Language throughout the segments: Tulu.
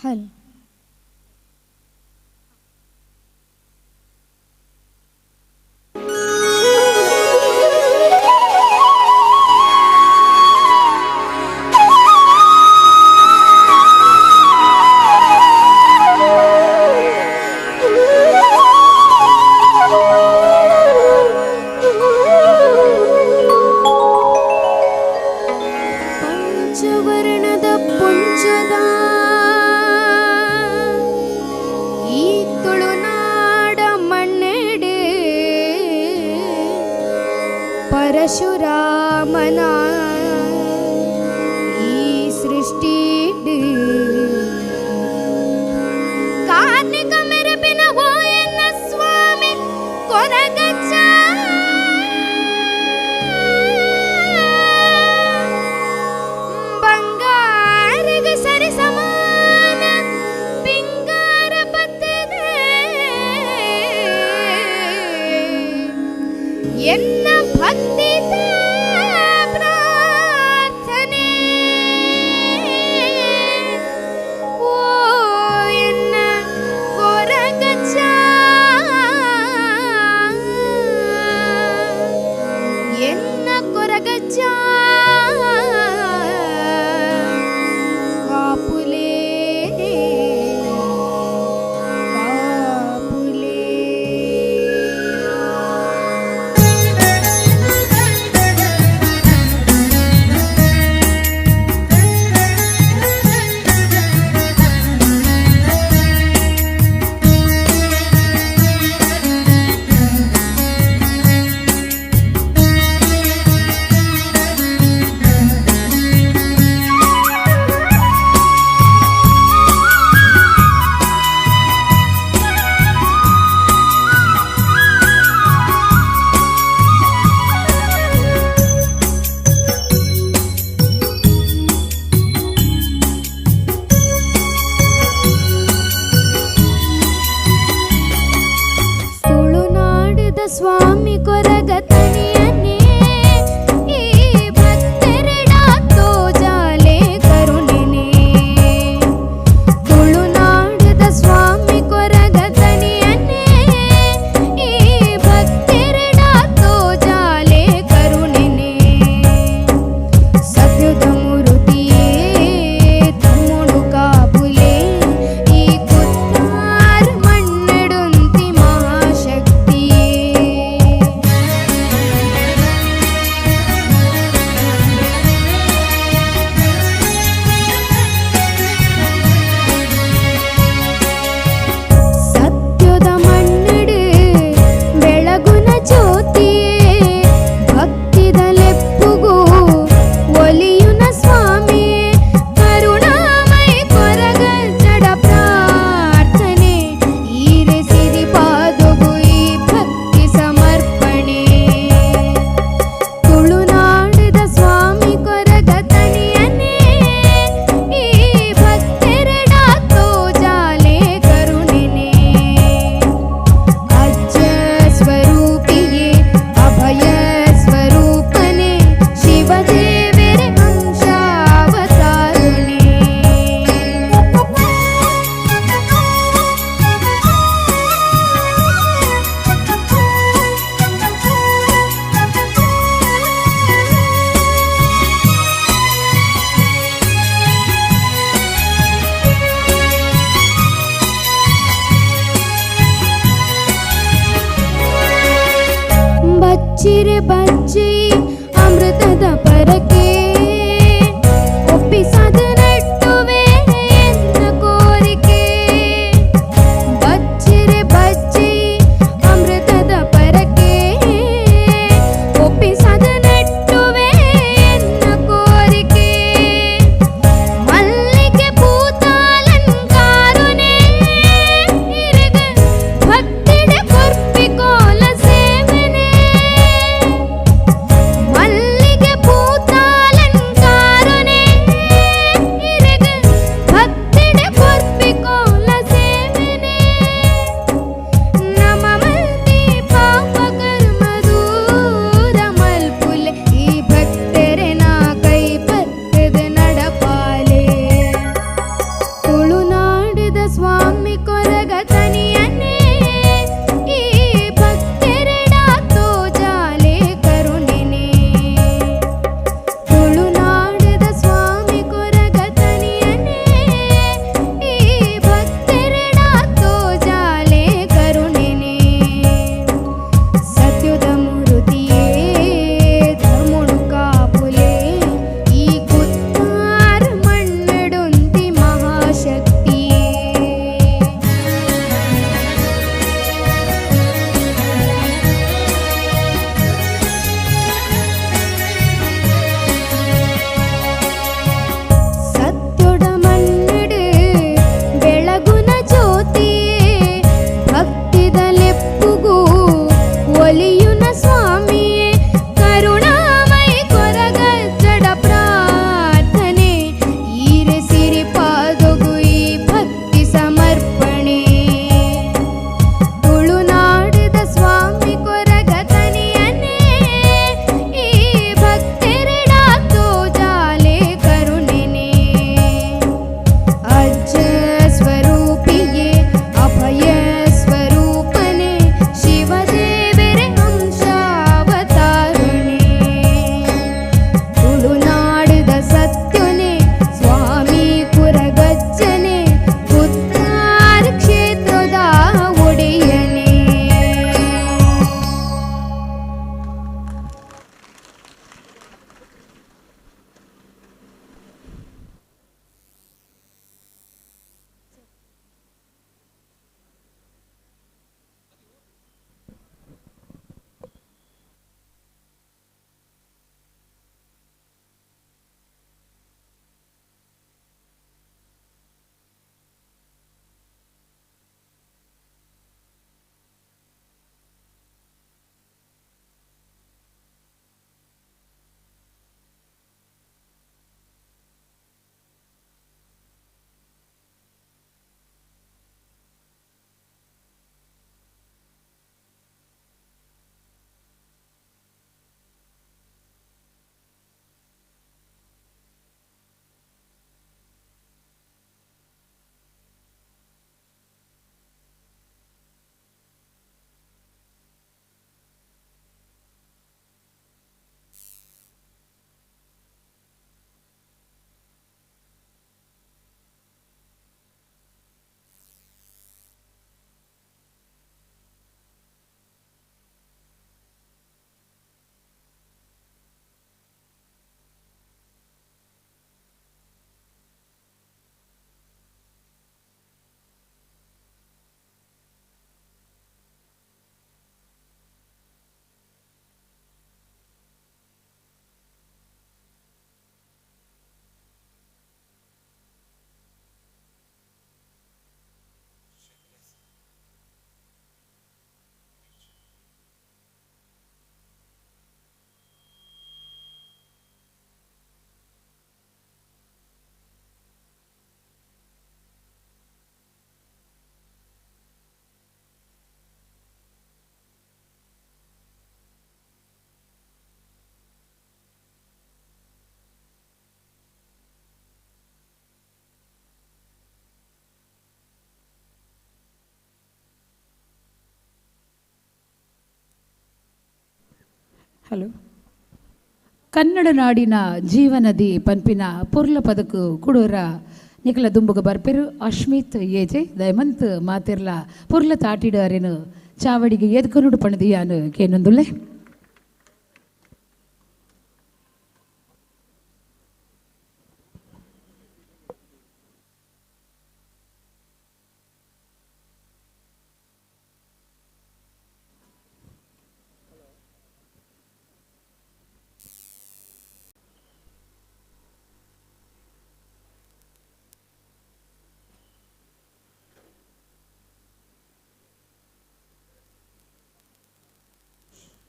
ಹಲ್ ಪಂಚವರ್ಣದ ಪುಂಜದ ಈ ತುಳುನಾಡ ಮಣ್ಣೆಡೆ ಪರಶುರಾಮನ ಈ ಸೃಷ್ಟಿ ಕಾರ್ಣಿಕ ಮೆರಪಿನ ಓಯನ್ನ ಸ್ವಾಮಿ ಕೊರಗಚ್ಚ ಬಂಗಾರಗ ಸರಿ ಸಮಾನ ಪಿಂಗಾರ ಪತ್ತದೆ ಎನ್ನ ಭಕ್ತಿ ಪ್ರಾರ್ಥನೆ ಓ ಎನ್ನ ಕೊರಗಚ್ಚ ಎನ್ನ ಕೊರಗಚ್ಚ ಕಾಪುಲೇ ಕಾಪುಲೇ. ತುಳುನಾಡದ ಸ್ವಾಮಿ ಕೊರಗ ತನಿಯನೇ ಈ ಭಕ್ತರೆಡ ತೋಜಾಲೆ ಕರುಣಿನೇ. ತುಳುನಾಡದ ಸ್ವಾಮಿ ಕೊರಗ ತನಿಯನೇ ಈ ಭಕ್ತರೆಡ ತೋಜಾಲೆ ಕರುಣಿನೇ. ಸತ್ಯದ ಮೂರುತಿಯೇ ತಮ್ಮುಡು ಕಾಪುಲೇ ಈ ಕುತ್ತಾರ್ ಮಣ್ಣೆಡುಂತಿ ಮಹಾಶಕ್ತಿಯೇ. ಸತ್ಯದ ಮಣ್ಣೆಡು ಬೆಳಗುನ ಜ್ಯೋತಿಯೇ ಭಕ್ತಿದ ಲೆಪ್ಪುಗು ಒಲಿಯುನ ಸ್ವಾಮಿಯೇ ಕರುಣಾಮಯ ಕೊರಗ ಜಡ ಪ್ರಾರ್ಥನೆ ಈರೆ ಸಿರಿ ಪಾದಗು ಈ ಭಕ್ತಿ ಸಮರ್ಪಣೆ. ತುಳುನಾಡದ ಸ್ವಾಮಿ ಕೊರಗ ತನಿಯನೇ ಈ ಭಕ್ತರೆಡ ತೋಜಾಲೆ ಕರುಣಿನೇ. ಅಜ್ಜ ಸ್ವರೂಪಿಯೇ ಅಭಯ ಸ್ವರೂಪನೇ ಶಿವದೇವರ ಅಂಶಾವತಾರುಣೇ. ಬಚ್ಚಿರೆ ಬಚ್ಚಿ ಅಮೃತದ ಪರಕೆ ಒಪ್ಪಿಸದ ನಟ್ಟುವೆ ಎನ್ನ ಕೋರಿಕೆ. ಬಚ್ಚಿರೆ ಬಚ್ಚಿ ಅಮೃತದ ಪರಕೆ ಒಪ್ಪಿಸದ ನಟ್ಟುವೆ ಎನ್ನ ಕೋರಿಕೆ. ಮಲ್ಲಿಗೆ ಪೂತಾಲಂಕಾರುನೇ ಇರಗ ಭಕ್ತಿಡ ಕೊರ್ಪಿಕೋಲ ಸೇವನೆ. ಮಲ್ಲಿಗೆ ಪೂತಾಲಂಕಾರುನೇ ಹಲೋ. ಕನ್ನಡ ನಾಡಿನ ಜೀವನದಿ ಪನ್ಪಿನ ಪೊರ್ಲ ಪದಕು ಕುಡೋರ ನಿಕಲ ದುಂಬುಗ ಬರ್ಪೆರು ಅಶ್ಮಿತ್ ಏಜೆ. ದಯಮಂತ್ ಮಾತಿರ್ಲ ಪೊರ್ಲ ತಾಟಿಡಾರೇನು ಚಾವಡಿಗೆ ಎದ್ಕೊನುಡು ಪಣದಿಯಾನು ಕೇನೊಂದುಲ್ಲೆ.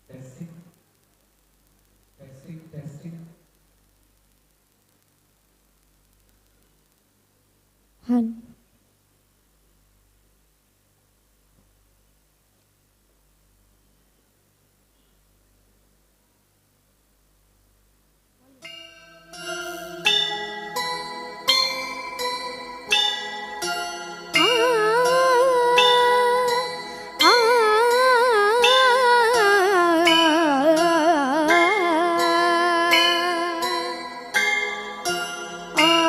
Testing, testing, testing. Hello. ಆ ಆ ಆ.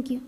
Thank you.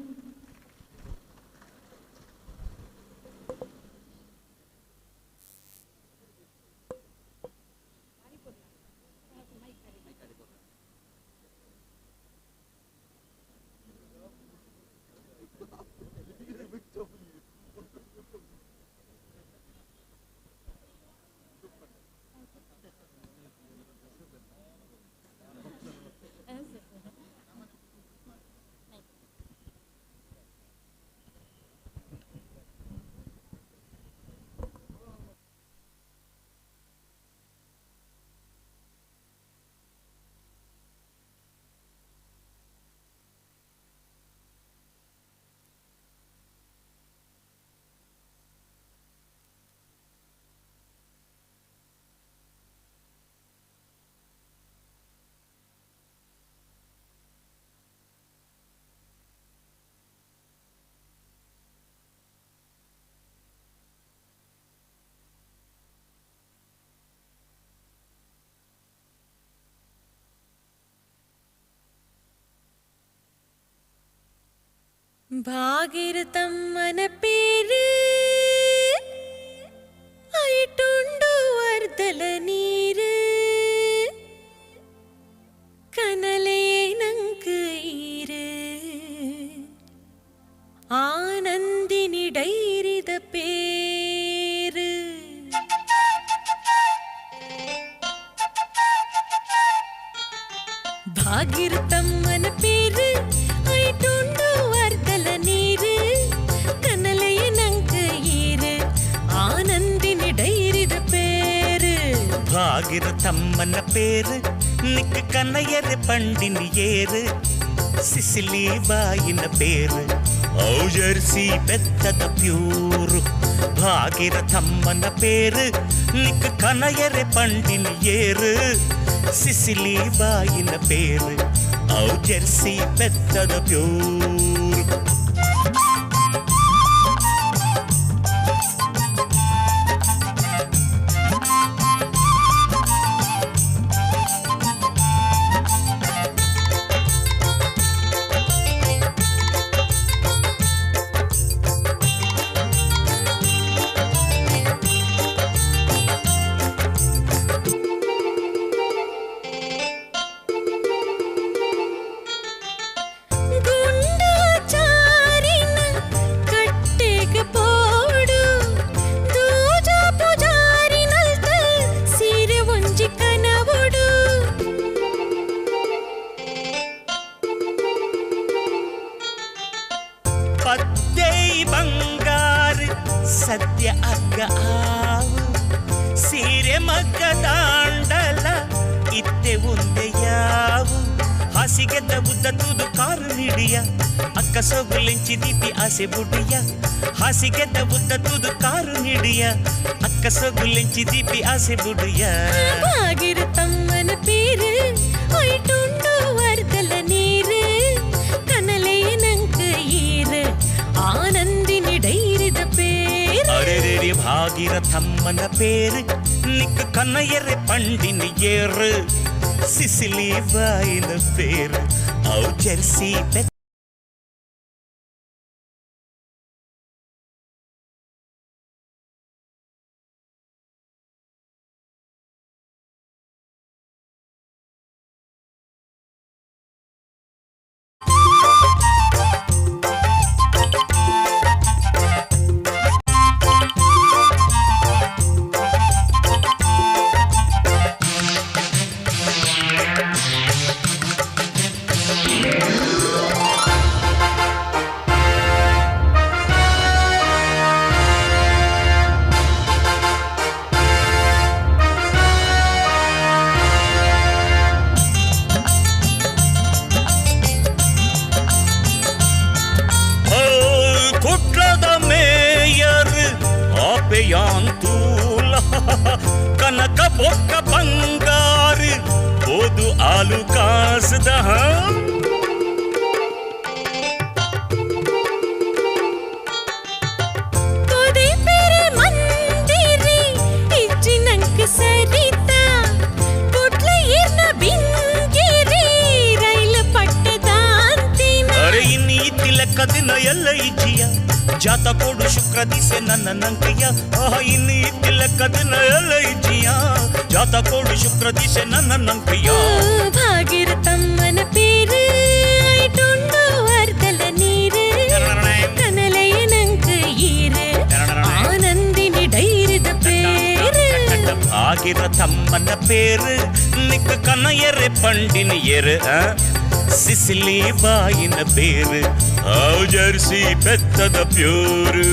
ಭಾಗಿರತಮ್ಮನ ಪೇರು ಐಟುಂಡು ವರ್ಧಲ ನೀರು ಕನಲೇ ನಂಕು ಈರು ಆನಂದಿನಿ ಡೈರಿದ പേര്. ಭಾಗಿರತಮ್ಮನ പേര് ಐಟುಂಡು ವರ್ಧಲ ನೀರು ಕನಲೆಯ ನಂಕು ಈರು ಆನಂದಿನಿ ಡೈರಿದ പേര്. ಭಾಗಿರತಮ್ಮನ പേര് ನಿಕ್ಕ ಕನ್ನಯರ ಪಂಡಿನಿ ಏರು ಸಿಸಿಲಿ ಬಾಯಿನ പേര് ಔಜರ್ಸಿ ಬೆತ್ತದ ಪ್ಯೂರು. ಭಾಗಿರತಮ್ಮನ പേര് ನಿಕ್ಕ ಕನಯರ ಪಂಡಿನಿ ಏರು ಸಿಸಿಲಿ ಬಾಯಿನ പേര് ಔಜರ್ಸಿ ಬೆತ್ತದ ಪ್ಯೂರು. ಗುಂಡಾಚಾರಿನ ಕಟ್ಟೆಗೆ ಪೋಡು ದೂಜ ಪೂಜಾರಿನಲ್ತ ಸೀರೆ ಒಂಜಿ ಕನವುಡು. ಪದ್ದೈ ಬಂಗಾರ ಸದ್ಯ ಅಗ್ಗ ಆವು ಸೀರೆ ಮಗ್ಗದಾಂಡಲ ಇತ್ತೆ ಉಂದೆ ಯಾವು. ಹಾಸಿಗೆದ್ದ ಉದ್ದ ತೂದು ಕಾರು ನಿಡಿಯ ಅಕ್ಕ ಸೊಗುಲೆಂಚಿ ದೀಪಿ ಆಸೆ ಬುಡಿಯ. ಹಾಸಿಗೆದ್ದ ಉದ್ದ ತೂದು ಕಾರು ನಿಡಿಯ ಅಕ್ಕ ಸೊಗುಲೆಂಚಿ ದೀಪಿ ಆಸೆ ಬುಡಿಯ. ಭಾಗಿರತಮ್ಮನ പേര് ಐಟುಂಡು ವರ್ಧಲ ನೀರು ಕನಲೇ ನಂಕು ಈರು ಆನಂದಿನಿ ಡೈರಿದ പേര്. ಅರೆರೆರೆ ಭಾಗಿರಥಮ್ಮನ പേര് ನಿಕ್ಕ ಕನ್ನಯರೆ ಪಂಡಿನಿ ಏರು ಸಿಸಿಲಿ ಬಾಯಿನ പേര് ಔ ಜೆರ್ಸಿ ಬೆತ್ತ. ಕುಟ್ಲದ ಮೇಯರ್ ಆಪೆಯಾನ್ ತೂಲ ಕನಕ ಬೊಕ್ಕ ಬಂಗಾರ ಓದು ಆಲು ಕಾಸದ. ಕೊದೆ ಪೆರೆ ಮಂದಿರಿ ಇಜ್ಜಿ ನಂಕ್ ಸರಿತ ಕುಟ್ಲ ಏರ್ನ ಬಿಂಗಿರಿ ರೈಲು ಪಟ್ಟದಾಂತಿನ. ಅರೆ ಇನ್ನಿ ತಿಲಕ ದಿನ ಎಲ್ಲ ಇಜ್ಜಿಯ ಜಾತ ಕೊಡು ಶುಕ್ರ ದಿಸೆ ನನ್ನ ನಂಕೆಯ ಆಹ ಇನ್ನು ಇತ್ತಿಲೆಕ್ಕ ದಿನ ಎಲ್ಲ ಇಜ್ಜಿಯ ಜಾತ ಕೊಡು ಶುಕ್ರ ದಿಸೆ ನನ್ನ ನಂಕೆಯ ಭಾಗಿರ ತಮ್ಮನ ಪೇರು ಐಟುಂಡು ಅರ್ಧಲ ನೀರು ಕನಲೆಯ ನಂಕ ಈರು ಆನಂದಿನಿ ಡೈರಿದ பேரு ಭಾಗಿರ ತಮ್ಮನ ಪೇರು ನಿಕ್ಕ ಕನಯರೆ ಪಂಡಿನ ಎರು ಸಿಸಿಲಿ ಬಾಯಿನ ಬೇರು ಆವ್ ಜರ್ಸಿ ಪೆತ್ತದ ಪ್ಯೂರು.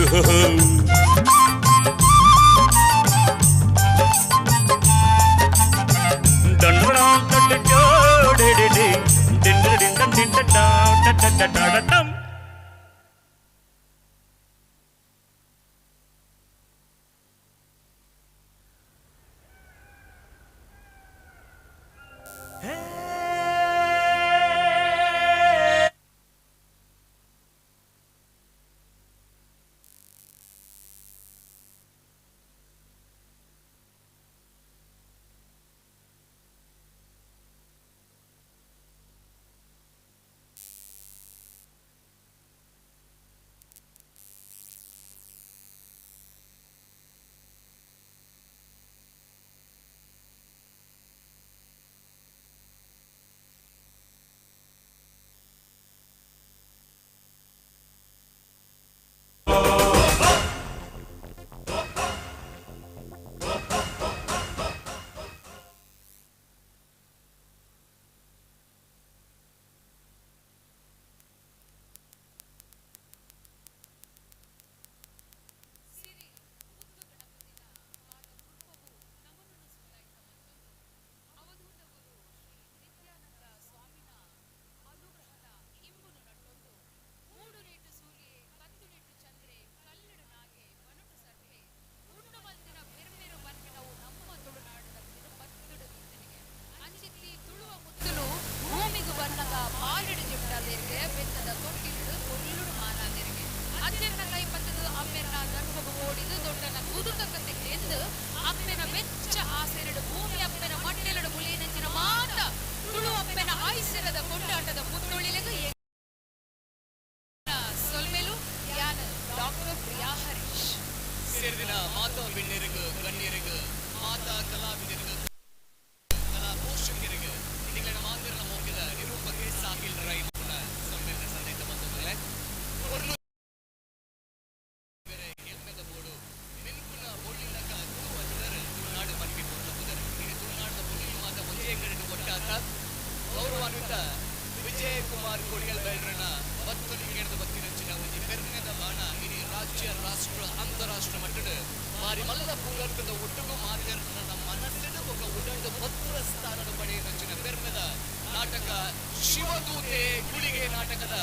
ಶಿವದೂತೆ ಗುಳಿಗೆ ನಾಟಕದ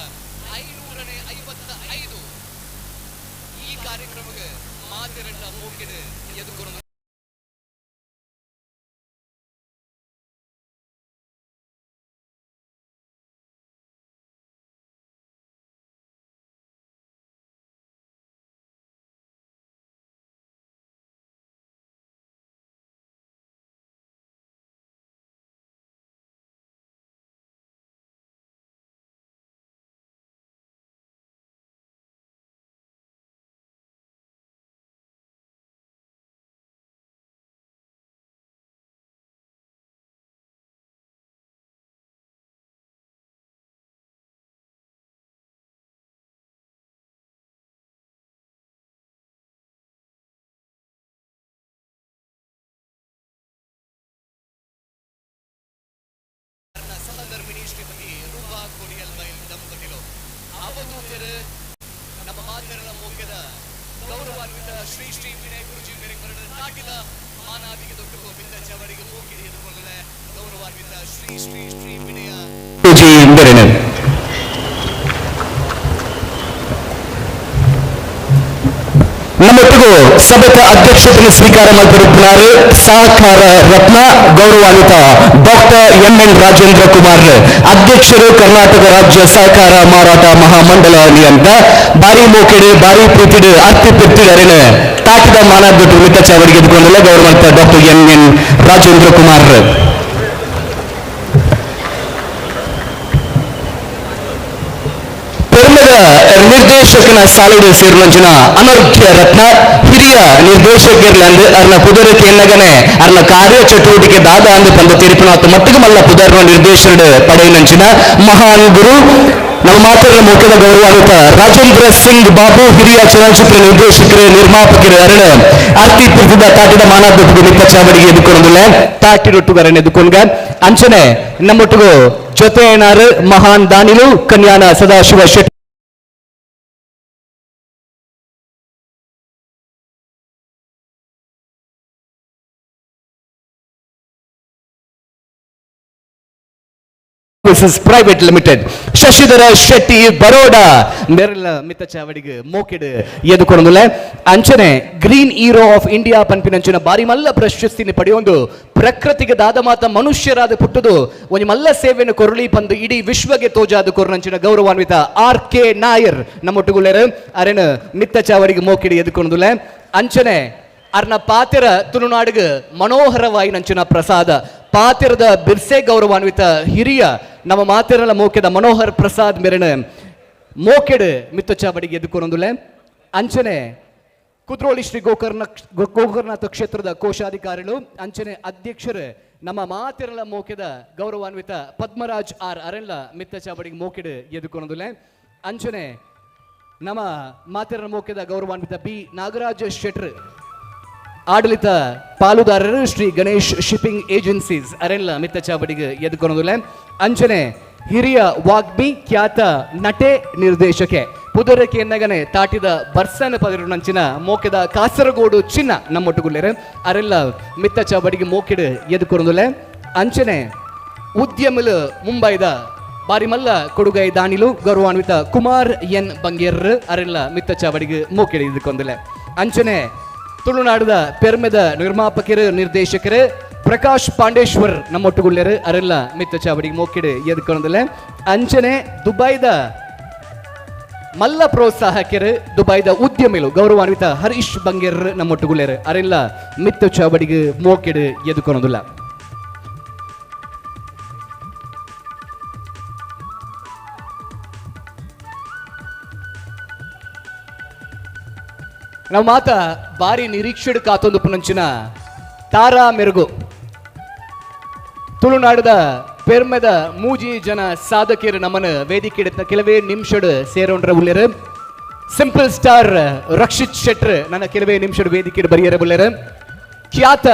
555 ಈ ಕಾರ್ಯಕ್ರಮಕ್ಕೆ ಮಾತೆರಣ್ಣ ಮೂಕಿಡು ಎದುಕೊರೊಂದು ಸಹಧರ್ಮಿಣಿ ಶ್ರೀಮತಿ ರೂಪಾ ಕೊಡಿಯಲ್ ಬೈಲ್ ದಂಪತಿಗಳು ಅವಧೂತರು ನಮ್ಮ ಮಾತೆರಳ ಮೋಗ್ಯದ ಗೌರವಾನ್ವಿತ ಶ್ರೀ ಶ್ರೀ ವಿನಯ ಗುರುಜಿ ಮೇರೆಗೆ ನಾಟಿದ ಮಾನಾದಿಗೆ ದೊಡ್ಡ ಗೋವಿಂದ ಚವರಿಗೆ ಮೂಕಿಡಿ ಎದುಕೊಳ್ಳದೆ ಗೌರವಾನ್ವಿತ ಶ್ರೀ ಶ್ರೀ ಶ್ರೀ ವಿನಯ ಗುರುಜಿ ಎಂದರೇನು? ನಮ್ಮೊಟ್ಟಿಗೂ ಸಭೆಯ ಅಧ್ಯಕ್ಷತೆಯನ್ನು ಸ್ವೀಕಾರ ಮಾಡಿರುತ್ತಾರೆ ಸಹಕಾರ ರತ್ನ ಗೌರವಾನ್ವಿತ doctor M N Rajendra Kumar, ಅಧ್ಯಕ್ಷರು ಕರ್ನಾಟಕ ರಾಜ್ಯ ಸಹಕಾರ ಮಾರಾಟ ಮಹಾಮಂಡಲ ನಿಯಂತ. ಬಾರಿ ಮೋಕೆಡು ಬಾರಿ ಪ್ರೀತಿಡು ಅರ್ತಿ ಪಿರ್ತಿಡರಿನ ತಾಟಿದ ಮಾನಾದ್ಬಿಟ್ಟು ಮಿತ್ತ ಚಾವಡಿಗೆ ಎದುಕೊಂಡಿಲ್ಲ ಗೌರವಾನ್ವಿತ doctor M N Rajendra Kumar. ಪೆರ್ಮೆದ ನಿರ್ದೇಶಕನ ಸಾಲುಡು ಸೇರುನಂಚಿನ ಅನರ್ಘ್ಯ ರತ್ನ ಹಿರಿಯ ನಿರ್ದೇಶಕರ್ಲಂದು ಅರ್ನ ಪುದರಕ್ಕೆ ಎನ್ನಗನೆ ಅರ್ನ ಕಾರ್ಯ ಚಟುವಟಿಕೆ ದಾದ ಅಂದು ಪಂದ ತೀರ್ಪಿನಾಥ ಮಟ್ಟಿಗೆ ಮಲ್ಲ ಪುದರ್ನ ನಿರ್ದೇಶಕರು ಪಡೆಯಿನಂಚಿನ ಮಹಾನ್ ಗುರು ನಮ್ಮ ಮಾತುಗಳ ಮುಖ್ಯದ ಗೌರವಾನ್ವಿತ ರಾಜೇಂದ್ರ ಸಿಂಗ್ ಬಾಬು ಹಿರಿಯ ಚಲನಚಿತ್ರ ನಿರ್ದೇಶಕರು ನಿರ್ಮಾಪಕರು ಅರಣ ಆರ್ತಿ ಪುರ್ತಿದ ತಾಟಿದ ಮಾನಾದೊಟ್ಟಿಗೆ ಮಿತ್ತ ಚಾವಡಿಗೆ ಎದುಕೊಂಡುಲ್ಲ ತಾಟಿರೊಟ್ಟುಗರನ್ನು ಎದುಕೊಂಡ ಅಂಚನೆ ನಮ್ಮೊಟ್ಟಿಗೂ ಜೊತೆ ಏನಾರು ಮಹಾನ್ ದಾನಿಲು Kanyana Sadashiva Shetty Services Private Limited Shashidhara Shetty Baroda ಮೆರಲ ಮಿತ್ತ ಚಾವಡಿಗೆ ಮೋಕೆಡ್ ಎದುಕೊಂಡುಲ್ಲ ಅಂಚನೆ ಗ್ರೀನ್ ಹೀರೋ ಆಫ್ ಇಂಡಿಯಾ ಪನ್ಪಿನಂಚಿನ ಬಾರಿ ಮಲ್ಲ ಪ್ರಶಸ್ತಿನ ಪಡೆಯೊಂದು ಪ್ರಕೃತಿಗೆ ದಾದ ಮಾತ ಮನುಷ್ಯರಾದ ಪುಟ್ಟುದು ಒಂಜಿ ಮಲ್ಲ ಸೇವೆಯನ್ನು ಕೊರಳಿ ಪಂದು ಇಡೀ ವಿಶ್ವಗೆ ತೋಜಾದ ಕೊರನಂಚಿನ ಗೌರವಾನ್ವಿತ ಆರ್ ಕೆ ನಾಯರ್ ನಮ್ಮೊಟ್ಟುಗುಳ್ಳೇರು ಅರೆನ ಮಿತ್ತ ಚಾವಡಿಗೆ ಮೋಕೆಡ್ ಎದುಕೊಂಡುಲ್ಲ ಅಂಚನೆ ಅರ್ನ ಪಾತಿರ ತುಳುನಾಡಿಗೆ ಮನೋಹರವಾಗಿ ನಂಚಿನ ಪ್ರಸಾದ ಪಾತಿರದ ಬಿರ್ಸೆ ಗೌರವಾನ್ವಿತ ಹಿರಿಯ ನಮ್ಮ ಮಾತಿರಲ ಮೋಕೆದ ಮನೋಹರ್ ಪ್ರಸಾದ್ ಮೆರಣ ಮೋಕೆಡ್ ಮಿತ್ತಚಾವಡಿಗೆ ಎದುಕೊಂದುಲೆ ಅಂಚನೆ ಕುದ್ರೋಳಿ ಶ್ರೀ ಗೋಕರ್ಣ ಗೋಕರ್ಣನಾಥ ಕ್ಷೇತ್ರದ ಕೋಶಾಧಿಕಾರಿಗಳು ಅಂಚನೆ ಅಧ್ಯಕ್ಷರು ನಮ್ಮ ಮಾತಿರಲ ಮೋಕೆದ ಗೌರವಾನ್ವಿತ ಪದ್ಮರಾಜ್ ಆರ್ ಅರೆಲ್ಲ ಮಿತ್ತಚಾವಡಿಗೆ ಮೋಕೆಡ್ ಎದುಕೊಂದುಲೆ ಅಂಚನೆ ನಮ್ಮ ಮಾತಿರಲ ಮೋಕೆದ ಗೌರವಾನ್ವಿತ ಬಿ ನಾಗರಾಜ ಶೆಟ್ರ್ ಆಡಳಿತ ಪಾಲುದಾರರು ಶ್ರೀ ಗಣೇಶ್ ಶಿಪ್ಪಿಂಗ್ ಏಜೆನ್ಸೀಸ್ ಅರೆಲ್ಲ ಮಿತ್ತಚಾವಡಿಗೆ ಎದುಕೊನದುಲೆ ಅಂಚನೆ ಹಿರಿಯ ವಾಗ್ಮಿ ಖ್ಯಾತ ನಟೆ ನಿರ್ದೇಶಕೆ ಪುದರಕ್ಕೆ ನಗನೆ ತಾಟಿದ ಬರ್ಸನ ಪದಿರುನಂಚಿನ ಮೋಕೆದ ಕಾಸರಗೋಡು ಚಿನ್ನ ನಮ್ಮೊಟ್ಟುಗುಲ್ಲೆರು ಅರೆಲ್ಲ ಮಿತ್ತಚಾವಡಿಗೆ ಮೋಕೆಡ್ ಎದುಕೊನದುಲೆ ಅಂಚನೆ ಉದ್ಯಮಲು ಮುಂಬೈದ ಬಾರಿಮಲ್ಲ ಕೊಡುಗೈ ದಾನಿಲು ಗೌರವಾನ್ವಿತ ಕುಮಾರ್ ಎನ್ ಬಂಗೇರ್ ಅರೆಲ್ಲ ಮಿತ್ತಚಾವಡಿಗೆ ಮೋಕೆಡ್ ಎದುಕೊಂದುಲೆ ಅಂಚನೆ ತುಳುನಾಡದ ಪೆರ್ಮೆದ ನಿರ್ಮಾಪಕರು ನಿರ್ದೇಶಕರು ಪ್ರಕಾಶ್ ಪಾಂಡೇಶ್ವರ್ ನಮ್ಮೊಟ್ಟುಗುಳ್ಳೆರು ಅರೆಲ್ಲ ಮಿತ್ತ ಚಾವಡಿಗೆ ಮೋಕಿಡು ಎದ್ಕೊಂಡಲೆ ಅಂಚನೆ ದುಬೈದ ಮಲ್ಲ ಪ್ರೋತ್ಸಾಹಕರು ದುಬೈದ ಉದ್ಯಮಿಲು ಗೌರವಾನ್ವಿತ ಹರೀಶ್ ಬಂಗೇರ್ ನಮ್ಮೊಟ್ಟುಗುಳ್ಳೆರು ಅರೆಲ್ಲ ಮಿತ್ತ ಚಾವಡಿಗೆ ಮೋಕಿಡು ಎದ್ಕೊಳೋದಿಲ್ಲ. ನಾವು ಮಾತ ಬಾರಿ ನಿರೀಕ್ಷೆಡ್ ಕಾತೊಂದು ಪುನಂಚಿನ ತಾರಾ ಮೆರುಗು ತುಳುನಾಡದ ಪೆರ್ಮೆದ ಮೂಜಿ ಜನ ಸಾಧಕಿಯರು ನಮ್ಮನ ವೇದಿಕೆ ಕೆಲವೇ ನಿಮಿಷಡ್ ಸೇರೋಂಡ್ರ ಉಲ್ಲೇರು ಸಿಂಪಲ್ ಸ್ಟಾರ್ ರಕ್ಷಿತ್ ಶೆಟ್ರ್ ನನ್ನ ಕೆಲವೇ ನಿಮಿಷಡ್ ವೇದಿಕೆ ಬರಿಯರ ಉಲ್ಲೇರು ಖ್ಯಾತ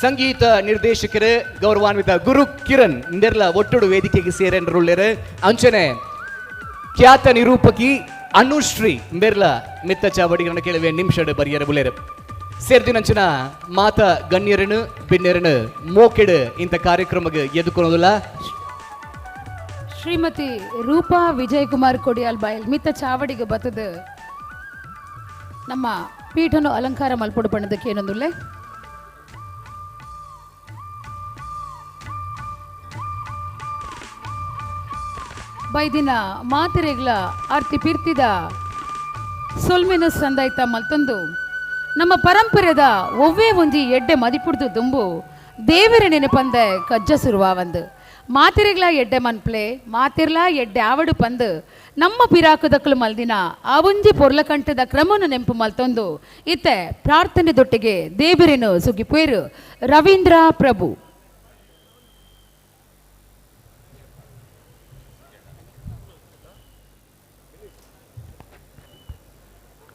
ಸಂಗೀತ ನಿರ್ದೇಶಕರು ಗೌರವಾನ್ವಿತ ಗುರು ಕಿರಣ್ ಇಂದೆರ್ಲ ಒಟ್ಟುಡು ವೇದಿಕೆಗೆ ಸೇರೇನ್ರ ಉಲ್ಲೇರು ಅಂಚನೆ ಖ್ಯಾತ ನಿರೂಪಕಿ ಅನುಶ್ರೀ ಮೆರ್ಲ ಮಿತ್ತ ಚಾವಡಿಗರನ್ನ ಕೇಳುವೆ ನಿಮಿಷಡ್ ಬರಿಯರ ಬುಲೇರು ಸೇರ್ದಿನಂಚಿನ ಮಾತ ಗಣ್ಯರನು ಬಿನ್ನೆರನು ಮೋಕೆಡ್ ಇಂಥ ಕಾರ್ಯಕ್ರಮಕ್ಕೆ ಎದುಕೊಳೋದಿಲ್ಲ. ಶ್ರೀಮತಿ ರೂಪಾ ವಿಜಯಕುಮಾರ್ ಕೊಡಿಯಾಲ್ ಬಾಯಲ್ ಮಿತ್ತ ಚಾವಡಿಗೆ ಬತ್ತದ ನಮ್ಮ ಪೀಠನು ಅಲಂಕಾರ ಮಲ್ಪೊಡು ಪಣ್ಣದಕ್ಕೆ ಏನೊಂದುಲ್ಲೆ ಬೈದಿನ ಮಾತಿರೆಗ್ಲ ಆರ್ತಿ ಪಿರ್ತಿದ ಸೊಲ್ಮೆನ ಸಂದಾಯ್ತ ಮಲ್ತೊಂದು ನಮ್ಮ ಪರಂಪರೆದ ಒವ್ವೇ ಒಂಜಿ ಎಡ್ಡೆ ಮದಿಪುಡ್ದು ದುಂಬು ದೇವರ ನೆನಪಂದೆ ಕಜ್ಜ ಸುರುವಾವಂದು ಮಾತಿರೆಗ್ಲ ಎಡ್ಡೆ ಮನ್ಪ್ಲೆ ಮಾತಿರ್ಲ ಎಡ್ಡೆ ಆವಡು ಪಂದು ನಮ್ಮ ಪಿರಾಕದಕ್ಕಲು ಮಲ್ದಿನ ಆ ಒಂಜಿ ಪೊರ್ಲಕಂಠದ ಕ್ರಮನು ನೆಂಪು ಮಲ್ತೊಂದು ಇತ್ತೆ ಪ್ರಾರ್ಥನೆ ದೊಟ್ಟಿಗೆ ದೇವರೇನು ಸುಗಿಪೇರು ರವೀಂದ್ರ ಪ್ರಭು.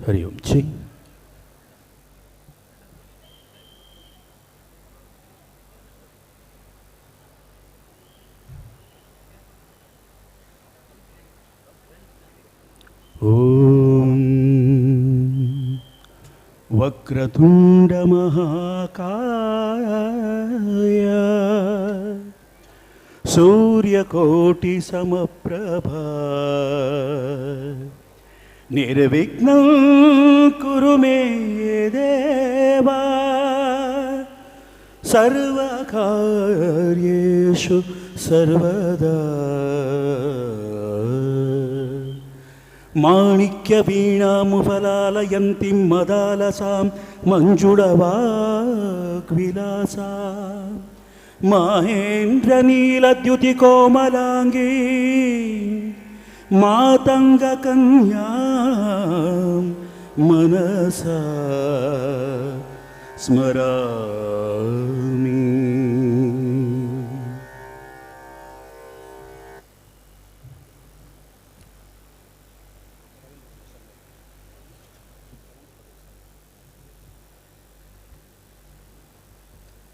ಹರಿ ಓಂ ಜಿ. ಓಂ ವಕ್ರತುಂಡ ಮಹಾಕಾಯ ಸೂರ್ಯಕೋಟಿ ಸಮಪ್ರಭಾ ನಿರ್ವಿಘ್ನಂ ಕುರು ಮೇ ದೇವ ಸರ್ವಕಾರ್ಯೇಷು ಸರ್ವದಾ. ಮಾಣಿಕ್ಯವೀಣಾಮುಫಲಾಲಯಂತಿಂ ಮದಾಲಸಾಂ ಮಂಜುಳವಾಗ್ವಿಲಾಸಾಂ ಮಹೇಂದ್ರನೀಲದ್ಯುತಿಕೋಮಲಾಂಗೀ ಮಾತಂಗಕನ್ಯಾ ಮನಸಾ ಸ್ಮರಾಮಿ.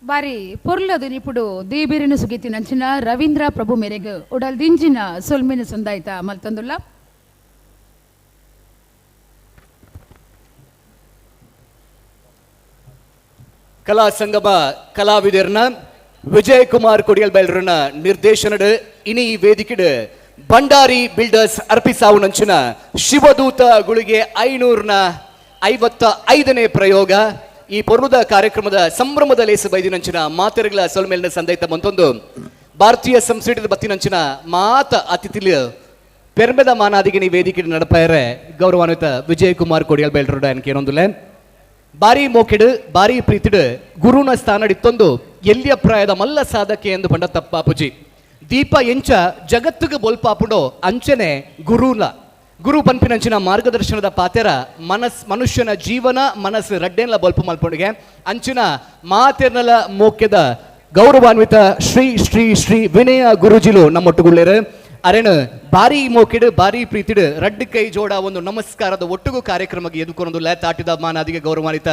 ಬಾರಿ ಪೊರ್ಲದು ನಿಪುಡು ದೇಬಿರಿನ ಸುಗೀತಿ ನಂಚಿನ ರವೀಂದ್ರ ಪ್ರಭು ಮೇರೆಗ್ ಉಡಲ್ ದಿಂಜಿನ ಸೊಲ್ಮಿನ ಸಂದಾಯ್ತ ಮಲ್ತಂದುಲ್ಲ. ಕಲಾ ಸಂಗಮ ಕಲಾವಿದರ್ನ ವಿಜಯ್ ಕುಮಾರ್ ಕೊಡಿಯಲ್ ಬೈಲ್ರನ ನಿರ್ದೇಶನಡ್ ಇನಿ ವೇದಿಕೆಡ್ ಭಂಡಾರಿ ಬಿಲ್ಡರ್ಸ್ ಅರ್ಪಿಸಾವು ನಂಚಿನ ಶಿವದೂತ ಗುಳಿಗೆ 555ನೇ ಪ್ರಯೋಗ. ಈ ಪೊರ್ಲುದ ಕಾರ್ಯಕ್ರಮದ ಸಂಭ್ರಮದ ಲೇಸು ಬೈದಿನಂಚಿನ ಮಾತೆರಗಳ ಸೊಲ್ಮೇಲಿನ ಸಂದೈತ ಮಂತೊಂದು ಭಾರತೀಯ ಸಂಸ್ಕೃತಿದ ಬತ್ತಿನಂಚಿನ ಮಾತ ಅತಿಥಿಲು ಪೆರ್ಮೆದ ಮಾನಾದಿಗೆ ವೇದಿಕೆ ನಡಪಾಯರೆ ಗೌರವಾನ್ವಿತ ವಿಜಯ್ ಕುಮಾರ್ ಕೊಡಿಯಲ್ ಬೈಲ್ರೋಡ ಏನೊಂದುಲೆ. ಬಾರಿ ಮೋಕೆಡು ಬಾರಿ ಪ್ರೀತಿಡು ಗುರುನ ಸ್ಥಾನಡಿತ್ತೊಂದು ಎಲ್ಲಿಯ ಪ್ರಾಯದ ಮಲ್ಲ ಸಾಧಕೆ ಎಂದು ಪಂಡ ತಪ್ಪಾಪುಜಿ. ದೀಪ ಎಂಚ ಜಗತ್ತಿಗೆ ಬೋಲ್ಪಾಪುಂಡೋ ಅಂಚನೆ ಗುರುಲ ಗುರು ಪನ್ಪಿನಂಚಿನ ಮಾರ್ಗದರ್ಶನದ ಪಾತೆರ ಮನಸ್ ಮನುಷ್ಯನ ಜೀವನ ಮನಸ್ಸು ರಡ್ಡೇನ್ಲ ಬೊಲ್ಪು ಮಲ್ಪೊಂಡಿಗೆ ಅಂಚಿನ ಮಾತೆರ್ನಲ ಮೋಕ್ಯದ ಗೌರವಾನ್ವಿತ ಶ್ರೀ ಶ್ರೀ ಶ್ರೀ ವಿನಯ ಗುರುಜಿಲು ನಮ್ಮೊಟ್ಟುಗುಳ್ಳೇರು. ಅರೇನು ಬಾರಿ ಮೋಕಿಡು ಬಾರಿ ಪ್ರೀತಿಡು ರಡ್ಡು ಕೈ ಜೋಡ ಒಂದು ನಮಸ್ಕಾರದ ಒಟ್ಟುಗು ಕಾರ್ಯಕ್ರಮಕ್ಕೆ ಎದುಕೊಂದು ತಾಟಿದ ಮಾನಾದಿಗೆ ಗೌರವಾನ್ವಿತ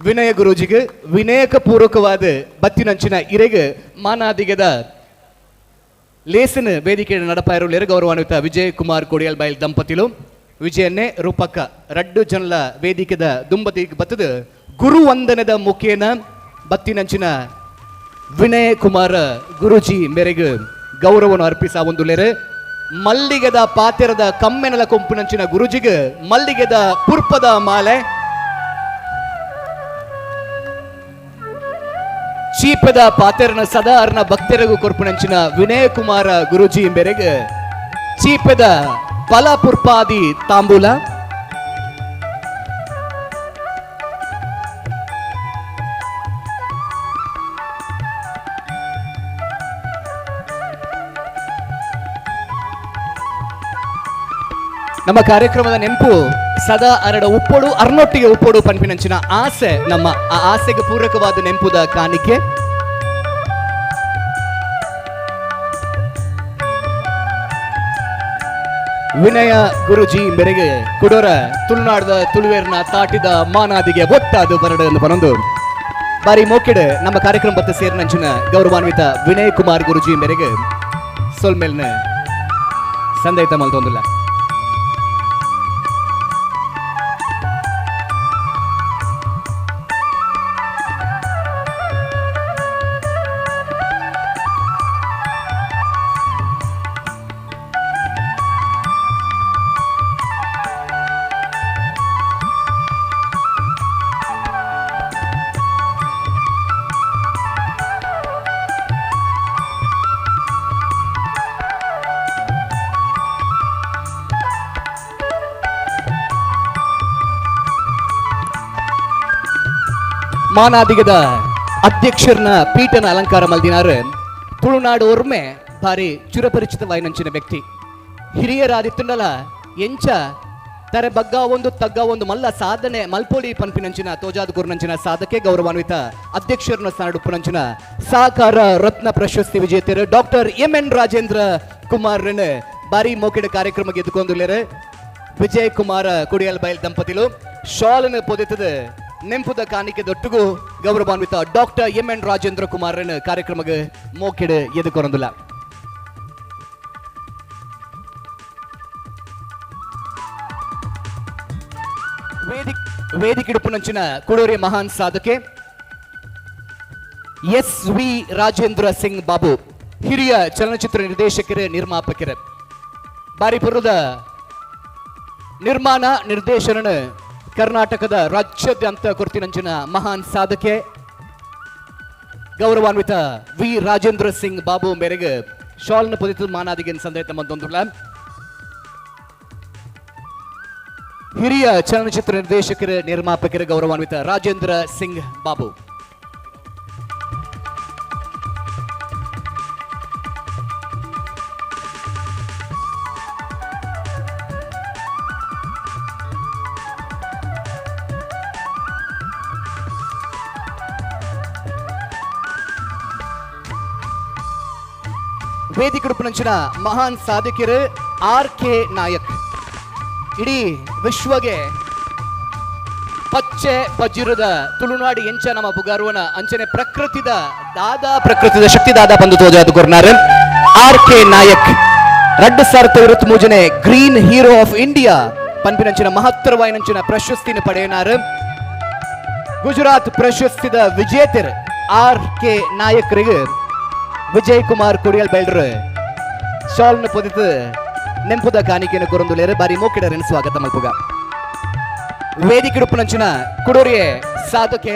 ವಿನಯ ಗುರೂಜಿಗೆ ವಿನಯಕ ಪೂರ್ವಕವಾದ ಬತ್ತಿನಂಚಿನ ಇರೆಗೆ ಮಾನಾದಿಗೆದ ಲೇಸನ್ ವೇದಿಕೆ ನಡಪಾಯರು ಗೌರವಾನ್ವಿತ ವಿಜಯ್ ಕುಮಾರ್ ಕೊಡಿಯಲ್ ಬೈಲ್ ದಂಪತಿಲು ವಿಜಯನ್ನೇ ರೂಪಕ್ಕ ರಡ್ಡು ಜನಲ ವೇದಿಕೆದ ದುಂಬತಿ ಬತ್ತದ ಗುರುವಂದನದ ಮುಖೇನ ಬತ್ತಿನಂಚಿನ ವಿನಯ್ ಕುಮಾರ್ ಗುರುಜಿ ಮೇರೆಗೆ ಗೌರವವನ್ನು ಅರ್ಪಿಸ ಒಂದು ಲೇರು. ಮಲ್ಲಿಗೆದ ಪಾತೆರದ ಕಮ್ಮೆನಲ ಕೊಂಪಿನಂಚಿನ ಗುರುಜಿಗೆ ಮಲ್ಲಿಗೆದ ಪುರ್ಪದ ಮಾಲೆ ಚೀಪದ ಪಾತೆರನ ಸದಾ ಅರ್ನ ಭಕ್ತರಿಗೂ ಕೊರ್ಪುನಂಚಿನ ವಿನಯ ಕುಮಾರ ಗುರುಜಿ ಮೇರೆಗೆ ಚೀಪದ ಫಲ ಪುರ್ಪಾದಿ ತಾಂಬೂಲ. ನಮ್ಮ ಕಾರ್ಯಕ್ರಮದ ನೆಂಪು ಸದಾ ಅರಡ ಉಪ್ಪೋಡು ಅರ್ನೊಟ್ಟಿಗೆ ಉಪ್ಪೋಡು ಪನ್ಪಿನಂಚಿನ ಆಸೆ ನಮ್ಮ ಆ ಆಸೆಗೆ ಪೂರಕವಾದ ನೆಂಪುದ ಕಾಣಿಕೆ. ವಿನಯ ಗುರುಜಿ ಮೇರೆಗೆ ಕುಡೋರ ತುಳುನಾಡದ ತುಳುವೇರ್ನ ತಾಟಿದ ಮಾನಾದಿಗೆ ಒಟ್ಟಾದು ಬರಡು ಎಂದು ಬನೊಂದು ಬಾರಿ ಮೋಕೆಡ್ ನಮ್ಮ ಕಾರ್ಯಕ್ರಮ ಬತ್ತ ಸೇರಿನಂಚಿನ ಗೌರವಾನ್ವಿತ ವಿನಯ್ ಕುಮಾರ್ ಗುರುಜಿ ಮೇರೆಗೆ ಸೊಲ್ಮೇಲ್ನ ಸಂದೈತ ಮಲ್ತೊಂದಿಲ್ಲ. ಮಾನಾದಿಗದ ಅಧ್ಯಕ್ಷರನ್ನ ಪೀಠನ ಅಲಂಕಾರ ಮಲ್ದಿನಾರು ತುಳುನಾಡು ಒರ್ಮೆ ಭಾರಿ ಚಿರಪರಿಚಿತವಾಯಿನಂಚಿನ ವ್ಯಕ್ತಿ. ಹಿರಿಯರಾದಿತ್ತುಂಡಲ ಎಂಚ ತರೆ ಬಗ್ಗ ಒಂದು ತಗ್ಗ ಒಂದು ಮಲ್ಲ ಸಾಧನೆ ಮಲ್ಪೋಲಿ ಪನ್ಪಿನಂಚಿನ ತೋಜಾದ ಗುರುನಂಚಿನ ಸಾಧಕೆ ಗೌರವಾನ್ವಿತ ಅಧ್ಯಕ್ಷರನ್ನ ಸ್ಥಾನಡುಪ್ಪುನಂಚಿನ ಸಹಕಾರ ರತ್ನ ಪ್ರಶಸ್ತಿ ವಿಜೇತರು doctor M N Rajendra Kumar ಬಾರಿ ಮೋಕಿಡ ಕಾರ್ಯಕ್ರಮಕ್ಕೆ ಎದುಕೊಂದುಲ್ಲೇರು. ವಿಜಯ್ ಕುಮಾರ ಕುಡಿಯಲ್ ಬೈಲ್ ದಂಪತಿಲು ಶಾಲನ್ನು ಪೊದೆತದ ನೆಂಪುದ ಕಾಣಿಕೆ ದೊಟ್ಟುಗು ಗೌರವಾನ್ವಿತ doctor M N Rajendra Kumar ಕಾರ್ಯಕ್ರಮಕ್ಕೆ ಮೋಕಿಡ ಎದುಕೊಂದುಲ್ಲ. ವೇದಿಕೆಡುಪುನಂಚಿನ ಕುಡೂರಿ ಮಹಾನ್ ಸಾಧಕೆ ಎಸ್ ವಿ ರಾಜೇಂದ್ರ ಸಿಂಗ್ ಬಾಬು ಹಿರಿಯ ಚಲನಚಿತ್ರ ನಿರ್ದೇಶಕರು ನಿರ್ಮಾಪಕರು ಬಾರಿಪುರದ ನಿರ್ಮಾಣ ನಿರ್ದೇಶನ ಕರ್ನಾಟಕದ ರಾಜ್ಯಾದ್ಯಂತ ಕೊರ್ತಿನಂಚಿನ ಮಹಾನ್ ಸಾಧಕೆ ಗೌರವಾನ್ವಿತ ವಿ ರಾಜೇಂದ್ರ ಸಿಂಗ್ ಬಾಬು ಮೇರೆಗೆ ಶಾಲ್ನ ಪೊದಿತ ಮಾನಾದಿಗೆ ಸಂದೇತ ಮಂದೊಂದುಲ್ಲ. ಹಿರಿಯ ಚಲನಚಿತ್ರ ನಿರ್ದೇಶಕರು ನಿರ್ಮಾಪಕರು ಗೌರವಾನ್ವಿತ ರಾಜೇಂದ್ರ ಸಿಂಗ್ ಬಾಬು. ವೇದಿಕೆಡುಪ್ಪುನಂಚಿನ ಮಹಾನ್ ಸಾಧಕರು ಆರ್ ಕೆ ನಾಯಕ್. ಇಡೀ ವಿಶ್ವಗೆ ಪಚ್ಚೆ ಪಜಿರದ ತುಳುನಾಡು ಎಂಚ ನಮ್ಮ ಬುಗಾರುವನ ಅಂಚನೆ ಪ್ರಕೃತಿದ ದಾದಾ, ಪ್ರಕೃತಿದ ಶಕ್ತಿ ದಾದಾ ಬಂದು ತೋಜಾದ ಕೊರ್ನಾರ್ ಆರ್ ಕೆ ನಾಯಕ್. 2023ನೇ ಗ್ರೀನ್ ಹೀರೋ ಆಫ್ ಇಂಡಿಯಾ ಪನ್ಪಿನಂಚಿನ ಮಹತ್ತರವಾಯಿನಂಚಿನ ಪ್ರಶಸ್ತಿನ ಪಡೆಯನಾರು. ಗುಜರಾತ್ ಪ್ರಶಸ್ತಿದ ವಿಜೇತರು ಆರ್ ಕೆ ನಾಯಕರಿಗೆ ವಿಜಯ್ ಕುಮಾರ್ ಕೊಡಿಯಲ್ ಬೈಲ್ರು ಶಾಲ್ನ ಪೊದಿತು ನೆಂಪುದ ಕಾಣಿಕೆಯನ್ನು ಕೊರಂದುಲೇರು. ಬಾರಿ ಮೋಕಿಡರನ್ನು ಸ್ವಾಗತ ಮಲ್ಪುಗ. ವೇದಿಕೆಡುಪ್ಪುನಂಚಿನ ಕುಡೋರಿಯೆ ಸಾಧಕೆ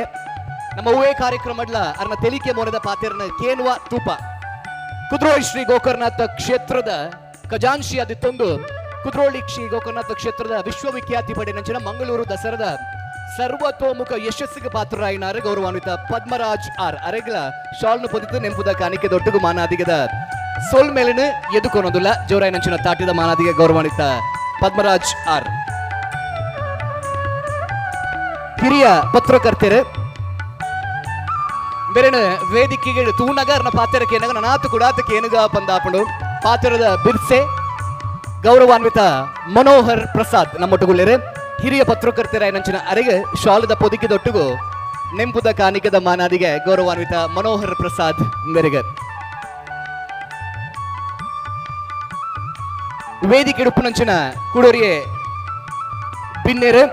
ನಮ್ಮ ಹೂವೇ ಕಾರ್ಯಕ್ರಮಡ್ಲ ಅರ್ನ ತೆಲಿಕೆ ಮೋನದ ಪಾತೆರ್ನ ಕೇನುವ ತೂಪ ಕುದ್ರೋಳಿ ಶ್ರೀ ಗೋಕರ್ಣನಾಥ ಕ್ಷೇತ್ರದ ಖಜಾನ್ಶಿ ಅದಿತ್ತೊಂದು ಕುದ್ರೋಳಿ ಶ್ರೀ ಗೋಕರ್ಣನಾಥ ಕ್ಷೇತ್ರದ ವಿಶ್ವವಿಖ್ಯಾತಿ ಪಡೆನಂಚಿನ ಮಂಗಳೂರು ದಸರದ ಸರ್ವತೋಮುಖ ಯಶಸ್ಸಿಗೆ ಪಾತ್ರರಾಯಿನಾರು ಗೌರವಾನ್ವಿತ ಪದ್ಮರಾಜ್ ಆರ್ ಅರೆಗ್ಲ ಶಾಲ್ನು ಪೊದಿತು ನೆಂಪುದ ಕಾಣಿಕೆ ದೊಡ್ಡಗು ಮಾನಾದಿಗದ ಸೋಲ್ ಮೇಲಿನ ಎದುಕೊನೊಂದುಲ್ಲ. ಜೋರಾಯಿನಂಚಿನ ತಾಟಿದ ಮಾನಾದಿಗೆ ಗೌರವಾನ್ವಿತ ಪದ್ಮರಾಜ್ ಆರ್. ಹಿರಿಯ ಪತ್ರಕರ್ತರು ಬೇರೆನ ವೇದಿಕೆಗೆ ತೂನಗ ಅರ್ನ ಪಾತ್ರಕ್ಕೆ ಏನಾಗ ನನಾತು ಕುಡಾತಕ್ಕೆ ಏನುಗ ಪಂದಾಪುಂಡು ಪಾತ್ರದ ಬಿರ್ಸೆ ಗೌರವಾನ್ವಿತ ಮನೋಹರ್ ಪ್ರಸಾದ್ ನಮ್ಮೊಟ್ಟುಗುಳ್ಳೇರು. ಹಿರಿಯ ಪತ್ರಕರ್ತರ ನಂಚಿನ ಅರೆಗೆ ಶಾಲದ ಪೊದಿಕೆದೊಟ್ಟುಗು ನೆಂಪುದ ಕಾಣಿಕೆದ ಮಾನಾದಿಗೆ ಗೌರವಾನ್ವಿತ ಮನೋಹರ್ ಪ್ರಸಾದ್ ಮೇರೆಗೆ. ವೇದಿಕೆ ಉಪ್ಪುನಂಚಿನ ಕುಡೋರಿಯೆ ಬಿನ್ನೇರು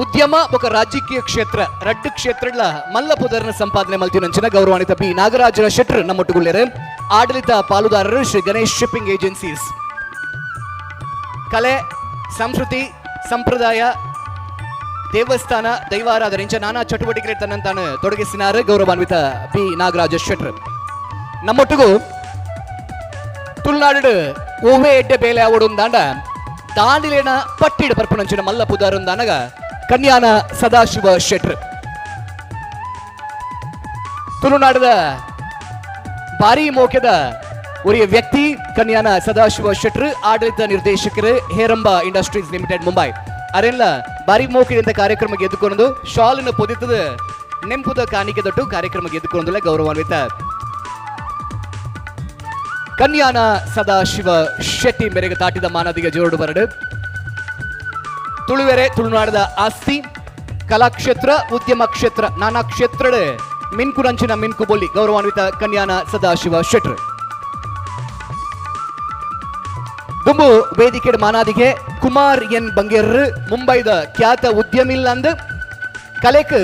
ಉದ್ಯಮ ಬೊಕ ರಾಜಕೀಯ ಕ್ಷೇತ್ರ ರಡ್ಡು ಕ್ಷೇತ್ರಗಳ ಮಲ್ಲ ಪುದರ್ನ ಸಂಪಾದನೆ ಮಲ್ತಿನಂಚಿನ ಗೌರವಾನ್ವಿತ ಬಿ ನಾಗರಾಜನ ಶೆಟ್ರ್ ನಮ್ಮೊಟ್ಟುಗುಳ್ಳೇರು. ಆಡಳಿತ ಪಾಲುದಾರರು ಶ್ರೀ ಗಣೇಶ್ ಶಿಪ್ಪಿಂಗ್ ಏಜೆನ್ಸೀಸ್. ಕಲೆ, ಸಂಸ್ಕೃತಿ, ಸಂಪ್ರದಾಯ, ದೇವಸ್ಥಾನ, ದೈವಾರಾಧನೆ ಇಂಚ ನಾನಾ ಚಟುವಟಿಕೆ ತನ್ನಂತಾನು ತೊಡಗಿಸಿನಾರು ಗೌರವಾನ್ವಿತ ಬಿ ನಾಗರಾಜ ಶೆಟ್ರ್. ನಮ್ಮೊಟ್ಟಿಗೂ ತುಳುನಾಡು ಒವ್ವೇ ಎಡ್ಡೆ ಬೇಲೆ ಆವಡುಂದಾಂಡ ದಾಂಡಿಲೇನ ಪಟ್ಟಿಡು ಪರ್ಪುನಂಚಿನ ಮಲ್ಲ ಪುದಾರುಂದಾನಗ ಕನ್ಯಾನ ಸದಾಶಿವ ಶೆಟ್ರ್. ತುಳುನಾಡದ ಭಾರಿ ಮೋಕೆದ ಒರಿಯ ವ್ಯಕ್ತಿ ಕನ್ಯಾನ ಸದಾಶಿವ ಶೆಟ್ರ್, ಆಡಳಿತ ನಿರ್ದೇಶಕರು ಹೇರಂಬ ಇಂಡಸ್ಟ್ರೀಸ್ ಲಿಮಿಟೆಡ್ ಮುಂಬೈ. ಅರೆಲ್ಲ ಬಾರಿ ಮೋಕೆದಿಂದ ಕಾರ್ಯಕ್ರಮಕ್ಕೆ ಎದ್ದುಕೊಂಡು ಶಾಲನ್ನು ಪೊದಿತದ ನೆಂಪುದ ಕಾಣಿಕೆ ದೊಟ್ಟು ಕಾರ್ಯಕ್ರಮಕ್ಕೆ ಎದ್ದುಕೊಂಡುಲ್ಲ ಗೌರವಾನ್ವಿತ ಕನ್ಯಾನ ಸದಾಶಿವ ಶೆಟ್ಟಿ ಮೇರೆಗೆ ತಾಟಿದ ಮಾನದಿಗೆ ಜೋಡು ಬರಡು. ತುಳುವೆರೆ ತುಳುನಾಡದ ಆಸ್ತಿ, ಕಲಾಕ್ಷೇತ್ರ, ಉದ್ಯಮ ಕ್ಷೇತ್ರ, ನಾನಾ ಕ್ಷೇತ್ರದ ಮಿನ್ಕುರಂಚಿನ ಮಿನ್ಕು ಬೊಲ್ಲಿ ಗೌರವಾನ್ವಿತ ಕನ್ಯಾನ ಸದಾಶಿವ ಶೆಟ್ರ್. ದುಂಬು ವೇದಿಕೆ ಮಾನಾದಿಗೆ ಕುಮಾರ್ ಎನ್ ಬಂಗೇರ್, ಮುಂಬೈದ ಖ್ಯಾತ ಉದ್ಯಮಿಲ್ಲಂದ್ ಕಲೆಕ್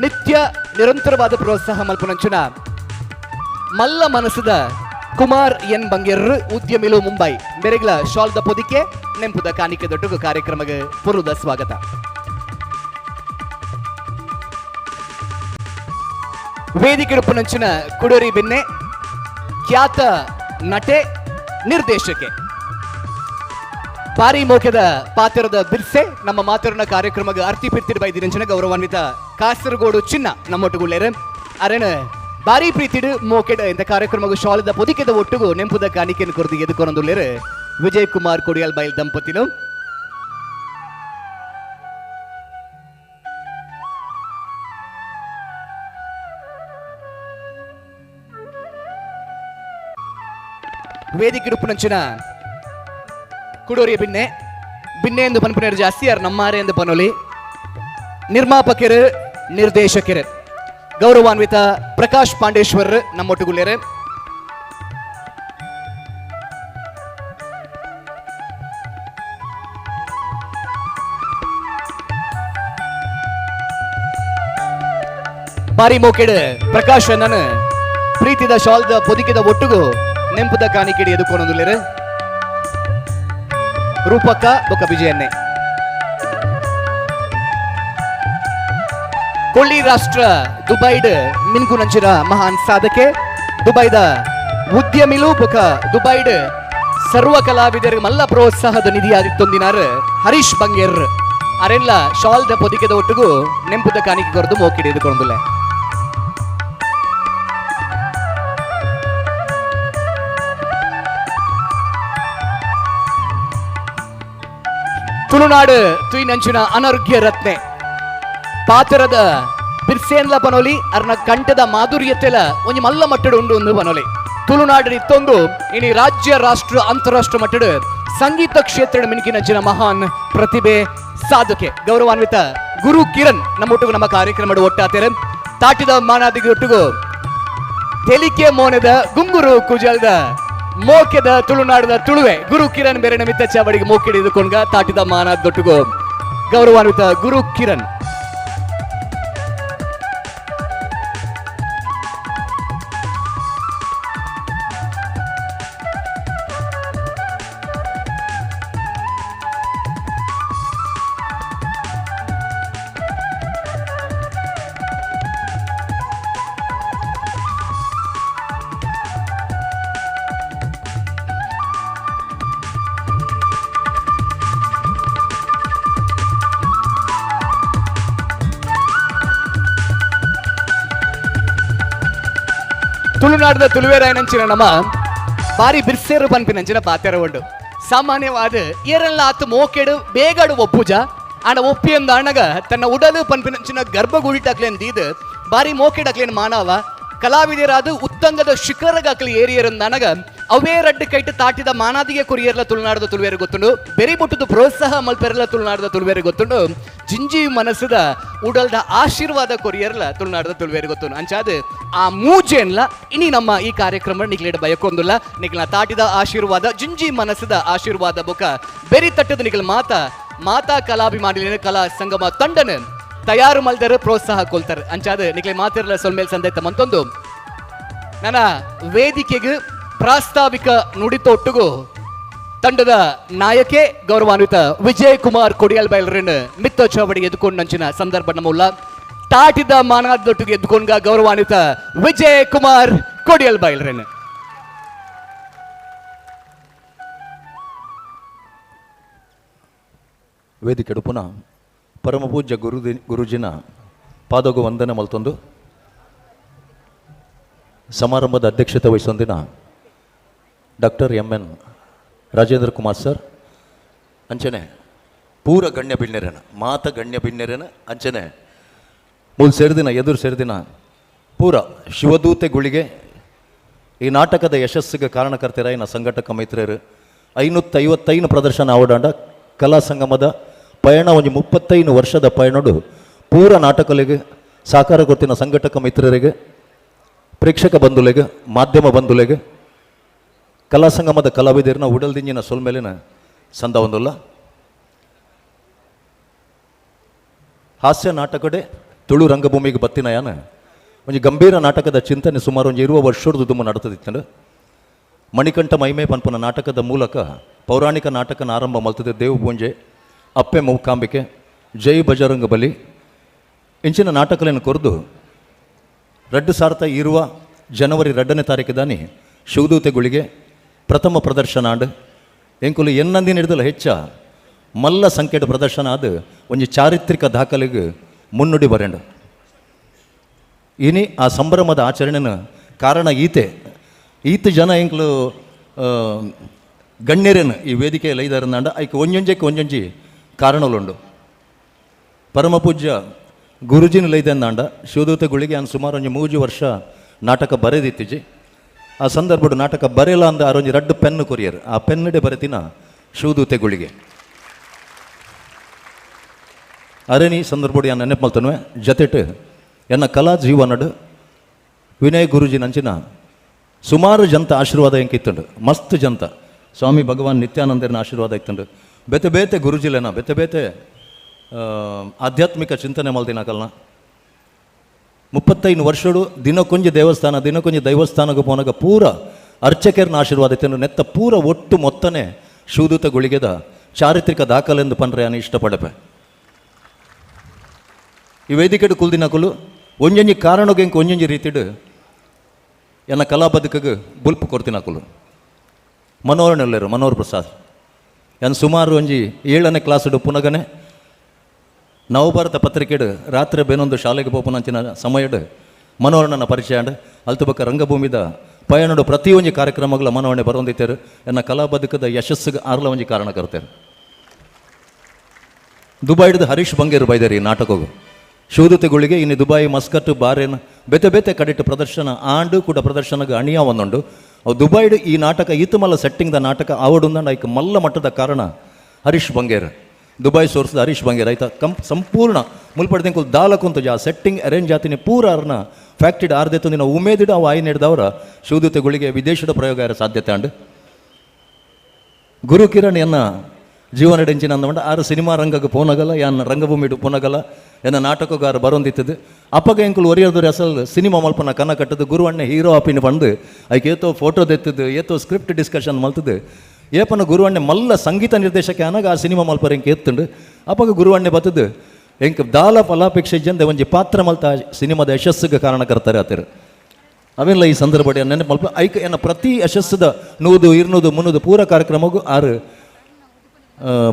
ನಿತ್ಯ ನಿರಂತರವಾದ ಪ್ರೋತ್ಸಾಹ ಮಲ್ಪುನಂಚಿನ ಮಲ್ಲ ಮನಸ್ಸದ ಕುಮಾರ್ ಎನ್ ಬಂಗೇರ್ ಉದ್ಯಮಿಲು ಮುಂಬೈ ಬೆರೆಗ್ಲ ಶಾಲ್ದ ಪೊದಿಕೆ ನೆಂಪುದ ಕಾಣಿಕೆ ದೊಡ್ಡ ಕಾರ್ಯಕ್ರಮಕ್ಕೆ ಪುರುದ ಸ್ವಾಗತ. ವೇದಿಕೆ ನಂಚಿನ ಕುಡರಿ ಬೆನ್ನೆ ಖ್ಯಾತ ನಟೆ ನಿರ್ದೇಶಕೆ ಬಾರಿ ಮೋಕೆದ ಪಾತ್ರದ ಬಿರ್ಸೆ ನಮ್ಮ ಮಾತರನ ಕಾರ್ಯಕ್ರಮಕ್ಕೆ ಅರ್ತಿ ಪಿರ್ತಿರ್ ಬೈದಿರಂಚಿನ ಗೌರವಾನ್ವಿತ ಕಾಸರಗೋಡು ಚಿನ್ನ ನಮ್ಮೊಟ್ಟುಗುಳ್ಳೇರು. ಅರೆನ ಬಾರಿ ಪ್ರೀತಿಡು ಮೋಕೆಡ ಇಂತ ಕಾರ್ಯಕ್ರಮಕ್ಕೆ ಶಾಲದ ಪೊದಿಕೆದ ಒಟ್ಟುಗು ನೆಂಪುದ ಕಾಣಿಕೆಯನ್ನು ಕೊರದು ಎದುಕೊನೊಂದುಳ್ಳೇರು ವಿಜಯ್ ಕುಮಾರ್ ಕೊಡಿಯಲ್ ಬೈಲ್ ದಂಪತಿಲು. ವೇದಿಕೆ ಉಪ್ಪುನಂಚಿನ ಕುಡೋರಿಯ ಬಿನ್ನೆ ಬಿನ್ನೆ ಎಂದು ಪನ್ಪುನೇರು ಜಾಸ್ತಿ ಯಾರು ನಮ್ಮಾರೆ ಎಂದು ಪನೊಲಿ ನಿರ್ಮಾಪಕರು ನಿರ್ದೇಶಕರು ಗೌರವಾನ್ವಿತ ಪ್ರಕಾಶ್ ಪಾಂಡೇಶ್ವರ್ ನಮ್ಮೊಟ್ಟುಗುಳ್ಳೇರು. ಬಾರಿ ಮೋಕೆಡು ಪ್ರಕಾಶ್ ಅಣ್ಣನ ಪ್ರೀತಿದ ಶಾಲ್ದ ಪೊದಿಕೆದ ಒಟ್ಟುಗು ನೆಂಪುದ ಕಾಣಿಕೆಡಿ ಎದುಕೊನೊಂದುಲ್ಲೆರ್. ರೂಪಕ ಬೊಕ ವಿಜಯನ್ನೆ. ಕೊಳ್ಳಿ ರಾಷ್ಟ್ರ ದುಬೈಡ್ ಮಿನ್ಕುನಂಚಿನ ಮಹಾನ್ ಸಾಧಕೆ ದುಬೈದ ಉದ್ಯಮಿಲು ಬೊಕ ದುಬೈಡ್ ಸರ್ವ ಕಲಾವಿದರಿಗೆ ಮಲ್ಲ ಪ್ರೋತ್ಸಾಹದ ನಿಧಿಯಾದಿತ್ತೊಂದಿನಾರ್ ಹರೀಶ್ ಬಂಗೇರ್. ಅರೆಲ್ಲ ಶಾಲ್ದ ಪೊದಿಕೆದ ಒಟ್ಟುಗು ನೆಂಪುದ ಕಾಣಿಕೆ ಕೊರದು ಮೋಕಿಡಿ ಎದುಕೊಂದುಲ್ಲೆ. ತುಳುನಾಡು ತುಯಿನಂಚಿನ ಅನರ್ಘ್ಯ ರತ್ನೆ ಪಾತ್ರದ ಬಿರ್ಸೇನ್ಲ ಪನೋಲಿ ಅರ್ನ ಕಂಠದ ಮಾಧುರ್ಯತೆಲ ಒಂಜಿ ಮಲ್ಲ ಮಟ್ಟಡು ಉಂಡು ಒಂದು ಪನೋಲಿ. ತುಳುನಾಡಿನ ಇತ್ತೊಂದು ಇನಿ ರಾಜ್ಯ ರಾಷ್ಟ್ರ ಅಂತಾರಾಷ್ಟ್ರ ಮಟ್ಟದ ಸಂಗೀತ ಕ್ಷೇತ್ರದ ಮಿಣುಕಿನಂಚಿನ ಮಹಾನ್ ಪ್ರತಿಭೆ ಸಾಧಕೆ ಗೌರವಾನ್ವಿತ ಗುರು ಕಿರಣ್ ನಮ್ಮೊಟ್ಟಿಗೂ ನಮ್ಮ ಕಾರ್ಯಕ್ರಮದ ಒಟ್ಟಾತಾರೆ. ತಾಟಿದ ಮಾನಾದಿಗೆ ಒಟ್ಟಿಗೂ ತೆಲಿಕೆ ಮೋನದ ಗುಂಗುರು ಕುಜಲ್ದ ಮೋಕೆದ ತುಳುನಾಡದ ತುಳುವೆ ಗುರು ಕಿರಣ್ ಬೇರೆ ನಮಿತ ಚಾವಡಿಗೆ ಮೋಕಿಡಿದುಕೊಂಡ ತಾಟಿದ ಮಾನಾದೊಟ್ಟಿಗೂ ಗೌರವಾನ್ವಿತ ಗುರು ಕಿರಣ್. ತುಳುನಾಡದ ತುಳುವೇರಾಯನಂಚಿನ ನಮ್ಮ ಬಾರಿ ಬಿರ್ಸೇರು ಪನ್ಪಿನಂಚಿನ ಪಾತೆರ ಉಂಡು. ಸಾಮಾನ್ಯವಾದ ಏರೆಲ್ಲ ಆತು ಮೋಕೆಡು ಬೇಗಡು ಒಪ್ಪುಜ ಆಂಡ ಒಪ್ಪಿಯಂದ ಅಣ್ಣಗ ತನ್ನ ಉಡಲು ಪನ್ಪಿನಂಚಿನ ಗರ್ಭಗುಡಿಟಾಕ್ಲೇನ್ ದೀದು ಬಾರಿ ಮೋಕೆಡಕ್ಲೇನ್ ಮಾನವ ಕಲಾವಿದರಾದ ಉತ್ತಂಗದ ಶಿಖರಗಾಕ್ಲಿ ಏರಿಯರಂದ ಅನಗ ಅವೇ ರಡ್ಡು ಕೈಟು ತಾಟಿದ ಮಾನಾದಿಗೆ ಕೊರಿಯರ್ಲ ತುಳುನಾಡದ ತುಳುವೇರು ಗೊತ್ತುಂಡು, ಬೆರಿ ಬೊಟ್ಟುದು ಪ್ರೋತ್ಸಾಹ ಮಲ್ಪೆರಲ ತುಳುನಾಡದ ತುಳುವೇರು ಗೊತ್ತುಂಡು, ಜಿಂಜಿ ಮನಸ್ಸುದ ಉಡಲ್ದ ಆಶೀರ್ವಾದ ಕೊರಿಯರ್ಲ ತುಳುನಾಡದ ತುಳುವೇರು ಗೊತ್ತುಂಡು. ಅಂಚಾದ ಆ ಮೂಜೆನ್ಲ ಇನಿ ನಮ್ಮ ಈ ಕಾರ್ಯಕ್ರಮ ನಿಕ್ಲೇಡ ಬಯಕೊಂದುಲ್ಲ. ನಿಕ್ಲ ತಾಟಿದ ಆಶೀರ್ವಾದ ಜಿಂಜಿ ಮನಸ್ಸುದ ಆಶೀರ್ವಾದ ಬೊಕ ಬೆರಿ ತಟ್ಟದ ನಿಕ್ಲ ಮಾತಾ ಮಾತಾ ಕಲಾಭಿಮಾನಿನ ಕಲಾ ಸಂಗಮ ತಂಡನ ತಯಾರು ಮಲ್ದರು ಪ್ರೋತ್ಸಾಹ ಕೊಲ್ತಾರೆ. ಅಂಚಾದ ನಿಕ್ಲೆ ಮಾತಿರಲ ಸೊಲ್ಮೇಲ್ ಸಂದೈತ ಮಂತೊಂದು ನನ್ನ ವೇದಿಕೆಗೆ ಪ್ರಾಸ್ತಾವಿಕ ನುಡಿತೊಟ್ಟಿಗೂ ತಂಡದ ನಾಯಕೆ ಗೌರವಾನ್ವಿತ ವಿಜಯ್ ಕುಮಾರ್ ಕೊಡಿಯಲ್ ಬೈಲ್ರನ್ ಮಿತ್ತ ಚಾವಡಿ ಎದ್ಕೊಂಡಂಚಿನ ಸಂದರ್ಭ ನಮ್ಮಲ್ಲ ತಾಟಿದ ಮಾನಾದೊಟ್ಟಿಗೆ ಎದ್ಕೊಂಡ ಗೌರವಾನ್ವಿತ ವಿಜಯ್ ಕುಮಾರ್ ಕೊಡಿಯಲ್ ಬೈಲ್ರನ್. ವೇದಿಕೆ ಪುನಃ ಪರಮಪೂಜ್ಯ ಗುರುಜಿನ ಪಾದಗು ವಂದನೆ ಮಲ್ತೊಂದು ಸಮಾರಂಭದ ಅಧ್ಯಕ್ಷತೆ ವಹಿಸೊಂದಿನ Doctor M N Rajendra Kumar sir, ಅಂಚನೆ ಪೂರ ಗಣ್ಯ ಬಿಣ್ಣೆರೇನ ಮಾತ ಗಣ್ಯ ಬಿಣ್ಣೆರೇನ ಅಂಚನೆ ಮೂಲು ಸೇರಿದಿನ ಎದುರು ಸೇರಿದಿನ ಪೂರ ಶಿವದೂತೆಗಳಿಗೆ ಈ ನಾಟಕದ ಯಶಸ್ಸಿಗೆ ಕಾರಣಕರ್ತರ ಸಂಘಟಕ ಮಿತ್ರರು 555 ಪ್ರದರ್ಶನ ಆವಡಾಂಡ ಕಲಾ ಸಂಗಮದ ಪಯಣ ಒಂಜಿ 35 ವರ್ಷದ ಪಯಣಡು ಪೂರ ನಾಟಕಗಳಿಗೆ ಸಹಕಾರ ಕೊತ್ತಿನ ಸಂಘಟಕ ಮಿತ್ರರಿಗೆ, ಪ್ರೇಕ್ಷಕ ಬಂಧುಲೆಗೆ, ಮಾಧ್ಯಮ ಬಂಧುಲೆಗೆ, ಕಲಾ ಸಂಗಮದ ಕಲಾವಿದರನ್ನ ಉಡಲ್ದಿಂಜಿನ ಸೊಲ್ಮೇಲಿನ ಸಂದ ಒಂದಲ್ಲ. ಹಾಸ್ಯ ನಾಟಕಡೆ ತುಳು ರಂಗಭೂಮಿಗೆ ಬತ್ತಿನ ಯಾನ ಒಂಜಿ ಗಂಭೀರ ನಾಟಕದ ಚಿಂತನೆ ಸುಮಾರು ಒಂಜಿ 20 ವರ್ಷದ ದುಮ್ಮ ನಡತದಿತ್ತು. ಮಣಿಕಂಠ ಮೈಮೆ ಪನ್ಪನ ನಾಟಕದ ಮೂಲಕ ಪೌರಾಣಿಕ ನಾಟಕನ ಆರಂಭ ಮಲ್ತದೆ. ದೇವಪೂಂಜೆ, ಅಪ್ಪೆ ಮೂಕಾಂಬಿಕೆ, ಜೈ ಬಜರಂಗ ಬಲಿ ಇಂಚಿನ ನಾಟಕಗಳನ್ನು ಕೊರೆದು 2020 ಜನವರಿ 2ನೇ ತಾರೀಕು ದಾನಿ ಶಿವದೂತೆಗಳಿಗೆ ಪ್ರಥಮ ಪ್ರದರ್ಶನ ಆಂಡ್ ಎಂಕುಲು ಎನ್ನಂದಿನ ಹಿಡಿದಲ್ಲ ಹೆಚ್ಚ ಮಲ್ಲ ಸಂಖ್ಯೆಯ ಪ್ರದರ್ಶನ ಅದು ಒಂಜಿ ಚಾರಿತ್ರಿಕ ದಾಖಲೆಗೆ ಮುನ್ನುಡಿ ಬರೆಂಡು. ಇನಿ ಆ ಸಂಭ್ರಮದ ಆಚರಣೆನ ಕಾರಣ ಈತೆ ಈತ ಜನ ಎಂಕ್ಲು ಗಣ್ಯರೇನು ಈ ವೇದಿಕೆಯಲ್ಲಿ ಐದಾರಂದಾಂಡ ಐಕೆ ಒಂಜೊಂಜಕ್ಕೆ ಒಂಜೊಂಜಿ ಕಾರಣಲುಂಡು. ಪರಮಪೂಜ್ಯ ಗುರುಜಿನ ಲೈದಂದಾಂಡ ಶಿವದೂತೆಗಳಿಗೆ ನಾನು ಸುಮಾರು ಒಂಜಿ 3 ವರ್ಷ ನಾಟಕ ಬರೆದಿತ್ತೀಜಿ. ಆ ಸಂದರ್ಭಡು ನಾಟಕ ಬರೆಯಲ್ಲ ಅಂದ ಆರೊಂಜಿ ರಡ್ಡು ಪೆನ್ನು ಕೊರಿಯರ್, ಆ ಪೆನ್ನಡೆ ಬರೆತಿನ ಶಿವದೂತೆಗಳಿಗೆ ಅರಣಿ ಸಂದರ್ಭಡು ಯಾನ್ ನೆನಪು ಮಲ್ತನುವೆ. ಜತೆಟ್ ಎನ್ನ ಕಲಾ ಜೀವನಡು ವಿನಯ್ ಗುರುಜಿ ನಂಚಿನ ಸುಮಾರು ಜಂತ ಆಶೀರ್ವಾದ ಎಂಕಿತ್ತುಂಡು, ಮಸ್ತ್ ಜಂತ ಸ್ವಾಮಿ ಭಗವಾನ್ ನಿತ್ಯಾನಂದರನ ಆಶೀರ್ವಾದ ಇತ್ತುಂಡು. ಬೇತೆ ಬೇತೆ ಗುರುಜಿಲೆನ ಬೇತೆ ಬೇತೆ ಆಧ್ಯಾತ್ಮಿಕ ಚಿಂತನೆ ಮಲ್ದಿನ ಕಲ್ನ 35 ವರ್ಷಡು ದಿನಕ್ಕೊಂಜಿ ದೇವಸ್ಥಾನ ದಿನಕ್ಕೊಂಜಿ ದೈವಸ್ಥಾನಕ್ಕೆ ಪೋನಾಗ ಪೂರ ಅರ್ಚಕರನ ಆಶೀರ್ವಾದ ಇತ್ತು. ನೆತ್ತ ಪೂರ ಒಟ್ಟು ಮೊತ್ತನೆ ಶಿವದೂತ ಗುಳಿಗೆದ ಚಾರಿತ್ರಿಕ ದಾಖಲೆಂದು ಪನ್ರೆ ನಾನು ಇಷ್ಟಪಡಪೆ. ಈ ವೇದಿಕೆಡು ಕುಲ್ದಿನಕುಲು ಒಂಜೊಂಜಿ ಕಾರಣಕ್ಕೆ ಎಂಕ್ ಒಂಜೊಂಜಿ ರೀತಿಡು ಎನ್ನ ಕಲಾ ಬದುಕಿಗೆ ಬುಲ್ಪು ಕೊಡ್ತಿನಕುಲು. ಮನೋಹರನಲ್ಲೇರು ಮನೋಹರ್ ಪ್ರಸಾದ್ ಎನ್ ಸುಮಾರು ಒಂಜಿ 7ನೇ ಕ್ಲಾಸುಡು ಪುನಗನೆ ನವಭಾರತ ಪತ್ರಿಕೆಡು ರಾತ್ರಿ ಬೇನೊಂದು ಶಾಲೆಗೆ ಪೋಪುನಂಚಿನ ಸಮಯಡು ಮನೋಹರನ ಪರಿಚಯ ಅಂಡ್ ಅಲ್ತು ಬೊಕ್ಕ ರಂಗಭೂಮಿದ ಪಯಣಡು ಪ್ರತಿಯೊಂಜಿ ಕಾರ್ಯಕ್ರಮಗಳ ಮನೋಹರಣೆ ಬರೊಂದಿತ್ತೇರು. ಎನ್ನ ಕಲಾ ಬದುಕದ ಯಶಸ್ಸಿಗೆ ಆರ್ಲ ಒಂಜಿ ಕಾರಣಕರ್ತೇರು. ದುಬೈಡ್ದು ಹರೀಶ್ ಬಂಗೇರು ಬೈದೇರಿ ಈ ನಾಟಕಗೂ ಶಿವದೂತೆಗಳಿಗೆ ಇನ್ನು ದುಬೈ, ಮಸ್ಕಟ್, ಬಾರೇನ್ ಬೇತೆ ಬೇತೆ ಕಡೆಟ್ಟು ಪ್ರದರ್ಶನ ಆಂಡು ಕೂಡ ಪ್ರದರ್ಶನಕ್ಕೆ ಅಣಿಯ ಒಂದುಂಡು. ಅವು ದುಬೈಡ್ ಈ ನಾಟಕ ಈತ ಮಲ್ಲ ಸೆಟ್ಟಿಂಗ್ದ ನಾಟಕ ಆವಡುಂದಂಡ ಐಕ್ ಮಲ್ಲ ಮಟ್ಟದ ಕಾರಣ ಹರೀಶ್ ಬಂಗೇರ್, ದುಬೈ ಸೋರ್ಸ್ದ ಹರೀಶ್ ಬಂಗೇರ್ ಆಯ್ತಾ. ಸಂಪೂರ್ಣ ಮುಲ್ಪಡ್ದಿಂಕುಲ್ ದಾಲಕುಂತ ಆ ಸೆಟ್ಟಿಂಗ್ ಅರೇಂಜ್ ಆತಿನಿ ಪೂರ ಅರ್ನ ಫ್ಯಾಕ್ಟ್ರಿಡ್ ಆರ್ದೆತ್ತು ದಿನ ಉಮೇದಿಡ ಅವು ಆಯಿ ನೀಡಿದವರ ಶಿವದೂತೆಗಳಿಗೆ ವಿದೇಶದ ಪ್ರಯೋಗ ಸಾಧ್ಯತೆ ಅಂಡು. ಗುರು ಕಿರಣ್ ಎನ್ನ ಜೀವನ ಎಂಚಿನ ಅಂದಮಂಡ ಆರು ಸಿನಿಮಾ ರಂಗಕ್ಕೆ ಪೋನಗಲ್ಲ, ಯಾನ್ ರಂಗಭೂಮಿಡು ಪೋನಗಲ್ಲ, ಎನ್ನ ನಾಟಕಗಾರ ಬರೋಂದಿತ್ತದು. ಅಪ್ಪಗ ಎಂಕುಲು ಒರಿಯರ್ದೊರಿ ಅಸಲ್ ಸಿನಿಮಾ ಮಲ್ಪನ ಕನ ಕಟ್ಟದು ಗುರು ಅಣ್ಣೆ ಹೀರೋ ಆಪಿನ ಬಂದು ಐಕೆ ಏತೋ ಫೋಟೋ ದೆತ್ತದು, ಏತೋ ಸ್ಕ್ರಿಪ್ಟ್ ಡಿಸ್ಕಷನ್ ಮಲ್ತದು. ಏಪನ ಗುರು ಅಣ್ಣೆ ಮಲ್ಲ ಸಂಗೀತ ನಿರ್ದೇಶಕ ಅನಾಗ ಆ ಸಿನಿಮಾ ಮಲ್ಪರ ಎಂಕ್ ಎತ್ತುಂಡು. ಅಪ್ಪಗ ಗುರು ಅಣ್ಣೆ ಬತ್ತದು ಎಂಕ್ ದಾಲ ಫಲಾಪೇಕ್ಷೆ ಜಂದೆ ಒಂಜಿ ಪಾತ್ರ ಮಲ್ತ ಸಿನಿಮಾದ ಯಶಸ್ಸಿಗೆ ಕಾರಣಕರ್ತಾರೆ ಆತರು. ಅವೆಲ್ಲ ಈ ಸಂದರ್ಭ ನೆನಪು ಮಲ್ಪ ಐಕ್ ಎನ್ನ ಪ್ರತಿ ಯಶಸ್ಸದ 100 200 300 ಪೂರ ಕಾರ್ಯಕ್ರಮಗೂ ಆರು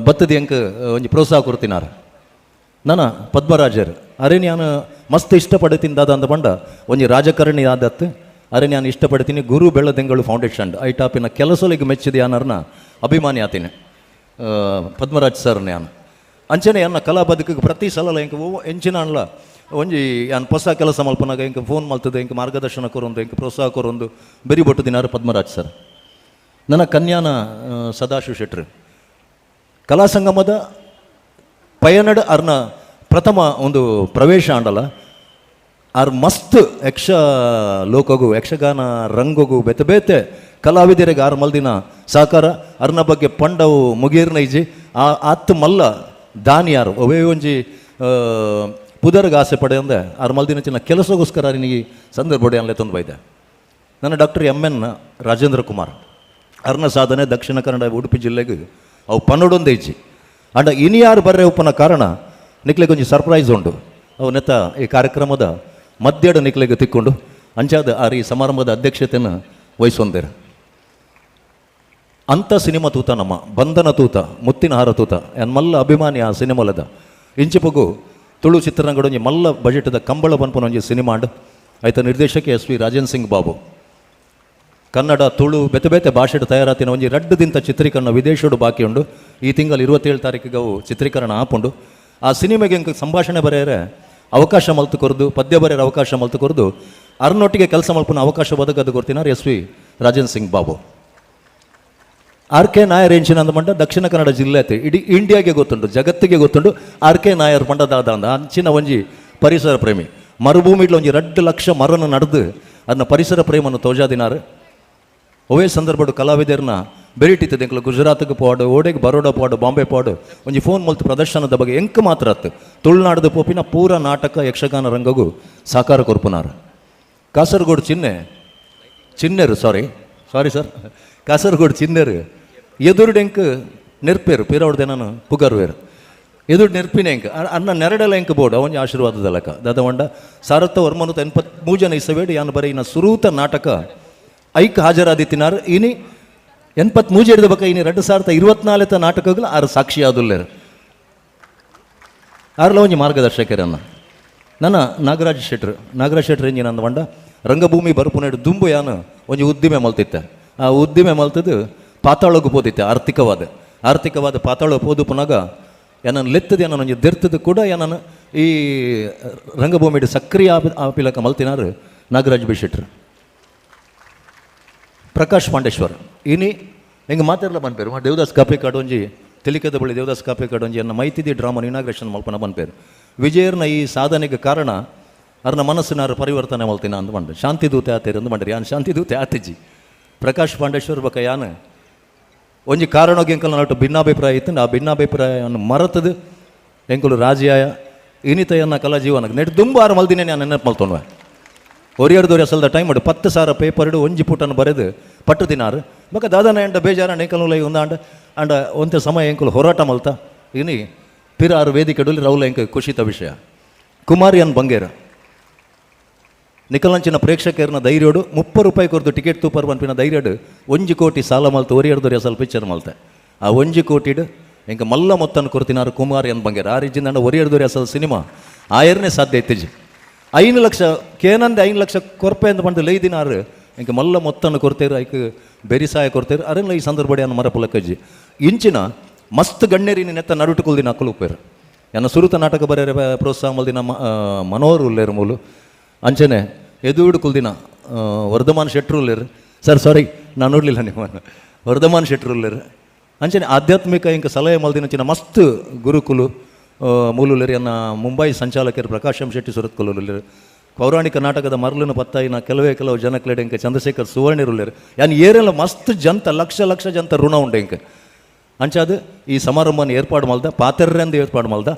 ಬತ್ತದ ಎಂಕ್ ಒಂಜಿ ಪ್ರೋತ್ಸಾಹ ಕೊಡ್ತಿನಾರ. ನನ್ನ ಪದ್ಮರಾಜರ್ ಅರೆ ನಾನು ಮಸ್ತ್ ಇಷ್ಟಪಡ್ತೀನಿ ದಾದ ಅಂದ ಬಂಡ ಒಂಜಿ ರಾಜಕಾರಣಿ ಆದತ್ತು ಅರೆ ನಾನು ಇಷ್ಟಪಡ್ತೀನಿ. ಗುರು ಬೆಳ್ಳದೆಂಗಳು ಫೌಂಡೇಶನ್ I ಟಾಪಿನ ಕೆಲಸಲಿಗೆ ಮೆಚ್ಚಿದ ಯಾನರ್ನ ಅಭಿಮಾನಿ ಆತೀನಿ ಪದ್ಮರಾಜ್ ಸರ್ ನಾನು. ಅಂಚನೆ ಎನ್ನ ಕಲಾ ಬದುಕಿಗೆ ಪ್ರತಿ ಸಲ ಎಂಕ್ ಎಂಚಿನ ಅನ್ಲ ಒಂಜಿ ಯಾನ್ ಹೊಸ ಕೆಲಸ ಮಲ್ಪನಾಗ ಎಂಕ್ ಫೋನ್ ಮಲ್ತದೆ, ಎಂಕ್ ಮಾರ್ಗದರ್ಶನ ಕೊರೊಂದು, ಎಂಕ್ ಪ್ರೋತ್ಸಾಹ ಕೊರೊಂದು ಬೆರಿ ಬೊಟ್ಟು ದಿನಾರು ಪದ್ಮರಾಜ್ ಸರ್. ನನ್ನ ಕನ್ಯಾನ ಸದಾಶಿವ ಶೆಟ್ರು ಕಲಾ ಸಂಗಮದ ಪಯನಡ್ ಅರ್ನ ಪ್ರಥಮ ಒಂದು ಪ್ರವೇಶ ಆಂಡಲ ಆರ್ ಮಸ್ತ್ ಯಕ್ಷ ಲೋಕಗು ಯಕ್ಷಗಾನ ರಂಗಗು ಬೇತೆ ಬೇತೆ ಕಲಾವಿದರಿಗೆ ಆರ್ ಮಲ್ದಿನ ಸಹಕಾರ ಅರ್ನ ಬಗ್ಗೆ ಪಂಡವು ಮುಗೀರ್ನ ಇಜ್ಜಿ. ಆ ಆತ್ ಮಲ್ಲ ದಾನಿಯಾರು ಅವೇ ಒಂಜಿ ಪುದರ್ಗೆ ಆಸೆ ಪಡೆಯಂದೆ ಆರ್ ಮಲ್ದಿನ ಚಿನ್ನ ಕೆಲಸಗೋಸ್ಕರ ನಿನಗೆ ಸಂದರ್ಭ ಅನ್ಲೆ ತಂದು ಬೈದೆ. ನನ್ನ doctor M N Rajendra Kumar ಅರ್ನ ಸಾಧನೆ ದಕ್ಷಿಣ ಕನ್ನಡ ಉಡುಪಿ ಜಿಲ್ಲೆಗೆ ಅವು ಪನ್ನೊಡೊಂದೇ ಇಜ್ಜಿ. ಅಂಡ ಇನಿಯಾರು ಬರ್ರೆ ಉಪ್ಪನ ಕಾರಣ ನಿಕ್ಲೆಗೆ ಒಂಜಿ ಸರ್ಪ್ರೈಸ್ ಉಂಡು. ಅವು ನೆತ್ತ ಈ ಕಾರ್ಯಕ್ರಮದ ಮಧ್ಯಡ ನಿಕ್ಲೆಗೆ ತಿಕ್ಕೊಂಡು ಅಂಚಾದ ಆರ್ ಈ ಸಮಾರಂಭದ ಅಧ್ಯಕ್ಷತೆಯನ್ನು ವಹಿಸೊಂದೇರು. ಅಂಥ ಸಿನಿಮಾ ತೂತ ನಮ್ಮ ಬಂಧನ ತೂತ ಮುತ್ತಿನ ಹಾರ ತೂತ ಎನ್ ಮಲ್ಲ ಅಭಿಮಾನಿ ಆ ಸಿನಿಮಾಲದ ಇಂಚಿಪಗು ತುಳು ಚಿತ್ರರಂಗದ ಒಂಜಿ ಮಲ್ಲ ಬಜೆಟ್ದ ಕಂಬಳ ಪನ್ಪುನ ಒಂಜಿ ಸಿನಿಮಾ ಅಂಡ್ ಆಯ್ತ ನಿರ್ದೇಶಕ ಎಸ್ ವಿ ರಾಜನ್ ಸಿಂಗ್ ಬಾಬು. ಕನ್ನಡ ತುಳು ಬೇತೆ ಬೇತೆ ಭಾಷೆಡ್ ತಯಾರಾತಿನ ಒಂಜಿ ರಡ್ಡು ದಿಂತ ಚಿತ್ರೀಕರಣ ವಿದೇಶಡು ಬಾಕಿ ಉಂಡು. ಈ ತಿಂಗಳು 27 ತಾರೀಕಿಗೆ ಅವು ಚಿತ್ರೀಕರಣ ಆಪುಂಡು. ಆ ಸಿನಿಮೆಗೆ ಎಂಕ್ ಸಂಭಾಷಣೆ ಬರೆಯರೆ ಅವಕಾಶ ಮಲ್ತು ಕೊರ್ದು, ಪದ್ಯ ಬರೆಯರೆ ಅವಕಾಶ ಮಲ್ತು ಕೊರ್ದು ಅರ್ನೊಟ್ಟಿಗೆ ಕೆಲಸ ಮಲ್ಪುನ ಅವಕಾಶ ಬದುಕದು ಕೊಡ್ತಿನಾರ್ S V Rajan Singh Babu. R K Nair ಎಂಚಿನ ಅಂದ ದಕ್ಷಿಣ ಕನ್ನಡ ಜಿಲ್ಲೆ ಐತೆ, ಇಡೀ ಇಂಡಿಯಾಗೆ ಗೊತ್ತುಂಟು, ಜಗತ್ತಿಗೆ ಗೊತ್ತುಂಟು. ಆರ್ ಕೆ ನಾಯರ್ ಪಂಡ ದಾದ ಅಂದ ಅಂಚಿನ ಒಂಜಿ ಪರಿಸರ ಪ್ರೇಮಿ. ಮರುಭೂಮಿಡ್ಲ ಒಂಜಿ 2 ಲಕ್ಷ ಮರನ ನಡೆದು ಅದನ್ನ ಪರಿಸರ ಪ್ರೇಮನ್ನು ತೋಜಾದಿನಾರು. ಅವೇ ಸಂದರ್ಭಡು ಕಲಾವಿದರ್ನ ಬೆರಿಟಿತ್ತದೆ ಎಂಕ್ಲು ಗುಜರಾತ್ಗೆ ಪೋಡು, ಓಡೆಗೆ ಬರೋಡ ಪೋಡು, ಬಾಂಬೆ ಪೋಡು ಒಂಜಿ ಫೋನ್ ಮಲ್ತು ಪ್ರದರ್ಶನದ ಬಗ್ಗೆ ಎಂಕ್ ಮಾತ್ರ ಅತ್ತು ತುಳುನಾಡದ ಪೋಪಿನ ಪೂರ ನಾಟಕ ಯಕ್ಷಗಾನ ರಂಗಗೂ ಸಾಕಾರ ಕೊರ್ಪುನಾರು. ಕಾಸರಗೋಡು ಚಿನ್ನೆರು ಸಾರಿ ಸಾರಿ ಸರ್ ಕಾಸರಗೋಡು ಚಿನ್ನೆರು ಎದುರುಡು ಎಂಕ್ ನೆರ್ಪೇರು ಪಿರವಡ್ದೆ ನಾನು ಪುಗರ್ವೇರು ಎದುರು ನೆರ್ಪಿನ ಎಂಕ್ ಅನ್ನ ನೆರಡೆಲ್ಲ ಎಂಕ್ ಬೋರ್ಡು ಅವಂಜಿ ಆಶೀರ್ವಾದದ ಲೆಕ್ಕ. ದಾದವಂಡ ಸಾರತ್ತ ವರ್ಮನು 83 ಜನ ಇಸವೇಡು ಯಾನು ಬರೀ ಸುರೂತ ನಾಟಕ ಐಕ್ ಹಾಜರಾದಿತ್ತಿನಾರು. ಇನಿ 83 ಹಿಡಿದ ಬಕ್ಕ ಇನಿ 2024 ನಾಟಕಗಳು ಆರು ಸಾಕ್ಷಿ ಆದುಲ್ಲೇರು. ಆರ್ಲ ಒಂಜಿ ಮಾರ್ಗದರ್ಶಕರನ್ನ ನನ್ನ ನಾಗರಾಜ್ ಶೆಟ್ರು. ನಾಗರಾಜ್ ಶೆಟ್ರು ಎಂಜಿನ ಅಂದ ರಂಗಭೂಮಿ ಬರ್ಪುನೇಡು ದುಂಬು ಯಾನು ಒಂಜಿ ಉದ್ದಿಮೆ ಮಲ್ತಿತ್ತೆ. ಆ ಉದ್ದಿಮೆ ಮಲ್ತದ್ದು ಪಾತಾಳಕ್ಕೆ ಪೋದಿತ್ತೆ, ಆರ್ಥಿಕವಾದ ಪಾತಾಳ ಪೋದು ಪುನಗ ಏನನ್ನು ಲೆತ್ತದ ಏನನ್ನು ಒಂಜಿ ದೆರ್ತದ ಕೂಡ ಏನನ್ನು ಈ ರಂಗಭೂಮಿಡು ಸಕ್ರಿಯ ಆಪಿಲಕ ಮಲ್ತಿನಾರು ನಾಗರಾಜ್ ಬಿ ಶೆಟ್ರು. ಪ್ರಕಾಶ್ ಪಾಂಡೇಶ್ವರ್ ಇನಿ ಹಿಂಗೆ ಮಾತಾಡಲ ಬನ್ಪೇರು ದೇವದಾಸ್ ಕಾಪೇಕಾಡು ಒಂಜಿ ತೆಲಿಕದ ಬಳಿ ದೇವದಾಸ್ ಕಾಪೇಕಾಡು ಒಂಜಿ ಎನ್ನ ಮೈತಿದಿ ಡ್ರಾಮನ್ ಇನಾಗ್ರೇಷನ್ ಮಲ್ಪನ ಬನ್ಪೇರು. ವಿಜಯರ್ನ ಈ ಸಾಧನೆಗೆ ಕಾರಣ ಅರ್ನ ಮನಸ್ಸಿನಾರು ಪರಿವರ್ತನೆ ಮಲ್ತಿನ ಅಂದ್ ಮಂಡ್ರಿ ಶಾಂತಿದೂತೆ ಆತೇರು ಅಂದ್ ಮಂಡ್ರಿ ಯಾನ್ ಶಾಂತಿದೂತೆ ಆತಿಜಿ. ಪ್ರಕಾಶ್ ಪಾಂಡೇಶ್ವರ್ ಬಕ ಯಾನ್ ಒಂಜಿ ಕಾರಣಕ್ಕೆ ಎಂಕಲ್ ನಟ್ಟು ಭಿನ್ನಾಭಿಪ್ರಾಯ ಇತ್ತು. ಆ ಭಿನ್ನಾಭಿಪ್ರಾಯವನ್ನು ಮರೆತದು ಎಂಕುಲು ರಾಜಿಯಾಯ ಇನಿತಯನ್ನ ಕಲಾ ಜೀವನಕ್ಕೆ ನೆಟ್ ದುಂಬಾರು ಮಲ್ದಿನೇ ನಾನು ನೆನಪು ಮಲ್ತೊನ್ವೆ. ಒರಿಯರ್ದೊರಿ ಅಸಲ್ದ ಟೈಮ್ ಉಂಡು 10,000 ಪೇಪರ್ಡು ಒಂಜಿ ಪುಟನ ಬರೆದು ಪಟ್ಟು ದಿನಾರು ಬೊಕ ದಾದನ ಎಂಡ ಬೇಜಾರ ಎಂಕಲ್ ಒಂದು ಅಂಡ ಒಂತೆ ಸಮಯ ಎಂಕುಲು ಹೋರಾಟ ಮಲ್ತ ಇನಿ ಪಿರಾರು ವೇದಿಕೆಡಲ್ಲಿ ರೌಲ ಎಂಕ ಖುಷಿತ ವಿಷಯ. ಕುಮಾರಿಯನ್ ಬಂಗೇರ ನಿಕಲಂಚಿನ ಪ್ರೇಕ್ಷಕರನ್ನ ಧೈರ್ಯೋಡು 30 ರೂಪಾಯಿ ಕೊರ್ದು ಟಿಕೆಟ್ ತೂಪರ್ ಪನ್ಪಿನ ಧೈರ್ಯಡು 1 ಕೋಟಿ ಸಾಲ ಮಲ್ತು ಒರಿಯರ್ದೊರಿ ಅಸಲ್ ಪಿಕ್ಚರ್ ಮಲ್ತೆ. ಆ 1 ಕೋಟಿಡು ಎಂಕ ಮಲ್ಲ ಮೊತ್ತನ್ನು ಕೊರ್ತಿನಾರು ಕುಮಾರಿಯನ್ ಬಂಗೇರ. ಆ ರೀತಿಯಿಂದ ಒರಿಯರ್ದೊರಿ ಅಸಲ್ ಸಿನಿಮಾ ಆಯರ್ನೇ ಸಾಧ್ಯ ಇತ್ತಿಜಿ. 5 ಲಕ್ಷ ಕೇನಂದೆ 5 ಲಕ್ಷ ಕೊರ್ಪೆ ಅಂತ ಬಂದು ಲೈದಿನಾರು ಇಂಕ ಮಲ್ಲ ಮೊತ್ತನ್ನು ಕೊರ್ತೇರು ಐಕ್ ಬೆರಿಸಾಯ ಕೊರ್ತೇರು ಅರೆಲ್ಲ ಈ ಸಂದರ್ಭ ಮರಪುಲಕ್ಕಜ್ಜಿ. ಇಂಚಿನ ಮಸ್ತ್ ಗಣ್ಯರಿನ ನೆತ್ತ ನಡುಟುಕೊಲ್ದಿನ ಅಕ್ಕಲು ಉಪ್ಪೇರು. ಎನ್ನ ಸುರುತ ನಾಟಕ ಬರೆಯರೆ ಪ್ರೋತ್ಸಾಹ ಮಲ್ದಿನ ಮನೋಹರ್ ಉಲ್ಲೇರು ಮೂಲು ಅಂಚನೆ ಎದುಡು ಕುಲ್ದಿನ ವರ್ಧಮಾನ್ ಶೆಟ್ರು ಉಲ್ಲೇರು ಸರ್ ಸಾರಿ ನಾನು ನೋಡಲಿಲ್ಲ ನಿಮ್ಮನ್ನು. ವರ್ಧಮಾನ್ ಶೆಟ್ಟರುಲ್ಲೇರು ಅಂಚನೆ ಆಧ್ಯಾತ್ಮಿಕ ಇಂಕ ಸಲಹೆ ಮಲ್ದಿನಂಚಿನ ಮಸ್ತ್ ಗುರುಕುಲು ಮೂಲುಲ್ಲೇರು. ಎನ್ನ ಮುಂಬೈ ಸಂಚಾಲಕರು ಪ್ರಕಾಶ್ ಎಂ ಶೆಟ್ಟಿ ಸುರತ್ಕುಲ್ಲುಲ್ಲೇರು. ಪೌರಾಣಿಕ ನಾಟಕದ ಮರಳಿನ ಪತ್ತಾಯಿನ ಕೆಲವೇ ಕೆಲವು ಜನಕ್ಲೆಡ್ ಇಂಕ ಚಂದ್ರಶೇಖರ್ ಸುವರ್ಣಿರುಲ್ಲೇರು. ಯಾನ್ ಏರೆಲ್ಲ ಮಸ್ತ್ ಜಂತ ಲಕ್ಷ ಲಕ್ಷ ಜಂತ ಋಣ ಉಂಡೆ ಇಂಕ. ಅಂಚಾದ ಈ ಸಮಾರಂಭನ ಏರ್ಪಾಡು ಮಲ್ದ ಪಾತೆರ್ರೆಂದು ಏರ್ಪಾಡು ಮಲ್ದ.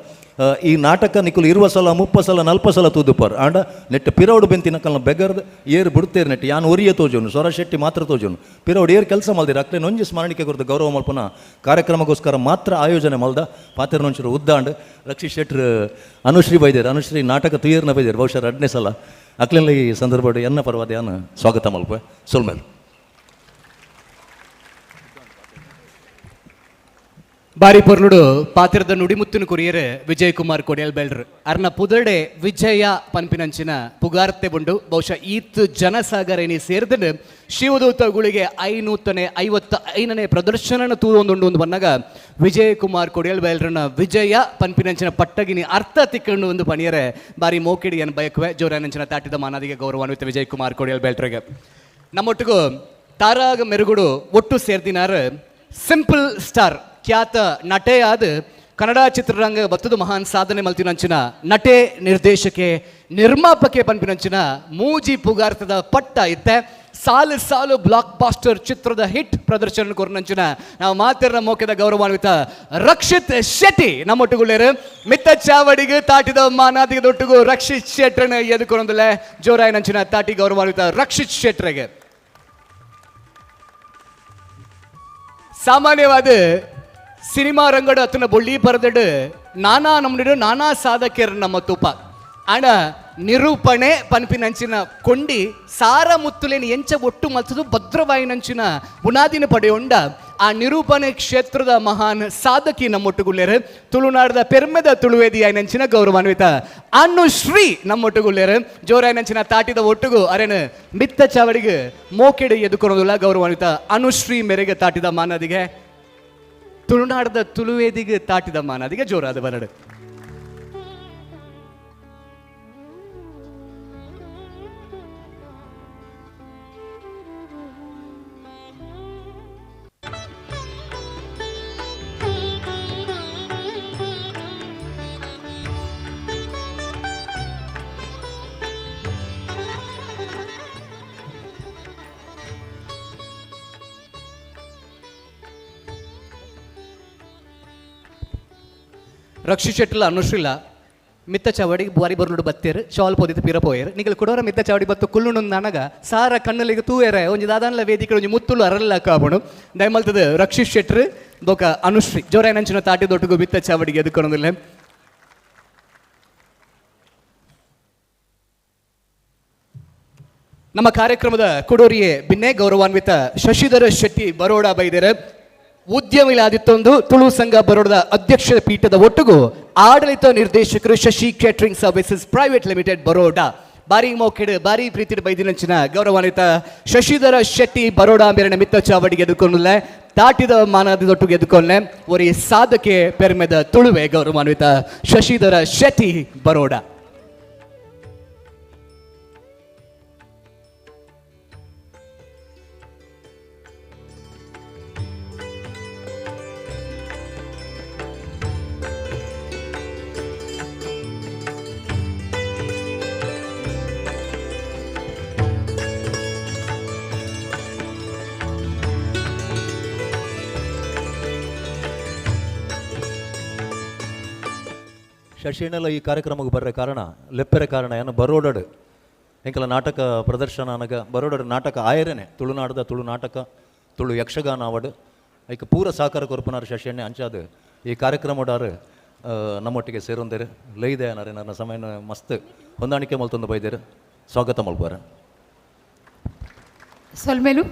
ಈ ನಾಟಕ ನಿಕುಲು 20 ಸಲ 30 ಸಲ 40 ಸಲ ತೂದುಪಾರ್ ಆಂಡ ನೆಟ್ ಪಿರೌಡು ಬೆಂತಿನ ಕಲ್ನ ಬೆಗರ್ದ ಏರ್ ಬಿಡ್ತೇರು ನೆಟ್ ಯಾನ್ ಒರಿಯೇ ತೋಜೋನು ಸ್ವರ ಶೆಟ್ಟಿ ಮಾತ್ರ ತೋಜೋನು ಪಿರೌಡು ಏರ್ ಕೆಲಸ ಮಲ್ದಿರ ಅಕ್ಲೆ ನೊಂಜಿ ಸ್ಮರಣಿಕೆ ಕೊರತು ಗೌರವ ಮಲ್ಪನ ಕಾರ್ಯಕ್ರಮಕ್ಕೋಸ್ಕರ ಮಾತ್ರ ಆಯೋಜನೆ ಮಲ್ದ. ಪಾತೆರ್ನೊಂಚೂರು ಉದ್ದಾಂಡ್ ರಕ್ಷಿತ್ ಶೆಟ್ರು ಅನುಶ್ರೀ ಬೈದೇರು. ಅನುಶ್ರೀ ನಾಟಕ ತುಯರ್ನ ಬೈದೇರು ಬಹುಶಃ 2ನೇ ಸಲ. ಅಕ್ಲೆಲ್ಲ ಈ ಸಂದರ್ಭ ಎನ್ನ ಪರವಾದ ಯಾನ್ ಸ್ವಾಗತ ಮಲ್ಪ ಸೊಲ್ಮೇಲ್. ಬಾರಿ ಪೊರ್ಲುಡು ಪಾತ್ರದ ನುಡಿಮುತ್ತಿನ ಕೊರಿಯರ್ ವಿಜಯ್ ಕುಮಾರ್ ಕೊಡಿಯಲ್ ಬೆಲ್ರ್ ಅರ್ನ ಪುದರ್ಡೆ ವಿಜಯ ಪನ್ಪಿನಂಚಿನ ಪುಗಾರ್ತೆ ಬುಂಡು. ಬಹುಶಃ ಈತ್ ಜನಸಾಗರ ಏನಿ ಸೇರ್ದನು ಶಿವದೂತ ಗುಳಿಗೆ 555ನೇ ಪ್ರದರ್ಶನ ತೂದೊಂದುಂಡು ಒಂದು ಬನ್ನಾಗ ವಿಜಯ್ ಕುಮಾರ್ ಕೊಡಿಯಲ್ ಬೆಲ್ರನ ವಿಜಯ ಪನ್ಪಿನಂಚಿನ ಪಟ್ಟಗಿನಿ ಅರ್ಥ ತಿಕ್ಕಂಡು ಒಂದು ಪಣಿಯರೆ ಬಾರಿ ಮೋಕಿಡಿಯನ್ನು ಬಯಕುವೆ ಜೋರಾನಂಚಿನ ತಾಟಿದ ಮಾನಾದಿಗೆ ಗೌರವಾನ್ವಿತ ವಿಜಯ್ ಕುಮಾರ್ ಕೊಡಿಯಲ್ ಬೆಲ್ರಿಗೆ. ನಮ್ಮೊಟ್ಟಿಗೂ ತಾರಾಗ ಮೆರುಗುಡು ಒಟ್ಟು ಸೇರ್ದಿನಾರ ಸಿಂಪಲ್ ಸ್ಟಾರ್ ಖ್ಯಾತ ನಟೆಯಾದ ಕನ್ನಡ ಚಿತ್ರರಂಗ ಬತ್ತದ ಮಹಾನ್ ಸಾಧನೆ ಮಲ್ತಿನಂಚಿನ ನಟೆ ನಿರ್ದೇಶಕೆ ನಿರ್ಮಾಪಕೆ ಪನ್ಪಿನಂಚಿನ ಮೂಜಿ ಪುಗಾರ್ತದ ಪಟ್ಟ ಇತ್ತೆ. ಸಾಲು ಸಾಲು ಬ್ಲಾಕ್ ಬಾಸ್ಟರ್ ಚಿತ್ರದ ಹಿಟ್ ಪ್ರದರ್ಶನ ಕೊರ್ನಂಚಿನ ನಾವು ಮಾತಿರ್ನ ಮೋಕೆದ ಗೌರವಾನ್ವಿತ ರಕ್ಷಿತ್ ಶೆಟ್ಟಿ ನಮ್ಮೊಟ್ಟುಗುಳ್ಳೇರು. ಮಿತ್ತ ಚಾವಡಿಗೆ ತಾಟಿದ ಮಾನಾದಿಗೆ ದೊಟ್ಟುಗು ರಕ್ಷಿತ್ ಶೆಟ್ಟರ್ನ ಎದುಕೊಂದಲೆ ಜೋರಾಯನಂಚಿನ ತಾಟಿ ಗೌರವಾನ್ವಿತ ರಕ್ಷಿತ್ ಶೆಟ್ಟರಿಗೆ. ಸಾಮಾನ್ಯವಾದ ಸಿನಿಮಾ ರಂಗಡ ಅತನ ಬೊಳ್ಳಿ ಪರದಡು ನಾನಾ ನಮ್ಮನಿಡು ನಾನಾ ಸಾಧಕರು ನಮ್ಮ ತುಪ ಆಣ ನಿರೂಪಣೆ ಪನ್ಪಿನಂಚಿನ ಕೊಂಡಿ ಸಾರ ಮುತ್ತುಲೇನಿ ಎಂಚ ಒಟ್ಟು ಮಲ್ತದು ಭದ್ರವಾಯಿನಂಚಿನ ಬುನಾದಿನ ಪಡೆಯೊಂಡ ಆ ನಿರೂಪಣೆ ಕ್ಷೇತ್ರದ ಮಹಾನ್ ಸಾಧಕಿ ನಮ್ಮೊಟ್ಟುಗುಳ್ಳೇರು. ತುಳುನಾಡದ ಪೆರ್ಮೆದ ತುಳುವೇದಿಯಾಯಿನಂಚಿನ ಗೌರವಾನ್ವಿತ ಅನುಶ್ರೀ ನಮ್ಮೊಟ್ಟುಗುಳ್ಳೇರು. ಜೋರಾಯಿನಂಚಿನ ತಾಟಿದ ಒಟ್ಟುಗು ಅರೆನು ಮಿತ್ತ ಚಾವಡಿಗೆ ಮೋಕೆಡೆ ಎದುಕೊರೋದಿಲ್ಲ ಗೌರವಾನ್ವಿತ ಅನುಶ್ರೀ ಮೇರೆಗೆ ತಾಟಿದ ಮಾನದಿಗೆ ತುಳುನಾಡದ ತುಳುವೇದಿಗೆ ತಾಟಿದ ಮಾನದಿಗೆ ಜೋರಾದ ಬರಡು. ರಕ್ಷಿ ಶೆಟ್ಟಲ ಅನುಶ್ರೀಲ ಮಿತ್ತ ಚಾವಡಿಗೆ ಬಾರಿ ಬರ್ಲುಡು ಬತ್ತೇರು ಶಾಲ್ ಪೋದಿತ್ತು ಪಿರ ಪೋಯರು ನಿಗಲ್ ಕೊಡೋರ ಮಿತ್ತ ಚಾವಡಿ ಬತ್ತು ಕುಳ್ಳುಂಡು ನನಗ ಸಾರ ಕಣ್ಣಲಿಗೆ ತೂಯರೆ ಒಂಜಿ ದಾದಾನ್ಲ ವೇದಿಕೆ ಒಂಜಿ ಮುತ್ತುಲು ಅರಲ್ಲ ಕಾಬಣು ದಯಮಲ್ತದ ರಕ್ಷಿತ್ ಶೆಟ್ರು ಬೊಕ ಅನುಶ್ರೀ ಜೋರಾಯನಂಚಿನ ತಾಟಿ ದೊಟ್ಟುಗು ಮಿತ್ತ ಚಾವಡಿಗೆ ಎದುಕೊಳೋದಿಲ್ಲ. ನಮ್ಮ ಕಾರ್ಯಕ್ರಮದ ಕೊಡೋರಿಯೇ ಬಿನ್ನೆ ಗೌರವಾನ್ವಿತ ಶಶಿಧರ ಶೆಟ್ಟಿ ಬರೋಡಾ ಬೈದೇರು. ಉದ್ಯಮಿಲಾದಿತ್ತೊಂದು ತುಳು ಸಂಘ ಬರೋಡದ ಅಧ್ಯಕ್ಷ ಪೀಠದ ಒಟ್ಟುಗು ಆಡಳಿತ ನಿರ್ದೇಶಕರು Shashi catering services private limited Baroda. ಬಾರಿ ಮೋಕೆಡು ಬಾರಿ ಪ್ರೀತಿ ಬೈದಿನಂಚಿನ ಗೌರವಾನ್ವಿತ ಶಶಿಧರ ಶೆಟ್ಟಿ ಬರೋಡಾ ಮೇರಿನ ಮಿತ್ತ ಚಾವಡಿಗೆ ಎದುಕೊಂಡ್ಲೆ ತಾಟಿದ ಮಾನದೊಟ್ಟಿಗೆ ಎದುಕೊಂಡ್ಲೆ ಒರಿ ಸಾಧಕೆ ಪೆರ್ಮೆದ ತುಳುವೆ ಗೌರವಾನ್ವಿತ ಶಶಿಧರ ಶೆಟ್ಟಿ ಬರೋಡಾ. ಶಶಿನೆಲ್ಲ ಈ ಕಾರ್ಯಕ್ರಮಕ್ಕೆ ಬರ್ರೆ ಕಾರಣ ಲೆಪ್ಪೆರೆ ಕಾರಣ ಏನು ಬರೋಡಡು ಎಂಕಲ ನಾಟಕ ಪ್ರದರ್ಶನ ಅನಗ ಬರೋಡಡು ನಾಟಕ ಆಯರೇನೆ ತುಳುನಾಡದ ತುಳು ನಾಟಕ ತುಳು ಯಕ್ಷಗಾನ ಆವಡು ಐಕ ಪೂರ ಸಹಕಾರ ಕೊರ್ಪನಾರು ಶಶಿಯಣ್ಣೆ ಅಂಚಾದ ಈ ಕಾರ್ಯಕ್ರಮಡಾರು ನಮ್ಮೊಟ್ಟಿಗೆ ಸೇರೊಂದೇರು ಲೈದೆ ಅನಾರೆ ನನ್ನ ಸಮಯ ಮಸ್ತ್ ಹೊಂದಾಣಿಕೆ ಮಲ್ತೊಂದು ಬೈದೇರು ಸ್ವಾಗತ ಮಲ್ಪಾರ. ಸೊಲ್ಮೇಲು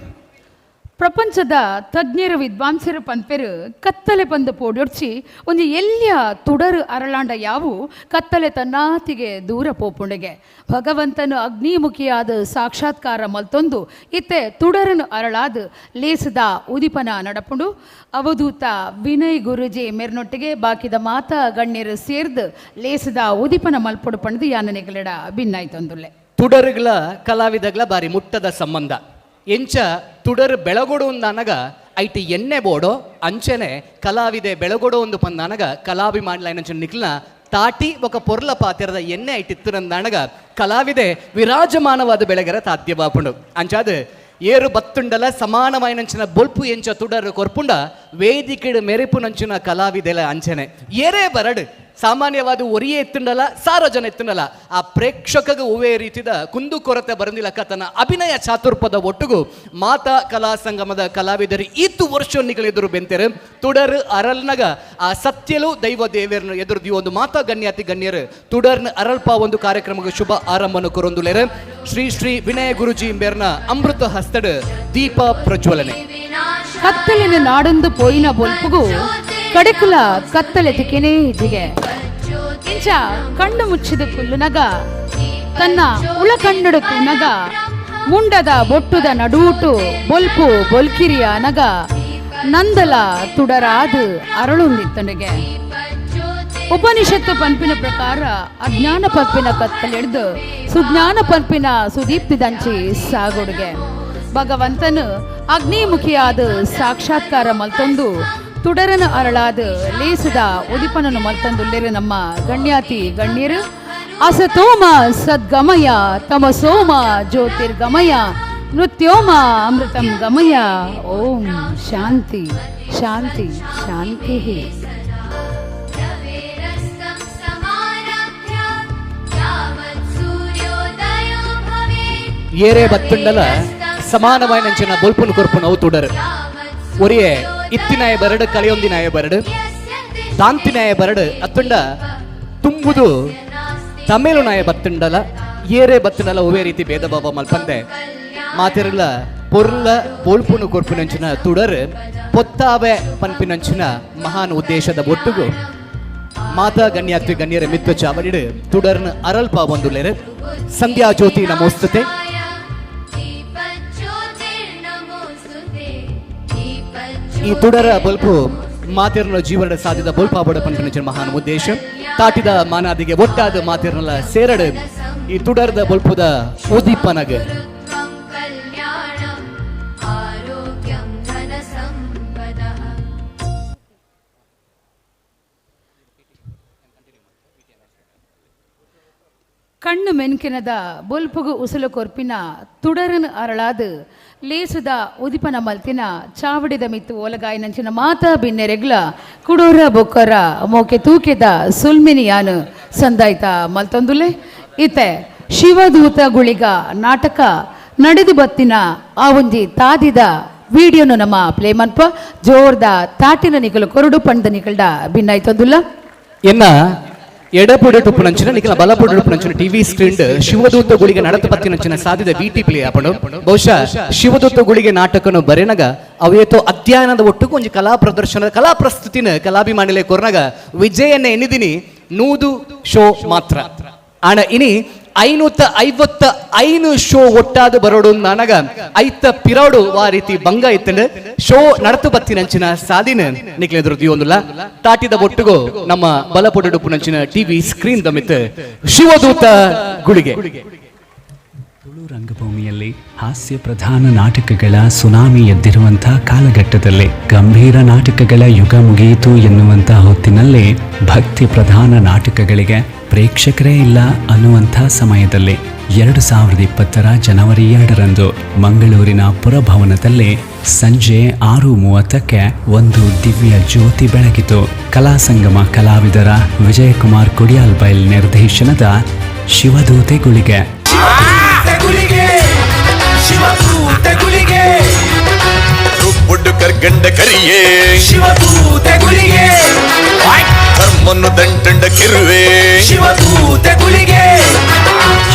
ಪ್ರಪಂಚದ ತಜ್ಞರು ವಿದ್ವಾಂಸರು ಪನ್ಪೆರು ಕತ್ತಲೆ ಬಂದು ಪೋಡೊಡ್ಚಿ ಒಂಜಿ ಎಲ್ಲಿಯ ತುಡರು ಅರಳಾಂಡ ಯಾವು ಕತ್ತಲೆ ತನ್ನಾತಿಗೆ ದೂರ ಪೋಪುಂಡೆಗೆ ಭಗವಂತನು ಅಗ್ನಿಮುಖಿಯಾದ ಸಾಕ್ಷಾತ್ಕಾರ ಮಲ್ತೊಂದು ಇತ್ತೆ ತುಡರನು ಅರಳಾದ ಲೇಸದ ಉದಿಪನ ನಡಪುಂಡು ಅವಧೂತ ವಿನಯ್ ಗುರುಜಿ ಮೆರ್ನೊಟ್ಟಿಗೆ ಬಾಕಿದ ಮಾತಾ ಗಣ್ಯರು ಸೇರ್ದು ಲೇಸದ ಉದಿಪನ ಮಲ್ಪೊಡು ಪಂಡ್ದು ಯಾನನೆಗಲೆಡ ಭಿನ್ನಾಯ್ತೊಂದುಲ್ಲೆ. ತುಡರುಗಳ ಕಲಾವಿದಗಳ ಬಾರಿ ಮುಟ್ಟದ ಸಂಬಂಧ. ಎಂಚ ತುಡರ್ ಬೆಳಗೊಡು ಅಂದನಗ ಐಟ್ ಎಣ್ಣೆ ಬೋಡೋ ಅಂಚನೆ ಕಲಾವಿದೆ ಬೆಳಗೊಡು ಒಂದು ಪಂದನಗ ಕಲಾಭಿಮಾನಿಲೈನಂಚ ನಿಕ್ಲ್ನ ತಾಟಿ ఒక ಪೊರ್ಲ ಪಾತಿರದ ಎಣ್ಣೆ ಐಟ್ ಇತ್ತುರಂದನಗ ಕಲಾವಿದೆ ವಿರಾಜಮಾನವಾದ ಬೆಳಗರ ತಾತ್ಯವಾಪುಂಡು. ಅಂಚಾದ ಏರು ಬತ್ತುಂಡಲ ಸಮಾನವಾಯಿನಂಚಿನ ಬೊಲ್ಪು ಎಂಚ ತುಡರು ಕೊರ್ಪುಂಡ ವೇದಿಕೆಡು ಮೆರೆಪುನಂಚಿನ ಕಲಾವಿದೆಲ ಅಂಚನೆ ಏರೇ ಬರಡು ಸಾಮಾನ್ಯವಾದ ಒರಿಯೇ ಎತ್ತುಂಡಲ ಸಾರೋ ಜನ ಎತ್ತುಂಡಲ ಆ ಪ್ರೇಕ್ಷಕಗ ಹೂವೇ ರೀತಿದ ಕುಂದು ಕೊರತೆ ಬರಂದಿಲಕ್ಕ ತನ್ನ ಅಭಿನಯ ಚಾತುರ್ಪದ ಒಟ್ಟುಗು ಮಾತಾ ಕಲಾ ಸಂಗಮದ ಕಲಾವಿದರು ಈತು ವರ್ಷ ನಿಗಳೆದುರು ಬೆಂತೆರು ತುಡರ್ ಅರಲ್ನಗ ಆ ಸತ್ಯಲು ದೈವ ದೇವೇರ್ನ ಎದುರು ಒಂದು ಮಾತಾ ಗಣ್ಯಾತಿ ಗಣ್ಯರು ತುಡರ್ನ ಅರಲ್ಪ ಒಂದು ಕಾರ್ಯಕ್ರಮಕ್ಕೆ ಶುಭ ಆರಂಭನ ಕೊರೊಂದುಲೇರು. ಶ್ರೀ ಶ್ರೀ ವಿನಯ ಗುರುಜಿ ಇಂಬೇರ್ನ ಅಮೃತ ಹಸ್ತಡ್ ದೀಪ ಪ್ರಜ್ವಲನೆ. ಕತ್ತಲಿನ ನಾಡೊಂದು ಪೋಯಿನ ಬೊಲ್ಪುಗು ಕಡೆಕುಲ ಕತ್ತಲೆ ತಿಕೆನೇ ಇಜಿಗೆ ಇಂಚ ಕಣ್ಣು ಮುಚ್ಚಿದ ಕುಲ್ಲುನಗ ತನ್ನ ಉಳ ಕಣ್ಣುಡು ತುನಗ ಮುಂಡದ ಬೊಟ್ಟುದ ನಡೂಟು ಬೊಲ್ಪು ಬೊಲ್ಕಿರಿಯ ನಗ ನಂದಲ ತುಡರಾದು ಅರಳುಂದಿತ್ತನಿಗೆ. ಉಪನಿಷತ್ತು ಪಂಪಿನ ಪ್ರಕಾರ ಅಜ್ಞಾನ ಪಂಪಿನ ಕತ್ತಲೆಡ್ದು ಸುಜ್ಞಾನ ಪಂಪಿನ ಸುದೀಪ್ತಿದಂಚಿ ಸಾಗುಡುಗೆ. ಭಗವಂತನು ಅಗ್ನಿಮುಖಿಯಾದ ಸಾಕ್ಷಾತ್ಕಾರ ಮಲ್ತೊಂದು ತುಡರನ ಅರಳಾದ ಲೇಸದ ಉದಿಪನನು ಮಲ್ತೊಂದುಲ್ಲೇರು ನಮ್ಮ ಗಣ್ಯಾತಿ ಗಣ್ಯರು. ಅಸತೋಮ ಸದ್ಗಮಯ ತಮಸೋಮ ಜ್ಯೋತಿರ್ಗಮಯ ನೃತ್ಯೋಮ ಅಮೃತಂ ಗಮಯ. ಓಂ ಶಾಂತಿ ಶಾಂತಿ ಶಾಂತಿ. ಏರೇ ಬತ್ತುಂಡಲ ಸಮಾನವಾಯಿನಂಚಿನ ಬೊಲ್ಪುನು ಕೊರ್ಪುನವು ತುಡರು. ಒರಿಯೇ ಇತ್ತಿನಾಯ ಬರಡು ಕಳೆಯೊಂದಿನಾಯ ಬರಡು ದಾಂತಿನಾಯ ಬರಡು ಅತ್ತುಂಡ ತುಂಬುದು ತಮಿಳು ನಾಯ ಬತ್ತುಂಡಲ ಏರೇ ಬತ್ತುಂಡಲ ಒವೇ ರೀತಿ ಭೇದ ಭಾವ ಮಲ್ಪಂದೆ ಮಾತಿರಲ ಪೊರ್ಲ ಬೊಲ್ಪುನು ಕೊರ್ಪಿನಂಚಿನ ತುಡರು ಪೊತ್ತಾವೆ ಪನ್ಪಿನಂಚಿನ ಮಹಾನ್ ಉದ್ದೇಶದ ಒಟ್ಟುಗು ಮಾತಾ ಗಣ್ಯಾತ್ವಿ ಗಣ್ಯರ ಮಿತ್ತು ಚಾವಡಿಡು ತುಡರ್ನ ಅರಲ್ಪ ಒಂದುಲೇರು. ಸಂಧ್ಯಾ ಜ್ಯೋತಿ ನಮೋಸ್ತುತೆ. ಈ ತುಡರ ಬೊಲ್ಪು ಮಾತಿರ್ನ ಜೀವನ ಸಾಧಿದ ಬೊಲ್ಪಾಬಡ ಪನ್ಪಿನಂಚಿನ ಮಹಾನ್ ಉದ್ದೇಶ. ತಾಟಿದ ಮಾನಾದಿಗೆ ಒಟ್ಟಾದ ಮಾತಿರ್ನಲ ಸೇರಡು ಈ ತುಡರದ ಬೊಲ್ಪುದ ಉದೀಪನಗ. ಕಣ್ಣು ಮೆನ್ಕಿನದ ಬೊಲ್ಪುಗು ಉಸುಲು ಕೊರ್ಪಿನ ತುಡರನು ಅರಳಾದು ಲೇಸುದ ಉದಿಪನ ಮಲ್ತಿನ ಚಾವಡಿದ ಮಿತ್ತು ಓಲಗಾಯಿನಂಚಿನ ಮಾತಾ ಬಿನ್ನೆರೆಗ್ಲ ಕುಡೋರ ಬೊಕ್ಕರ ಮೋಕೆ ತೂಕೆದ ಸುಲ್ಮಿನಿಯಾನು ಸಂದಾಯ್ತ ಮಲ್ತೊಂದುಲೆ. ಇತ್ತೆ ಶಿವದೂತ ಗುಳಿಗ ನಾಟಕ ನಡೆದು ಬತ್ತಿನ ಆ ಒಂಜಿ ತಾದಿದ ವಿಡಿಯೋನು ನಮ್ಮ ಪ್ಲೇ ಮನ್ಪ ಜೋರ್ದ ತಾಟಿನ ನಿಕಲು ಕೊರಡು ಪಂಡ ನಿಕಲ್ಡ ಭಿನ್ನಾಯ್ತೊಂದುಲ್ಲ. ಎನ್ನ ಎಡಪುಡುಪುನಂಚಿನ ನಿಖಲ ಬಲಪುಡುಪುನಂಚಿನ ಟಿವಿ ಸ್ಕ್ರೀನ್ ಶಿವದೂತ ಗುಳಿಗೆ ನಡತ ಪತ್ತಿನಂಚಿನ ಸಾಧಿದ ವಿಟಿ ಪ್ಲೇ ಆಪಣು. ಬಹುಶಃ ಶಿವದೂತ ಗುಳಿಗೆ ನಾಟಕನು ಬರೆನಗ ಅವೇತೋ ಅಧ್ಯಯನದ ಒಟ್ಟುಗು ಒಂಜಿ ಕಲಾ ಪ್ರದರ್ಶನದ ಕಲಾ ಪ್ರಸ್ತುತಿನ ಕಲಾಭಿಮಾನಿಲೆ ಕೊರ್ನಗ ವಿಜಯನ್ನ ಎನ್ನಿದಿನಿ 100 ಶೋ ಮಾತ್ರ ಆಣ ಇನಿ 555 ಶೋ ಒಟ್ಟಾದ ಬರೋಡು ನನಗ ಐತ ಪಿರೋಡು ವಾ ರೀತಿ ಭಂಗ ಇತ್ತಂಡು ಶೋ ನಡತು ಬತ್ತಿನಂಚಿನ ಸಾದಿನ ನಿಕ್ಲೆದುರು ದಿಯೊಂದುಲ್ಲ. ತಾಟಿದ ಒಟ್ಟುಗು ನಮ್ಮ ಬಲಪೊಡುಪುನಂಚಿನ ಟಿವಿ ಸ್ಕ್ರೀನ್ ದಮಿತ್ ಶಿವದೂತ ಗುಳಿಗೆ. ತುಳು ರಂಗಭೂಮಿಯಲ್ಲಿ ಹಾಸ್ಯ ಪ್ರಧಾನ ನಾಟಕಗಳ ಸುನಾಮಿ ಎದ್ದಿರುವಂಥ ಕಾಲಘಟ್ಟದಲ್ಲಿ ಗಂಭೀರ ನಾಟಕಗಳ ಯುಗ ಮುಗಿಯಿತು ಎನ್ನುವಂಥ ಹೊತ್ತಿನಲ್ಲಿ ಭಕ್ತಿ ಪ್ರಧಾನ ನಾಟಕಗಳಿಗೆ ಪ್ರೇಕ್ಷಕರೇ ಇಲ್ಲ ಅನ್ನುವಂಥ ಸಮಯದಲ್ಲಿ 2020 ಜನವರಿ 2ರಂದು ಮಂಗಳೂರಿನ ಪುರಭವನದಲ್ಲಿ ಸಂಜೆ 6:30ಕ್ಕೆ ಒಂದು ದಿವ್ಯ ಜ್ಯೋತಿ ಬೆಳಗಿತು. ಕಲಾಸಂಗಮ ಕಲಾವಿದರ ವಿಜಯಕುಮಾರ್ ಕೊಡಿಯಾಲ್ ಬೈಲ್ ನಿರ್ದೇಶನದ ಶಿವದೂತೆ ಗುಳಿಗೆ.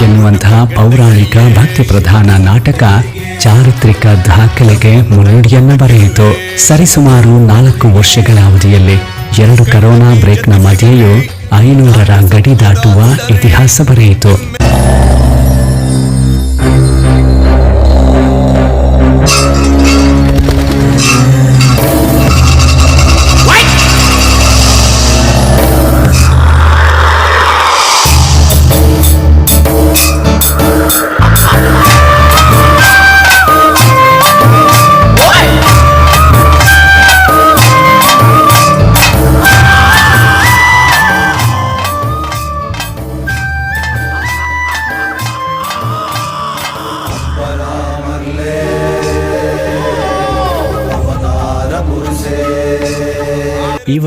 ಎನ್ನುವಂತಹ ಪೌರಾಣಿಕ ಭಕ್ತಿ ಪ್ರಧಾನ ನಾಟಕ ಚಾರಿತ್ರಿಕ ದಾಖಲೆಗೆ ಮುನ್ನುಡಿಯನ್ನು ಬರೆಯಿತು. ಸರಿಸುಮಾರು 4 ವರ್ಷಗಳ ಅವಧಿಯಲ್ಲಿ 2 ಕರೋನಾ ಬ್ರೇಕ್ನ ಮಧ್ಯೆಯೂ 500ರ ಗಡಿ ದಾಟುವ ಇತಿಹಾಸ ಬರೆಯಿತು.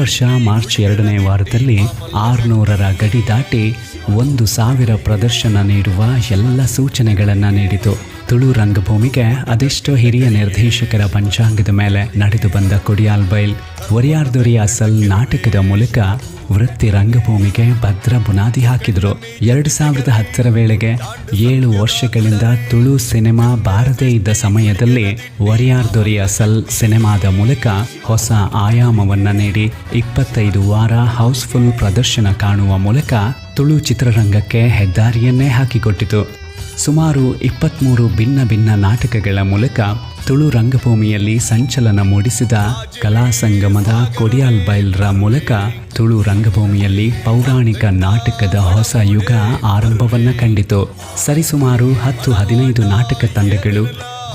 ವರ್ಷ ಮಾರ್ಚ್ 2ನೇ ವಾರದಲ್ಲಿ 600ರ ಗಡಿ ದಾಟಿ 1000 ಪ್ರದರ್ಶನ ನೀಡುವ ಎಲ್ಲ ಸೂಚನೆಗಳನ್ನು ನೀಡಿತು. ತುಳು ರಂಗಭೂಮಿಗೆ ಅದೆಷ್ಟೋ ಹಿರಿಯ ನಿರ್ದೇಶಕರ ಪಂಚಾಂಗದ ಮೇಲೆ ನಡೆದು ಬಂದ ಕೊಡಿಯಾಲ್ ಬೈಲ್ ಒರಿಯಾರ್ದೊರಿ ಅಸಲ್ ನಾಟಕದ ಮೂಲಕ ವೃತ್ತಿ ರಂಗಭೂಮಿಗೆ ಭದ್ರ ಬುನಾದಿ ಹಾಕಿದರು. 2010ರ ವೇಳೆಗೆ 7 ವರ್ಷಗಳಿಂದ ತುಳು ಸಿನಿಮಾ ಬಾರದೇ ಇದ್ದ ಸಮಯದಲ್ಲಿ ಒರಿಯಾರ್ದೊರಿ ಅಸಲ್ ಸಿನಿಮಾದ ಮೂಲಕ ಹೊಸ ಆಯಾಮವನ್ನು ನೀಡಿ 25 ವಾರ ಹೌಸ್ಫುಲ್ ಪ್ರದರ್ಶನ ಕಾಣುವ ಮೂಲಕ ತುಳು ಚಿತ್ರರಂಗಕ್ಕೆ ಹೆದ್ದಾರಿಯನ್ನೇ ಹಾಕಿಕೊಟ್ಟಿತು. ಸುಮಾರು 23 ಭಿನ್ನ ಭಿನ್ನ ನಾಟಕಗಳ ಮೂಲಕ ತುಳು ರಂಗಭೂಮಿಯಲ್ಲಿ ಸಂಚಲನ ಮೂಡಿಸಿದ ಕಲಾಸಂಗಮದ ಕೊಡಿಯಾಲ್ ಬೈಲ್ರ ಮೂಲಕ ತುಳು ರಂಗಭೂಮಿಯಲ್ಲಿ ಪೌರಾಣಿಕ ನಾಟಕದ ಹೊಸ ಯುಗ ಆರಂಭವನ್ನು ಕಂಡಿತು. ಸರಿಸುಮಾರು 10-15 ನಾಟಕ ತಂಡಗಳು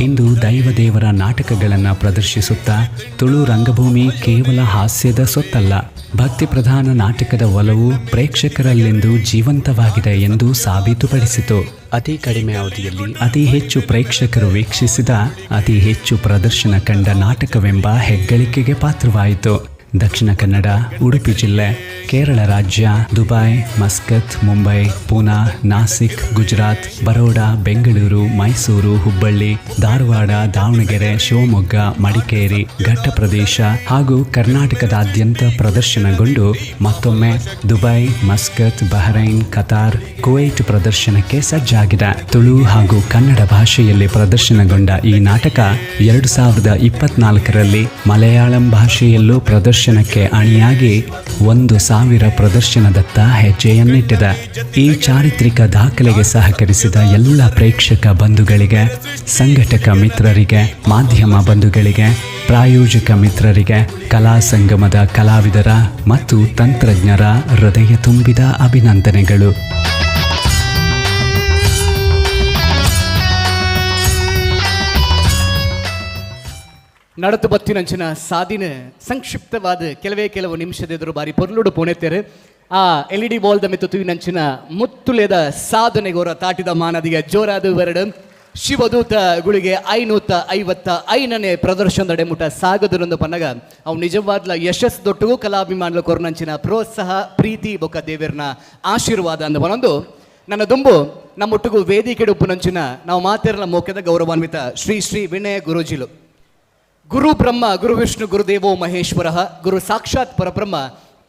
ಇಂದು ದೈವದೇವರ ನಾಟಕಗಳನ್ನು ಪ್ರದರ್ಶಿಸುತ್ತಾ ತುಳು ರಂಗಭೂಮಿ ಕೇವಲ ಹಾಸ್ಯದ ಸೊತ್ತಲ್ಲ, ಭಕ್ತಿ ಪ್ರಧಾನ ನಾಟಕದ ಒಲವು ಪ್ರೇಕ್ಷಕರಲ್ಲಿಂದು ಜೀವಂತವಾಗಿದೆ ಎಂದು ಸಾಬೀತುಪಡಿಸಿತು. ಅತಿ ಕಡಿಮೆ ಅವಧಿಯಲ್ಲಿ ಅತಿ ಹೆಚ್ಚು ಪ್ರೇಕ್ಷಕರು ವೀಕ್ಷಿಸಿದ, ಅತಿ ಹೆಚ್ಚು ಪ್ರದರ್ಶನ ಕಂಡ ನಾಟಕವೆಂಬ ಹೆಗ್ಗಳಿಕೆಗೆ ಪಾತ್ರವಾಯಿತು. ದಕ್ಷಿಣ ಕನ್ನಡ, ಉಡುಪಿ ಜಿಲ್ಲೆ, ಕೇರಳ ರಾಜ್ಯ, ದುಬೈ, ಮಸ್ಕತ್, ಮುಂಬೈ, ಪೂನಾ, ನಾಸಿಕ್, ಗುಜರಾತ್, ಬರೋಡಾ, ಬೆಂಗಳೂರು, ಮೈಸೂರು, ಹುಬ್ಬಳ್ಳಿ, ಧಾರವಾಡ, ದಾವಣಗೆರೆ, ಶಿವಮೊಗ್ಗ, ಮಡಿಕೇರಿ, ಘಟ್ಟ ಪ್ರದೇಶ ಹಾಗೂ ಕರ್ನಾಟಕದಾದ್ಯಂತ ಪ್ರದರ್ಶನಗೊಂಡು ಮತ್ತೊಮ್ಮೆ Dubai, Muscat, Bahrain, Qatar, Kuwait ಪ್ರದರ್ಶನಕ್ಕೆ ಸಜ್ಜಾಗಿದೆ. ತುಳು ಹಾಗೂ ಕನ್ನಡ ಭಾಷೆಯಲ್ಲಿ ಪ್ರದರ್ಶನಗೊಂಡ ಈ ನಾಟಕ 2024ರಲ್ಲಿ ಮಲಯಾಳಂ ಭಾಷೆಯಲ್ಲೂ ಪ್ರದರ್ಶನಕ್ಕೆ ಅಣಿಯಾಗಿ 1000 ಪ್ರದರ್ಶನದತ್ತ ಹೆಜ್ಜೆಯನ್ನಿಟ್ಟಿದೆ. ಈ ಚಾರಿತ್ರಿಕ ದಾಖಲೆಗೆ ಸಹಕರಿಸಿದ ಎಲ್ಲ ಪ್ರೇಕ್ಷಕ ಬಂಧುಗಳಿಗೆ, ಸಂಘಟಕ ಮಿತ್ರರಿಗೆ, ಮಾಧ್ಯಮ ಬಂಧುಗಳಿಗೆ, ಪ್ರಾಯೋಜಕ ಮಿತ್ರರಿಗೆ, ಕಲಾ ಸಂಗಮದ ಕಲಾವಿದರ ಮತ್ತು ತಂತ್ರಜ್ಞರ ಹೃದಯ ತುಂಬಿದ ಅಭಿನಂದನೆಗಳು. ನಡತು ಬತ್ತಿನಂಚಿನ ಸಾದಿನ ಸಂಕ್ಷಿಪ್ತವಾದ ಕೆಲವೇ ಕೆಲವು ನಿಮಿಷದ ಎದುರು ಬಾರಿ ಪೊರ್ಲುಡು ಪೋಣೆತ್ತೇರು. ಆ ಎಲ್ ಇ ಡಿ ವಾಲ್ದ ಮೆತ್ತು ತುವಿನಂಚಿನ ಮುತ್ತುಲೆದ ಸಾಧನೆಗೋರ ತಾಟಿದ ಮಾನದಿಗೆ ಜೋರಾದ ಬರಡು ಶಿವದೂತ ಗುಳಿಗೆ 555ನೇ ಪ್ರದರ್ಶನದಡೆ ಮುಟ ಸಾಗದರೊಂದು ಪನ್ನಗ ಅವು ನಿಜವಾದ್ಲ ಯಶಸ್ ದೊಟ್ಟುಗೂ ಕಲಾಭಿಮಾನುಲ ಕೊರನಂಚಿನ ಪ್ರೋತ್ಸಾಹ, ಪ್ರೀತಿ ಬೊಕ್ಕ ದೇವರ್ನ ಆಶೀರ್ವಾದ ಅಂದ ಒಂದೊಂದು ನನ್ನ ದುಂಬು ನಮ್ಮೊಟ್ಟಿಗೂ ವೇದಿಕೆ ಉಪ್ಪುನಂಚಿನ ನಾವು ಮಾತಿರಲ ಮೋಕ್ಯದ ಗೌರವಾನ್ವಿತ ಶ್ರೀ ಶ್ರೀ ವಿನಯ ಗುರೂಜಿಲು. ಗುರು ಬ್ರಹ್ಮ ಗುರು ವಿಷ್ಣು ಗುರುದೇವೋ ಮಹೇಶ್ವರ ಗುರು ಸಾಕ್ಷಾತ್ ಪರಬ್ರಹ್ಮ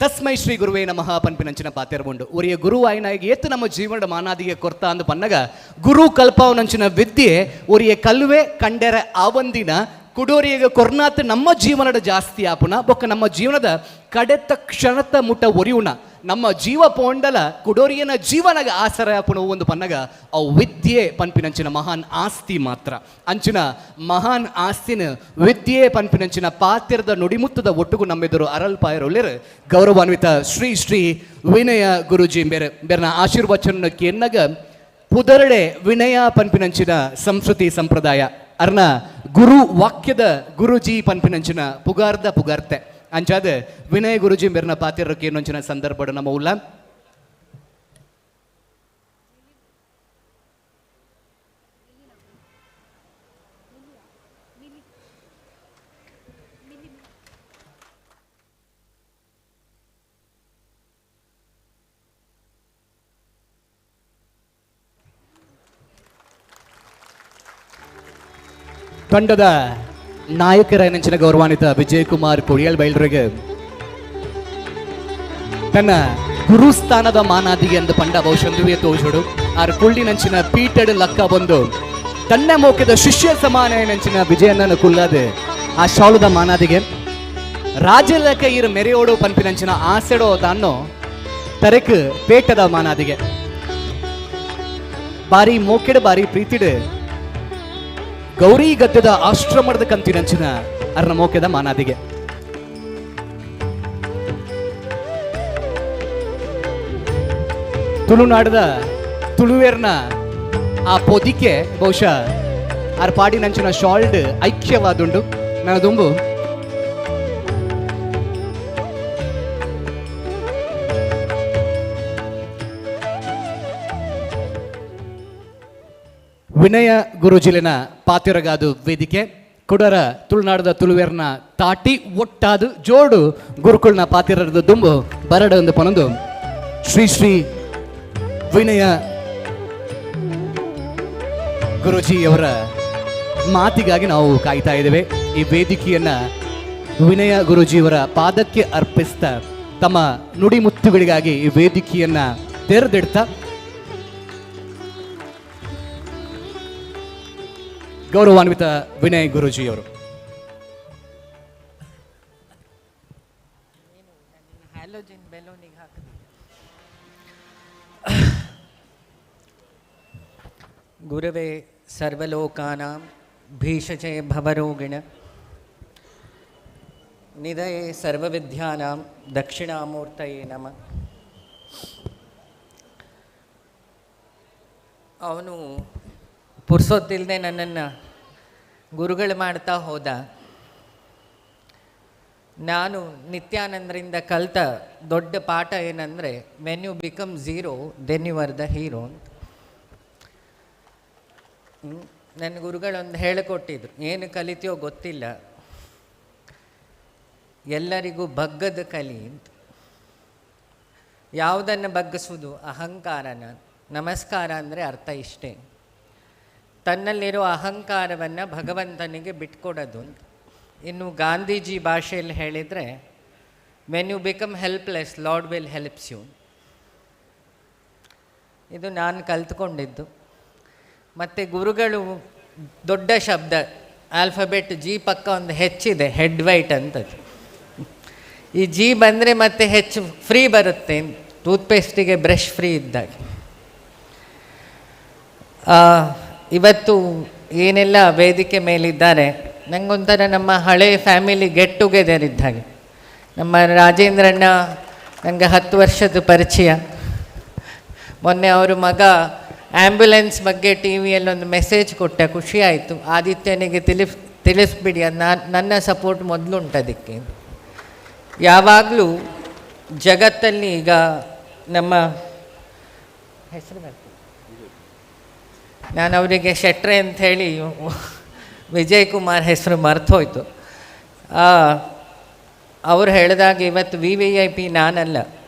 ತಸ್ಮೈ ಶ್ರೀ ಗುರುವೇ ನಮಃ ಪನ್ಪಿನಂಚಿನ ಪಾತೆರವುಂಡು. ಒರಿಯ ಗುರು ಆಯ್ನಾಗಿ ಏತು ನಮ್ಮ ಜೀವನದ ಮಾನಾದಿಗೆ ಕೊರ್ತ ಅಂದು ಪನ್ನಗ ಗುರು ಕಲ್ಪಾವನಂಚಿನ ವಿದ್ಯೆ ಒರಿಯ ಕಲ್ವೆ ಕಂಡೆರ ಆವಂದಿನ ಕುಡೋರಿಯ ಕೊರ್ನಾತ್ ನಮ್ಮ ಜೀವನದ ಜಾಸ್ತಿ ಆಪುನ ಬೊಕ್ಕ ನಮ್ಮ ಜೀವನದ ಕಡೆತ ಕ್ಷಣತ ಮುಟ ಒರಿಯುಣ ನಮ್ಮ ಜೀವ ಪೋಂಡಲ ಕುಡೋರಿಯನ ಜೀವನಗ ಆಸರ ಆಪುಣ ಒಂದು ಪನ್ನಗ ಅವು ವಿದ್ಯೆ ಪನ್ಪಿನಂಚಿನ ಮಹಾನ್ ಆಸ್ತಿ ಮಾತ್ರ. ಅಂಚಿನ ಮಹಾನ್ ಆಸ್ತಿನ ವಿದ್ಯೆ ಪನ್ಪಿನಂಚಿನ ಪಾತ್ರದ ನುಡಿಮುತ್ತದ ಒಟ್ಟುಗು ನಮ್ಮೆದುರು ಅರಲ್ಪಾಯರೊಲ್ಲೆರು ಗೌರವಾನ್ವಿತ ಶ್ರೀ ಶ್ರೀ ವಿನಯ ಗುರುಜಿ ಬೇರೆ ಬೇರ್ನ ಆಶೀರ್ವಚನ ಕೆನ್ನಗ ಪುದರಡೆ ವಿನಯ ಪನ್ಪಿನಂಚಿನ ಸಂಸ್ಕೃತಿ ಸಂಪ್ರದಾಯ ಅರ್ನ ಗುರು ವಾಕ್ಯದ ಗುರುಜಿ ಪನ್ಪಿನಂಚಿನ ಪುಗಾರ್ದ ಪುಗಾರ್ತೆ ಅಂಚಾದ ವಿನಯ ಗುರುಜಿ ಮೇರ್ನ ಪಾತಿರಕ್ಕೆ ಏನೊಂಚಿನ ಸಂದರ್ಭ ನಮ್ಮ ಉಲ್ಲ. ತಂಡದ ನಾಯಕರ ನೆಂಚಿನ ಗೌರವಾನ್ವಿತ ವಿಜಯ್ ಕುಮಾರ್ ಕೊಡಿಯಲ್ ಬೈಲ್ರಿಗೆ ತನ್ನ ಗುರುಸ್ಥಾನದ ಮಾನಾದಿಗೆ ಎಂದು ಪಂಡ ಬಹುಶಂದುವೆ ತೋಜೋಡು ಆರ್ ಕುಳ್ಳಿನಂಚಿನ ಪೀಟಡ್ ಲಕ್ಕ ಬಂದು ತನ್ನ ಮೋಕದ ಶಿಷ್ಯ ಸಮಾನ ನಂಚಿನ ವಿಜಯಣ್ಣನ ಕುಲ್ಲಾದೆ ಆ ಶಾಲುದ ಮಾನಾದಿಗೆ ರಾಜಲಕ ಇರು ಮೆರೆಯೋಡು ಪನ್ಪಿನಂಚಿನ ಆಸೆಡೋ ತಾನು ತರೆಕ್ ಪೇಟದ ಮಾನಾದಿಗೆ ಬಾರಿ ಮೋಕೆಡು ಬಾರಿ ಪ್ರೀತಿಡು ಗೌರಿ ಗದ್ಯದ ಆಶ್ರಮದ ಕಂತಿನಂಚಿನ ಅರ್ನ ಮೋಕೆದ ಮಾನಾದಿಗೆ. ತುಳುನಾಡದ ತುಳುವೇರ್ನ ಆ ಪೊದಿಕೆ ಬಹುಶಃ ಆರ್ ಪಾಡಿನಂಚಿನ ಶಾಲ್ಡ್ ಐಕ್ಯವಾದುಂಡು. ನನ್ನ ದುಂಬು ವಿನಯ ಗುರುಜಿಲಿನ ಪಾತಿರಗಾದು ವೇದಿಕೆ ಕುಡರ ತುಳುನಾಡದ ತುಳುವೆರ್ನ ತಾಟಿ ಒಟ್ಟಾದು ಜೋಡು ಗುರುಕುಲ್ನ ಪಾತಿರದ ದುಂಬು ಬರಡ ಒಂದು ಪನೊಂದು ಶ್ರೀ ಶ್ರೀ ವಿನಯ ಗುರುಜಿಯವರ ಮಾತಿಗಾಗಿ ನಾವು ಕಾಯ್ತಾ ಇದ್ದೇವೆ. ಈ ವೇದಿಕೆಯನ್ನ ವಿನಯ ಗುರುಜಿಯವರ ಪಾದಕ್ಕೆ ಅರ್ಪಿಸ್ತಾ ತಮ್ಮ ನುಡಿಮುತ್ತುಗಳಿಗಾಗಿ ಈ ವೇದಿಕೆಯನ್ನ ತೆರೆದಿಡ್ತಾ ಗೌರವಾನ್ವಿತ ವಿನಯ್ ಗುರೂಜಿಯವರು. ಗುರವೇ ಸರ್ವಲೋಕಾನಾಂ ಭೀಷಜೇ ಭವರೋಗಿಣ ನಿಧಯೇ ಸರ್ವವಿದ್ಯಾನಾಂ ದಕ್ಷಿಣಾಮೂರ್ತಯೇ ನಮಃ. ಅವನು ಪುರ್ಸೊತ್ತಿಲ್ಲದೆ ನನ್ನನ್ನು ಗುರುಗಳು ಮಾಡ್ತಾ ಹೋದ. ನಾನು ನಿತ್ಯಾನಂದರಿಂದ ಕಲಿತ ದೊಡ್ಡ ಪಾಠ ಏನಂದರೆ, when you become zero then you are the hero ಅಂತ. ನನ್ನ ಗುರುಗಳೊಂದು ಹೇಳಿಕೊಟ್ಟಿದ್ರು, ಏನು ಕಲಿತೀಯೋ ಗೊತ್ತಿಲ್ಲ, ಎಲ್ಲರಿಗೂ ಬಗ್ಗದ ಕಲಿ ಅಂತ. ಯಾವುದನ್ನು ಬಗ್ಗಿಸೋದು? ಅಹಂಕಾರನ. ನಮಸ್ಕಾರ ಅಂದರೆ ಅರ್ಥ ಇಷ್ಟೇ, ತನ್ನಲ್ಲಿರೋ ಅಹಂಕಾರವನ್ನು ಭಗವಂತನಿಗೆ ಬಿಟ್ಕೊಡೋದು ಅಂತ. ಇನ್ನು ಗಾಂಧೀಜಿ ಭಾಷೆಯಲ್ಲಿ ಹೇಳಿದರೆ, when you become helpless lord will helps you. ಇದು ನಾನು ಕಲ್ತ್ಕೊಂಡಿದ್ದು. ಮತ್ತು ಗುರುಗಳು ದೊಡ್ಡ ಶಬ್ದ ಆಲ್ಫಬೆಟ್ ಜಿ ಪಕ್ಕ ಒಂದು ಹೆಚ್ಚಿದೆ, ಹೆಡ್ ವೈಟ್ ಅಂತದ್ದು. ಈ ಜಿ ಬಂದರೆ ಮತ್ತೆ ಹೆಚ್ಚು ಫ್ರೀ ಬರುತ್ತೆ, ಟೂತ್ಪೇಸ್ಟಿಗೆ ಬ್ರಷ್ ಫ್ರೀ ಇದ್ದಾಗ. ಇವತ್ತು ಏನೆಲ್ಲ ವೇದಿಕೆ ಮೇಲಿದ್ದಾರೆ, ನನಗೊಂಥರ ನಮ್ಮ ಹಳೆ family get together ಇದ್ದ ಹಾಗೆ. ನಮ್ಮ ರಾಜೇಂದ್ರಣ್ಣ ನನಗೆ 10 ವರ್ಷದ ಪರಿಚಯ. ಮೊನ್ನೆ ಅವರು ಮಗ ಆ್ಯಂಬ್ಯುಲೆನ್ಸ್ ಬಗ್ಗೆ ಟಿ ವಿಯಲ್ಲಿ ಒಂದು ಮೆಸೇಜ್ ಕೊಟ್ಟ, ಖುಷಿ ಆಯಿತು. ಆದಿತ್ಯನಿಗೆ ತಿಳಿಸ್ಬಿಡಿ, ಅದು ನನ್ನ ಸಪೋರ್ಟ್ ಮೊದಲು ಉಂಟು ಅದಕ್ಕೆ. ಯಾವಾಗಲೂ ಜಗತ್ತಲ್ಲಿ ಈಗ ನಮ್ಮ ಹೆಸರು ಬರ್ತದೆ, ನಾನು ಅವರಿಗೆ ಶೆಟ್ರೆ ಅಂಥೇಳಿ ವಿಜಯ್ ಕುಮಾರ್ ಹೆಸರು ಮರ್ತೋಯ್ತು. ಅವರು ಹೇಳಿದಾಗ ಇವತ್ತು V V I P ನಾನಲ್ಲ,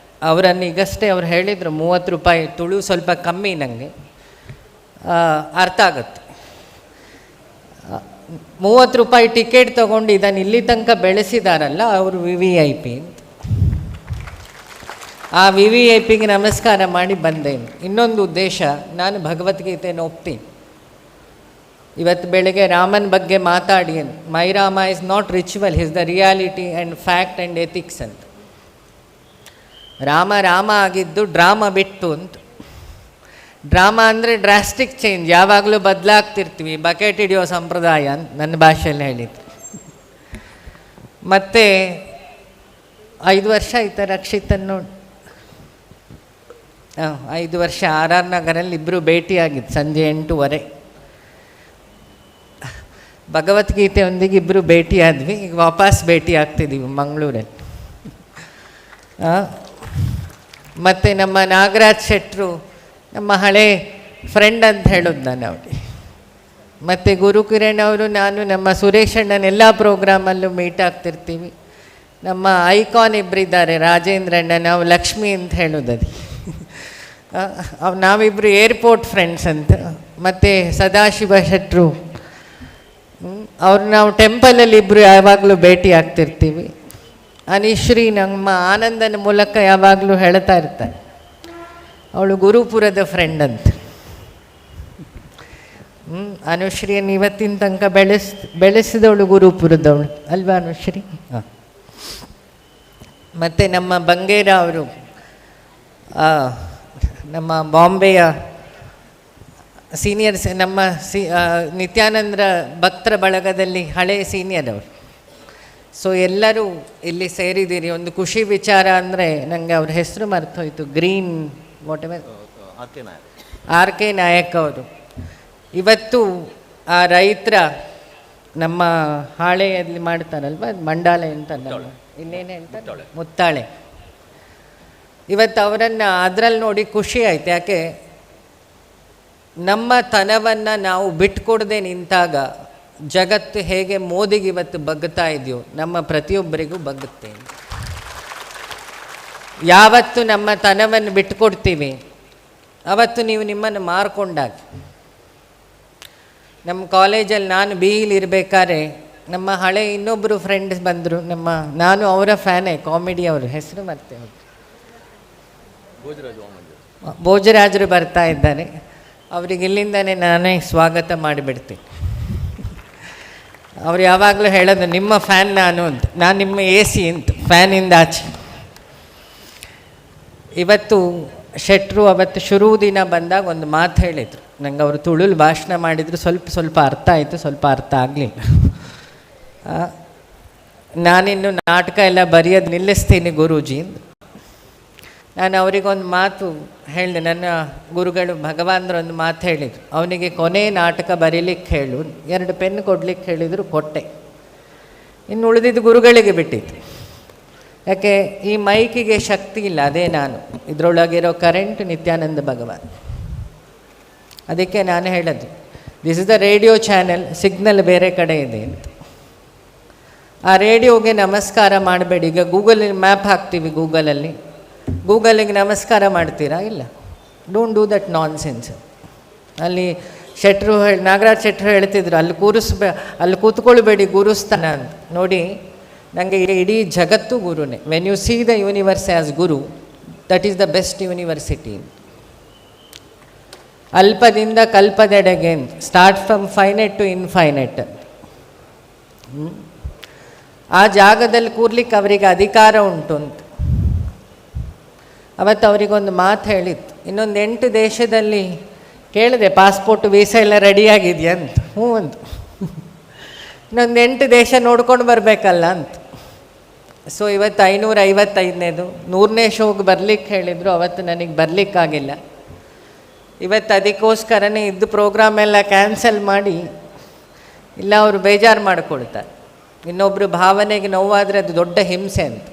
ಅವರನ್ನು ಈಗಷ್ಟೇ ಅವ್ರು ಹೇಳಿದರು 30 ರೂಪಾಯಿ ತುಳು ಸ್ವಲ್ಪ ಕಮ್ಮಿ ನನಗೆ ಅರ್ಥ ಆಗುತ್ತೆ. 30 ರೂಪಾಯಿ ಟಿಕೆಟ್ ತೊಗೊಂಡು ಇದನ್ನು ಇಲ್ಲಿ ತನಕ ಬೆಳೆಸಿದಾರಲ್ಲ ಅವರು V V I P ಅಂತ. ಆ V V I ಪಿಗೆ ನಮಸ್ಕಾರ ಮಾಡಿ ಬಂದೆ. ಇನ್ನೊಂದು ಉದ್ದೇಶ, ನಾನು ಭಗವದ್ಗೀತೆಯನ್ನು ಒಪ್ತೀನಿ. ಇವತ್ತು ಬೆಳಗ್ಗೆ ರಾಮನ ಬಗ್ಗೆ ಮಾತಾಡಿ, my Rama is not ritual, is the reality and fact and ethics ಅಂತ. ರಾಮ ರಾಮ ಆಗಿದ್ದು ಡ್ರಾಮಾ ಬಿಟ್ಟು ಅಂತ. ಡ್ರಾಮಾ ಅಂದರೆ ಡ್ರಾಸ್ಟಿಕ್ ಚೇಂಜ್, ಯಾವಾಗಲೂ ಬದಲಾಗ್ತಿರ್ತೀವಿ, ಬಕೆಟ್ ಹಿಡಿಯೋ ಸಂಪ್ರದಾಯ ಅಂತ ನನ್ನ ಭಾಷೆಯಲ್ಲಿ ಹೇಳಿದ್ರು. ಮತ್ತು 5 ವರ್ಷ ಆಯ್ತು ರಕ್ಷಿತನ್ನು, 5 ವರ್ಷ ಆರ್ ಆರ್ ನಗರಲ್ಲಿ ಇಬ್ಬರು ಭೇಟಿಯಾಗಿದ್ದು ಸಂಜೆ 8:30. ಭಗವದ್ಗೀತೆಯೊಂದಿಗೆ ಇಬ್ಬರು ಭೇಟಿಯಾದ್ವಿ, ಈಗ ವಾಪಸ್ ಭೇಟಿ ಆಗ್ತಿದ್ದೀವಿ ಮಂಗಳೂರಲ್ಲಿ. ಮತ್ತು ನಮ್ಮ ನಾಗರಾಜ್ ಶೆಟ್ಟರು ನಮ್ಮ ಹಳೆ ಫ್ರೆಂಡ್ ಅಂತ ಹೇಳೋದು ನಾನು ಅವ್ರಿಗೆ. ಮತ್ತು ಗುರುಕಿರಣ್ ಅವರು, ನಾನು, ನಮ್ಮ ಸುರೇಶ್ ಅಣ್ಣನ ಎಲ್ಲ ಪ್ರೋಗ್ರಾಮಲ್ಲೂ ಮೀಟ್ ಆಗ್ತಿರ್ತೀವಿ. ನಮ್ಮ ಐಕಾನ್ ಇಬ್ಬರಿದ್ದಾರೆ, ರಾಜೇಂದ್ರಣ್ಣ, ನಾವು ಲಕ್ಷ್ಮಿ ಅಂತ ಹೇಳೋದು ಅದು, ನಾವಿಬ್ಬರು ಏರ್ಪೋರ್ಟ್ ಫ್ರೆಂಡ್ಸ್ ಅಂತ. ಮತ್ತು ಸದಾಶಿವ ಶೆಟ್ಟರು ಅವ್ರು, ನಾವು ಟೆಂಪಲಲ್ಲಿ ಇಬ್ಬರು ಯಾವಾಗಲೂ ಭೇಟಿ ಆಗ್ತಿರ್ತೀವಿ. ಅನಿಶ್ರೀ ನಮ್ಮ ಆನಂದನ ಮೂಲಕ ಯಾವಾಗಲೂ ಹೇಳ್ತಾ ಇರ್ತಾರೆ, ಅವಳು ಗುರುಪುರದ ಫ್ರೆಂಡ್ ಅಂತ. ಅನುಶ್ರೀಯನ್ನು ಇವತ್ತಿನ ತನಕ ಬೆಳೆಸಿದವಳು ಗುರುಪುರದವಳು ಅಲ್ವಾ ಅನುಶ್ರೀ? ಹಾಂ. ಮತ್ತು ನಮ್ಮ ಬಂಗೇರ ಅವರು, ನಮ್ಮ ಬಾಂಬೆಯ ಸೀನಿಯರ್ಸ್, ನಮ್ಮ ನಿತ್ಯಾನಂದರ ಭಕ್ತರ ಬಳಗದಲ್ಲಿ ಹಳೆ ಸೀನಿಯರ್ ಅವರು. ಸೊ ಎಲ್ಲರೂ ಇಲ್ಲಿ ಸೇರಿದ್ದೀರಿ. ಒಂದು ಖುಷಿ ವಿಚಾರ ಅಂದರೆ, ನನಗೆ ಅವ್ರ ಹೆಸರು ಮರ್ತೋಯ್ತು, green whatever, R K Nayak ಅವರು. ಇವತ್ತು ಆ ರೈತರ ನಮ್ಮ ಹಾಳೆಯಲ್ಲಿ ಮಾಡ್ತಾರಲ್ವ, ಮಂಡಾಲೆ ಅಂತ, ಇನ್ನೇನು ಹೇಳ್ತಾರೆ, ಮುತ್ತಾಳೆ. ಇವತ್ತು ಅವರನ್ನು ಅದರಲ್ಲಿ ನೋಡಿ ಖುಷಿ ಆಯ್ತು. ಯಾಕೆ, ನಮ್ಮ ತನವನ್ನು ನಾವು ಬಿಟ್ಕೊಡದೆ ನಿಂತಾಗ ಜಗತ್ತು ಹೇಗೆ ಮೋದಿಗೆ ಇವತ್ತು ಬಗ್ಗುತ್ತಾ ಇದೆಯೋ ನಮ್ಮ ಪ್ರತಿಯೊಬ್ಬರಿಗೂ ಬಗ್ಗುತ್ತೆ. ಯಾವತ್ತು ನಮ್ಮ ತನವನ್ನು ಬಿಟ್ಟುಕೊಡ್ತೀವಿ ಅವತ್ತು ನೀವು ನಿಮ್ಮನ್ನು ಮಾರಿಕೊಂಡಾಗ. ನಮ್ಮ ಕಾಲೇಜಲ್ಲಿ ನಾನು ಬಿ ಇಲಿ ಇರಬೇಕಾದ್ರೆ ನಮ್ಮ ಹಳೆ ಇನ್ನೊಬ್ಬರು ಫ್ರೆಂಡ್ಸ್ ಬಂದರು, ನಮ್ಮ ನಾನು ಅವರ ಫ್ಯಾನೇ, ಕಾಮಿಡಿ ಅವರು, ಹೆಸರು ಮರ್ತೆ ಅವರು, ಭೋಜರಾಜರು ಬರ್ತಾ ಇದ್ದಾರೆ. ಅವ್ರಿಗೆ ಇಲ್ಲಿಂದನೇ ನಾನೇ ಸ್ವಾಗತ ಮಾಡಿಬಿಡ್ತೀನಿ. ಅವ್ರು ಯಾವಾಗಲೂ ಹೇಳೋದು ನಿಮ್ಮ ಫ್ಯಾನ್ ನಾನು ಅಂತ, ನಾನು ನಿಮ್ಮ ಎ ಸಿ ಅಂತ, ಫ್ಯಾನಿಂದ ಆಚೆ. ಇವತ್ತು ಶೆಟ್ಟರು ಅವತ್ತು ಶುರು ದಿನ ಬಂದಾಗ ಒಂದು ಮಾತು ಹೇಳಿದರು ನಂಗೆ. ಅವರು ತುಳುಲ್ ಭಾಷಣ ಮಾಡಿದರು, ಸ್ವಲ್ಪ ಸ್ವಲ್ಪ ಅರ್ಥ ಆಯಿತು, ಸ್ವಲ್ಪ ಅರ್ಥ ಆಗಲಿಲ್ಲ. ನಾನಿನ್ನು ನಾಟಕ ಎಲ್ಲ ಬರೆಯೋದು ನಿಲ್ಲಿಸ್ತೀನಿ ಗುರೂಜಿ ಅಂದರು. ನಾನು ಅವರಿಗೊಂದು ಮಾತು ಹೇಳಿದೆ, ನನ್ನ ಗುರುಗಳು ಭಗವಾನ್ರೊಂದು ಮಾತು ಹೇಳಿದರು, ಅವನಿಗೆ ಕೊನೆ ನಾಟಕ ಬರೀಲಿಕ್ಕೆ ಹೇಳು, 2 ಪೆನ್ ಕೊಡಲಿಕ್ಕೆ ಹೇಳಿದರು, ಕೊಟ್ಟೆ. ಇನ್ನು ಉಳಿದಿದ್ದು ಗುರುಗಳಿಗೆ ಬಿಟ್ಟಿತ್ತು. ಯಾಕೆ ಈ ಮೈಕಿಗೆ ಶಕ್ತಿ ಇಲ್ಲ, ಅದೇ ನಾನು, ಇದರೊಳಗಿರೋ ಕರೆಂಟ್ ನಿತ್ಯಾನಂದ ಭಗವಾನ್. ಅದಕ್ಕೆ ನಾನು ಹೇಳೋದು, this is the radio channel, signal ಬೇರೆ ಕಡೆ ಇದೆ ಅಂತ. ಆ ರೇಡಿಯೋಗೆ ನಮಸ್ಕಾರ ಮಾಡಬೇಡಿ. ಈಗ ಗೂಗಲ್ ಮ್ಯಾಪ್ ಹಾಕ್ತೀವಿ, ಗೂಗಲಲ್ಲಿ ಗೂಗಲಿಗೆ ನಮಸ್ಕಾರ ಮಾಡ್ತೀರಾ? ಇಲ್ಲ, don't do that nonsense. ಅಲ್ಲಿ ಶೆಟ್ರು ಹೇಳಿ, ನಾಗರಾಜ್ ಶೆಟ್ರು ಹೇಳ್ತಿದ್ರು, ಅಲ್ಲಿ ಅಲ್ಲಿ ಕೂತ್ಕೊಳ್ಬೇಡಿ ಗುರುಸ್ಥಾನ ಅಂತ. ನೋಡಿ, ನನಗೆ ಇಡೀ ಜಗತ್ತು ಗುರುನೇ. When you see the universe as guru, that is the best university. ಅಲ್ಪದಿಂದ ಕಲ್ಪದೆಡೆಗೆ, start from finite to infinite. ಆ ಜಾಗದಲ್ಲಿ ಕೂರ್ಲಿಕ್ಕೆ ಅವರಿಗೆ ಅಧಿಕಾರ ಉಂಟು ಅಂತ ಅವತ್ತು ಅವರಿಗೊಂದು ಮಾತು ಹೇಳಿತ್ತು. ಇನ್ನೊಂದು 8 ದೇಶದಲ್ಲಿ ಕೇಳಿದೆ, ಪಾಸ್ಪೋರ್ಟ್ ವೀಸಾ ಎಲ್ಲ ರೆಡಿಯಾಗಿದೆಯಾ ಅಂತ. ಹ್ಞೂ ಅಂತ. ಇನ್ನೊಂದು 8 ದೇಶ ನೋಡ್ಕೊಂಡು ಬರಬೇಕಲ್ಲ ಅಂತ. ಸೊ ಇವತ್ತು 555ನೇದು, 100ನೇ ಶೋಗೆ ಬರಲಿಕ್ಕೆ ಹೇಳಿದರು, ಅವತ್ತು ನನಗೆ ಬರಲಿಕ್ಕಾಗಿಲ್ಲ. ಇವತ್ತು ಅದಕ್ಕೋಸ್ಕರನೇ ಇದ್ದು ಪ್ರೋಗ್ರಾಮ್ ಎಲ್ಲ ಕ್ಯಾನ್ಸಲ್ ಮಾಡಿ, ಇಲ್ಲ ಅವರು ಬೇಜಾರು ಮಾಡಿಕೊಳ್ತಾರೆ. ಇನ್ನೊಬ್ಬರು ಭಾವನೆಗೆ ನೋವಾದರೆ ಅದು ದೊಡ್ಡ ಹಿಂಸೆ ಅಂತ.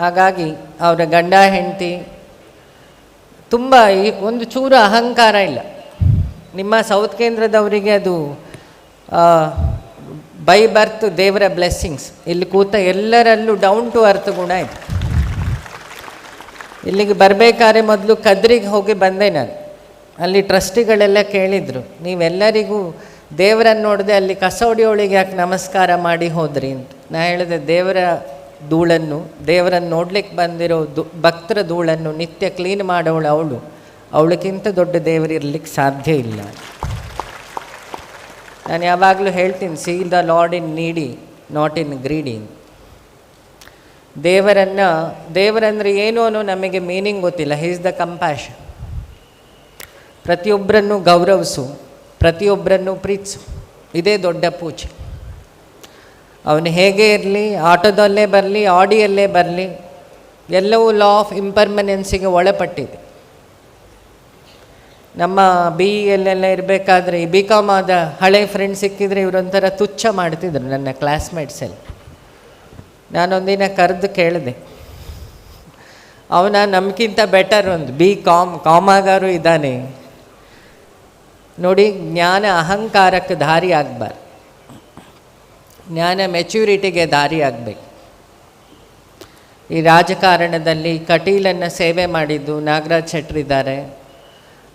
ಹಾಗಾಗಿ ಅವರ ಗಂಡ ಹೆಂಡತಿ ತುಂಬ ಒಂದು ಚೂರು ಅಹಂಕಾರ ಇಲ್ಲ. ನಿಮ್ಮ ಸೌತ್ ಕೇಂದ್ರದವರಿಗೆ ಅದು ಬೈ ಬರ್ತ್ ದೇವರ ಬ್ಲೆಸ್ಸಿಂಗ್ಸ್. ಇಲ್ಲಿ ಕೂತ ಎಲ್ಲರಲ್ಲೂ down to earth ಗುಣ ಇದೆ. ಇಲ್ಲಿಗೆ ಬರಬೇಕಾದ್ರೆ ಮೊದಲು ಕದ್ರಿಗೆ ಹೋಗಿ ಬಂದೆ ನಾನು. ಅಲ್ಲಿ ಟ್ರಸ್ಟಿಗಳೆಲ್ಲ ಕೇಳಿದರು, ನೀವೆಲ್ಲರಿಗೂ ದೇವರನ್ನು ನೋಡದೆ ಅಲ್ಲಿ ಕಸೋಡಿಯೊಳಗೆ ಯಾಕೆ ನಮಸ್ಕಾರ ಮಾಡಿ ಹೋದ್ರಿ ಅಂತ. ನಾ ಹೇಳಿದೆ, ದೇವರ ಧೂಳನ್ನು, ದೇವರನ್ನು ನೋಡ್ಲಿಕ್ಕೆ ಬಂದಿರೋ ಭಕ್ತರ ಧೂಳನ್ನು ನಿತ್ಯ ಕ್ಲೀನ್ ಮಾಡೋಳು ಅವಳು, ಅವಳಕ್ಕಿಂತ ದೊಡ್ಡ ದೇವರಿರ್ಲಿಕ್ಕೆ ಸಾಧ್ಯ ಇಲ್ಲ. ನಾನು ಯಾವಾಗಲೂ ಹೇಳ್ತೀನಿ, see the lord in needy, not in greedy. ದೇವರನ್ನು, ದೇವರಂದರೆ ಏನು ಅನ್ನೋ ನಮಗೆ ಮೀನಿಂಗ್ ಗೊತ್ತಿಲ್ಲ. He is the compassion. ಪ್ರತಿಯೊಬ್ಬರನ್ನು ಗೌರವಿಸು, ಪ್ರತಿಯೊಬ್ಬರನ್ನು ಪ್ರೀತಿಸು, ಇದೇ ದೊಡ್ಡ ಪೂಜೆ. ಅವನು ಹೇಗೆ ಇರಲಿ, ಆಟೋದಲ್ಲೇ ಬರಲಿ, ಆಡಿಯಲ್ಲೇ ಬರಲಿ, ಎಲ್ಲವೂ ಲಾ ಆಫ್ ಇಂಪರ್ಮನೆನ್ಸಿಗೆ ಒಳಪಟ್ಟಿದೆ. ನಮ್ಮ ಬಿ ಎಲ್ಲೆಲ್ಲ ಇರಬೇಕಾದ್ರೆ ಈ ಬಿ ಕಾಮ್ ಆದ ಹಳೆ ಫ್ರೆಂಡ್ ಸಿಕ್ಕಿದರೆ ಇವರೊಂಥರ ತುಚ್ಛ ಮಾಡ್ತಿದ್ರು ನನ್ನ ಕ್ಲಾಸ್ಮೇಟ್ಸಲ್ಲಿ. ನಾನೊಂದಿನ ಕರೆದು ಕೇಳಿದೆ, ಅವನ ನಮಗಿಂತ ಬೆಟರ್ ಒಂದು ಬಿ ಕಾಮ್ ಕಾಮಾಗಾರು ಇದ್ದಾನೆ ನೋಡಿ. ಜ್ಞಾನ ಅಹಂಕಾರಕ್ಕೆ ದಾರಿ ಆಗಬಾರ್ದು, ಜ್ಞಾನ ಮೆಚ್ಯೂರಿಟಿಗೆ ದಾರಿ ಆಗಬೇಕು. ಈ ರಾಜಕಾರಣದಲ್ಲಿ ಕಟೀಲನ್ನು ಸೇವೆ ಮಾಡಿದ್ದು ನಾಗರಾಜ್ ಶೆಟ್ಟರಿದ್ದಾರೆ.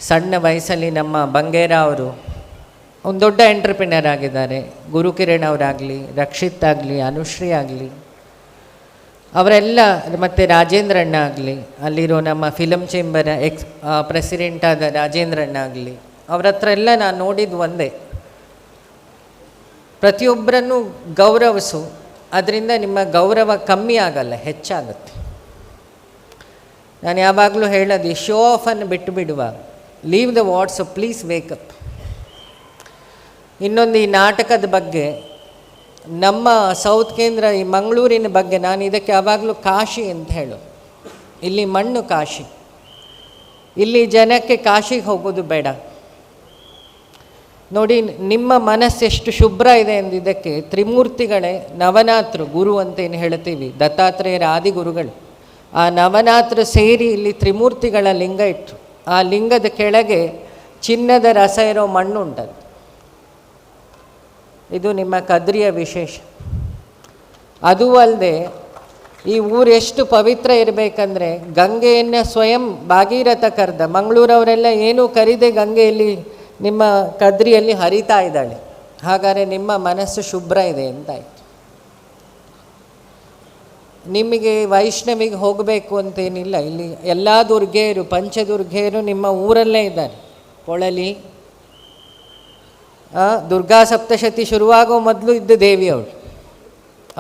ಸಣ್ಣ ವಯಸ್ಸಲ್ಲಿ ನಮ್ಮ ಬಂಗೇರ ಅವರು ಒಂದು ದೊಡ್ಡ ಎಂಟರ್ಪ್ರಿನರ್ ಆಗಿದ್ದಾರೆ. ಗುರುಕಿರಣ್ ಅವರಾಗಲಿ, ರಕ್ಷಿತ್ ಆಗಲಿ, ಅನುಶ್ರೀ ಆಗಲಿ, ಅವರೆಲ್ಲ, ಮತ್ತು ರಾಜೇಂದ್ರಣ್ಣ ಆಗಲಿ, ಅಲ್ಲಿರೋ ನಮ್ಮ film chamber X president ಆದ ರಾಜೇಂದ್ರಣ್ಣ ಆಗಲಿ, ಅವ್ರ ಹತ್ರ ಎಲ್ಲ ನಾನು ನೋಡಿದ್ದು ಒಂದೇ, ಪ್ರತಿಯೊಬ್ಬರನ್ನು ಗೌರವಿಸು, ಅದರಿಂದ ನಿಮ್ಮ ಗೌರವ ಕಮ್ಮಿ ಆಗಲ್ಲ, ಹೆಚ್ಚಾಗುತ್ತೆ. ನಾನು ಯಾವಾಗಲೂ ಹೇಳೋದು, ಈ ಶೋ ಆಫನ್ನು ಬಿಟ್ಟು ಬಿಡುವ, leave the what's, please wake up. ಇನ್ನೊಂದು ಈ ನಾಟಕದ ಬಗ್ಗೆ, ನಮ್ಮ ಸೌತ್ ಕೇಂದ್ರ ಈ ಮಂಗಳೂರಿನ ಬಗ್ಗೆ ನಾನು ಇದಕ್ಕೆ ಯಾವಾಗಲೂ ಕಾಶಿ ಅಂತ ಹೇಳು. ಇಲ್ಲಿ ಮಣ್ಣು ಕಾಶಿ, ಇಲ್ಲಿ ಜನಕ್ಕೆ ಕಾಶಿಗೆ ಹೋಗೋದು ಬೇಡ. ನೋಡಿ, ನಿಮ್ಮ ಮನಸ್ಸೆಷ್ಟು ಶುಭ್ರ ಇದೆ ಎಂದಿದ್ದಕ್ಕೆ ತ್ರಿಮೂರ್ತಿಗಳೇ ನವನಾಥರು ಗುರು ಅಂತ ಏನು ಹೇಳ್ತೀವಿ, ದತ್ತಾತ್ರೇಯರ ಆದಿಗುರುಗಳು, ಆ ನವನಾಥರು ಸೇರಿ ಇಲ್ಲಿ ತ್ರಿಮೂರ್ತಿಗಳ ಲಿಂಗ ಇಟ್ಟರು. ಆ ಲಿಂಗದ ಕೆಳಗೆ ಚಿನ್ನದ ರಸ ಇರೋ ಮಣ್ಣು ಉಂಟಂತೆ. ಇದು ನಿಮ್ಮ ಕದ್ರಿಯ ವಿಶೇಷ. ಅದೂ ಅಲ್ಲದೆ ಈ ಊರು ಎಷ್ಟು ಪವಿತ್ರ ಇರಬೇಕಂದ್ರೆ ಗಂಗೆಯನ್ನು ಸ್ವಯಂ ಭಾಗೀರಥ ಕರೆದ, ಮಂಗಳೂರವರೆಲ್ಲ ಏನೂ ಕರೀದೆ ಗಂಗೆಯಲ್ಲಿ ನಿಮ್ಮ ಕದ್ರಿಯಲ್ಲಿ ಹರಿತಾ ಇದ್ದಾಳೆ. ಹಾಗಾದರೆ ನಿಮ್ಮ ಮನಸ್ಸು ಶುಭ್ರ ಇದೆ ಅಂತಾಯಿತು. ನಿಮಗೆ ವೈಷ್ಣವಿಗೆ ಹೋಗಬೇಕು ಅಂತೇನಿಲ್ಲ, ಇಲ್ಲಿ ಎಲ್ಲ ದುರ್ಗೆಯರು, ಪಂಚದುರ್ಗೆಯರು ನಿಮ್ಮ ಊರಲ್ಲೇ ಇದ್ದಾರೆ. ಪೊಳಲಿ ದುರ್ಗಾ ಸಪ್ತಶತಿ ಶುರುವಾಗೋ ಮೊದಲು ಇದ್ದ ದೇವಿ ಅವಳು.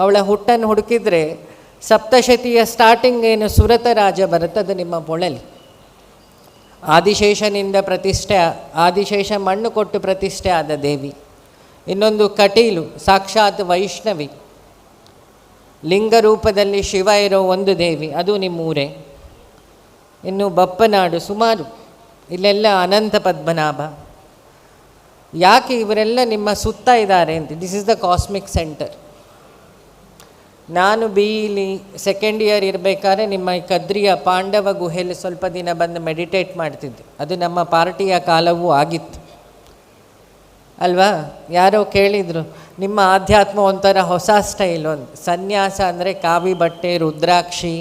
ಅವಳ ಹುಟ್ಟನ್ನು ಹುಡುಕಿದರೆ ಸಪ್ತಶತಿಯ ಸ್ಟಾರ್ಟಿಂಗ್ ಏನು ಸುರತ ರಾಜ ಬರುತ್ತೆ, ಅದು ನಿಮ್ಮ ಪೊಳಲಿ. ಆದಿಶೇಷನಿಂದ ಪ್ರತಿಷ್ಠೆ, ಆದಿಶೇಷ ಮಣ್ಣು ಕೊಟ್ಟು ಪ್ರತಿಷ್ಠೆ ಆದ ದೇವಿ. ಇನ್ನೊಂದು ಕಟೀಲು, ಸಾಕ್ಷಾತ್ ವೈಷ್ಣವಿ, ಲಿಂಗ ರೂಪದಲ್ಲಿ ಶಿವ ಇರೋ ಒಂದು ದೇವಿ, ಅದು ನಿಮ್ಮೂರೇ. ಇನ್ನು ಬಪ್ಪನಾಡು ಸುಮಾರು, ಇಲ್ಲೆಲ್ಲ ಅನಂತ ಪದ್ಮನಾಭ. ಯಾಕೆ ಇವರೆಲ್ಲ ನಿಮ್ಮ ಸುತ್ತ ಇದ್ದಾರೆ ಅಂತ, this is the cosmic centre. ನಾನು ಬಿ ಇಲಿ ಸೆಕೆಂಡ್ ಇಯರ್ ಇರಬೇಕಾದ್ರೆ ನಿಮ್ಮ ಈ ಕದ್ರಿಯ ಪಾಂಡವ ಗುಹೆಯಲ್ಲಿ ಸ್ವಲ್ಪ ದಿನ ಬಂದು ಮೆಡಿಟೇಟ್ ಮಾಡ್ತಿದ್ದೆ. ಅದು ನಮ್ಮ ಪಾರ್ಟಿಯ ಕಾಲವೂ ಆಗಿತ್ತು ಅಲ್ವಾ. ಯಾರೋ ಕೇಳಿದರು, ನಿಮ್ಮ ಆಧ್ಯಾತ್ಮ ಒಂಥರ ಹೊಸ ಸ್ಟೈಲು ಅಂತ. ಸನ್ಯಾಸ ಅಂದರೆ ಕಾವಿ ಬಟ್ಟೆ, ರುದ್ರಾಕ್ಷಿ,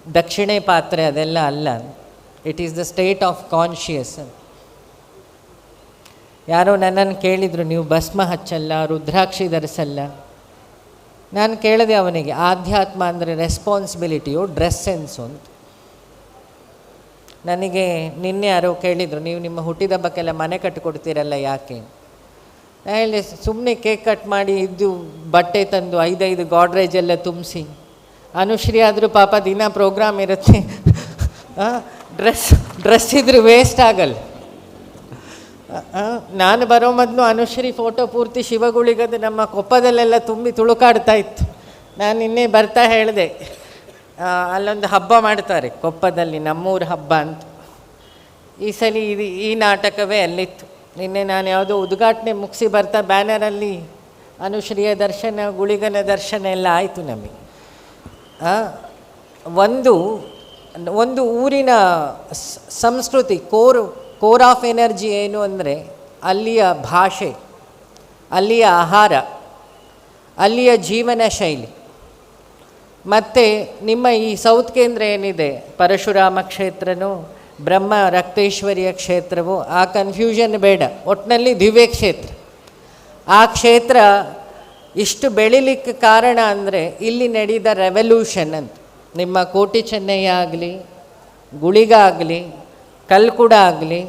ದಕ್ಷಿಣೆ ಪಾತ್ರೆ ಅದೆಲ್ಲ ಅಲ್ಲ. It is the state of conscious. ಯಾರೋ ನನ್ನನ್ನು ಕೇಳಿದರು, ನೀವು ಭಸ್ಮ ಹಚ್ಚಲ್ಲ, ರುದ್ರಾಕ್ಷಿ ಧರಿಸಲ್ಲ. ನಾನು ಕೇಳಿದೆ ಅವನಿಗೆ, ಆಧ್ಯಾತ್ಮ ಅಂದರೆ ರೆಸ್ಪಾನ್ಸಿಬಿಲಿಟಿಯು, ಡ್ರೆಸ್ ಸೆನ್ಸು ಅಂತ. ನನಗೆ ನಿನ್ನೆ ಯಾರೋ ಕೇಳಿದರು, ನೀವು ನಿಮ್ಮ ಹುಟ್ಟಿದಬ್ಬಕ್ಕೆಲ್ಲ ಮನೆ ಕಟ್ಟಿಕೊಡ್ತೀರಲ್ಲ ಯಾಕೆ? ನಾನು ಹೇಳಿದೆ, ಸುಮ್ಮನೆ ಕೇಕ್ ಕಟ್ ಮಾಡಿ ಇದ್ದು ಬಟ್ಟೆ ತಂದು 5-5 ಗಾಡ್ರೇಜ್ ಎಲ್ಲ ತುಂಬಿಸಿ. ಅನುಶ್ರೀ ಆದರೂ ಪಾಪ ದಿನ ಪ್ರೋಗ್ರಾಮ್ ಇರುತ್ತೆ, ಡ್ರೆಸ್ ಇದ್ರೂ ವೇಸ್ಟ್ ಆಗಲ್ಲ. ನಾನು ಬರೋ ಮೊದಲು ಅನುಶ್ರೀ ಫೋಟೋ ಪೂರ್ತಿ ಶಿವಗುಳಿಗದು ನಮ್ಮ ಕೊಪ್ಪದಲ್ಲೆಲ್ಲ ತುಂಬಿ ತುಳುಕಾಡ್ತಾ ಇತ್ತು. ನಾನು ನಿನ್ನೆ ಬರ್ತಾ ಹೇಳಿದೆ, ಅಲ್ಲೊಂದು ಹಬ್ಬ ಮಾಡ್ತಾರೆ ಕೊಪ್ಪದಲ್ಲಿ, ನಮ್ಮೂರ ಹಬ್ಬ ಅಂತ. ಈ ಸಲ ಇದು ಈ ನಾಟಕವೇ ಅಲ್ಲಿತ್ತು. ನಿನ್ನೆ ನಾನು ಯಾವುದೋ ಉದ್ಘಾಟನೆ ಮುಗಿಸಿ ಬರ್ತಾ ಬ್ಯಾನರಲ್ಲಿ ಅನುಶ್ರೀಯ ದರ್ಶನ, ಗುಳಿಗನ ದರ್ಶನ ಎಲ್ಲ ಆಯಿತು ನಮಗೆ. ಒಂದು ಒಂದು ಊರಿನ ಸಂಸ್ಕೃತಿ, core of energy ಏನು ಅಂದರೆ ಅಲ್ಲಿಯ ಭಾಷೆ, ಅಲ್ಲಿಯ ಆಹಾರ, ಅಲ್ಲಿಯ ಜೀವನ ಶೈಲಿ. ಮತ್ತು ನಿಮ್ಮ ಈ ಸೌತ್ ಕೇಂದ್ರ ಏನಿದೆ, ಪರಶುರಾಮ ಕ್ಷೇತ್ರನೂ ಬ್ರಹ್ಮ ರಕ್ತೇಶ್ವರಿಯ ಕ್ಷೇತ್ರವೂ, ಆ ಕನ್ಫ್ಯೂಷನ್ ಬೇಡ. ಒಟ್ಟಿನಲ್ಲಿ ದಿವ್ಯ ಕ್ಷೇತ್ರ. ಆ ಕ್ಷೇತ್ರ ಇಷ್ಟು ಬೆಳಿಲಿಕ್ಕೆ ಕಾರಣ ಅಂದರೆ ಇಲ್ಲಿ ನಡೆದ ರೆವಲ್ಯೂಷನ್ ಅಂತ. ನಿಮ್ಮ ಕೋಟಿ ಚೆನ್ನಯ್ಯ ಆಗಲಿ, ಗುಳಿಗ ಆಗಲಿ, ಕಲ್ಕುಡ ಆಗಲಿ,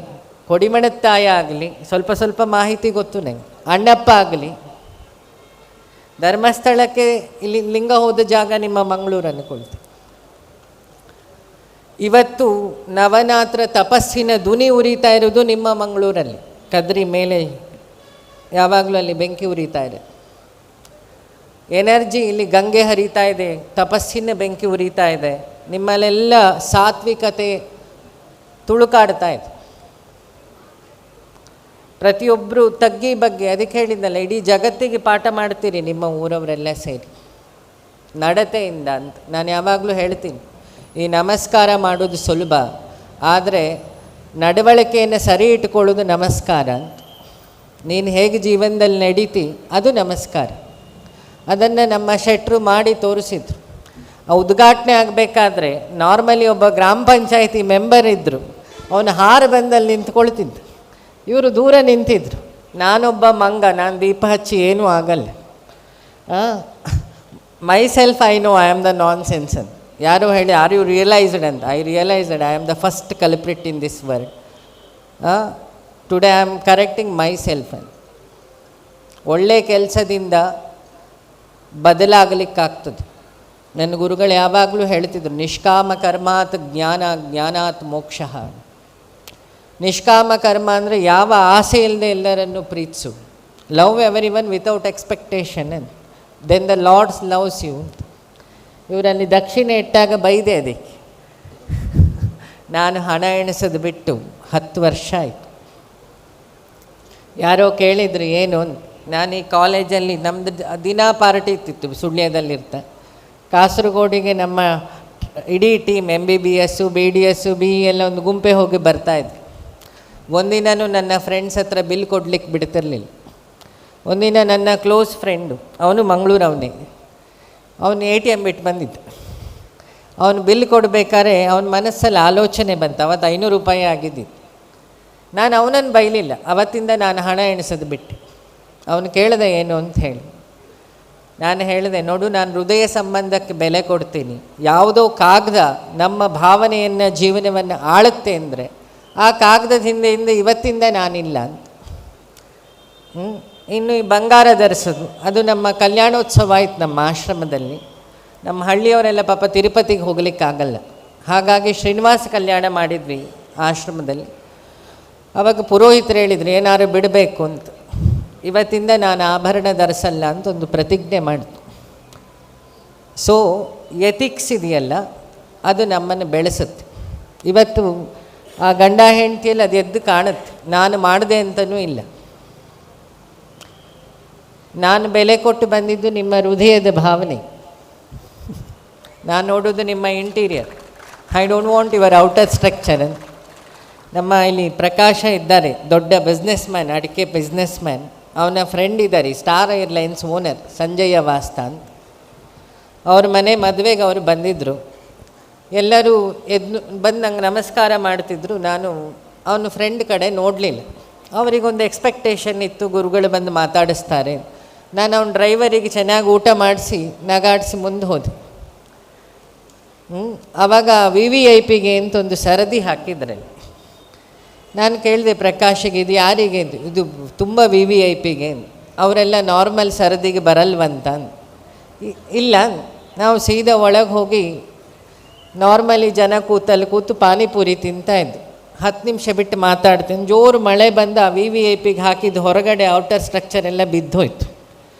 ಕೊಡಿಮಣತ್ತಾಯ ಆಗಲಿ, ಸ್ವಲ್ಪ ಸ್ವಲ್ಪ ಮಾಹಿತಿ ಗೊತ್ತು ನನಗೆ, ಅಣ್ಣಪ್ಪ ಆಗಲಿ, ಧರ್ಮಸ್ಥಳಕ್ಕೆ ಇಲ್ಲಿ ಲಿಂಗ ಹೋದ ಜಾಗ ನಿಮ್ಮ ಮಂಗಳೂರು ಅಂದ್ಕೊಳ್ತೀವಿ. ಇವತ್ತು ನವನಾತ್ರ ತಪಸ್ಸಿನ ದುನಿ ಉರಿತಾ ಇರೋದು ನಿಮ್ಮ ಮಂಗಳೂರಲ್ಲಿ, ಕದ್ರಿ ಮೇಲೆ ಯಾವಾಗಲೂ ಅಲ್ಲಿ ಬೆಂಕಿ ಉರಿತಾ ಇದೆ. ಎನರ್ಜಿ ಇಲ್ಲಿ ಗಂಗೆ ಹರಿತಾ ಇದೆ, ತಪಸ್ಸಿನ ಬೆಂಕಿ ಉರಿತಾ ಇದೆ, ನಿಮ್ಮಲ್ಲೆಲ್ಲ ಸಾತ್ವಿಕತೆ ತುಳುಕಾಡ್ತಾ ಇದೆ. ಪ್ರತಿಯೊಬ್ಬರು ತಗ್ಗಿ ಬಗ್ಗೆ, ಅದಕ್ಕೆ ಹೇಳಿದ್ನಲ್ಲ, ಇಡೀ ಜಗತ್ತಿಗೆ ಪಾಠ ಮಾಡ್ತೀರಿ ನಿಮ್ಮ ಊರವರೆಲ್ಲ ಸೇರಿ ನಡತೆಯಿಂದ ಅಂತ. ನಾನು ಯಾವಾಗಲೂ ಹೇಳ್ತೀನಿ, ಈ ನಮಸ್ಕಾರ ಮಾಡೋದು ಸುಲಭ, ಆದರೆ ನಡವಳಿಕೆಯನ್ನು ಸರಿ ಇಟ್ಕೊಳ್ಳೋದು ನಮಸ್ಕಾರ ಅಂತ. ನೀನು ಹೇಗೆ ಜೀವನದಲ್ಲಿ ನಡೀತಿ ಅದು ನಮಸ್ಕಾರ. ಅದನ್ನು ನಮ್ಮ ಶೆಟ್ರು ಮಾಡಿ ತೋರಿಸಿದ್ರು. ಆ ಉದ್ಘಾಟನೆ ಆಗಬೇಕಾದ್ರೆ ನಾರ್ಮಲಿ ಒಬ್ಬ ಗ್ರಾಮ ಪಂಚಾಯಿತಿ ಮೆಂಬರ್ ಇದ್ದರು, ಅವನು ಹಾರು ಬಂದಲ್ಲಿ ನಿಂತ್ಕೊಳ್ತಿದ್ದ, ಇವರು ದೂರ ನಿಂತಿದ್ರು. ನಾನೊಬ್ಬ ಮಂಗ, ನಾನು ದೀಪ ಹಚ್ಚಿ ಏನೂ ಆಗಲ್ಲ. Myself I know I am the nonsense ಅಂತ ಯಾರೋ ಹೇಳಿ, are you realised ಅಂತ. I realised I am the first culprit in this world. Today I am correcting myself ಅಂತ. ಒಳ್ಳೆಯ ಕೆಲಸದಿಂದ ಬದಲಾಗಲಿಕ್ಕಾಗ್ತದೆ. ನನ್ನ ಗುರುಗಳು ಯಾವಾಗಲೂ ಹೇಳ್ತಿದ್ರು, ನಿಷ್ಕಾಮ ಕರ್ಮಾತ್ ಜ್ಞಾನ, ಜ್ಞಾನಾತ್ ಮೋಕ್ಷ. ನಿಷ್ಕಾಮ ಕರ್ಮ ಅಂದರೆ ಯಾವ ಆಸೆ ಇಲ್ಲದೆ ಎಲ್ಲರನ್ನು ಪ್ರೀತಿಸು. Love everyone without expectation ಅಂತ, then the lords loves you ಅಂತ. ಇವರಲ್ಲಿ ದಕ್ಷಿಣೆ ಇಟ್ಟಾಗ ಬೈದೆ, ಅದಕ್ಕೆ ನಾನು ಹಣ ಎಣಿಸೋದು ಬಿಟ್ಟು 10 ವರ್ಷ ಆಯಿತು. ಯಾರೋ ಕೇಳಿದರು ಏನು, ನಾನು ಈ ಕಾಲೇಜಲ್ಲಿ ನಮ್ಮದು ದಿನಾ ಪಾರ್ಟಿ ಇತ್ತಿತ್ತು ಸುಳ್ಯದಲ್ಲಿರ್ತ. ಕಾಸರಗೋಡಿಗೆ ನಮ್ಮ ಇಡೀ team MBBS, BDS, BE ಎಲ್ಲ ಒಂದು ಗುಂಪೆ ಹೋಗಿ ಬರ್ತಾಯಿದ್ವಿ. ಒಂದಿನೂ ನನ್ನ ಫ್ರೆಂಡ್ಸ್ ಹತ್ರ ಬಿಲ್ ಕೊಡಲಿಕ್ಕೆ ಬಿಡ್ತಿರ್ಲಿಲ್ಲ. ಒಂದಿನ ನನ್ನ ಕ್ಲೋಸ್ ಫ್ರೆಂಡು, ಅವನು ಮಂಗಳೂರವನೇ, ಅವನು ATM ಬಿಟ್ಟು ಬಂದಿದ್ದ. ಅವನು ಬಿಲ್ ಕೊಡಬೇಕಾದ್ರೆ ಅವನ ಮನಸ್ಸಲ್ಲಿ ಆಲೋಚನೆ ಬಂತು. ಅವತ್ತು 500 ರೂಪಾಯಿ ಆಗಿದ್ದಿತ್ತು. ನಾನು ಅವನನ್ನು ಬೈಲಿಲ್ಲ. ಅವತ್ತಿಂದ ನಾನು ಹಣ ಎಣಿಸೋದು ಬಿಟ್ಟೆ. ಅವನು ಕೇಳಿದೆ ಏನು ಅಂತ ಹೇಳಿ. ನಾನು ಹೇಳಿದೆ, ನೋಡು, ನಾನು ಹೃದಯ ಸಂಬಂಧಕ್ಕೆ ಬೆಲೆ ಕೊಡ್ತೀನಿ. ಯಾವುದೋ ಕಾಗದ ನಮ್ಮ ಭಾವನೆಯನ್ನು, ಜೀವನವನ್ನು ಆಳುತ್ತೆ ಅಂದರೆ ಆ ಕಾಗದದ ಹಿಂದೆಯಿಂದ ಇವತ್ತಿಂದ ನಾನಿಲ್ಲ ಅಂತ. ಇನ್ನು ಈ ಬಂಗಾರ ಧರಿಸೋದು, ಅದು ನಮ್ಮ ಕಲ್ಯಾಣೋತ್ಸವ ಆಯ್ತು ನಮ್ಮ ಆಶ್ರಮದಲ್ಲಿ. ನಮ್ಮ ಹಳ್ಳಿಯವರೆಲ್ಲ ಪಾಪ ತಿರುಪತಿಗೆ ಹೋಗಲಿಕ್ಕಾಗಲ್ಲ, ಹಾಗಾಗಿ ಶ್ರೀನಿವಾಸ ಕಲ್ಯಾಣ ಮಾಡಿದ್ವಿ ಆಶ್ರಮದಲ್ಲಿ. ಆವಾಗ ಪುರೋಹಿತರು ಹೇಳಿದರು, ಏನಾದ್ರು ಬಿಡಬೇಕು ಅಂತ. ಇವತ್ತಿಂದ ನಾನು ಆಭರಣ ಧರಿಸಲ್ಲ ಅಂತ ಒಂದು ಪ್ರತಿಜ್ಞೆ ಮಾಡಿತು. ಸೊ ಎಥಿಕ್ಸ್ ಇದೆಯಲ್ಲ, ಅದು ನಮ್ಮನ್ನು ಬೆಳೆಸುತ್ತೆ. ಇವತ್ತು ಆ ಗಂಡ ಹೆಂಡತಿಯಲ್ಲಿ ಅದು ಎದ್ದು ಕಾಣುತ್ತೆ. ನಾನು ಮಾಡಿದೆ ಅಂತನೂ ಇಲ್ಲ. ನಾನು ಬೆಲೆ ಕೊಟ್ಟು ಬಂದಿದ್ದು ನಿಮ್ಮ ಹೃದಯದ ಭಾವನೆ. ನಾನು ನೋಡೋದು ನಿಮ್ಮ interior. I don't want your outer structure ಅಂತ. ನಮ್ಮ ಇಲ್ಲಿ ಪ್ರಕಾಶ ಇದ್ದಾರೆ, ದೊಡ್ಡ ಬಿಸ್ನೆಸ್ ಮ್ಯಾನ್, ಅಡಿಕೆ ಬಿಸ್ನೆಸ್ ಮ್ಯಾನ್. ಅವನ ಫ್ರೆಂಡ್ ಇದ್ದಾರೆ, star airlines owner Sanjay ವಾಸ್ತಾ ಅಂತ. ಅವ್ರ ಮನೆ ಮದುವೆಗೆ ಅವರು ಬಂದಿದ್ದರು. ಎಲ್ಲರೂ ಎದ್ದು ಬಂದು ನಂಗೆ ನಮಸ್ಕಾರ ಮಾಡ್ತಿದ್ರು. ನಾನು ಅವನ ಫ್ರೆಂಡ್ ಕಡೆ ನೋಡಲಿಲ್ಲ. ಅವರಿಗೊಂದು ಎಕ್ಸ್ಪೆಕ್ಟೇಷನ್ ಇತ್ತು, ಗುರುಗಳು ಬಂದು ಮಾತಾಡಿಸ್ತಾರೆ. ನಾನು ಅವನ ಡ್ರೈವರಿಗೆ ಚೆನ್ನಾಗಿ ಊಟ ಮಾಡಿಸಿ ನಗಾಡಿಸಿ ಮುಂದೆ ಹೋದೆ. ಆವಾಗ VVIPಗೆ ಅಂತ ಒಂದು ಸರದಿ ಹಾಕಿದ್ರಲ್ಲಿ. ನಾನು ಕೇಳಿದೆ ಪ್ರಕಾಶಿಗೆ, ಇದು ಯಾರಿಗೆ? ಇದು ತುಂಬ VVIPಗೆ, ಅವರೆಲ್ಲ ನಾರ್ಮಲ್ ಸರದಿಗೆ ಬರಲ್ವಂತ. ಇಲ್ಲ, ನಾವು ಸೀದಾ ಒಳಗೆ ಹೋಗಿ ನಾರ್ಮಲಿ ಜನ ಕೂತಲ್ಲಿ ಕೂತು ಪಾನಿಪುರಿ ತಿಂತಾಯಿದ್ದು. 10 ನಿಮಿಷ ಬಿಟ್ಟು ಮಾತಾಡ್ತೀನಿ. ಜೋರು ಮಳೆ ಬಂದು ಆ VVIPಗೆ ಹಾಕಿದ್ದು ಹೊರಗಡೆ ಔಟರ್ ಸ್ಟ್ರಕ್ಚರ್ ಎಲ್ಲ ಬಿದ್ದೋಯ್ತು.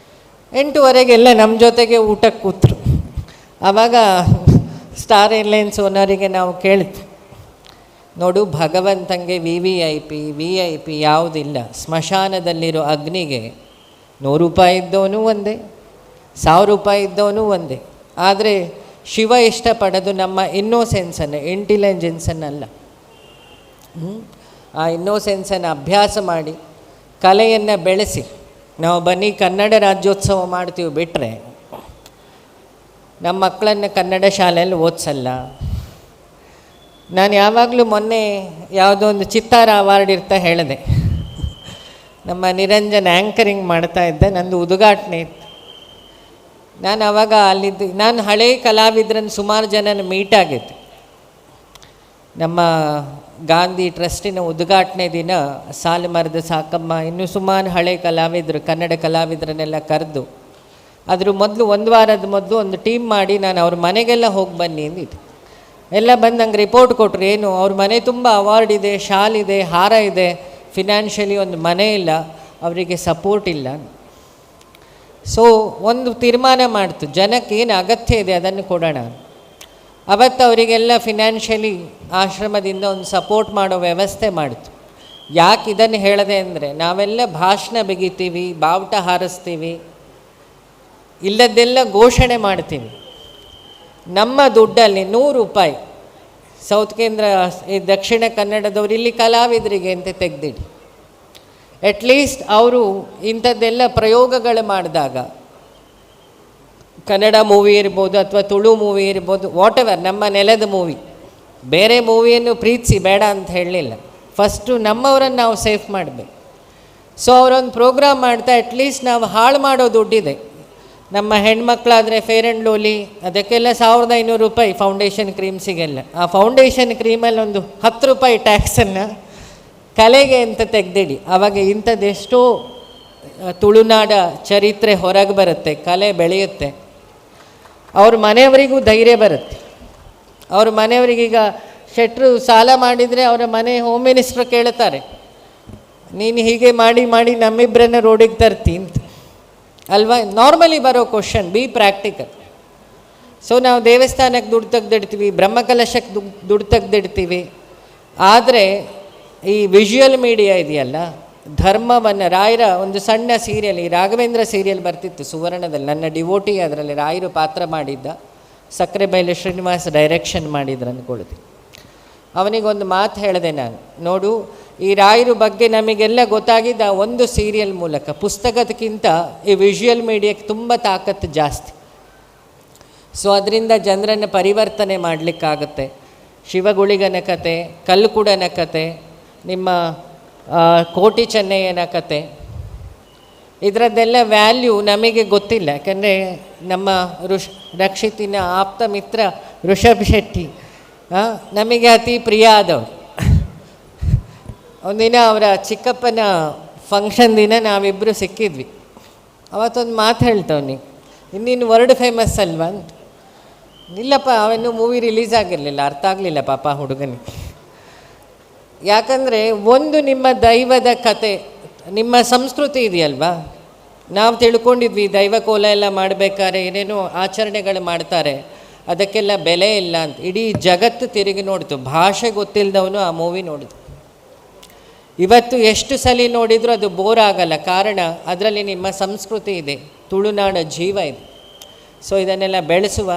8:30ಗೆಲ್ಲ ನಮ್ಮ ಜೊತೆಗೆ ಊಟಕ್ಕೆ ಕೂತರು. ಆವಾಗ ಸ್ಟಾರ್ ಏರ್ಲೈನ್ಸ್ ಓನರಿಗೆ ನಾವು ಕೇಳಿದ್ವಿ, ನೋಡು, ಭಗವಂತಂಗೆ VVIP VIP ಯಾವುದಿಲ್ಲ. ಸ್ಮಶಾನದಲ್ಲಿರೋ ಅಗ್ನಿಗೆ 100 ರೂಪಾಯಿ ಇದ್ದವನು ಒಂದೇ, 1000 ರೂಪಾಯಿ ಇದ್ದವನು ಒಂದೇ. ಆದರೆ ಶಿವ ಇಷ್ಟಪಡೋದು ನಮ್ಮ ಇನ್ನೋಸೆನ್ಸನ್ನು, ಇಂಟೆಲಿಜೆನ್ಸನ್ನಲ್ಲ. ಆ ಇನ್ನೋಸೆನ್ಸನ್ನು ಅಭ್ಯಾಸ ಮಾಡಿ ಕಲೆಯನ್ನು ಬೆಳೆಸಿ. ನಾವು ಬನ್ನಿ ಕನ್ನಡ ರಾಜ್ಯೋತ್ಸವ ಮಾಡ್ತೀವಿ ಬಿಟ್ಟರೆ ನಮ್ಮ ಮಕ್ಕಳನ್ನು ಕನ್ನಡ ಶಾಲೆಯಲ್ಲಿ ಓದಿಸಲ್ಲ. ನಾನು ಯಾವಾಗಲೂ ಮೊನ್ನೆ ಯಾವುದೋ ಒಂದು ಚಿತ್ತಾರ ಅವಾರ್ಡ್ ಇರ್ತಾ ಹೇಳಿದೆ. ನಮ್ಮ ನಿರಂಜನ್ ಆ್ಯಂಕರಿಂಗ್ ಮಾಡ್ತಾಯಿದ್ದೆ, ನಂದು ಉದ್ಘಾಟನೆ ಇತ್ತು. ನಾನು ಆವಾಗ ಅಲ್ಲಿದ್ದು, ನಾನು ಹಳೇ ಕಲಾವಿದ್ರನ್ನು ಸುಮಾರು ಜನನ ಮೀಟ್ ಆಗಿದ್ದೆ. ನಮ್ಮ ಗಾಂಧಿ ಟ್ರಸ್ಟಿನ ಉದ್ಘಾಟನೆ ದಿನ ಸಾಲುಮರದ ಸಾಕಮ್ಮ, ಇನ್ನೂ ಸುಮಾರು ಹಳೆ ಕಲಾವಿದರು, ಕನ್ನಡ ಕಲಾವಿದರನ್ನೆಲ್ಲ ಕರೆದು, ಅದ್ರ ಮೊದಲು ಒಂದು ವಾರದ ಮೊದಲು ಒಂದು ಟೀಮ್ ಮಾಡಿ ನಾನು ಅವ್ರ ಮನೆಗೆಲ್ಲ ಹೋಗಿ ಬನ್ನಿ ಅಂದಿದ್ದೆ. ಎಲ್ಲ ಬಂದು ನಂಗೆ ರಿಪೋರ್ಟ್ ಕೊಟ್ಟರು, ಏನು ಅವ್ರ ಮನೆ ತುಂಬ ಅವಾರ್ಡ್ ಇದೆ, ಶಾಲ್ ಇದೆ, ಹಾರ ಇದೆ, ಫಿನಾನ್ಷಿಯಲಿ ಒಂದು ಮನೆ ಇಲ್ಲ, ಅವರಿಗೆ ಸಪೋರ್ಟ್ ಇಲ್ಲ. ಸೊ ಒಂದು ತೀರ್ಮಾನ ಮಾಡ್ತು, ಜನಕ್ಕೆ ಏನು ಅಗತ್ಯ ಇದೆ ಅದನ್ನು ಕೊಡೋಣ. ಅವತ್ತು ಅವರಿಗೆಲ್ಲ ಫಿನಾನ್ಷಿಯಲಿ ಆಶ್ರಮದಿಂದ ಒಂದು ಸಪೋರ್ಟ್ ಮಾಡೋ ವ್ಯವಸ್ಥೆ ಮಾಡ್ತು. ಯಾಕೆ ಇದನ್ನು ಹೇಳಿದೆ ಅಂದರೆ, ನಾವೆಲ್ಲ ಭಾಷಣ ಬಿಗಿತೀವಿ, ಬಾವುಟ ಹಾರಿಸ್ತೀವಿ, ಇಲ್ಲದೆಲ್ಲ ಘೋಷಣೆ ಮಾಡ್ತೀವಿ. ನಮ್ಮ ದುಡ್ಡಲ್ಲಿ 100 ರೂಪಾಯಿ ಸೌತ್ ಕೇಂದ್ರ, ಈ ದಕ್ಷಿಣ ಕನ್ನಡದವರು ಇಲ್ಲಿ ಕಲಾವಿದರಿಗೆ ಅಂತ ತೆಗೆದಿಡಿ. ಅಟ್ಲೀಸ್ಟ್ ಅವರು ಇಂಥದ್ದೆಲ್ಲ ಪ್ರಯೋಗಗಳು ಮಾಡಿದಾಗ, ಕನ್ನಡ ಮೂವಿ ಇರ್ಬೋದು ಅಥವಾ ತುಳು ಮೂವಿ ಇರ್ಬೋದು, what ever, ನಮ್ಮ ನೆಲದ ಮೂವಿ, ಬೇರೆ ಮೂವಿಯನ್ನು ಪ್ರೀತಿಸಿ ಬೇಡ ಅಂತ ಹೇಳಲಿಲ್ಲ. ಫಸ್ಟು ನಮ್ಮವರನ್ನು ನಾವು ಸೇಫ್ ಮಾಡಬೇಕು. ಸೊ ಅವರೊಂದು ಪ್ರೋಗ್ರಾಮ್ ಮಾಡ್ತಾ ಅಟ್ಲೀಸ್ಟ್ ನಾವು ಹಾಳು ಮಾಡೋ ದುಡ್ಡಿದೆ. ನಮ್ಮ ಹೆಣ್ಮಕ್ಳಾದರೆ fair and lovely ಅದಕ್ಕೆಲ್ಲ 1500 ರೂಪಾಯಿ ಫೌಂಡೇಶನ್ ಕ್ರೀಮ್ಸಿಗೆಲ್ಲ. ಆ ಫೌಂಡೇಶನ್ ಕ್ರೀಮಲ್ಲಿ ಒಂದು 10 ರೂಪಾಯಿ ಟ್ಯಾಕ್ಸನ್ನು ಕಲೆಗೆ ಅಂತ ತೆಗೆದಿಡಿ. ಆವಾಗ ಇಂಥದ್ದೆಷ್ಟೋ ತುಳುನಾಡ ಚರಿತ್ರೆ ಹೊರಗೆ ಬರುತ್ತೆ, ಕಲೆ ಬೆಳೆಯುತ್ತೆ, ಅವ್ರ ಮನೆಯವರಿಗೂ ಧೈರ್ಯ ಬರುತ್ತೆ. ಅವ್ರ ಮನೆಯವರಿಗೀಗ ಶೆಟ್ರು ಸಾಲ ಮಾಡಿದರೆ ಅವರ ಮನೆ ಹೋಮ್ ಮಿನಿಸ್ಟ್ರು ಕೇಳ್ತಾರೆ, ನೀನು ಹೀಗೆ ಮಾಡಿ ಮಾಡಿ ನಮ್ಮಿಬ್ಬರನ್ನ ರೋಡಿಗೆ ತರ್ತಿ ಅಂತ ಅಲ್ವಾ? ನಾರ್ಮಲಿ ಬರೋ question, be practical. So ನಾವು ದೇವಸ್ಥಾನಕ್ಕೆ ದುಡ್ಡು ತೆಗೆದಿಡ್ತೀವಿ, ಬ್ರಹ್ಮಕಲಶಕ್ಕೆ ದುಡ್ಡು ತೆಗೆದಿಡ್ತೀವಿ. ಆದರೆ ಈ ವಿಜುವಲ್ ಮೀಡಿಯಾ ಇದೆಯಲ್ಲ, ಧರ್ಮವನ್ನು, ರಾಯರ ಒಂದು ಸಣ್ಣ ಸೀರಿಯಲ್, ಈ ರಾಘವೇಂದ್ರ ಸೀರಿಯಲ್ ಬರ್ತಿತ್ತು ಸುವರ್ಣದಲ್ಲಿ, ನನ್ನ ಡಿವೋಟಿ ಅದರಲ್ಲಿ ರಾಯರು ಪಾತ್ರ ಮಾಡಿದ್ದ, ಸಕ್ಕರೆಬೈಲು ಶ್ರೀನಿವಾಸ್ ಡೈರೆಕ್ಷನ್ ಮಾಡಿದ್ರು ಅಂದ್ಕೊಳ್ತೀನಿ. ಅವನಿಗೊಂದು ಮಾತು ಹೇಳಿದೆ ನಾನು, ನೋಡು, ಈ ರಾಯರ ಬಗ್ಗೆ ನಮಗೆಲ್ಲ ಗೊತ್ತಾಗಿದ್ದ ಒಂದು ಸೀರಿಯಲ್ ಮೂಲಕ. ಪುಸ್ತಕದಕ್ಕಿಂತ ಈ ವಿಜುವಲ್ ಮೀಡಿಯಾಕ್ಕೆ ತುಂಬ ತಾಕತ್ತು ಜಾಸ್ತಿ. ಸೊ ಅದರಿಂದ ಜನರನ್ನು ಪರಿವರ್ತನೆ ಮಾಡಲಿಕ್ಕಾಗತ್ತೆ. ಶಿವಗುಳಿಗನ ಕತೆ, ಕಲ್ಲುಕುಡನ ಕತೆ, ನಿಮ್ಮ ಕೋಟಿ ಚೆನ್ನಯ್ಯನ ಕತೆ, ಇದರದ್ದೆಲ್ಲ ವ್ಯಾಲ್ಯೂ ನಮಗೆ ಗೊತ್ತಿಲ್ಲ. ಯಾಕಂದರೆ ನಮ್ಮ ರಕ್ಷಿತಿನ ಆಪ್ತ ಮಿತ್ರ ಋಷಭ್ ಶೆಟ್ಟಿ ನಮಗೆ ಅತಿ ಪ್ರಿಯ ಆದವರು. ಒಂದಿನ ಅವರ ಚಿಕ್ಕಪ್ಪನ ಫಂಕ್ಷನ್ ದಿನ ನಾವಿಬ್ಬರು ಸಿಕ್ಕಿದ್ವಿ. ಅವತ್ತೊಂದು ಮಾತು ಹೇಳ್ತವನಿ, ಇನ್ನಿನ್ನು ವರ್ಲ್ಡ್ ಫೇಮಸ್ ಅಲ್ವಾ ಅಂತ. ಇಲ್ಲಪ್ಪ, ಅವನ್ನು ಮೂವಿ ರಿಲೀಸ್ ಆಗಿರಲಿಲ್ಲ, ಅರ್ಥ ಆಗಲಿಲ್ಲ ಪಾಪ ಹುಡುಗನಿಗೆ. ಯಾಕಂದರೆ ಒಂದು ನಿಮ್ಮ ದೈವದ ಕತೆ, ನಿಮ್ಮ ಸಂಸ್ಕೃತಿ ಇದೆಯಲ್ವಾ. ನಾವು ತಿಳ್ಕೊಂಡಿದ್ವಿ ದೈವ ಕೋಲ ಎಲ್ಲ ಮಾಡಬೇಕಾದ್ರೆ ಏನೇನೋ ಆಚರಣೆಗಳು ಮಾಡ್ತಾರೆ, ಅದಕ್ಕೆಲ್ಲ ಬೆಲೆ ಇಲ್ಲ ಅಂತ. ಇಡೀ ಜಗತ್ತು ತಿರುಗಿ ನೋಡ್ತು, ಭಾಷೆ ಗೊತ್ತಿಲ್ಲದವನು ಆ ಮೂವಿ ನೋಡಿತು. ಇವತ್ತು ಎಷ್ಟು ಸಲ ನೋಡಿದರೂ ಅದು ಬೋರ್ ಆಗಲ್ಲ. ಕಾರಣ ಅದರಲ್ಲಿ ನಿಮ್ಮ ಸಂಸ್ಕೃತಿ ಇದೆ, ತುಳುನಾಡ ಜೀವ ಇದೆ. ಸೊ ಇದನ್ನೆಲ್ಲ ಬೆಳೆಸುವ,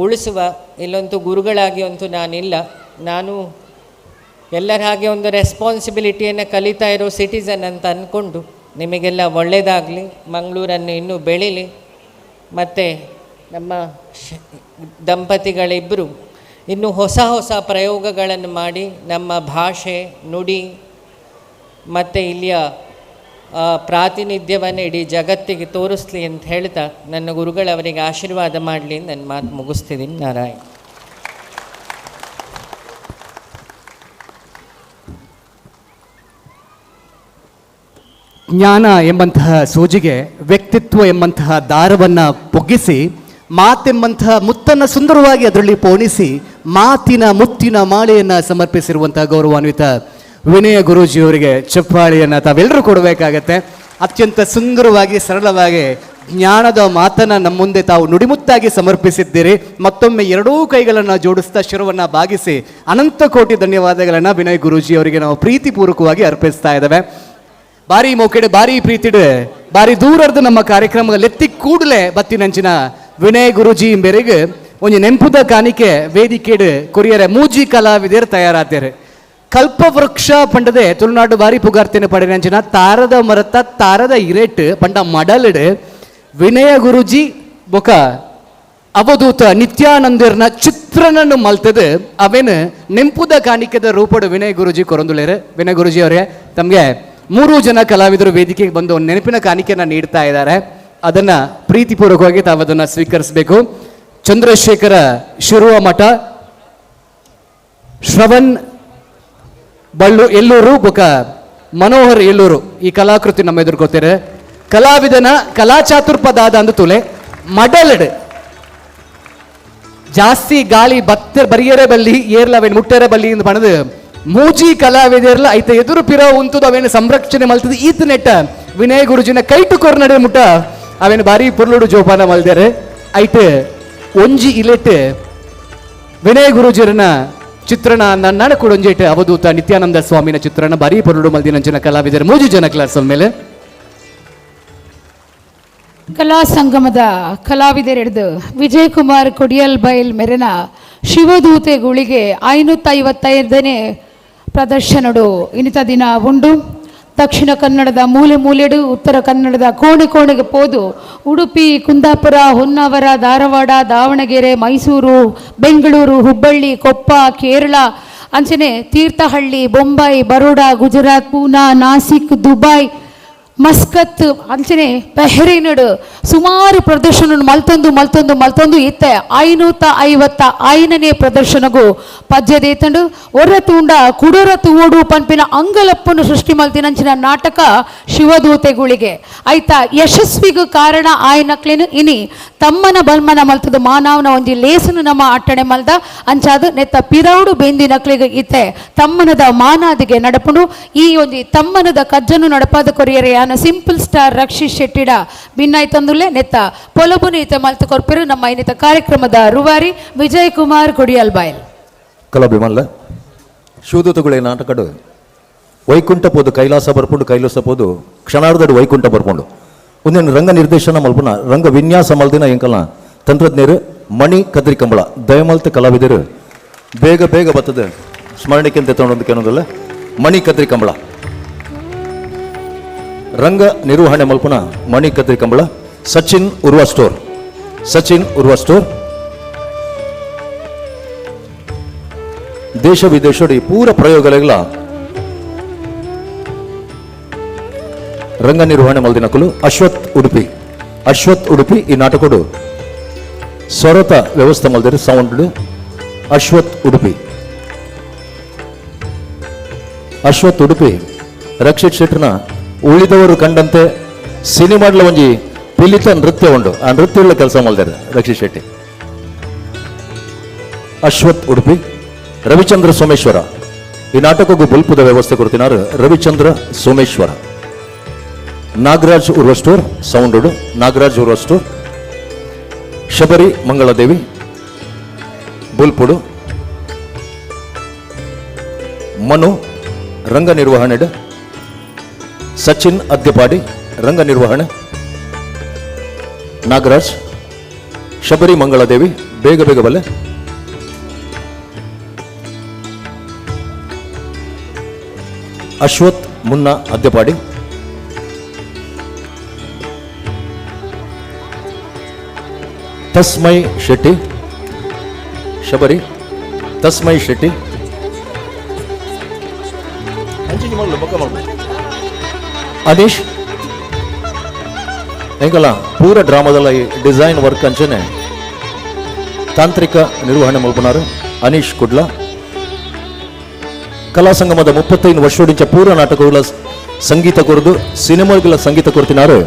ಉಳಿಸುವ. ಇಲ್ಲಂತೂ ಗುರುಗಳಾಗಿ ಅಂತೂ ನಾನಿಲ್ಲ, ನಾನು ಎಲ್ಲರ ಹಾಗೆ ಒಂದು ರೆಸ್ಪಾನ್ಸಿಬಿಲಿಟಿಯನ್ನು ಕಲಿತಾ ಇರೋ ಸಿಟಿಸನ್ ಅಂತ ಅಂದ್ಕೊಂಡು ನಿಮಗೆಲ್ಲ ಒಳ್ಳೆಯದಾಗಲಿ, ಮಂಗಳೂರನ್ನು ಇನ್ನೂ ಬೆಳೀಲಿ. ಮತ್ತು ನಮ್ಮ ದಂಪತಿಗಳಿಬ್ಬರು ಇನ್ನೂ ಹೊಸ ಹೊಸ ಪ್ರಯೋಗಗಳನ್ನು ಮಾಡಿ ನಮ್ಮ ಭಾಷೆ, ನುಡಿ ಮತ್ತು ಇಲ್ಲಿಯ ಪ್ರಾತಿನಿಧ್ಯವನ್ನು ಇಡೀ ಜಗತ್ತಿಗೆ ತೋರಿಸ್ಲಿ ಅಂತ ಹೇಳ್ತಾ ನನ್ನ ಗುರುಗಳವರಿಗೆ ಆಶೀರ್ವಾದ ಮಾಡಲಿ ನನ್ನ ಮಾತು ಮುಗಿಸ್ತಿದ್ದೀನಿ. ನಾರಾಯಣ. ಜ್ಞಾನ ಎಂಬಂತಹ ಸೂಜಿಗೆ ವ್ಯಕ್ತಿತ್ವ ಎಂಬಂತಹ ದಾರವನ್ನು ಪೊಗ್ಗಿಸಿ, ಮಾತೆಂಬಂತಹ ಮುತ್ತನ್ನು ಸುಂದರವಾಗಿ ಅದರಲ್ಲಿ ಪೋಣಿಸಿ ಮಾತಿನ ಮುತ್ತಿನ ಮಾಲೆಯನ್ನು ಸಮರ್ಪಿಸಿರುವಂತಹ ಗೌರವಾನ್ವಿತ ವಿನಯ ಗುರೂಜಿಯವರಿಗೆ ಚಪ್ಪಾಳಿಯನ್ನು ತಾವೆಲ್ಲರೂ ಕೊಡಬೇಕಾಗತ್ತೆ. ಅತ್ಯಂತ ಸುಂದರವಾಗಿ ಸರಳವಾಗಿ ಜ್ಞಾನದ ಮಾತನ್ನು ನಮ್ಮ ಮುಂದೆ ತಾವು ನುಡಿಮುತ್ತಾಗಿ ಸಮರ್ಪಿಸಿದ್ದೀರಿ. ಮತ್ತೊಮ್ಮೆ ಎರಡೂ ಕೈಗಳನ್ನು ಜೋಡಿಸ್ತಾ ಶಿರವನ್ನು ಬಾಗಿಸಿ ಅನಂತ ಕೋಟಿ ಧನ್ಯವಾದಗಳನ್ನು ವಿನಯ್ ಗುರೂಜಿಯವರಿಗೆ ನಾವು ಪ್ರೀತಿಪೂರ್ವಕವಾಗಿ ಅರ್ಪಿಸ್ತಾ ಇದ್ದೇವೆ. ಬಾರಿ ಮೋಕೆಡೆ, ಬಾರಿ ಪ್ರೀತಿಡೆ, ಬಾರಿ ದೂರರ್ದು ನಮ್ಮ ಕಾರ್ಯಕ್ರಮದಲ್ಲಿ ಎತ್ತಿ ಕೂಡಲೇ ಬತ್ತಿನಂಚಿನ ವಿನಯ್ ಗುರೂಜಿ ಮೇರೆಗೆ ಒಂಜಿ ನೆಂಪುದ ಕಾಣಿಕೆ ವೇದಿಕೆಡು ಕೊರಿಯರೆ ಮೂಜಿ ಕಲಾವಿದರು ತಯಾರಾತಾರೆ. ಕಲ್ಪವೃಕ್ಷ ಪಂಡದೆ ತುಳುನಾಡು ಬಾರಿ ಪುಗಾರ್ತಿನ ಪಡೆನಂಚಿನ ತಾರದ ಮರತ ತಾರದ ಇರೇಟ್ ಪಂಡ ಮಡಲಿಡು ವಿನಯ ಗುರೂಜಿ ಬೊಕ ಅವಧೂತ ನಿತ್ಯಾನಂದರ್ನ ಚಿತ್ರನನ್ನು ಮಲ್ತದು ಅವೇನು ನೆಂಪುದ ಕಾಣಿಕೆದ ರೂಪಡು ವಿನಯ್ ಗುರೂಜಿ ಕೊರಂದುಲೇರು. ವಿನಯ್ ಗುರೂಜಿ ಅವರೇ, ತಮಗೆ ಮೂರು ಜನ ಕಲಾವಿದರು ವೇದಿಕೆಗೆ ಬಂದು ಒಂದು ನೆನಪಿನ ಕಾಣಿಕೆಯನ್ನು ನೀಡ್ತಾ ಇದ್ದಾರೆ. ಅದನ್ನು ಪ್ರೀತಿಪೂರ್ವಕವಾಗಿ ತಾವು ಅದನ್ನು ಸ್ವೀಕರಿಸಬೇಕು. ಚಂದ್ರಶೇಖರ ಶಿರುವ ಮಠ, ಶ್ರವಣ್ ಬಳ್ಳು ಎಲ್ಲೂರು ಬೊಕ ಮನೋಹರ್ ಎಲ್ಲೂರು ಈ ಕಲಾಕೃತಿ ನಮ್ಮ ಎದುರ್ಕೋತಾರೆ. ಕಲಾವಿದನ ಕಲಾಚಾತುರ್ಪದಾದ ಅಂದು ತುಲೆ ಮಡಲಡ್ ಜಾಸ್ತಿ ಗಾಳಿ ಬತ್ತ ಬರಿಯರೆ ಬಲ್ಲಿ ಏರ್ಲ ಅವೇನು ಮುಟ್ಟರೆ ಬಲ್ಲಿ ಎಂದು ಬಣದು ಮೂಜಿ ಕಲಾವಿದರ್ಲ ಐತ ಎದುರು ಪಿರ ಉಂತುದು ಅವೇನು ಸಂರಕ್ಷಣೆ ಮಲ್ತದ ಈತ ನೆಟ್ಟ ವಿನಯ್ ಗುರುಜಿನ ಕೈಟು ಕೊರ್ನಡೆ ಮುಟ್ಟ ಅವೇನು ಬಾರಿ ಪುರ್ಲುಡು ಜೋಪಾನ ಮಲ್ದಾರೆ. ಐಟ್ ಒಂಜಿ ಇಲೆಟ್ ವಿನಯ್ ಗುರುಜಿರನ ಚಿತ್ರಣ ನನ್ನ ಕೂಡ ಒಂಜೇಟ್ ಅವಧೂತ ನಿತ್ಯಾನಂದ ಸ್ವಾಮಿನ ಚಿತ್ರಣ ಬಾರಿ ಪುರ್ಲುಡು ಮಲ್ದಿನಂಚಿನ ಕಲಾವಿದರು ಮೂಜಿ ಜನ ಕ್ಲಾಸ್ ಮೇಲೆ. ಕಲಾ ಸಂಗಮದ ಕಲಾವಿದರೆಡ್ದು ವಿಜಯ್ ಕುಮಾರ್ ಕೊಡಿಯಲ್ ಬೈಲ್ ಮೆರೆನ ಶಿವದೂತೆಗಳಿಗೆ 555ನೇ ಪ್ರದರ್ಶನಡು ಇನ್ನಿತ ದಿನ ಉಂಡು. ದಕ್ಷಿಣ ಕನ್ನಡದ ಮೂಲೆ ಮೂಲೆಡು, ಉತ್ತರ ಕನ್ನಡದ ಕೋಣೆ ಕೋಣೆಗೆ ಪೋದು ಉಡುಪಿ, ಕುಂದಾಪುರ, ಹೊನ್ನಾವರ, ಧಾರವಾಡ, ದಾವಣಗೆರೆ, ಮೈಸೂರು, ಬೆಂಗಳೂರು, ಹುಬ್ಬಳ್ಳಿ, ಕೊಪ್ಪ, ಕೇರಳ, ಅಂಚನೆ ತೀರ್ಥಹಳ್ಳಿ, ಬೊಂಬೈ, ಬರೋಡಾ, ಗುಜರಾತ್, ಪೂನಾ, ನಾಸಿಕ್, ದುಬೈ, ಮಸ್ಕತ್, ಅಂಚನೆ ಬೆಹರಿನಡು ಸುಮಾರು ಪ್ರದರ್ಶನ ಮಲ್ತೊಂದು ಮಲ್ತೊಂದು ಮಲ್ತೊಂದು ಇತ್ತೆ 555ನೇ ಪ್ರದರ್ಶನಗೂ ಪಜ್ಜದೇತಂಡು ಒರ ತೂಂಡ ಕುಡೊರ ತೂಡು ಪನ್ಪಿನ ಅಂಗಲಪ್ಪನ್ನು ಸೃಷ್ಟಿ ಮಲ್ತಿನಂಚಿನ ನಾಟಕ ಶಿವದೂತೆಗಳಿಗೆ ಆಯ್ತಾ ಯಶಸ್ವಿಗೂ ಕಾರಣ ಆಯನಕ್ಲೇನು ಇನಿ ತಮ್ಮನ ಬಲ್ಮನ ಮಲ್ತದ ಮಾನವನ ಒಂಜಿ ಲೇಸನು ನಮ್ಮ ಅಟ್ಟಣೆ ಮಲ್ದ ಅಂಚಾದ ನೆತ್ತ ಪಿರೌಡು ಬೆಂದಿನಕ್ಲಿಗೆ ಇತ್ತೆ ತಮ್ಮನದ ಮಾನಾದಿಗೆ ನಡಪುಂಡು. ಈ ಒಂಜಿ ತಮ್ಮನದ ಕಜ್ಜನು ನಡಪಾದ ಕೊರಿಯರೆ ಸಿಂಪಲ್ ಸ್ಟಾರ್ ರಕ್ಷಿತ್ ಶೆಟ್ಟಿಡ ಭಿನ್ನಾಯ್ತಂದುಲೆ ನೆತ್ತ ಪೊಲಬು ನೀತ ಮಲ್ತು ಕೊರ್ಪಿರು ನಮ್ಮ ಇನ್ನಿತ ಕಾರ್ಯಕ್ರಮದ ರೂವಾರಿ ವಿಜಯ್ ಕುಮಾರ್ ಕೊಡಿಯಲ್ ಬಾಯಲ್. ಕಲಾಭಿಮಲ್ಲ ಶಿವದೂತಗಳೇ ನಾಟಕಡು ವೈಕುಂಠ ಪೋದು ಕೈಲಾಸ ಬರ್ಪುಂಡು, ಕೈಲಾಸ ಪೋದು ಕ್ಷಣಾರ್ಧಡು ವೈಕುಂಠ ಬರ್ಪುಂಡು. ಒಂದೇನು ರಂಗ ನಿರ್ದೇಶನ ಮಲ್ಪುನ ರಂಗ ವಿನ್ಯಾಸ ಮಲ್ದಿನ ಎಂಕಲ್ನ ತಂತ್ರಜ್ಞರು ಮಣಿ ಕದ್ರಿ ಕಂಬಳ ದಯಮಲ್ತ ಕಲಾವಿದರು ಬೇಗ ಬೇಗ ಬರ್ತದೆ ಸ್ಮರಣಿಕೆ ಅಂತ ತಗೊಂಡು ಕೇಳೋದಲ್ಲ. ಮಣಿ ಕದ್ರಿ ಕಂಬಳ ರಂಗ ನಿರ್ವಹಣೆ ಮಲ್ಪುನ ಮಣಿ ಕದ್ರಿ ಕಂಬಳ ಸಚಿನ್ ಉರ್ವ ಸ್ಟೋರ್ ಸಚಿನ್ ಉರ್ವ ಸ್ಟೋರ್ ದೇಶ ವಿದೇಶಡಿ ಪೂರ ಪ್ರಯೋಗಲೆಗ್ಲ ರಂಗ ನಿರ್ವಹಣೆ ಮಲ್ದಿನಕುಲು ಅಶ್ವಥ್ ಉಡುಪಿ ಅಶ್ವಥ್ ಉಡುಪಿ ಈ ನಾಟಕಡು ಸ್ವರತ ವ್ಯವಸ್ಥೆ ಮಲ್ದಿರು ಸೌಂಡ್ ಅಶ್ವಥ್ ಉಡುಪಿ ಅಶ್ವಥ್ ಉಡುಪಿ ರಕ್ಷಿತ್ ಶೆಟ್ಟರ್ನ ಉಳಿದವರು ಕಂಡಂತೆ ಸಿನಿಮಾಡ್ಲ ಒಂಜಿ ಪಿಲಿತ ನೃತ್ಯ ಉಂಡು ಆ ನೃತ್ಯ ಕೆಲಸ ಮಲ್ದಾರೆ ರಕ್ಷಿತ್ ಶೆಟ್ಟಿ. ಅಶ್ವಥ್ ಉಡುಪಿ ರವಿಚಂದ್ರ ಸೋಮೇಶ್ವರ ಈ ನಾಟಕಕ್ಕೂ ಬುಲ್ಪುದ ವ್ಯವಸ್ಥೆ ಕೊಡ್ತಿನಾರು ರವಿಚಂದ್ರ ಸೋಮೇಶ್ವರ. ನಾಗರಾಜ್ ಉರ್ವಸ್ಟೋರ್ ಸೌಂಡು ನಾಗರಾಜ್ ಉರ್ವಸ್ಟೋರ್ ಶಬರಿ ಮಂಗಳದೇವಿ ಬುಲ್ಪುಡು ಮನು ರಂಗ ನಿರ್ವಹಣೆ ಸಚಿನ್ ಅದ್ಯಪಾಡಿ ರಂಗ ನಿರ್ವಹಣೆ ನಾಗರಾಜ್ ಶಬರಿ ಮಂಗಳದೇವಿ ಬೇಗ ಬೇಗ ಬಲ್ಲೆ. ಅಶ್ವಥ್ ಮುನ್ನ ಅದ್ಯಪಾಡಿ ತಸ್ಮೈ ಶೆಟ್ಟಿ ಶಬರಿ ತಸ್ಮೈ ಶೆಟ್ಟಿ ಅನೀಶ್ ಎಂಕಲ್ಲ ಪೂರ ಡ್ರಾಮಾದಲ್ಲ ಈ ಡಿಸೈನ್ ವರ್ಕ್ ಅಂಚನೆ ತಾಂತ್ರಿಕ ನಿರ್ವಹಣೆ ಮಲ್ಪುನಾರು ಅನೀಶ್ ಕುಡ್ಲ. ಕಲಾ ಸಂಗಮದ 35 ವರ್ಷೋಡಿಂಚ ಪೂರ ನಾಟಕಗಳ ಸಂಗೀತ ಕೊರದು ಸಿನಿಮಾಗಳ ಸಂಗೀತ ಕೊರ್ತಿನಾರು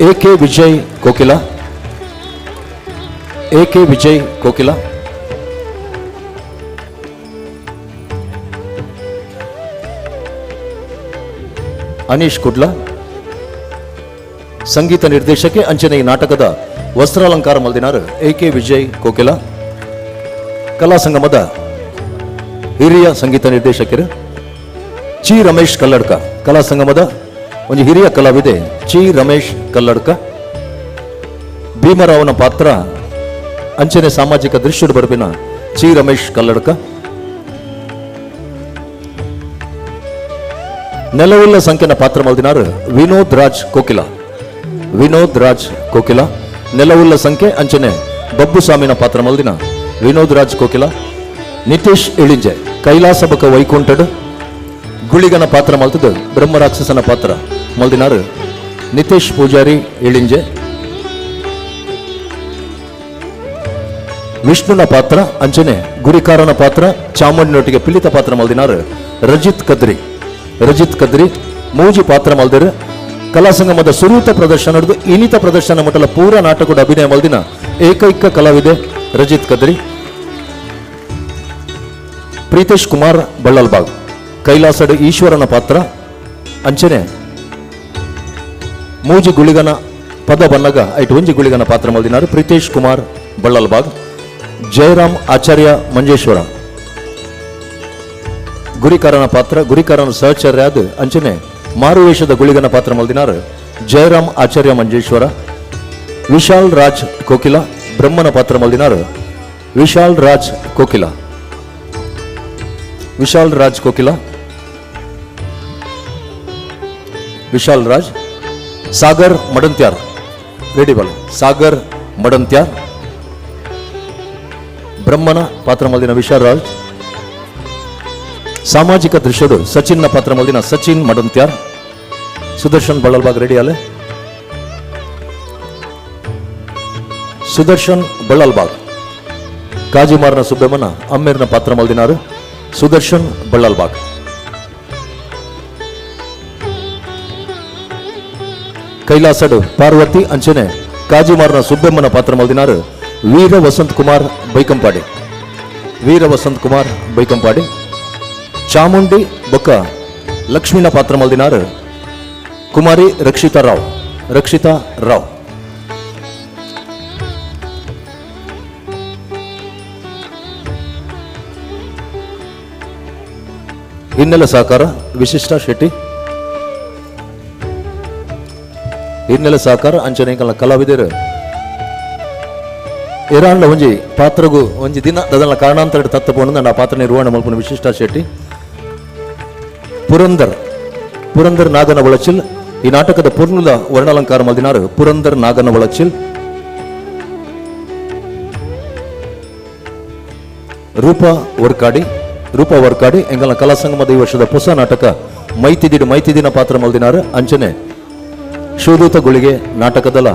A K Vijay Kokila A K Vijay Kokila. Anish Kudla ಸಂಗೀತ ನಿರ್ದೇಶಕೆ ಅಂಚನೆ ಈ ನಾಟಕದ ವಸ್ತ್ರಾಲಂಕಾರ ಮಲ್ದಿನಾರು ಎ ಕೆ ವಿಜಯ್ ಕೋಕಿಲ. ಕಲಾ ಸಂಗಮದ ಹಿರಿಯ ಸಂಗೀತ ನಿರ್ದೇಶಕರು ಚಿ ರಮೇಶ್ ಕಲ್ಲಡ್ಕ. ಕಲಾ ಸಂಗಮದ ಒಂದು ಹಿರಿಯ ಕಲಾವಿದೆ ಚಿ ರಮೇಶ್ ಕಲ್ಲಡ್ಕ. ಭೀಮರಾವನ ಪಾತ್ರ ಅಂಚನೆ ಸಾಮಾಜಿಕ ದೃಶ್ಯದ ಬರಪಿನ ಚಿ ರಮೇಶ್ ಕಲ್ಲಡ್ಕ. ನೆಲವುಳ್ಳ ಸಂಖ್ಯೆನ ಪಾತ್ರ ಮಲ್ದಿನಾರು ವಿನೋದ್ ರಾಜ್ ಕೋಕಿಲ ವಿನೋದ್ ರಾಜ್ ಕೋಕಿಲ. ನೆಲವುಳ್ಳ ಸಂಖ್ಯೆ ಅಂಚನೆ ಬಬ್ಬುಸ್ವಾಮಿನ ಪಾತ್ರ ಮಲ್ದಿನ ವಿನೋದ್ ರಾಜ್ ಕೋಕಿಲ. ನಿತೇಶ್ ಇಳಿಂಜೆ ಕೈಲಾಸ ಬಕ ವೈಕುಂಠಡ್ ಗುಳಿಗನ ಪಾತ್ರ ಮಲ್ತದ ಬ್ರಹ್ಮರಾಕ್ಷಸನ ಪಾತ್ರ ಮಲ್ದಿನಾರು ನಿತೇಶ್ ಪೂಜಾರಿ ಇಳಿಂಜೆ. ವಿಷ್ಣುನ ಪಾತ್ರ ಅಂಚನೆ ಗುರಿಕಾರನ ಪಾತ್ರ ಚಾಮುಂಡಿನೊಟ್ಟಿಗೆ ಪಿಲಿತ ಪಾತ್ರ ಮಲ್ದಿನಾರು ರಜಿತ್ ಕದ್ರಿ ರಜಿತ್ ಕದ್ರಿ ಮೂಜಿ ಪಾತ್ರ ಮಲ್ದಿರು. ಕಲಾ ಸಂಗಮದ ಸುರೂತ ಪ್ರದರ್ಶನ ಇನ್ನಿತ ಪ್ರದರ್ಶನ ಮಟ್ಟಲ ಪೂರ ನಾಟಕದ ಅಭಿನಯ ಮಲ್ದಿನ ಏಕೈಕ ಕಲಾವಿದೆ ರಜಿತ್ ಕದ್ರಿ. ಪ್ರೀತೇಶ್ ಕುಮಾರ್ ಬಳ್ಳಲ್ಬಾಗ್ ಕೈಲಾಸದ ಈಶ್ವರನ ಪಾತ್ರ ಅಂಚನೆ ಮೂಜಿ ಗುಳಿಗನ ಪದ ಬನ್ನಗ ಐಟ್ ಒಂಜಿ ಗುಳಿಗನ ಪಾತ್ರ ಮಲ್ದಿನಾರು ಪ್ರೀತೇಶ್ ಕುಮಾರ್ ಬಳ್ಳಲ್ಬಾಗ್. ಜಯರಾಮ್ ಆಚಾರ್ಯ ಮಂಜೇಶ್ವರ ಗುರಿಕಾರನ ಪಾತ್ರ ಗುರಿಕಾರನ ಸಹಚರ್ಯ ಅದು ಅಂಚನೆ ಮಾರುವೇಷದ ಗುಳಿಗನ ಪಾತ್ರ ಮಲ್ದಿನಾರು ಜಯರಾಮ್ ಆಚಾರ್ಯ ಮಂಜೇಶ್ವರ. ವಿಶಾಲ್ ರಾಜ್ ಕೋಕಿಲ ಬ್ರಹ್ಮನ ಪಾತ್ರ ಮಲ್ದಿನಾರು ವಿಶಾಲ್ ರಾಜ್ ಕೋಕಿಲ ವಿಶಾಲ್ ರಾಜ್ ಕೋಕಿಲ ವಿಶಾಲ್ ರಾಜ್. ಸಾಗರ್ ಮಡಂತ್ಯಾರ್ ರೆಡಿ ಬಲ ಸಾಗರ್ ಮಡಂತ್ಯಾರ್ ಬ್ರಹ್ಮನ ಪಾತ್ರ ಮಲ್ದಿನ ವಿಶಾಲ್ ರಾಜ್. ಸಾಮಾಜಿಕ ದೃಶ್ಯಡು ಸಚಿನ್ನ ಪಾತ್ರ ಮಲ್ದಿನ ಸಚಿನ್ ಮಡಂತ್ಯಾರ್. ಸುದರ್ಶನ್ ಬಳ್ಳಲ್ಬಾಗ್ ರೆಡಿ ಅಲೆ ಸುದರ್ಶನ್ ಬಳ್ಳಲ್ಬಾಗ್ ಕಾಜಿಮಾರ್ನ ಸುಬ್ಬೆಮ್ಮನ ಅಮ್ಮೇರ್ನ ಪಾತ್ರ ಮಲ್ದಿನಾರು ಸುದರ್ಶನ್ ಬಳ್ಳಲ್ಬಾಗ್. ಕೈಲಾಸಡು ಪಾರ್ವತಿ ಅಂಚನೆ ಕಾಜಿಮಾರ್ನ ಸುಬ್ಬೆಮ್ಮನ ಪಾತ್ರ ಮಲ್ದಿನಾರು ವೀರ ವಸಂತ್ ಕುಮಾರ್ ಬೈಕಂಪಾಡಿ ವೀರ ವಸಂತ್ ಕುಮಾರ್ ಬೈಕಂಪಾಡಿ. ಚಾಮುಂಡಿ ಬೊಕ್ಕ ಲಕ್ಷ್ಮೀನ ಪಾತ್ರ ಮಲ್ದಿನಾರು ಕುಮಾರಿ ರಕ್ಷಿತಾ ರಾವ್ ರಕ್ಷಿತಾ ರಾವ್. ಹಿನ್ನೆಲೆ ಸಹಕಾರ ವಿಶಿಷ್ಟ ಶೆಟ್ಟಿ ಹಿನ್ನೆಲೆ ಸಹಕಾರ ಅಂಚನೆ ಕಲಾವಿದರು ಇರಾನ್ಲ ಒಂಜಿ ಪಾತ್ರಗೂ ಒಂಜಿ ದಿನ ದದನ ಕಾರಣಾಂತರ ತತ್ತಪೋಣ ಆ ಪಾತ್ರ ನಿರ್ವಹಣೆ ಮಲ್ಪುನ ವಿಶಿಷ್ಟ ಶೆಟ್ಟಿ. ಪುರಂದರ್ ಪುರಂದರ್ ನಾಗನ ಒಳಚಿಲ್ ಈ ನಾಟಕದ ಪೂರ್ಣದ ವರ್ಣಾಲಂಕಾರ ಮಲ್ದಿನಾರು ಪುರಂದರ್ ನಾಗನ ಒಳಚಿಲ್. ರೂಪಾ ವರ್ಕಾಡಿ ರೂಪಾ ವರ್ಕಾಡಿ ಎಂಗಲ ಕಲಾ ಸಂಗಮದ ಈ ವರ್ಷದ ಹೊಸ ನಾಟಕ ಮೈತಿದಿಡು ಮೈತಿದಿನ ಪಾತ್ರ ಮಲ್ದಿನಾರು. ಅಂಚನೆ ಶಿವದೂತ ಗುಳಿಗೆ ನಾಟಕದಲ್ಲ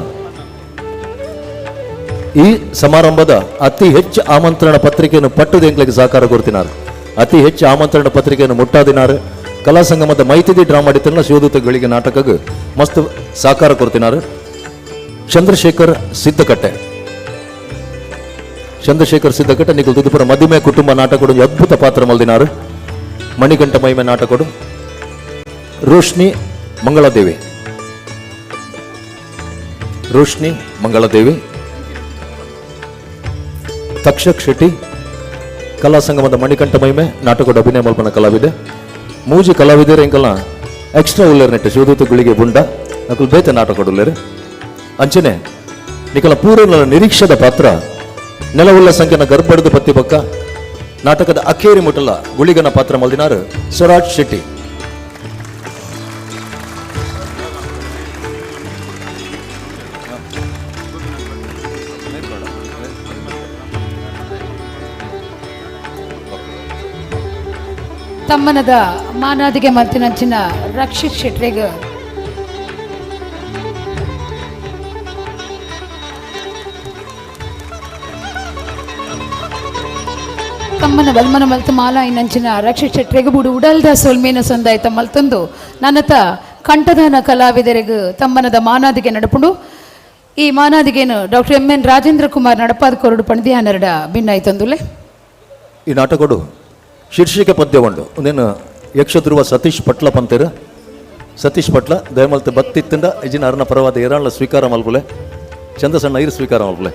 ಈ ಸಮಾರಂಭದ ಅತಿ ಹೆಚ್ಚು ಆಮಂತ್ರಣ ಪತ್ರಿಕೆಯನ್ನು ಪಟ್ಟದ ಎಂಗ್ಲಿಗೆ ಸಹಕಾರ ಕೊಡ್ತಿನಾರು. ಅತಿ ಹೆಚ್ಚು ಆಮಂತ್ರಣ ಪತ್ರಿಕೆಯನ್ನು ಮುಟ್ಟಾದಿನಾರು. ಕಲಾ ಸಂಗಮದ ಮೈತಿದಿ ಡ್ರಾಮಾ ಮಾಡಿತನ ಶಿವದೂತ ಗಳಿಗೆ ನಾಟಕಕ್ಕೆ ಮಸ್ತ್ ಸಹಕಾರ ಕೊಡ್ತಿನಾರು. ಚಂದ್ರಶೇಖರ್ ಸಿದ್ದಕಟ್ಟೆ ಚಂದ್ರಶೇಖರ್ ಸಿದ್ದಕಟ್ಟೆ ನಿಖಲ್ ತುದುಪುರ ಮದುಮೆ ಕುಟುಂಬ ನಾಟಕಡು ಅದ್ಭುತ ಪಾತ್ರ ಮಲ್ದಿನಾರು. ಮಣಿಗಂಟ ಮಹಿಮೆ ನಾಟಕಡು ರೋಶ್ನಿ ಮಂಗಳದೇವಿ ರೋಶ್ನಿ ಮಂಗಳದೇವಿ. ತಕ್ಷಕ್ ಶೆಟ್ಟಿ ಕಲಾ ಸಂಗಮದ ಮಣಿಕಂಠ ಮಹಿಮೆ ನಾಟಕದ ಅಭಿನಯ ಮಲ್ಪನ ಕಲಾವಿದೆ. ಮೂಜಿ ಕಲಾವಿದರು ಎಂಕಲ್ನ ಎಕ್ಸ್ಟ್ರಾ ಉಲ್ಲೇರ್ ನೆಟ್ಟು ಶಿವದೂತ ಗುಳಿಗೆ ಬುಂಡ ನಕುಲ್ ಬೇತೆ ನಾಟಕ ಉಲ್ಲೇರು. ಅಂಚನೆ ನಿಕಲ ಪೂರ್ಣ ನಿರೀಕ್ಷದ ಪಾತ್ರ ನೆಲವುಳ್ಳ ಸಂಖ್ಯೆನ ಗರ್ಭಡದ ಪತ್ತಿ ಪಕ್ಕ ನಾಟಕದ ಅಖೇರಿ ಮುಟ್ಟಲ ಗುಳಿಗನ ಪಾತ್ರ ಮಲ್ದಿನಾರು ಸ್ವರಾಜ್ ಶೆಟ್ಟಿ. ತಮ್ಮನದ ಮಾನಾದಿಗೆ ಮಲ್ತಿನಂಚಿನ ರಕ್ಷಿತ್ ಶೆಟ್ರೆಗ್ ತಮ್ಮನ ಬಲ್ಮನ ಮಲ್ತು ಮಾಲ ಇನ್ನಂಚಿನ ರಕ್ಷಿತ್ ಶೆಟ್ರೆಗ್ ಬುಡು ಉಡಲ್ದ ಸೊಲ್ಮೇನ ಸಂದಾಯ್ತ ಮಲ್ತಂದು ನನ್ನತ ಕಂಠದಾನ ಕಲಾವಿದರಿಗ್ ತಮ್ಮನದ ಮಾನಾದಿಗೆ ನಡಪುಂಡು. ಈ ಮಾನಾದಿಗೇನು doctor M N Rajendra Kumar ನಡಪಾದ ಕೊರಡು ಪಣದಿಯಾನರಡ ಭಿನ್ನಾಯ್ತಂದುಲೆ. ಈ ನಾಟಕಡು ಶೀರ್ಷಿಕೆ ಪದ್ಯ ಉಂಡು. ಒಂದೇನು ಯಕ್ಷಧ್ರುವ ಸತೀಶ್ ಪಟ್ಲ ಪಂತೇರು. ಸತೀಶ್ ಪಟ್ಲ ದಯಮಲ್ತ ಬತ್ತಿತ್ತಿಂದ ಇಜಿನ ಅರ್ನ ಪರವಾದ ಏರಾಳ ಸ್ವೀಕಾರ ಮಲ್ಪುಲೆ ಚಂದ್ರಸಣ್ಣ ಐರು ಸ್ವೀಕಾರ ಮಲ್ಪುಲೆ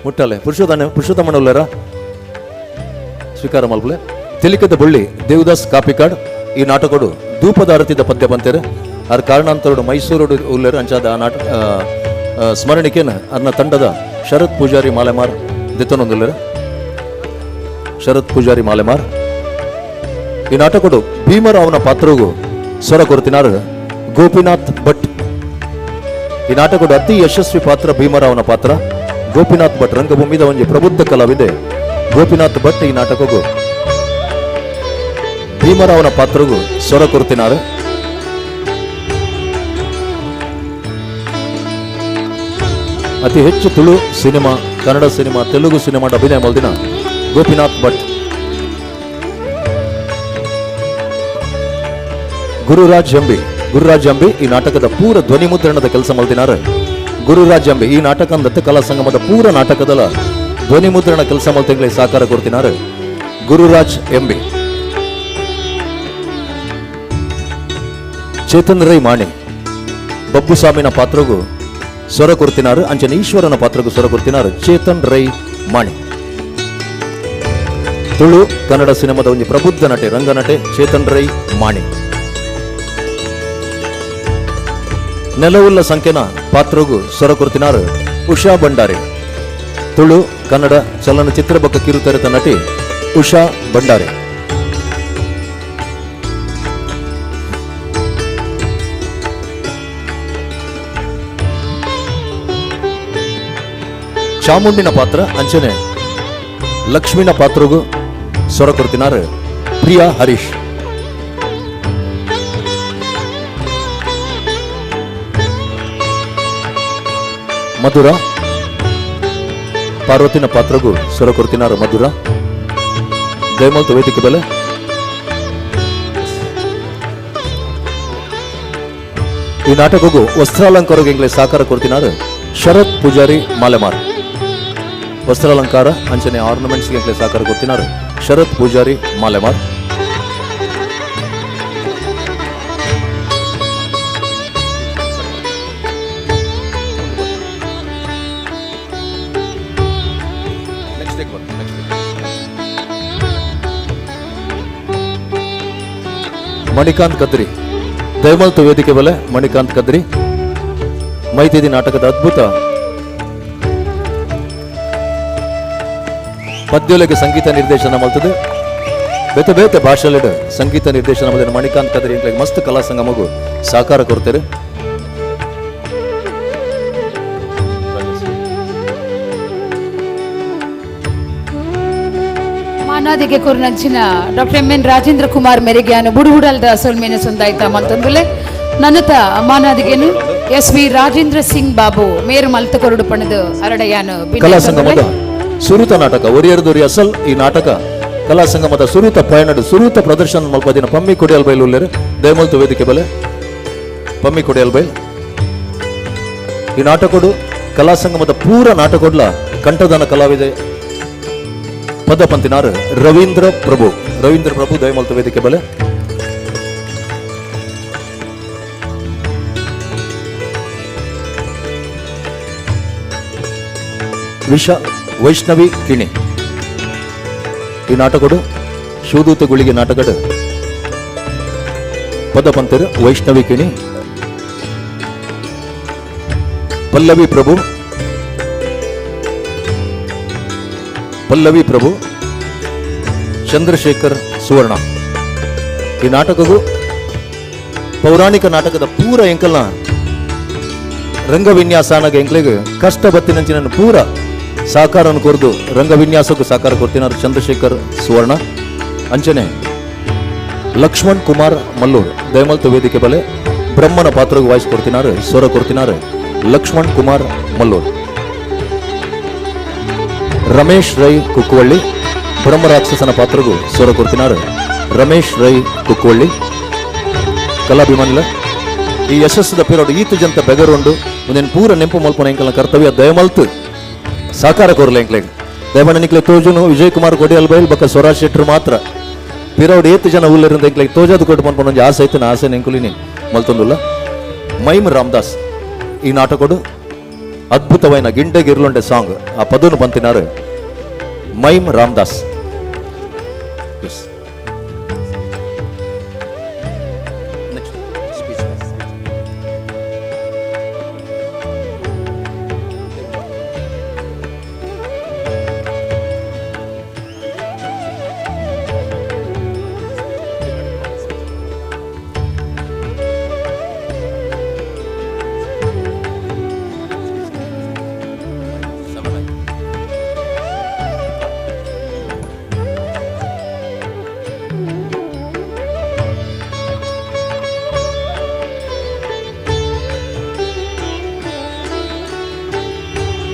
ಮುಟ್ಟಾಲೆ ಪುರುಷೋತ್ತಮ ಪುರುಷೋತ್ತಮನ ಉಲ್ಲೇರ ಸ್ವೀಕಾರ ಮಲ್ಪುಲೆ. ತೆಲಿಕದ ಬಳ್ಳಿ ದೇವದಾಸ್ ಕಾಪಿಕಾಡ್ ಈ ನಾಟಕಡು ಧೂಪದ ಅರತಿದ ಪದ್ಯ ಪಂತೇರು. ಆರ್ ಕಾರಣಾಂತರಡು ಮೈಸೂರು ಉಲ್ಲೇರು ಅಂಚಾದ ಆ ನಾಟಕ ಸ್ಮರಣಿಕೆನ ಅರ್ನ ತಂಡದ ಶರತ್ ಪೂಜಾರಿ ಮಾಲೆಮಾರ್ ದಿತ್ತನೊಂದುಲ್ಲೇರು. ಶರತ್ ಪೂಜಾರಿ ಮಾಲೆಮಾರ್ ಈ ನಾಟಕಡು ಭೀಮರಾವ್ನ ಪಾತ್ರಗೂ ಸ್ವರ ಕೊರ್ತಿನಾರು ಗೋಪಿನಾಥ್ ಭಟ್. ಈ ನಾಟಕಡು ಅತಿ ಯಶಸ್ವಿ ಪಾತ್ರ ಭೀಮರಾವ್ನ ಪಾತ್ರ ಗೋಪಿನಾಥ್ ಭಟ್. ರಂಗಭೂಮಿದ ಒಂಜಿ ಪ್ರಬುದ್ಧ ಕಲಾವಿದೆ ಗೋಪಿನಾಥ್ ಭಟ್ ಈ ನಾಟಕಗೂ ಭೀಮರಾವ್ನ ಪಾತ್ರಗೂ ಸ್ವರ ಕೊರ್ತಿನಾರು. ಅತಿ ಹೆಚ್ಚು Tulu cinema, Kannada cinema, Telugu cinema ಅಭಿನಯ ಮಲ್ದಿನ ಗೋಪಿನಾಥ್ ಭಟ್. ಗುರುರಾಜ್ ಅಂಬಿ ಗುರುರಾಜ್ ಅಂಬಿ ಈ ನಾಟಕದ ಪೂರ ಧ್ವನಿ ಮುದ್ರಣದ ಕೆಲಸ ಮಲ್ದಿನಾರ ಗುರುರಾಜ್ ಅಂಬಿ. ಈ ನಾಟಕ ಅಂದತ್ತೆ ಕಲಾ ಸಂಗಮದ ಪೂರ ನಾಟಕದ ಧ್ವನಿ ಮುದ್ರಣ ಕೆಲಸ ಮಲ್ತಿಂಗ್ಲೆ ಸಹಕಾರ ಕೊಡ್ತಿನಾರ ಗುರುರಾಜ್ ಎಂಬಿ. ಚೇತನ್ ರೈ ಮಾಣಿ ಬಬ್ಬುಸ್ವಾಮಿನ ಪಾತ್ರಗೂ ಸ್ವರ ಕೊಡ್ತಿನಾರು. ಅಂಚನೆ ಈಶ್ವರನ ಪಾತ್ರಗೂ ಸ್ವರ ಕೊಡ್ತಿನಾರು ಚೇತನ್ ರೈ ಮಾಣಿ. ತುಳು ಕನ್ನಡ ಸಿನಿಮಾದ ಒಂದು ಪ್ರಬುದ್ಧ ನಟೆ ರಂಗನಟೆ ಚೇತನ್ ರೈ ಮಾಣಿ. ನೆಲವುಳ್ಳ ಸಂಖ್ಯೆನ ಪಾತ್ರಗೂ ಸ್ವರ ಕೊಡ್ತಿನಾರು ಉಷಾ ಭಂಡಾರಿ. ತುಳು ಕನ್ನಡ ಚಲನಚಿತ್ರ ಬಕ್ಕ ಕಿರುತೆರೆತ ನಟಿ ಉಷಾ ಭಂಡಾರಿ. ಚಾಮುಂಡಿನ ಪಾತ್ರ ಅಂಚನೆ ಲಕ್ಷ್ಮಿನ ಪಾತ್ರಗೂ ಸ್ವರ ಕೊಡ್ತಿನಾರು ಪ್ರಿಯಾ ಹರೀಶ್. ಮಧುರ ಪಾರ್ವತಿನ ಪಾತ್ರಗೂ ಸ್ವರ ಕೊಡ್ತಿನಾರು ಮಧುರ. ದಯಮಲ್ತ ವೇದಿಕೆ ಬೆಲೆ ಈ ನಾಟಕಕ್ಕೂ ವಸ್ತ್ರಾಲಂಕಾರಕ್ಕೆ ಎಂಗ್ಲೆ ಸಹಕಾರ ಕೊಡ್ತಿನಾರು ಶರತ್ ಪೂಜಾರಿ ಮಾಲೆಮಾರ್. ವಸ್ತ್ರಾಲಂಕಾರ ಅಂಚನೆ ಆರ್ನಮೆಂಟ್ಸ್ಗೆ ಎಂಗ್ಲೆ ಸಹಕಾರ ಕೊಡ್ತಿನಾರು ಶರತ್ ಪೂಜಾರಿ ಮಾಲೆಮಾರ್. ಮಣಿಕಾಂತ್ ಕದ್ರಿ ದಯಮಲ್ತು ವೇದಿಕೆ ಬಲೆ ಮಣಿಕಾಂತ್ ಕದ್ರಿ ಮೈತಿದಿ ನಾಟಕದ ಅದ್ಭುತ ಪದ್ಯೋಲೆಗೆ ಸಂಗೀತ ನಿರ್ದೇಶನ ಮಲ್ತದೆ. ಬೇತೆ ಬೇತೆ ಭಾಷೆಲೆಡ್ ಸಂಗೀತ ನಿರ್ದೇಶನ ಮಲ್ದಿನ ಮಣಿಕಾಂತ್ ಕದ್ರಿ ಎಂಕ್ಲೆಗ್ ಮಸ್ತ್ ಕಲಾ ಸಂಗಮಗು ಸಹಕಾರ ಕೊಡ್ತಾರೆ. ಮಾನಾದಿಗೆ ಕೊರ್ನಂಚಿನ doctor M N Rajendra Kumar ಮೆರೆಗ್ಯಾನು ಬುಡುಹುಡಲ್ದ ಸೊಲ್ಮೇನ ಸೊಂದಾಯ್ತ ಮಂತಂದುಲೆ ನನ್ನತ ಮಾನಾದಿಗೆನು ಎಸ್ ವಿ ರಾಜೇಂದ್ರ ಸಿಂಗ್ ಬಾಬು ಮೇರು ಮಲ್ತ ಕೊರಡು ಪಣದು ಅರಡಯಾನು ಕಲಾ ಸಂಗಮದ ಸುರುತ ನಾಟಕ ಒರಿಯರ್ದೊರಿ ಅಸಲ್ ಈ ನಾಟಕ ಕಲಾ ಸಂಗಮದ ಸುರುತ ಪಯಣಡು ಸುರುತ ಪ್ರದರ್ಶನ ಮಲ್ಪದಿನ ಪಮ್ಮಿ ಕೊಡಿಯಲ್ ಬೈಲ್ ಉಲ್ಲೇರು ದಯಮಲ್ತು ವೇದಿಕೆ ಬಲೆ ಪಮ್ಮಿ ಕೊಡಿಯಲ್ ಬೈಲ್ ಈ ನಾಟಕಡು ಕಲಾ ಸಂಗಮದ ಪೂರ ನಾಟಕೊಡ್ಲ ಕಂಠದಾನ ಕಲಾವಿದೆ ಪದ ಪಂತಿನಾರು ರವೀಂದ್ರ ಪ್ರಭು ರವೀಂದ್ರ ಪ್ರಭು ದಯಮಲ್ತು ವೇದಿಕೆ ಬಲೆ. ವಿಷ ವೈಷ್ಣವಿ ಕಿಣಿ ಈ ನಾಟಕಡು ಶಿವದೂತ ಗುಳಿಗೆ ನಾಟಕಡು ಪದ ಪಂತರು ವೈಷ್ಣವಿ ಕಿಣಿ ಪಲ್ಲವಿ ಪ್ರಭು ಪಲ್ಲವಿ ಪ್ರಭು ಚಂದ್ರಶೇಖರ್ ಸುವರ್ಣ ಈ ನಾಟಕಗೂ ಪೌರಾಣಿಕ ನಾಟಕದ ಪೂರ ಎಂಕಲ್ನ ರಂಗವಿನ್ಯಾಸನಾಗ ಎಂಕ್ಲೆಗ್ ಕಷ್ಟ ಬತ್ತಿನಂಚಿನ ಪೂರ ಸಹಕಾರವನ್ನು ಕೊರ್ದು ರಂಗವಿನ್ಯಾಸಕ್ಕೂ ಸಹಕಾರ ಕೊಡ್ತಿನಾರು ಚಂದ್ರಶೇಖರ್ ಸುವರ್ಣ. ಅಂಚನೆ ಲಕ್ಷ್ಮಣ್ ಕುಮಾರ್ ಮಲ್ಲೂರ್ ದಯಮಲ್ತು ವೇದಿಕೆ ಬಲೆ ಬ್ರಹ್ಮನ ಪಾತ್ರಗೂ ವಾಯ್ಸ್ ಕೊಡ್ತಿನಾರು ಸ್ವರ ಕೊಡ್ತಿನಾರು ಲಕ್ಷ್ಮಣ್ ಕುಮಾರ್ ಮಲ್ಲೂರ್. ರಮೇಶ್ ರೈ ಕುಕ್ಕುವಳ್ಳಿ ಬ್ರಹ್ಮರಾಕ್ಷಸನ ಪಾತ್ರಗೂ ಸ್ವರ ಕೊಡ್ತಿನಾರು ರಮೇಶ್ ರೈ ಕುಕ್ಕುವಳ್ಳಿ. ಕಲಾಭಿಮಾನಿಲ ಈ ಯಶಸ್ಸದ ಪಿರೋಡು ಈತು ಜಂತ ಬೆಗರುಂಡು ಒಂದೇನು ಪೂರ ನೆಂಪು ಮಲ್ಪನ ಎಂಕಲ್ನ ಕರ್ತವ್ಯ ದಯಮಲ್ತು ಸಾಕಾರ ಕೊರ್ಲೆ ಎಂಕ್ಲೆಗ್ ದಯಮಣ್ಣ ನಿಕ್ಲೆ ತೋಜುನು ವಿಜಯ್ ಕುಮಾರ್ ಕೊಡಿಯಲ್ ಬೈಲ್ ಬಕ್ಕ ಸ್ವರಾಜ್ ಶೆಟ್ರು ಮಾತ್ರ ಪಿರೋಡು ಏತು ಜನ ಉಲ್ಲರಿಂದ ಎಂಕ್ಲೆಗ್ ತೋಜಾದ ಕೊಟ್ಟು ಪನ್ಪನ ಒಂಜಿ ಆಸೆ ಐತನ ಆಸೆ ನೆಂಕುಲಿನಿ ಮಲ್ತೊಂದುಲ್ಲ. ಮೈಮ್ ರಾಮದಾಸ್ ಈ ನಾಟಕಡು ಅದ್ಭುತವೈನ ಗಿಂಡೆ ಗಿರ್ಲೊಂಡೆ ಸಾಂಗ್ ಆ ಪದನು ಬಂತಿನಾರು ಮೈಮ್ ರಾಮದಾಸ್.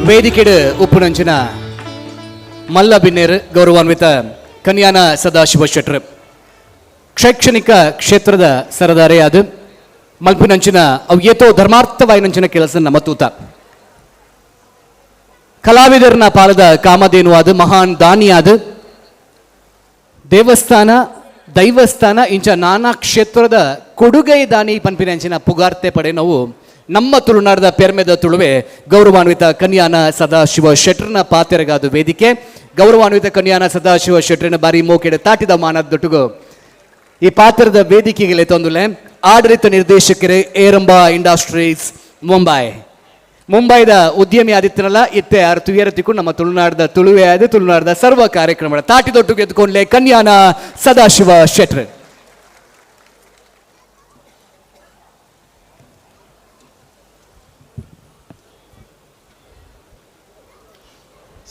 ವೇದಿಕೆಡು ಉಪ್ಪುನಂಚಿನ ಮಲ್ಲ ಬಿನ್ನೇರು ಗೌರವಾನ್ವಿತ ಕನ್ಯಾನ ಸದಾಶಿವ ಶೆಟ್ರು ಶೈಕ್ಷಣಿಕ ಕ್ಷೇತ್ರದ ಸರದಾರೆ ಅದು ಮಲ್ಪಿನಂಚಿನ ಅವು ಏತೋ ಧರ್ಮಾರ್ಥವಾಯಿನಂಚಿನ ಕೆಲಸ ನಮ್ಮ ತೂತ ಕಲಾವಿದರನ ಪಾಲದ ಕಾಮಧೇನು ಅದು ಮಹಾನ್ ದಾನಿಯಾದ ದೇವಸ್ಥಾನ ದೈವಸ್ಥಾನ ಇಂಚ ನಾನಾ ಕ್ಷೇತ್ರದ ಕೊಡುಗೈ ದಾನಿ ಪನ್ಪಿನಂಚಿನ ಪುಗಾರ್ತೆ ಪಡೆ ನಾವು ನಮ್ಮ ತುಳುನಾಡದ ಪೆರ್ಮೆದ ತುಳುವೆ ಗೌರವಾನ್ವಿತ ಕನ್ಯಾನ ಸದಾಶಿವ ಶೆಟ್ರನ ಪಾತೆರಗಾದ ವೇದಿಕೆ ಗೌರವಾನ್ವಿತ ಕನ್ಯಾನ ಸದಾಶಿವ ಶೆಟ್ರನ ಬಾರಿ ಮೋಕೆಡೆ ತಾಟಿದ ಮಾನದೊಟ್ಟುಗು ಈ ಪಾತ್ರದ ವೇದಿಕೆಗೆ ತಂದುಲೆ ಆಡಳಿತ ನಿರ್ದೇಶಕರೇ ಏರಂಬ ಇಂಡಸ್ಟ್ರೀಸ್ ಮುಂಬೈ ಮುಂಬೈದ ಉದ್ಯಮಿ ಆದಿತ್ಯನಲ್ಲ ಇತ್ತೆ ಆರು ತುಯರತಿಗೂ ನಮ್ಮ ತುಳುನಾಡದ ತುಳುವೆ ಆದ ತುಳುನಾಡದ ಸರ್ವ ಕಾರ್ಯಕ್ರಮಗಳ ತಾಟಿದೊಟ್ಟಿಗೆ ಎದ್ಕೊಂಡ್ಲೆ ಕನ್ಯಾನ ಸದಾಶಿವ ಶೆಟ್ರ್.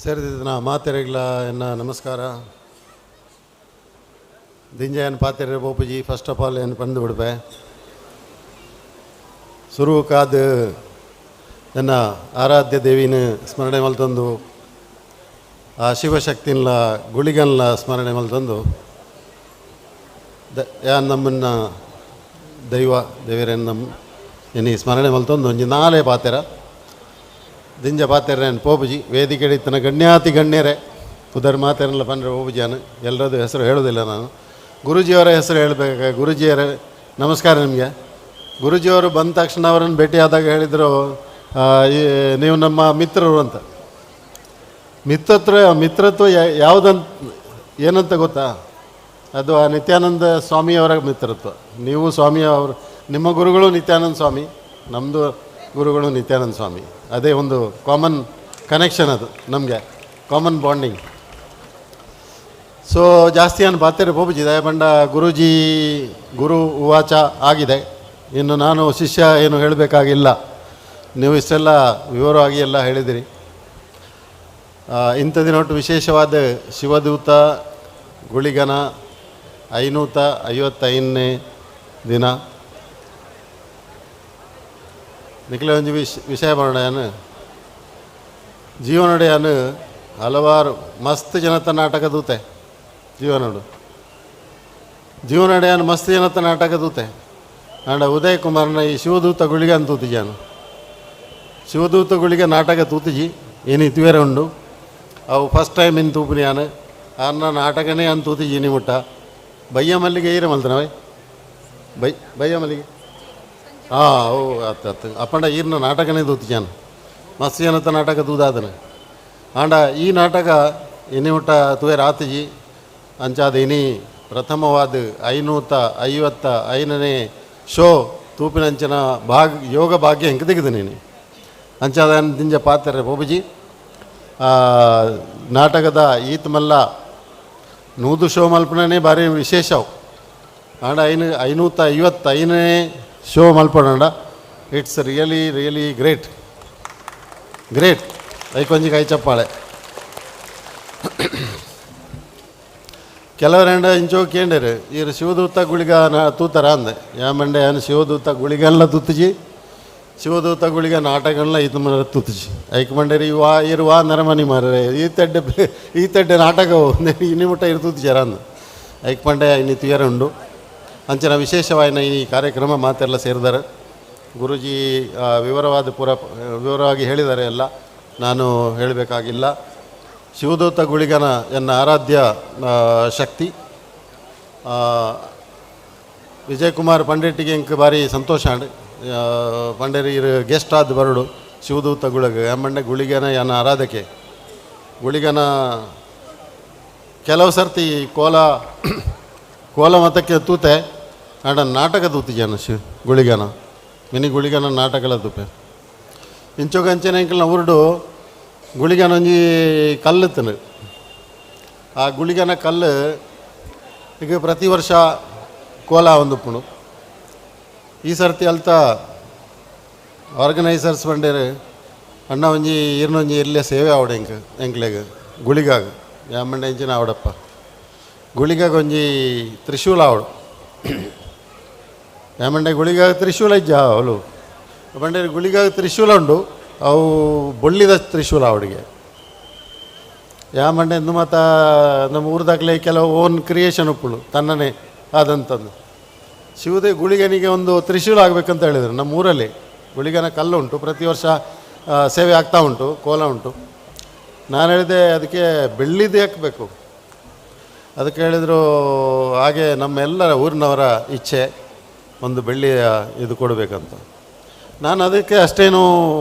ಸೇರಿದ ಮಾತೆರೆಗ್ಲ ಎನ್ನ ನಮಸ್ಕಾರ. ದಿಂಜಯನ್ ಪಾತೆರೆ ಬೋಪುಜಿ first of all ಏನು ಬಂದು ಬಿಡ್ಬೆ ಸುರುಕಾದ ನನ್ನ ಆರಾಧ್ಯ ದೇವಿನ ಸ್ಮರಣೆ ಮಲ್ತಂದು ಆ ಶಿವಶಕ್ತಿನ್ಲ ಗುಳಿಗನ್ಲ ಸ್ಮರಣೆ ಮಲ್ತಂದು the ಯಾನ್ ನಮ್ಮನ್ನು ದೈವ ದೇವರೇನು ನಮ್ಮ ಎನಿ ಸ್ಮರಣೆ ಮಲ್ತಂದು ಒಂಜಿ ನಾಲೆ ಪಾತೆರ ದಿಂಜ ಪಾತೆರೇನು ಪೋಪುಜಿ ವೇದಿಕೆ ಇತ್ತನ ಗಣ್ಯಾತಿ ಗಣ್ಯರೇ ಉದರ್ ಮಾತೆರಲ್ಲ ಪಂಡ್ರೆ ಪೋಪುಜಿಯಾನು ಎಲ್ಲರದ್ದು ಹೆಸರು ಹೇಳೋದಿಲ್ಲ ನಾನು. ಗುರೂಜಿಯವರ ಹೆಸರು ಹೇಳಬೇಕು. ಗುರೂಜಿಯವರೇ ನಮಸ್ಕಾರ ನಿಮಗೆ. ಗುರೂಜಿಯವರು ಬಂದ ತಕ್ಷಣ ಅವರನ್ನು ಭೇಟಿಯಾದಾಗ ಹೇಳಿದರು, ನೀವು ನಮ್ಮ ಮಿತ್ರರು ಅಂತ. ಮಿತ್ರತ್ವ ಯಾವುದಂತ ಏನಂತ ಗೊತ್ತಾ? ಅದು ಆ ನಿತ್ಯಾನಂದ ಸ್ವಾಮಿಯವರ ಮಿತ್ರತ್ವ. ನೀವು ಸ್ವಾಮಿಯವರು, ನಿಮ್ಮ ಗುರುಗಳು ನಿತ್ಯಾನಂದ ಸ್ವಾಮಿ, ನಮ್ಮದು ಗುರುಗಳು ನಿತ್ಯಾನಂದ ಸ್ವಾಮಿ. ಅದೇ ಒಂದು ಕಾಮನ್ ಕನೆಕ್ಷನ್, ಅದು ನಮಗೆ ಕಾಮನ್ ಬಾಂಡಿಂಗ್. So ಜಾಸ್ತಿ ನಾನು ಪಾತ್ರೆ ಪೋಪುಜಿ ದಯಪಂಡ ಗುರೂಜಿ ಗುರು ಉವಾಚ ಆಗಿದೆ. ಇನ್ನು ನಾನು ಶಿಷ್ಯ ಏನು ಹೇಳಬೇಕಾಗಿಲ್ಲ, ನೀವು ಇಷ್ಟೆಲ್ಲ ವಿವರವಾಗಿ ಎಲ್ಲ ಹೇಳಿದಿರಿ. ಇಂಥ ದಿನ ಒಟ್ಟು ವಿಶೇಷವಾದ ಶಿವದೂತ ಗುಳಿಗನ 555ನೇ ದಿನ. ನಿಖಿಲ ಒಂಜಿ ವಿಷಯ ಬರೋಣ. ಜೀವನೊಡೆಯನು ಹಲವಾರು ಮಸ್ತ್ ಜನತ ನಾಟಕ ದೂತೆ. ಜೀವನೋಡು ಜೀವನೊಡೆಯನು ಮಸ್ತ್ ಜನತ ನಾಟಕ ದೂತೆ. ಆಂಡ ಉದಯ್ ಕುಮಾರ್ನ ಈ ಶಿವದೂತ ಗುಳಿಗೆ ಅಂತ ತೂತಿಜಾನು. ಶಿವದೂತ ಗುಳಿಗೆ ನಾಟಕ ತೂತಿಜಿ ಏನು ಇತುವೇರೆ ಉಂಡು. ಅವು ಫಸ್ಟ್ ಟೈಮ್ ಇನ್ ತೂಪಿನಿಯಾನು ಆರ್ನ ನಾಟಕನೇ ಅಂತ ತೂತಿಜಿ ಇನಿ ಮುಟ್ಟ. ಬಯ್ಯ ಮಲ್ಲಿಗೆ ಈರ ಮಲ್ತನವೇ ಬೈ ಬಯ್ಯ ಮಲ್ಲಿಗೆ ಹಾಂ ಓ ಅತ್ತ ಅತ್ತ ಅಪ್ಪಂಡ ಈರ್ನ ನಾಟಕನೇ ತೂತಿಜಾನು. ಮಸ್ತ್ ಜನತ ನಾಟಕ ತೂದಾದನ. ಆಂಡ ಈ ನಾಟಕ ಇನಿ ಮುಟ್ಟ ತೂವೇರ ಆತಿಜಿ. ಅಂಚಾದ ಇನಿ ಪ್ರಥಮವಾದ 555ನೇ ಶೋ ತೂಪಿನಂಚಿನ ಭಾಗ ಯೋಗ ಭಾಗ್ಯ ಹೆಂಗೆ ತೆಗೆದು ನೀನು ಅಂಚಾದ ದಿಂಜ ಪಾತ್ರೆ ಬೋಬುಜಿ. ನಾಟಕದ ಈತ್ ಮಲ್ಲ 100 ಶೋ ಮಲ್ಪನೇ ಭಾರಿ ವಿಶೇಷವು. ಆಂಡ 555ನೇ ಶೋ ಮಲ್ಪಣ it's really really great great. ಐಕೊಂಜಿ ಕೈ ಚಪ್ಪಾಳೆ. ಕೆಲವರೆಂಡ ಇಂಚೋ ಕೇಂಡರು ಈರು ಶಿವದೂತ ಗುಳಿಗ ನಾ ತೂತಾರ ಅಂದೆ. ಯಾಮಂಡೆ ಏನು ಶಿವದೂತ ಗುಳಿಗಲ್ಲ ತೂತಿಜಿ, ಶಿವದೂತ ಗುಳಿಗ ನಾಟಕಲ್ಲ ಈತ ಮರ ತೂತಿಜಿ. ಐಕ್ ಮಂಡೇರಿ ವಾ ಇರು ವಾ ನರಮನಿ ಮಾರ್ರೆ ಈ ತಡ್ಡೆ ಈ ತಡ್ಡೆ ನಾಟಕವು ಇನಿ ಮುಟ್ಟ ಇರು ತೂತಿಜಾರ ಅಂದ. ಐಕ್ ಮಂಡೆ ಇನ್ನು ತುಯರ ಉಂಡು. ಅಂಚಿನ ವಿಶೇಷವಾಯಿನ ಈ ಕಾರ್ಯಕ್ರಮ ಮಾತೆಲ್ಲ ಸೇರಿದ್ದಾರೆ. ಗುರೂಜಿ ವಿವರವಾದ ಪೂರ ವಿವರವಾಗಿ ಹೇಳಿದ್ದಾರೆ, ಎಲ್ಲ ನಾನು ಹೇಳಬೇಕಾಗಿಲ್ಲ. ಶಿವದೂತ ಗುಳಿಗನ ಎನ್ನ ಆರಾಧ್ಯ ಶಕ್ತಿ. ವಿಜಯಕುಮಾರ್ ಪಂಡಿಟಿಗೆ ಇಂಕ್ ಭಾರಿ ಸಂತೋಷ ಆಂಡ್ ಪಂಡೇರಿ ಇರು ಗೆಸ್ಟ್ ಆದ ಬರಡು ಶಿವದೂತ ಗುಳಗ ಎಮ್ಮಂಡೆ ಗುಳಿಗನ ಎನ್ನ ಆರಾಧಕೆ. ಗುಳಿಗನ ಕೆಲವು ಸರ್ತಿ ಕೋಲ ಕೋಲ ಮತಕ್ಕೆ ತೂತೆ ಆಂಡ ನಾಟಕ ತೂತಿಜಾನ ಶಿವ ಗುಳಿಗನ ಮಿನಿ ಗುಳಿಗನ ನಾಟಕಲ ತೂಪೆ. ಇಂಚೋಗಂಚನೆ ಎಂಕಲ್ನ ಊರುಡು ಗುಳಿಗನ ಒಂಜಿ ಕಲ್ಲು ತಿನ್ನು. ಆ ಗುಳಿಗನ ಕಲ್ಲು ಈಗ ಪ್ರತಿ ವರ್ಷ ಕೋಲ ಒಂದು ಪುಣು. ಈ ಸರ್ತಿ ಅಲ್ತ ಆರ್ಗನೈಸರ್ಸ್ ಬಂಡೇರು ಅಣ್ಣ ಒಂಜಿ ಈರ್ನೊಂಜಿ ಇರ್ಲೆ ಸೇವೆ ಆವಡೆ ಎಂಕ್ ಎಂಕ್ಲೆಗ್ ಗುಳಿಗಾಗ ಯಾಮಂಡೆ ಇಂಚಿನ ಆವಡಪ್ಪ ಗುಳಿಗಾಗ ಒಂಜಿ ತ್ರಿಶೂಲ ಆವಡು. ಯಾಮಂಡೆ ಗುಳಿಗಾಗ ತ್ರಿಶೂಲ ಇಜ್ಜ ಅವಳು ಬಂಡೇರು ಗುಳಿಗಾಗ ತ್ರಿಶೂಲ ಉಂಡು. ಅವು ಬೊಳ್ಳಿದ ತ್ರಿಶೂಲ ಅವಡಿಗೆ. ಯಾಮಂಡೆ ಎಂದು ಮಾತ ನಮ್ಮ ಊರ್ದಾಗಲೇ ಕೆಲವು ಓನ್ ಕ್ರಿಯೇಷನ್ ಉಪ್ಪುಳು ತನ್ನನೇ ಆದಂಥದ್ದು. ಶಿವದೇ ಗುಳಿಗನಿಗೆ ಒಂದು ತ್ರಿಶೂಲ ಆಗಬೇಕಂತ ಹೇಳಿದರು. ನಮ್ಮ ಊರಲ್ಲಿ ಗುಳಿಗನ ಕಲ್ಲು ಉಂಟು, ಪ್ರತಿ ವರ್ಷ ಸೇವೆ ಆಗ್ತಾ ಉಂಟು, ಕೋಲ ಉಂಟು. ನಾನು ಹೇಳಿದೆ ಅದಕ್ಕೆ ಬೆಳ್ಳಿದ್ದು ಹಾಕಬೇಕು. ಅದಕ್ಕೆ ಹೇಳಿದರು ಹಾಗೆ ನಮ್ಮೆಲ್ಲರ ಊರಿನವರ ಇಚ್ಛೆ ಒಂದು ಬೆಳ್ಳಿಯ ಇದು ಕೊಡಬೇಕಂತ. ನಾನು ಅದಕ್ಕೆ ಅಷ್ಟೇನೂ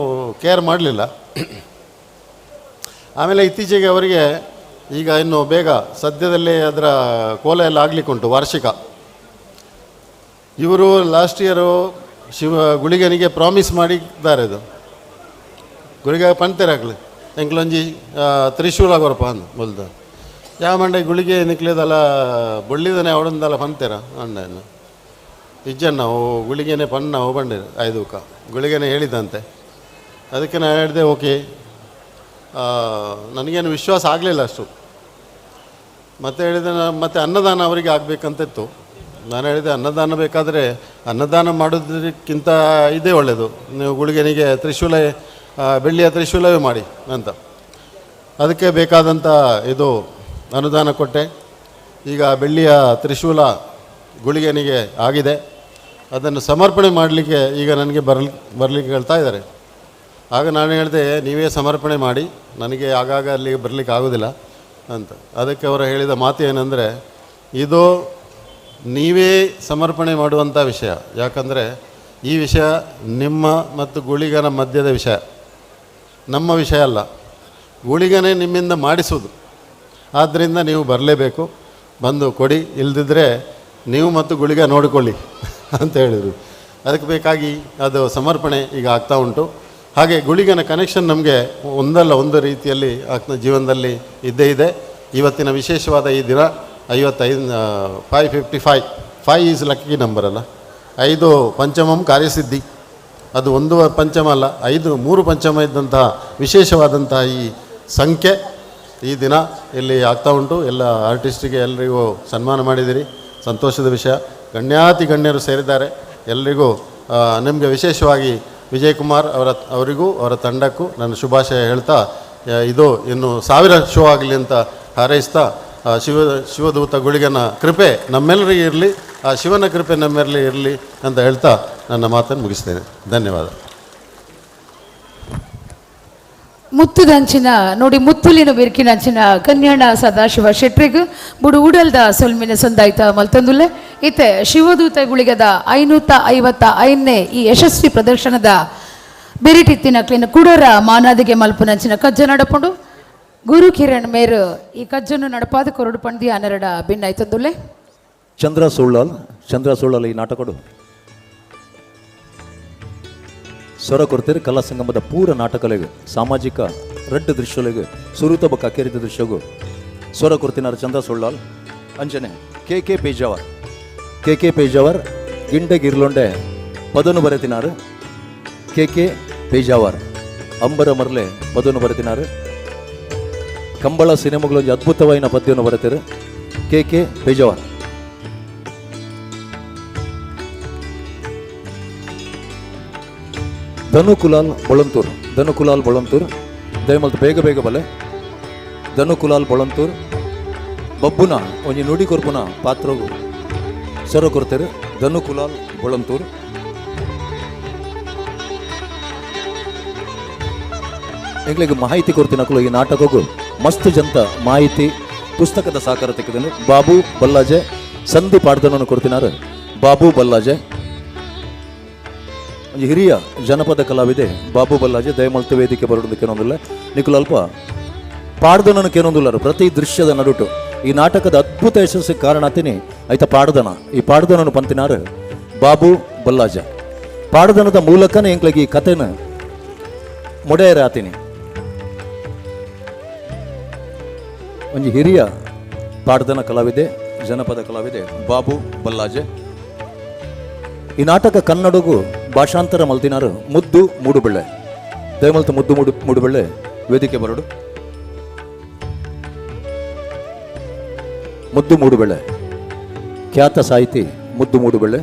ಕೇರ್ ಮಾಡಲಿಲ್ಲ. ಆಮೇಲೆ ಇತ್ತೀಚೆಗೆ ಅವರಿಗೆ ಈಗ ಇನ್ನು ಬೇಗ ಸದ್ಯದಲ್ಲೇ ಅದರ ಕೋಲ ಎಲ್ಲ ಆಗಲಿಕ್ಕುಂಟು ವಾರ್ಷಿಕ. ಇವರು ಲಾಸ್ಟ್ ಇಯರು ಶಿವ ಗುಳಿಗನಿಗೆ ಪ್ರಾಮಿಸ್ ಮಾಡಿದ್ದಾರೆ, ಇದು ಗುಳಿಗ ಪಂತೇರಾಗಲಿ ಎಂಕ್ಲೊಂಜಿ ತ್ರಿಶೂಲ ಕೊರಪ ಅಂದ ಮೊಲ್ದ ಯಾವ ಮಂಡೆ ಗುಳಿಗೆ ನಿಕ್ಲೇದಲ್ಲ ಬೊಳ್ಳಿದನೆ ಅವಡಂದಲ್ಲ ಪಂತೇರ ಅಂಡ ಇಜ್ಜಣ್ಣ ಓ ಗುಳಿಗೆನೆ ಪಣ್ಣ ಓ ಬಂಡೇರು ಐದೂಕ ಗುಳಿಗೆನೆ ಹೇಳಿದಂತೆ. ಅದಕ್ಕೆ ನಾನು ಹೇಳಿದೆ ಓಕೆ. ನನಗೇನು ವಿಶ್ವಾಸ ಆಗಲಿಲ್ಲ ಅಷ್ಟು. ಮತ್ತೆ ಹೇಳಿದೆ ಮತ್ತು ಅನ್ನದಾನ ಅವರಿಗೆ ಆಗಬೇಕಂತಿತ್ತು. ನಾನು ಹೇಳಿದೆ ಅನ್ನದಾನ ಬೇಕಾದರೆ ಅನ್ನದಾನ ಮಾಡೋದಕ್ಕಿಂತ ಇದೇ ಒಳ್ಳೆಯದು, ನೀವು ಗುಳಿಗೆನಿಗೆ ತ್ರಿಶೂಲ ಬೆಳ್ಳಿಯ ತ್ರಿಶೂಲವೇ ಮಾಡಿ ಅಂತ. ಅದಕ್ಕೆ ಬೇಕಾದಂಥ ಇದು ಅನುದಾನ ಕೊಟ್ಟೆ. ಈಗ ಬೆಳ್ಳಿಯ ತ್ರಿಶೂಲ ಗುಳಿಗೆನಿಗೆ ಆಗಿದೆ. ಅದನ್ನು ಸಮರ್ಪಣೆ ಮಾಡಲಿಕ್ಕೆ ಈಗ ನನಗೆ ಬರಲಿಕ್ಕೆ ಹೇಳ್ತಾ ಇದ್ದಾರೆ. ಆಗ ನಾನು ಹೇಳಿದೆ ನೀವೇ ಸಮರ್ಪಣೆ ಮಾಡಿ, ನನಗೆ ಆಗಾಗ ಅಲ್ಲಿಗೆ ಬರಲಿಕ್ಕೆ ಆಗೋದಿಲ್ಲ ಅಂತ. ಅದಕ್ಕೆ ಅವರು ಹೇಳಿದ ಮಾತು ಏನಂದರೆ, ಇದು ನೀವೇ ಸಮರ್ಪಣೆ ಮಾಡುವಂಥ ವಿಷಯ, ಯಾಕಂದರೆ ಈ ವಿಷಯ ನಿಮ್ಮ ಮತ್ತು ಗುಳಿಗನ ಮಧ್ಯದ ವಿಷಯ, ನಮ್ಮ ವಿಷಯ ಅಲ್ಲ. ಗುಳಿಗನೇ ನಿಮ್ಮಿಂದ ಮಾಡಿಸೋದು, ಆದ್ದರಿಂದ ನೀವು ಬರಲೇಬೇಕು, ಬಂದು ಕೊಡಿ, ಇಲ್ಲದಿದ್ದರೆ ನೀವು ಮತ್ತು ಗುಳಿಗ ನೋಡಿಕೊಳ್ಳಿ ಅಂತ ಹೇಳಿದರು. ಅದಕ್ಕೆ ಬೇಕಾಗಿ ಅದು ಸಮರ್ಪಣೆ ಈಗ ಆಗ್ತಾ ಉಂಟು. ಹಾಗೆ ಗುಳಿಗನ ಕನೆಕ್ಷನ್ ನಮಗೆ ಒಂದಲ್ಲ ಒಂದು ರೀತಿಯಲ್ಲಿ ಆಗ್ತಾ ಜೀವನದಲ್ಲಿ ಇದ್ದೇ ಇದೆ. ಇವತ್ತಿನ ವಿಶೇಷವಾದ ಈ ದಿನ 55 555 5 is lucky number ಅಲ್ಲ. 5 ಪಂಚಮಂ ಕಾರ್ಯಸಿದ್ಧಿ, ಅದು ಒಂದು ಪಂಚಮ ಅಲ್ಲ, 5 3 ಪಂಚಮ ಇದ್ದಂತಹ ವಿಶೇಷವಾದಂತಹ ಈ ಸಂಖ್ಯೆ ಈ ದಿನ ಇಲ್ಲಿ ಆಗ್ತಾ ಉಂಟು. ಎಲ್ಲ ಆರ್ಟಿಸ್ಟಿಗೆ ಎಲ್ಲರಿಗೂ ಸನ್ಮಾನ ಮಾಡಿದ್ದೀರಿ, ಸಂತೋಷದ ವಿಷಯ. ಗಣ್ಯಾತಿ ಗಣ್ಯರು ಸೇರಿದ್ದಾರೆ. ಎಲ್ರಿಗೂ ನಿಮಗೆ ವಿಶೇಷವಾಗಿ ವಿಜಯಕುಮಾರ್ ಅವರಿಗೂ ಅವರ ತಂಡಕ್ಕೂ ನನ್ನ ಶುಭಾಶಯ ಹೇಳ್ತಾ, ಇದು ಇನ್ನು 1000 ಶೋ ಆಗಲಿ ಅಂತ ಹಾರೈಸ್ತಾ, ಶಿವದೂತ ಗುಳಿಗನ ಕೃಪೆ ನಮ್ಮೆಲ್ಲರಿಗೂ ಇರಲಿ, ಆ ಶಿವನ ಕೃಪೆ ನಮ್ಮೆಲ್ಲರಿಗೂ ಇರಲಿ ಅಂತ ಹೇಳ್ತಾ ನನ್ನ ಮಾತನ್ನು ಮುಗಿಸ್ತೇನೆ. ಧನ್ಯವಾದ. ಮುತ್ತುದಂಚಿನ ನೋಡಿ ಮುತ್ತುಲಿನ ಬಿರ್ಕಿನಂಚಿನ ಕನ್ಯಾಣ ಸದಾಶಿವ ಶೆಟ್ರಿಗ್ ಬುಡು ಉಡಲ್ದ ಸೊಲ್ಮಿನ ಸಂದಾಯ್ತ ಮಲ್ತಂದುಲ್ಲೆ ಇತ್ತೆ ಶಿವದೂತ ಗುಳಿಗದ 555ನೇ ಈ ಯಶಸ್ವಿ ಪ್ರದರ್ಶನದ ಬೆರಿಟಿತ್ತಿನ ಕ್ಲಿನ ಕುಡರ ಮಾನಾದಿಗೆ ಮಲ್ಪುನಂಚಿನ ಕಜ್ಜ ನಡಪುಂಡು ಗುರು ಕಿರಣ್ ಮೇರು ಈ ಕಜ್ಜನ್ನು ನಡಪಾದ ಕೊರಡು ಪಂಡಿ ಅನರಡ ಭಿನ್ನಾಯ್ತಂದುಲ್ಲೆ. ಚಂದ್ರ ಸುಳ್ಳಾಲ್ ಈ ನಾಟಕಡು ಸ್ವರ ಕೊಡ್ತೀರಿ. ಕಲಾ ಸಂಗಮದ ಪೂರ ನಾಟಕಲೆಗೆ ಸಾಮಾಜಿಕ ರಡ್ಡು ದೃಶ್ಯಲೆಗೆ ಸುರೂತ ಬಕ್ಕ ಅಕೇರಿದ ದೃಶ್ಯಗೂ ಸ್ವರ ಕೊಡ್ತಿನಾರ ಚಂದ್ರ ಸುಳ್ಳಾಲ್. ಅಂಜನೆ K K Pejawar, K K Pejawar ಗಿಂಡೆ ಗಿರ್ಲೊಂಡೆ ಪದನು ಬರೆತಿನಾರು. ಕೆ ಕೆ ಪೇಜಾವರ್ ಅಂಬರ ಮರಲೆ ಪದನು ಬರೆತಿನಾರು. ಕಂಬಳ ಸಿನಿಮಾಗಳೊಂದು ಅದ್ಭುತವಾಯಿನ ಪದ್ಯವನ್ನು ಬರೆತಿರು ಕೆ ಕೆ ಪೇಜಾವರ್. ಧನು ಕುಲಾಲ್ ಬೊಳಂತೂರ್, ಧನು ಕುಲಾಲ್ ಬೊಳಂತೂರ್ ದಯಮಲ್ತು ಬೇಗ ಬೇಗ ಬಲೆ. ಧನು ಕುಲಾಲ್ ಬೊಳಂತೂರ್ ಬಬ್ಬುನ ಒಂಜಿ ನುಡಿ ಕೊರ್ಪುನ ಪಾತ್ರಗು ಸೊರ ಕೊರ್ತೆರು ಧನು ಕುಲಾಲ್ ಬೊಳಂತೂರ್. ಎಂಗ್ಲಿಗೆ ಮಾಹಿತಿ ಕೊರ್ತಿನಕುಲು ಈ ನಾಟಕಗೂ ಮಸ್ತ್ ಜಂತ ಮಾಹಿತಿ ಪುಸ್ತಕದ ಸಾಕಾರ ತೆಗೆದನು. ಬಾಬು ಬಲ್ಲಾಜೆ ಸಂಧಿ ಪಾಡ್ದನನ್ನು ಕೊಡ್ತಿನಾರು. ಬಾಬು ಬಲ್ಲಾಜೆ ಒಂಜಿ ಹಿರಿಯ ಜನಪದ ಕಲಾವಿದೆ ಬಾಬು ಬಲ್ಲಾಜೆ ದಯಮಲ್ತು ವೇದಿಕೆ ಬರೋದಕ್ಕೆ ಏನೊಂದಿಲ್ಲ. ನಿಕುಲು ಅಲ್ಪ ಪಾಡ್ದನನ್ನು ಕೇನೊಂದಿಲ್ಲರು ಪ್ರತಿ ದೃಶ್ಯದ ನಡುಟು ಈ ನಾಟಕದ ಅದ್ಭುತ ಯಶಸ್ಸಿಗೆ ಕಾರಣ ಆತೀನಿ ಆಯ್ತಾ ಪಾಡ್ದನ. ಈ ಪಾಡ್ದನನ್ನು ಪಂತಿನಾರು ಬಾಬು ಬಲ್ಲಾಜ. ಪಾಡ್ದನದ ಮೂಲಕನೇ ಎಂಕ್ಲಿಗೆ ಈ ಕಥೆನ ಮೊಡೆಯರ ಆತೀನಿ. ಒಂಜಿ ಹಿರಿಯ ಪಾಡ್ದನ ಕಲಾವಿದೆ, ಜನಪದ ಕಲಾವಿದೆ ಬಾಬು ಬಲ್ಲಾಜೆ. ಈ ನಾಟಕ ಕನ್ನಡಗೂ ಭಾಷಾಂತರ ಮಲ್ತಿನಾರು ಮುದ್ದು ಮೂಡುಬೆಳ್ಳೆ. ದಯಮಲ್ತು ಮುದ್ದು ಮೂಡುಬೆಳ್ಳೆ ವೇದಿಕೆ ಬರಡು. ಮುದ್ದು ಮೂಡುಬೆಳ್ಳೆ ಖ್ಯಾತ ಸಾಹಿತಿ ಮುದ್ದು ಮೂಡುಬೆಳ್ಳೆ,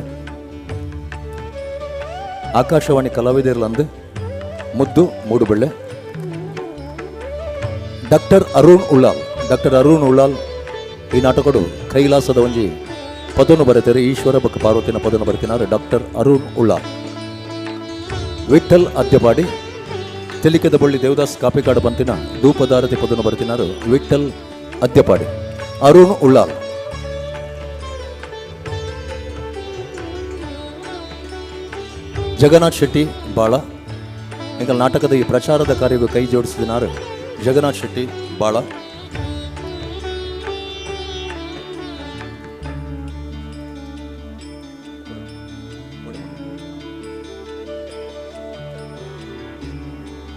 ಆಕಾಶವಾಣಿ ಕಲಾವಿದರ್ಲಂದು ಮುದ್ದು ಮೂಡುಬೆಳ್ಳೆ. ಡಾಕ್ಟರ್ ಅರುಣ್ ಉಳ್ಳಾಲ್, ಡಾಕ್ಟರ್ ಅರುಣ್ ಉಳ್ಳಾಲ್ ಈ ನಾಟಕಡು ಕೈಲಾಸದ ಒಂಜಿ ಪದನು ಬರೆತಾರೆ. ಈಶ್ವರ ಬಕ್ಕ ಪಾರ್ವತಿನ ಪದನು ಬರೆತಿನಾರು ಡಾಕ್ಟರ್ ಅರುಣ್ ಉಳ್ಳಾಲ್. ವಿಠಲ್ ಅದ್ಯಪಾಡಿ ತೆಲಿಕೆದ ಬಳ್ಳಿ ದೇವದಾಸ್ ಕಾಪಿಕಾಡು ಬಂತಿನ ಧೂಪದಾರತಿ ಪದನು ಬರೆತಿನಾರು ವಿಠಲ್ ಅದ್ಯಪಾಡಿ. ಅರುಣ್ ಉಳ್ಳಾಲ್. ಜಗನ್ನಾಥ್ ಶೆಟ್ಟಿ ಬಾಳ ಎಂಕಲ್ ನಾಟಕದ ಈ ಪ್ರಚಾರದ ಕಾರ್ಯಕ್ಕೆ ಕೈ ಜೋಡಿಸಿದಿನಾರು ಜಗನ್ನಾಥ್ ಶೆಟ್ಟಿ ಬಾಳ.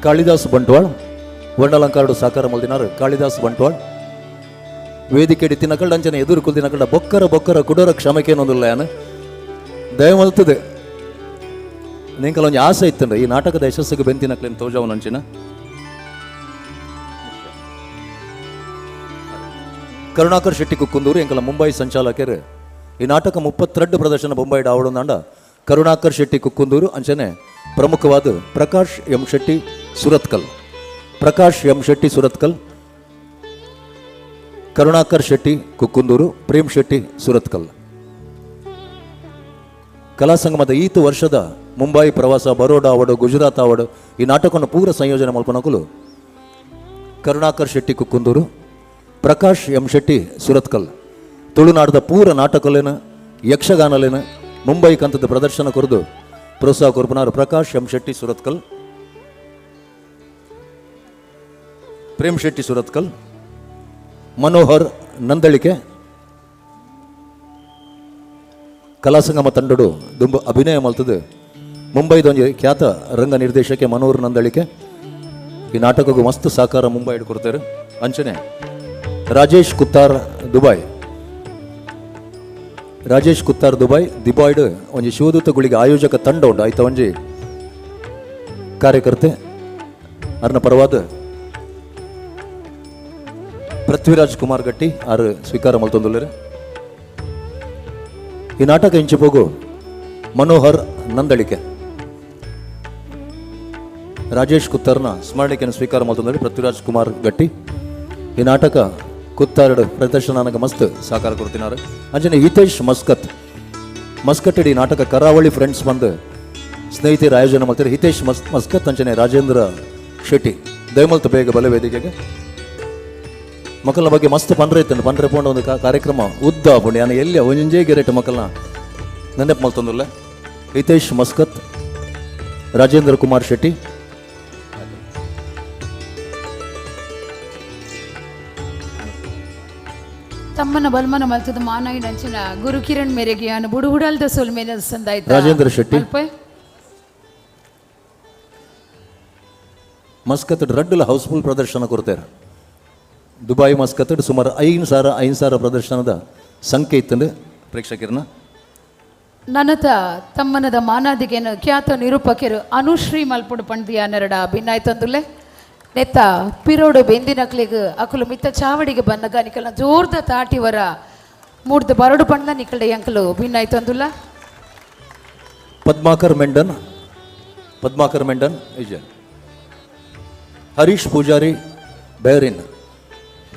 ಕಾಳಿದಾಸ್ ಬಂಟ್ವಾಳ್ ವರ್ಣಾಲಂಕಾರಡು ಸಾಕಾರ ಮಲ್ದಿನಾರು ಕಾಳಿದಾಸ್ ಬಂಟ್ವಾಳ್. ವೇದಿಕೆ ತಿನ್ನಕಳ್ಳ ಅಂಚನೆ ಎದುರು ಕುಲ್ದಿನಕಳ್ಳ ಬೊಕ್ಕರ ಬೊಕ್ಕರ ಕುಡೋರ ಕ್ಷಮಕೇನೊಂದಿಲ್ಲ ಯಾನು ದಯಮಲ್ತದೆ ನಿಂಕಲ ಒಂಜಿ ಆಸೆ ಇತ್ತಂದ್ರೆ ಈ ನಾಟಕದ ಯಶಸ್ಸಿಗೆ ಬೆಂತಿನಕ್ಲೇನು ತೋಜಾವನ ಅಂಚಿನ. ಕರುಣಾಕರ್ ಶೆಟ್ಟಿ ಕುಕ್ಕುಂದೂರು ಎಂಕಲ ಮುಂಬೈ ಸಂಚಾಲಕರು. ಈ ನಾಟಕ 32 ಪ್ರದರ್ಶನ ಬೊಂಬೈ ಡಾವಡೊಂದಾಂಡ ಕರುಣಾಕರ್ ಶೆಟ್ಟಿ ಕುಕ್ಕುಂದೂರು ಅಂಚನೆ ಪ್ರಮುಖವಾದ ಪ್ರಕಾಶ್ ಎಂ ಶೆಟ್ಟಿ ಸುರತ್ಕಲ್, ಪ್ರಕಾಶ್ ಎಂ ಶೆಟ್ಟಿ ಸುರತ್ಕಲ್, ಕರುಣಾಕರ್ ಶೆಟ್ಟಿ ಕುಕ್ಕುಂದೂರು, ಪ್ರೇಮ್ ಶೆಟ್ಟಿ ಸುರತ್ಕಲ್. ಕಲಾ ಸಂಗಮದ ಈತ ವರ್ಷದ ಮುಂಬೈ ಪ್ರವಾಸ, ಬರೋಡಾ ಅವಡು, ಗುಜರಾತ್ ಅವಡು ಈ ನಾಟಕವನ್ನು ಪೂರ ಸಂಯೋಜನೆ ಮಲ್ಪನಕುಲು ಕರುಣಾಕರ್ ಶೆಟ್ಟಿ ಕುಕ್ಕುಂದೂರು, ಪ್ರಕಾಶ್ ಎಂ ಶೆಟ್ಟಿ ಸುರತ್ಕಲ್. ತುಳುನಾಡದ ಪೂರ ನಾಟಕಲೇನ ಯಕ್ಷಗಾನಲೇನ ಮುಂಬೈ ಕಂತದ ಪ್ರದರ್ಶನ ಕೊರದು ಪ್ರೋತ್ಸಾಹ ಕೊರ್ಪುನಾರು ಪ್ರಕಾಶ್ ಎಂ ಶೆಟ್ಟಿ ಸುರತ್ಕಲ್, ಪ್ರೇಮ್ ಶೆಟ್ಟಿ ಸುರತ್ಕಲ್, ಮನೋಹರ್ ನಂದಳಿಕೆ. ಕಲಾಸಂಗಮ ತಂಡಡು ದುಂಬು ಅಭಿನಯ ಮಲ್ತದು ಮುಂಬೈದೊಂಜಿ ಖ್ಯಾತ ರಂಗ ನಿರ್ದೇಶಕ ಮನೋಹರ್ ನಂದಳಿಕೆ. ಈ ನಾಟಕಕ್ಕೂ ಮಸ್ತ್ ಸಾಕಾರ ಮುಂಬೈ ಕೊಡ್ತಾರೆ. ಅಂಚನೆ ರಾಜೇಶ್ ಕುತ್ತಾರ್ ದುಬೈ, ರಾಜೇಶ್ ಕುತ್ತಾರ್ ದುಬೈ ದಿಬಾಯ್ಡ್ ಒಂಜಿ ಶಿವದೂತ ಗುಳಿಗೆ ಆಯೋಜಕ ತಂಡ ಉಂಡು. ಆಯ್ತ ಒಂಜಿ ಕಾರ್ಯಕರ್ತೆ ಅರ್ನ ಪರವಾದ ಪೃಥ್ವಿರಾಜ್ ಕುಮಾರ್ ಗಟ್ಟಿ ಆರು ಸ್ವೀಕಾರ ಮಲ್ತೊಂದುಲ್ಲೆರ್. ಈ ನಾಟಕ ಇಂಚಿಪೋಗು ಮನೋಹರ್ ನಂದಳಿಕೆ ರಾಜೇಶ್ ಕುತ್ತಾರ್ನ ಸ್ಮರಣಿಕೆಯನ್ನು ಸ್ವೀಕಾರ ಮಲ್ತೊಂದುಲ್ಲೆರ್ ಪೃಥ್ವಿರಾಜ್ ಕುಮಾರ್ ಗಟ್ಟಿ. ಈ ನಾಟಕ ಕುತ್ತಾರಡು ಪ್ರದರ್ಶನ ಮಸ್ತ್ ಸಹಕಾರ ಕೊಡ್ತಿನಾರು. ಅಂಚನೆ ಹಿತೇಶ್ ಮಸ್ಕತ್, ಮಸ್ಕಟ್ ಈ ನಾಟಕ ಕರಾವಳಿ ಫ್ರೆಂಡ್ಸ್ ಬಂದು ಸ್ನೇಹಿತರ ಆಯೋಜನೆ ಮಾಡ್ತಾರೆ. ಹಿತೇಶ್ ಮಸ್ಕತ್ ಅಂಚನೆ ರಾಜೇಂದ್ರ ಶೆಟ್ಟಿ ದಯಮಲ್ತು ಬೇಗ ಬಲ ವೇದಿಕೆಗೆ. ಮಕ್ಕಳ ಬಗ್ಗೆ ಮಸ್ತ್ ಪಂಡ್ರೆ ಇತ್ತು, ಪಂಡ್ರೆ ಪೋಂಡ ಒಂದು ಕಾರ್ಯಕ್ರಮ ಉದ್ದ ಪುಂಡಿ ನಾನು ಎಲ್ಲಿ ಒಂಜೇ ಗೆರೆಟ್ ಮಕ್ಕಳನ್ನ ನೆನಪು ಮಲ್ತೊಂದುಲ್ಲ. ಹಿತೇಶ್ ಮಸ್ಕತ್, ರಾಜೇಂದ್ರ ಕುಮಾರ್ ಶೆಟ್ಟಿ, ತಮ್ಮನ ಬಲ್ಮನ ಮಲ್ತದ ಮಾನಾಯಿ ನಂಚಿನ ಗುರು ಕಿರಣ್ ಮೇರೆಗೆ ಯಾನು ಬುಡು ಹುಡಲ್ದ ಸೊಲ್ಮೇಲೆ ಸಂದಾಯ್ತ. ರಾಜೇಂದ್ರ ಶೆಟ್ಟಿ ಮಸ್ಕತ್ ರಡ್ಡುಲ ಹೌಸ್ಫುಲ್ ಪ್ರದರ್ಶನ ಕೊಡ್ತಾರೆ. ದುಬೈ ಮಸ್ಕತ್ ಸುಮಾರು 5,000 ಪ್ರದರ್ಶನದ ಸಂಖ್ಯೆ ಇತ್ತಂದು ಪ್ರೇಕ್ಷಕರನ್ನ. ನನತ ತಮ್ಮನದ ಮಾನಾದಿಗೇನು ಖ್ಯಾತ ನಿರೂಪಕರು ಅನುಶ್ರೀ ಮಲ್ಪುಡು ಪಂಡಿಯ ನೆರಡ ಭಿನ್ನಾಯ್ತಂದುಲ್ಲೆ ನೆತ್ತ ಪಿರೋಡು ಬೆಂದಿನಕ್ಲಿಗ್ ಅಕುಲು ಮಿತ್ತ ಚಾವಡಿಗೆ ಬನ್ನಗ ನಿಕಲ್ನ ಜೋರ್ದ ತಾಟಿವರ ಮೂಡ್ದು ಬರಡು ಪಂಡ ನಿಕಲ್ಡೆ ಅಂಕಲು ಭಿನ್ನಾಯ್ತಂದುಲ್ಲ. ಪದ್ಮಾಕರ್ ಮೆಂಡನ್, ಪದ್ಮಾಕರ್ ಮೆಂಡನ್ ಇಜ, ಹರೀಶ್ ಪೂಜಾರಿ ಬಹರಿನ್.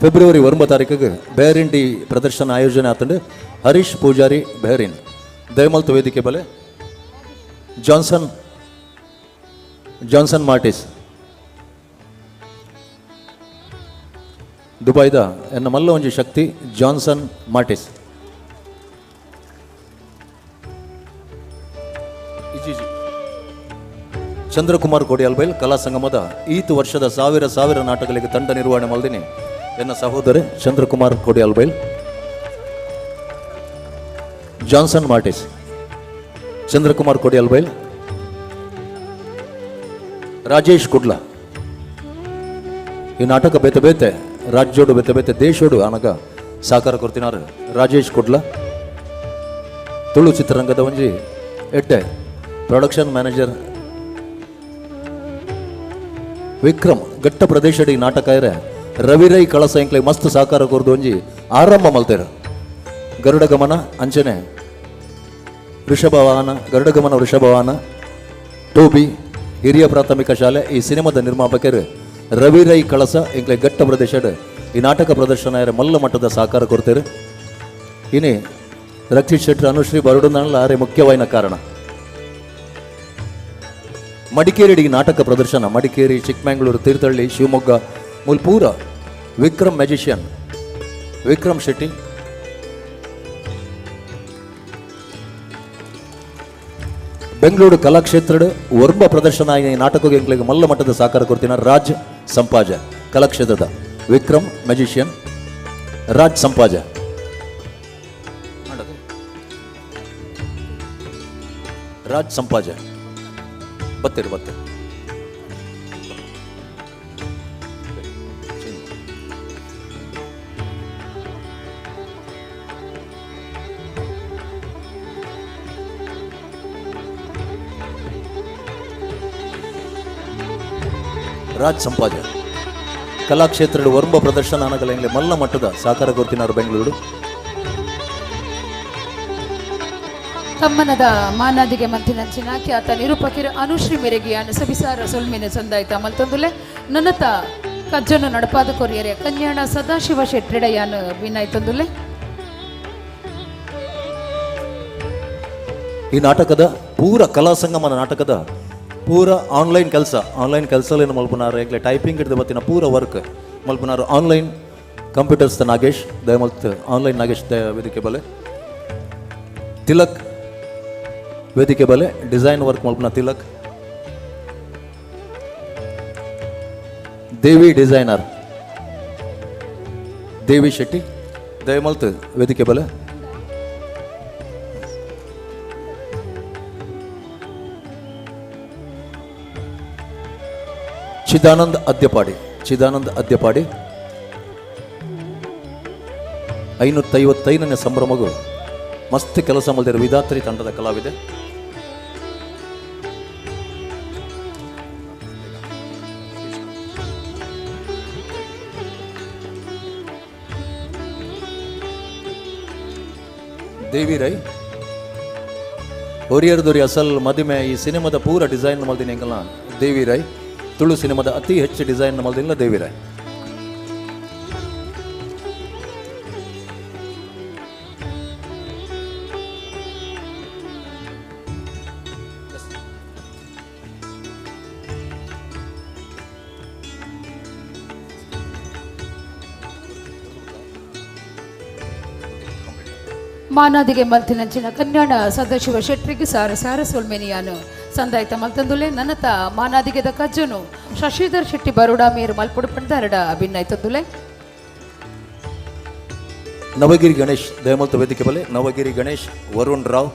ಫೆಬ್ರವರಿ 9 ತಾರೀಕಿಗೆ ಬಹರಿನ್ ಡಿ ಪ್ರದರ್ಶನ ಆಯೋಜನೆ ಆತಂಡು. ಹರೀಶ್ ಪೂಜಾರಿ ಬಹರಿನ್ ದಯಮಲ್ತು ವೇದಿಕೆ ಬಲೆ. ಜಾನ್ಸನ್, ಜಾನ್ಸನ್ ಮಾರ್ಟಿಸ್ ದುಬೈದ ಎನ್ನ ಮಲ್ಲ ಒಂಜಿ ಶಕ್ತಿ ಜಾನ್ಸನ್ ಮಾರ್ಟಿಸ್. ಚಂದ್ರಕುಮಾರ್ ಕೊಡಿಯಾಲ್ಬೈಲ್ ಕಲಾ ಸಂಗಮದ ಈತ ವರ್ಷದ ಸಾವಿರ ಸಾವಿರ ನಾಟಕಗಳಿಗೆ ತಂಡ ನಿರ್ವಹಣೆ ಮಲ್ದಿನಿ ಎನ್ನ ಸಹೋದರಿ ಚಂದ್ರಕುಮಾರ್ ಕೊಡಿಯಾಲ್ಬೈಲ್. ಜಾನ್ಸನ್ ಮಾರ್ಟಿಸ್, ಚಂದ್ರಕುಮಾರ್ ಕೊಡಿಯಾಲ್ಬೈಲ್, ರಾಜೇಶ್ ಕುಡ್ಲ. ಈ ನಾಟಕ ಬೇತೆ ಬೇತೆ ರಾಜ್ಯೋಡು ಬೇತೆ ಬೇತೆ ದೇಶೋಡು ಅನಗ ಸಾಕಾರ ಕೊಡ್ತಿನಾರು ರಾಜೇಶ್ ಕುಡ್ಲ. ತುಳು ಚಿತ್ರರಂಗದ ಒಂಜಿ ಎಡ್ಡೆ ಪ್ರೊಡಕ್ಷನ್ ಮ್ಯಾನೇಜರ್ ವಿಕ್ರಮ್ ಘಟ್ಟ ಪ್ರದೇಶಡಿ ನಾಟಕ ಇರೆ ರವಿರೈ ಕಳಸ ಎಂಕ್ಲೆ ಮಸ್ತ್ ಸಾಕಾರ ಕೊರ್ದು ಒಂಜಿ ಆರಂಭ ಮಲ್ತೇರು. ಗರುಡ ಗಮನ ಅಂಚನೆ ವೃಷಭವಾಹನ, ಗರುಡ ಗಮನ ವೃಷಭವಾಹನ ಟೋಬಿ ಹಿರಿಯ ಪ್ರಾಥಮಿಕ ಶಾಲೆ ಈ ಸಿನಿಮಾದ ನಿರ್ಮಾಪಕರು ರವಿರೈ ಕಳಸ ಎಂಕ್ಲೆ ಘಟ್ಟ ಪ್ರದೇಶಡ್ ಈ ನಾಟಕ ಪ್ರದರ್ಶನ ಇರೆ ಮಲ್ಲ ಮಟ್ಟದ ಸಾಕಾರ ಕೊಡ್ತೇರು. ಇನಿ ರಕ್ಷಿತ್ ಶೆಟ್ಟರ್ ಅನುಶ್ರೀ ಬರುಡನಲ್ಲ ಆರೆ ಮುಖ್ಯವಾಯಿನ ಕಾರಣ. ಮಡಿಕೇರಿ ನಾಟಕ ಪ್ರದರ್ಶನ ಮಡಿಕೇರಿ, ಚಿಕ್ಕಮಗಳೂರು, ತೀರ್ಥಹಳ್ಳಿ, ಶಿವಮೊಗ್ಗ ಮುಲ್ಪೂರ ವಿಕ್ರಮ್ ಮ್ಯಾಜಿಷಿಯನ್ ವಿಕ್ರಮ್ ಶೆಟ್ಟಿ. ಬೆಂಗಳೂರು ಕಲಾಕ್ಷೇತ್ರದ ಒರ್ಬ ಪ್ರದರ್ಶನ ಈ ನಾಟಕಕ್ಕೆ ಎಂಕ್ಲೆಗೆ ಮಲ್ಲ ಮಟ್ಟದ ಸಾಕಾರ ಕೊಡ್ತೀನ ರಾಜ್ ಸಂಪಾಜ. ಕಲಾಕ್ಷೇತ್ರದ ವಿಕ್ರಮ್ ಮ್ಯಾಜಿಷಿಯನ್ ರಾಜ್ ಸಂಪಾಜ. ರಾಜ್ ಸಂಪಾಜ ಬತ್ತೀರಿ ಬತ್ತೀರಿ. ರಾಜ್ ಸಂಪಾಜ ಕಲಾಕ್ಷೇತ್ರದ ಒರ್ಂಬ ಪ್ರದರ್ಶನ ಅನಗಲ ಮಲ್ಲ ಮಟ್ಟದ ಸಾಕಾರ ಕೊಡ್ತಿನಾರು ಬೆಂಗಳೂರು. ತಮ್ಮನದ ಮಾನಾದಿಗೆ ಮಂತಿನಂಚಿನ ಖ್ಯಾತ ನಿರೂಪಕಿರು ಅನುಶ್ರೀ ಮೇರೆಗೆ ಸಬಿಸಾರ ಸೊಲ್ಮಿನ ಸಂದಾಯ್ತ ಮಲ್ತೊಂದುಲೆ ನನ್ನತ ಕಜ್ಜನ್ನು ನಡಪಾದ ಕೊರಿಯರೆ ಕನ್ಯಾಣ ಸದಾಶಿವ ಶೆಟ್ಟೆಡೆಯಾನು ವಿನಾಯ್ತೊಂದುಲೆ. ಈ ನಾಟಕದ ಪೂರ ಕಲಾ ಸಂಗಮನ ನಾಟಕದ ಪೂರ ಆನ್ಲೈನ್ ಕೆಲಸ, ಆನ್ಲೈನ್ ಕೆಲಸ ಮಲ್ಪುನಾರು ಎಂಕ್ಲೆ ಟೈಪಿಂಗ್ ಹಿಡಿದು ಬತ್ತಿನ ಪೂರ ವರ್ಕ್ ಮಲ್ಪುನಾರು ಆನ್ಲೈನ್ ಕಂಪ್ಯೂಟರ್ಸ್ ನಾಗೇಶ್ ದಯಮಲ್ತ್ ಆನ್ಲೈನ್ ನಾಗೇಶ್ ವೇದಿಕೆ ಬಲೆ. ತಿಲಕ್ ವೇದಿಕೆ ಬಲೆ ಡಿಸೈನ್ ವರ್ಕ್ ಮಲ್ಪುನ ತಿಲಕ್. ದೇವಿ ಡಿಸೈನರ್ ದೇವಿ ಶೆಟ್ಟಿ ದಯಮಲ್ತ್ ವೇದಿಕೆ ಬಲೆ. ಚಿದಾನಂದ್ ಅದ್ಯಪಾಡಿ, ಚಿದಾನಂದ್ ಅದ್ಯಪಾಡಿ. 555ನೇ ಸಂಭ್ರಮಗೂ ಮಸ್ತ್ ಕೆಲಸ ಮಲ್ದಿರೋ ವಿಧಾತ್ರಿ ತಂಡದ ಕಲಾವಿದೆ. ದೇವಿ ರೈ ಒರಿಯರ್ದೊರಿ ಅಸಲ್ ಮದಿಮೆ ಈ ಸಿನಿಮಾದ ಪೂರ ಡಿಸೈನ್ ಮಲ್ದಿನ ಎಂಕಲ್ನ ದೇವಿ ರೈ. ತುಳು ಸಿನಿಮಾದ ಅತಿ ಹೆಚ್ಚು ಡಿಸೈನ್ ಮಲ್ದಿಲ್ಲ ದೇವಿ ರೈ. ಮಾನಾದಿಗೆ ಮಲ್ತಿನಂಚಿನ ಕನ್ಯಾಣ ಸದಾಶಿವ ಶೆಟ್ರಿಗೆ ಸಾರ ಸಾರ ಸೊಲ್ಮೆನಿಯಾನು ಸಂದಾಯ್ತ ಮಲ್ತಂದುಲೆ ನನ್ನತ ಮಾನಾದಿಗೆದ ಕಜ್ಜನು ಶಶಿಧರ್ ಶೆಟ್ಟಿ ಬರೋಡಾ ಮೇರು ಮಲ್ಪುಡು ಪಂಡಾರಡ ಅಭಿನಯ್ತಂದುಲೆ. ನವಗಿರಿ ಗಣೇಶ್ ದಯಮಲ್ತ ವೇದಿಕೆ ಬಲೆ ನವಗಿರಿ ಗಣೇಶ್, ವರುಣ್ ರಾವ್,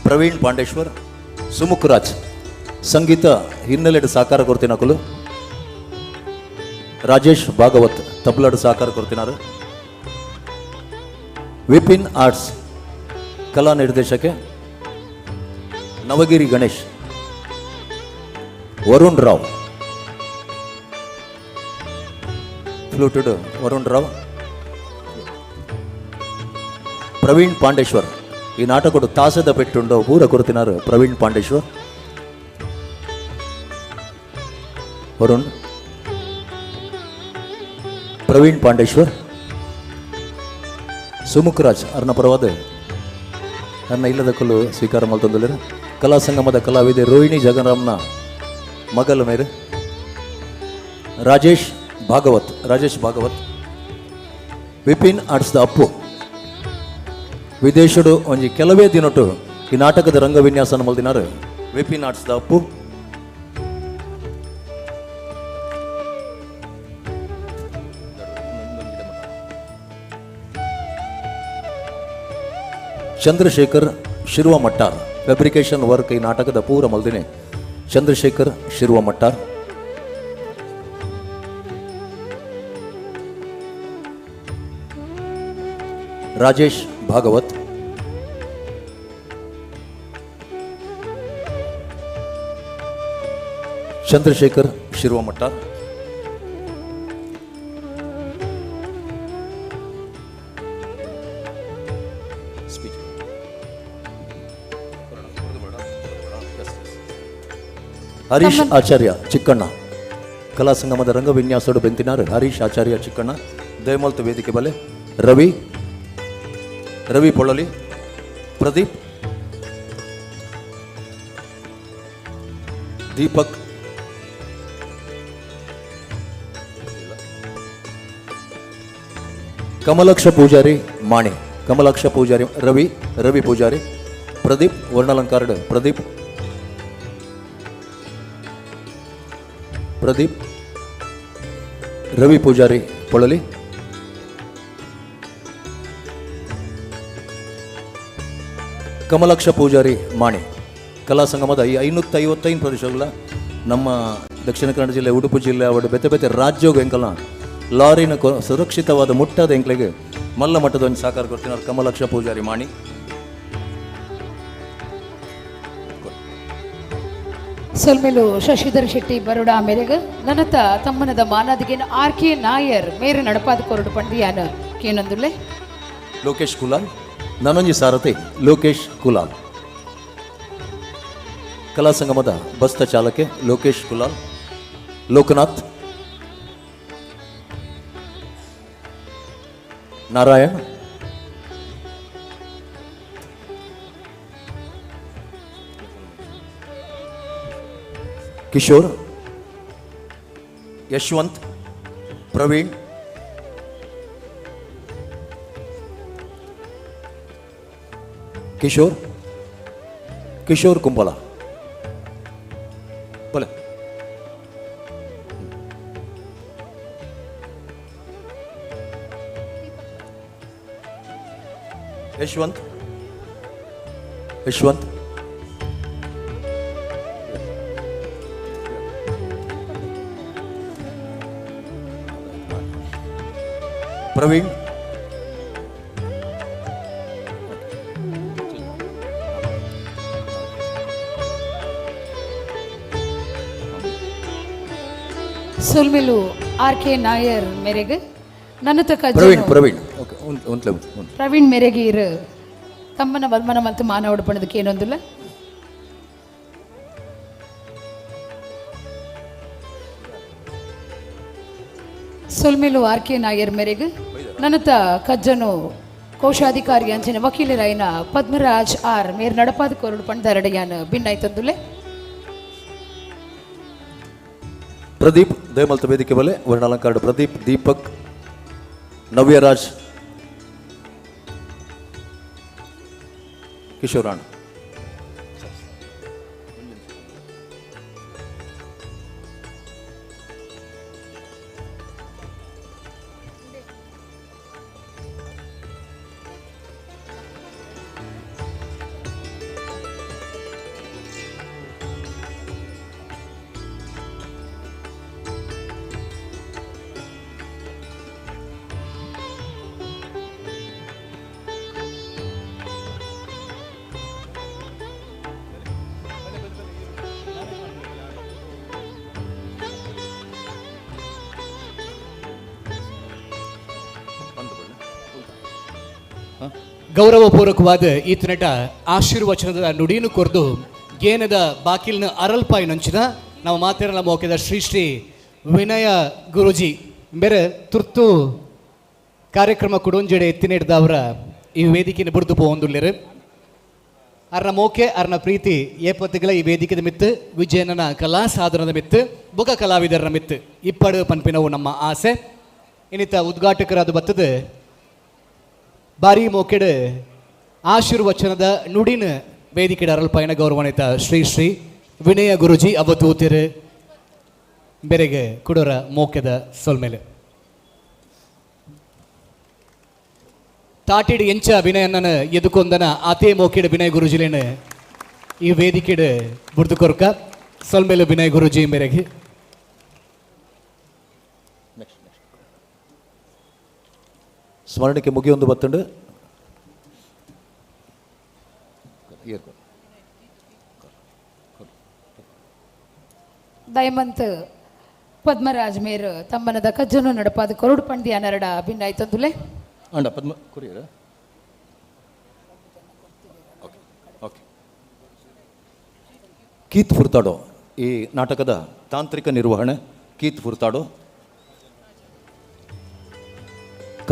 ಪ್ರವೀಣ್ ಪಾಂಡೇಶ್ವರ್, ಸುಮುಖ್ ರಾಜ್ ಸಂಗೀತ ಹಿನ್ನೆಲೆಡು ಸಾಕಾರ ಕೊಡ್ತೀನಕುಲು. ರಾಜೇಶ್ ಭಾಗವತ್ ತಬ್ಲಾಡು ಸಾಕಾರ ಕೊಡ್ತಿನಾರು. ವಿಪಿನ್ ಆರ್ಟ್ಸ್ ಕಲಾ ನಿರ್ದೇಶಕ ನವಗಿರಿ ಗಣೇಶ್, ವರುಣ್ ರಾವ್ ಫ್ಲೂಟೆಡ್ ವರುಣ್ ರಾವ್, ಪ್ರವೀಣ್ ಪಾಂಡೇಶ್ವರ್ ಈ ನಾಟಕಡು ತಾಸದ ಪೆಟ್ಟುಂಡು ಪೂರ ಕೊರತಿನಾರು ಪ್ರವೀಣ್ ಪಾಂಡೇಶ್ವರ್, ವರುಣ್, ಪ್ರವೀಣ್ ಪಾಂಡೇಶ್ವರ್, ಸುಮುಖ್ ರಾಜ್ ಅರ್ನ ಪರವಾದ ಅನ್ನ ಇಲ್ಲದ ಕಲ್ಲು ಸ್ವೀಕಾರ ಮಲ್ತೊಂದುಲ್ಲೆರ್. ಕಲಾ ಸಂಗಮದ ಕಲಾವಿದೆ ರೋಹಿಣಿ ಜಗನ್ರಾಮ್ನ ಮಗಲ ಮೇರೆ ರಾಜೇಶ್ ಭಾಗವತ್, ರಾಜೇಶ್ ಭಾಗವತ್, ವಿಪಿನ್ ಆರ್ಟ್ಸ್ದ ಅಪ್ಪು ವಿದೇಶಡು ಒಂಜಿ ಕೆಲವೇ ದಿನೊಟ್ಟು ಈ ನಾಟಕದ ರಂಗವಿನ್ಯಾಸನ ಮಲ್ದಿನಾರು ವಿಪಿನ್ ಆರ್ಟ್ಸ್ದ ಅಪ್ಪು. ಚಂದ್ರಶೇಖರ್ ಶಿರುವ ಮಟ್ಟಾರ್ ಫ್ಯಾಬ್ರಿಕೇಶನ್ ವರ್ಕ್ ಈ ನಾಟಕದ ಪೂರ ಮಲ್ದಿನಿ ಚಂದ್ರಶೇಖರ್ ಶಿರುವ ಮಟ್ಟಾರ್. ರಾಜೇಶ್ ಭಾಗವತ್, ಚಂದ್ರಶೇಖರ್ ಶಿರುವ ಮಟ್ಟಾರ್, ಹರೀಶ್ ಆಚಾರ್ಯ ಚಿಕ್ಕಣ್ಣ ಕಲಾ ಸಂಗಮದ ರಂಗವಿನ್ಯಾಸೋಡು ಬೆಂತಿನಾರು ಹರೀಶ್ ಆಚಾರ್ಯ ಚಿಕ್ಕಣ್ಣ ದಯಮಲ್ತ ವೇದಿಕೆ ಬಲೆ ರವಿ, ರವಿ ಪೊಳ್ಳಲಿ, ಪ್ರದೀಪ್, ದೀಪಕ್, ಕಮಲಕ್ಷ ಪೂಜಾರಿ ಮಾಣಿ, ಕಮಲಾಕ್ಷ ಪೂಜಾರಿ ರವಿ, ರವಿ ಪೂಜಾರಿ, ಪ್ರದೀಪ್ ವರ್ಣಾಲಂಕಾರಡು ಪ್ರದೀಪ್, ಪ್ರದೀಪ್, ರವಿ ಪೂಜಾರಿ ಪೊಳಲಿ, ಕಮಲಾಕ್ಷ ಪೂಜಾರಿ ಮಾಣಿ. ಕಲಾ ಸಂಗಮದ ಈ 555 ಪ್ರದೇಶಗಳ ನಮ್ಮ ದಕ್ಷಿಣ ಕನ್ನಡ ಜಿಲ್ಲೆ, ಉಡುಪಿ ಜಿಲ್ಲೆ ಅವಡು ಬೆತೆ ಬೆತೆ ರಾಜ್ಯೋಗ ಎಂಕಲ್ನ ಲಾರಿನ ಸುರಕ್ಷಿತವಾದ ಮುಟ್ಟಾದ ಎಂಕ್ಲೆಗೆ ಮಲ್ಲ ಮಟ್ಟದ ಒಂದು ಸಾಕಾರ ಕೊಡ್ತೀನಿ ಕಮಲಾಕ್ಷ ಪೂಜಾರಿ ಮಾಣಿ. ಸೊಲ್ಮೇಲು ಶಶಿಧರ್ ಶೆಟ್ಟಿ ಬರೋಡಾ ಮೇರೆಗೆ ನನತ ತಮ್ಮನದ ಮಾನಾದಿಗೆ ಆರ್ ಕೆ ನಾಯರ್ ಮೇರೆ ನಡಪಾದ ಕೊರಡು ಪಂಡಿಯಾನ ಕೇನಂದುಲ್ಲೆ. ಲೋಕೇಶ್ ಕುಲಾಲ್ ನಾನೊಂಜಿ ಸಾರಥಿ ಲೋಕೇಶ್ ಕುಲಾಲ್ ಕಲಾ ಸಂಗಮದ ಬಸ್ತ ಚಾಲಕೆ ಲೋಕೇಶ್ ಕುಲಾಲ್, ಲೋಕನಾಥ್, ನಾರಾಯಣ್, ಕಿಶೋರ್, ಯಶವಂತ್, ಪ್ರವೀಣ್, ಕಿಶೋರ್, ಕಿಶೋರ್ ಕುಂಬಲ. ಬಲೆ ಯಶವಂತ್, ಯಶವಂತ್, ಪ್ರವೀಣ್, ಸೊಲ್ಮೆಲು ಆರ್ ಕೆ ನಾಯರ್ ಮೇರೆಗ್ ನನ್ನತ ಪ್ರವೀಣ್ ಪ್ರವೀಣ್ ಓಕೆ ಉಂತ್ಲೆ. ಪ್ರವೀಣ್ ಮೇರೆಗೆ ಇರು ತಮ್ಮನ ಬದ್ಮನ ಮತ್ತು ಮಾನವ ಪಣದಕ್ಕೆ ಏನೊಂದಿಲ್ಲ. ಸೊಲ್ಮೆಲು ಆರ್ ಕೆ ನಾಯರ್ ಮೇರೆಗ್ ನನ್ನತ ಕಜ್ಜನು ಕೋಶಾಧಿಕಾರಿ ಅಂಚಿನ ವಕೀಲರಾಯಿನ ಪದ್ಮರಾಜ್ ಆರ್ ಮೇರ್ ನಡಪಾದ ಕೊರಡು ಪಂಡರಡೆಯಾನ ಭಿನ್ನಾಯ್ತಂದುಲೆ. ಪ್ರದೀಪ್ ದಯಮಲ್ತ ವೇದಿಕೆ ಬಲೆ ವರ್ಣಾಲಂಕಾರ ಪ್ರದೀಪ್, ದೀಪಕ್, ನವ್ಯರಾಜ್, ಕಿಶೋರಾಣ್. ಗೌರವಪೂರ್ವಕವಾದ ಈತನಟ ಆಶೀರ್ವಚನದ ನುಡಿಯನ್ನು ಕೊರ್ದು ಗೇನದ ಬಾಕಿಲ್ನ ಅರಲ್ಪಾಯಿ ನಂಚಿನ ನಾವು ಮಾತಿರಲ ಮೋಕೆದ ಶ್ರೀ ಶ್ರೀ ವಿನಯ ಗುರುಜಿ ಬೇರೆ ತುರ್ತು ಕಾರ್ಯಕ್ರಮ ಕುಡೊಂಜೆಡೆ ಎತ್ತಿನೆಡ್ದವರ ಈ ವೇದಿಕೆನ ಬುಡ್ದು ಪೋಂದುಲ್ಲೆರು. ಅರ್ನ ಮೋಕೆ ಅರ್ನ ಪ್ರೀತಿ ಏಪತ್ತಿಗಳ ಈ ವೇದಿಕೆದ ಮಿತ್ತು ವಿಜಯನನ ಕಲಾ ಸಾಧನದ ಮಿತ್ತು ಬುಗ ಕಲಾವಿದರನ ಮಿತ್ತು ಇಪ್ಪಡು ಪನ್ಪಿನವು ನಮ್ಮ ಆಸೆ. ಇನ್ನಿತ ಉದ್ಘಾಟಕರಾದ ಬತ್ತದ ಬಾರಿ ಮೋಕೆಡು ಆಶೀರ್ವಚನದ ನುಡಿನ ವೇದಿಕೆ ಅರಲ್ಪಾಯನ ಗೌರವಾನ್ವಿತ ಶ್ರೀ ಶ್ರೀ ವಿನಯ ಗುರುಜಿ ಅವಧೂತಿರು ಬೆರೆಗೆ ಕುಡೋರ ಮೋಕೆದ ಸೊಲ್ಮೇಲೆ. ತಾಟಿಡು ಎಂಚ ವಿನಯಣ್ಣನ ಎದುಕೊಂದನ ಆತೇ ಮೋಕೆಡು ವಿನಯ ಗುರುಜಿಲೇನು ಈ ವೇದಿಕೆಡು ಬುಡ್ದು ಕೊರ್ಕ ಸೊಲ್ಮೇಲೆ ವಿನಯ ಗುರುಜಿ ಮೇರೆಗೆ. ಸ್ಮರಣಿಕೆ ಮುಗಿಯೊಂದು ಬತ್ತಂಡು ದಯಮಂತ್ ಪದ್ಮರಾಜ್ ಮೇರ್ ತಮ್ಮನದ ಕಜ್ಜನು ನಡಪಾದ ಕೊರಡು ಪಂಡಿಯ ನರಡ ಭಿನ್ನಾಯ್ತಂದುಲೆ. ಅಂಡ ಪದ್ಮ ಕೊರಿಯರ ಓಕೆ ಓಕೆ. ಕೀತ್ ಫುರ್ತಾಡೋ ಈ ನಾಟಕದ ತಾಂತ್ರಿಕ ನಿರ್ವಹಣೆ ಕೀತ್ ಫುರ್ತಾಡೋ,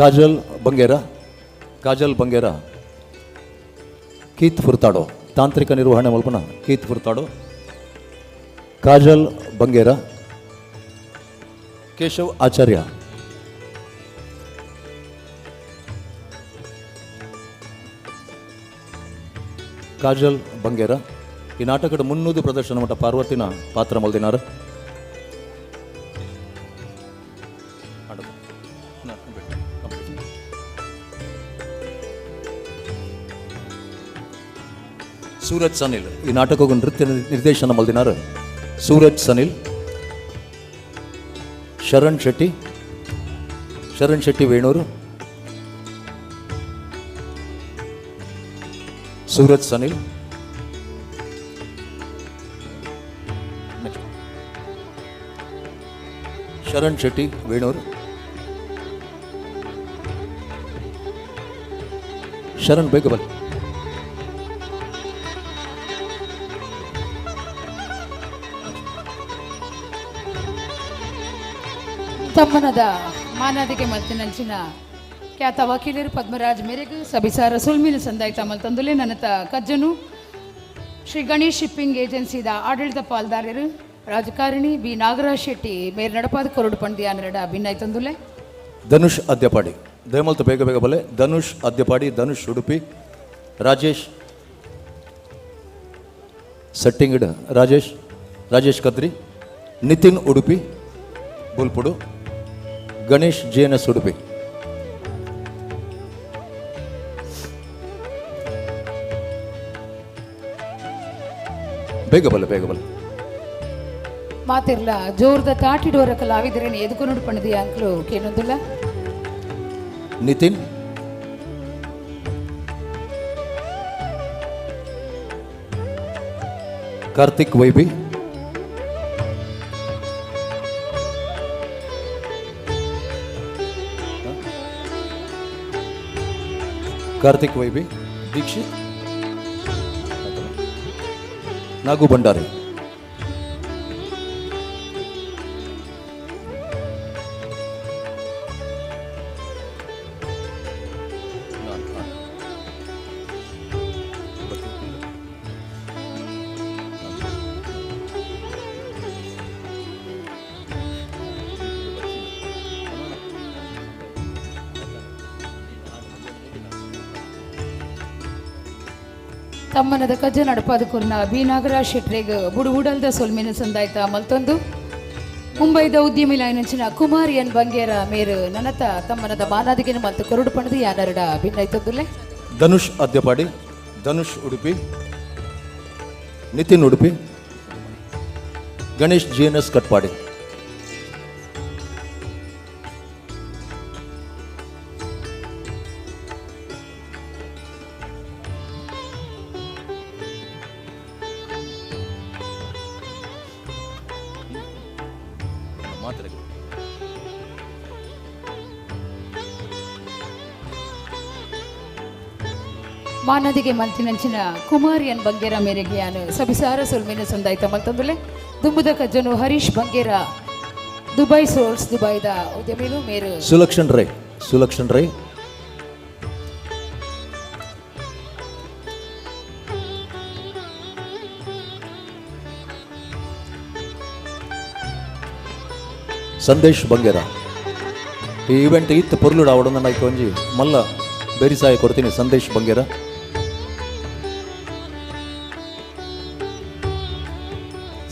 ಕಾಜಲ್ ಬಂಗೇರ, ಕಾಜಲ್ ಬಂಗೇರ, ಕೀತ್ ಫುರ್ತಾಡೋ ತಾಂತ್ರಿಕ ನಿರ್ವಹಣೆ ಮಲ್ಪನ ಕೀತ್ ಫುರ್ತಾಡೋ, ಕಾಜಲ್ ಬಂಗೇರ, ಕೇಶವ್ ಆಚಾರ್ಯ. ಕಾಜಲ್ ಬಂಗೇರ ಈ ನಾಟಕದ ಮುನ್ನೂದು ಪ್ರದರ್ಶನ ಮಟ್ಟ ಪಾರ್ವತಿನ ಪಾತ್ರ ಮಲ್ದಿನಾರ. ಸೂರಜ್ ಸನಿಲ್ ಈ ನಾಟಕಕ್ಕೆ ನೃತ್ಯ ನಿರ್ದೇಶನ ಮಲ್ದಿನಾರ ಸೂರಜ್ ಸನಿಲ್, ಶರಣ್ ಶೆಟ್ಟಿ, ಶರಣ್ ಶೆಟ್ಟಿ ವೇಣೂರು, ಸೂರಜ್ ಸನಿಲ್, ಶರಣ್ ಶೆಟ್ಟಿ ವೇಣೂರು, ಶರಣ್ ಬೇಗ ಬನ್ನಿ. ತಮ್ಮನದ ಮಾನಾದಿಗೆ ಮಲ್ತಿನಂಚಿನ ಖ್ಯಾತ ವಕೀಲರು ಪದ್ಮರಾಜ್ ಮೇರೆಗೆ ಸಬಿಸಾರ ಸುಲ್ಮಿನ ಸಂದಾಯ ತಮ್ಮಲ್ ತಂದುಲೆ ನನ್ನತ ಕಜ್ಜನು ಶ್ರೀ ಗಣೇಶ್ ಶಿಪ್ಪಿಂಗ್ ಏಜೆನ್ಸಿದ ಆಡಳಿತ ಪಾಲ್ದಾರರು ರಾಜಕಾರಣಿ ಬಿ ನಾಗರಾಜ್ ಶೆಟ್ಟಿ ಮೇರ್ ನಡಪಾದ ಕೊರಡು ಪಂಡಿಯ ನರಡ ಭಿನ್ನಾಯ್ ತಂದುಲೆ. ಧನುಷ್ ಅದ್ಯಪಾಡಿ ದಯಮಲ್ತ ಬೇಗ ಬೇಗ ಬಲೆ. ಧನುಷ್ ಅದ್ಯಪಾಡಿ, ಧನುಷ್ ಉಡುಪಿ, ರಾಜೇಶ್ ಸೆಟ್ಟಿಂಗಡ್, ರಾಜೇಶ್, ರಾಜೇಶ್ ಕದ್ರಿ, ನಿತಿನ್ ಉಡುಪಿ ಬುಲ್ಪುಡು, Ganesh J N S Udupi. ಬೇಗ ಬಲ್ಲ, ಬೇಗ ಬಲ್ಲ. ಮಾತಿರ್ಲ ಜೋರ್ದ ತಾಟಿಡೋರ ಕಲಾವಿದರೇನು ಎದುಕೊನುಡು ಪಣದಿ ಅಂಕ್ಲು ಕೇನೊಂದುಲ್ಲ. Nitin, Karthik Y B, Karthik YB, Dikshit, Nagu Bhandari. ತಮ್ಮನದ ಕಜ್ಜ ನಡಪಾದ ಕುರ್ನ ಬಿ ನಾಗರಾಜ್ ಶೆಟ್ರೆಗ್ ಬುಡುವುಡಲ್ದ ಸೊಲ್ಮೆನ ಸಂದಾಯ್ತ ಮಲ್ತೊಂದು ಮುಂಬೈದ ಉದ್ಯಮಿ ಲೈನಂಚಿನ ಕುಮಾರ್ ಎನ್ ಬಂಗೇರ ಮೇರು ನನತ ತಮ್ಮನದ ಮಾನಾದಿಗೆನ ಮಲ್ತು ಕೊರಡು ಪಣದು ಯಾನರಡ ಭಿನ್ನೈತೊಂದುಲೆ. Dhanush Adyapadi, Dhanush Udupi, Nitin Udupi, Ganesh G N S Katpadi. ಮಾನದಿಗೆ ಮಲ್ತಿನಂಚಿನ Kumar ಎನ್ ಬಂಗೇರ ಮೇರೆಗೆ ಯಾನು ಸಬಿಸಾರ ಸೊಲ್ಮೆನ ಸಂದಾಯ್ತ ಮಲ್ತೊಂದುಲೆ. ದುಂಬುದ ಕಜ್ಜನು ಹರೀಶ್ ಬಂಗೇರ ದುಬೈ ಸೋಲ್ಸ್ ದುಬೈದ ಉದ್ಯಮಿಲು ಮೇರು. ಸುಲಕ್ಷಣ್ ರೈ, ಸುಲಕ್ಷಣ್ ರೈ, ಸಂದೇಶ್ ಬಂಗೇರ. ಈ ಇವೆಂಟ್ ಇತ್ತು ಪೊರ್ಲುಡ ಅವಡನ್ನ ಒಂಜಿ ಮಲ್ಲ ಬೇರಿಸಾಯ ಕೊಡ್ತೀನಿ. ಸಂದೇಶ್ ಬಂಗೇರ.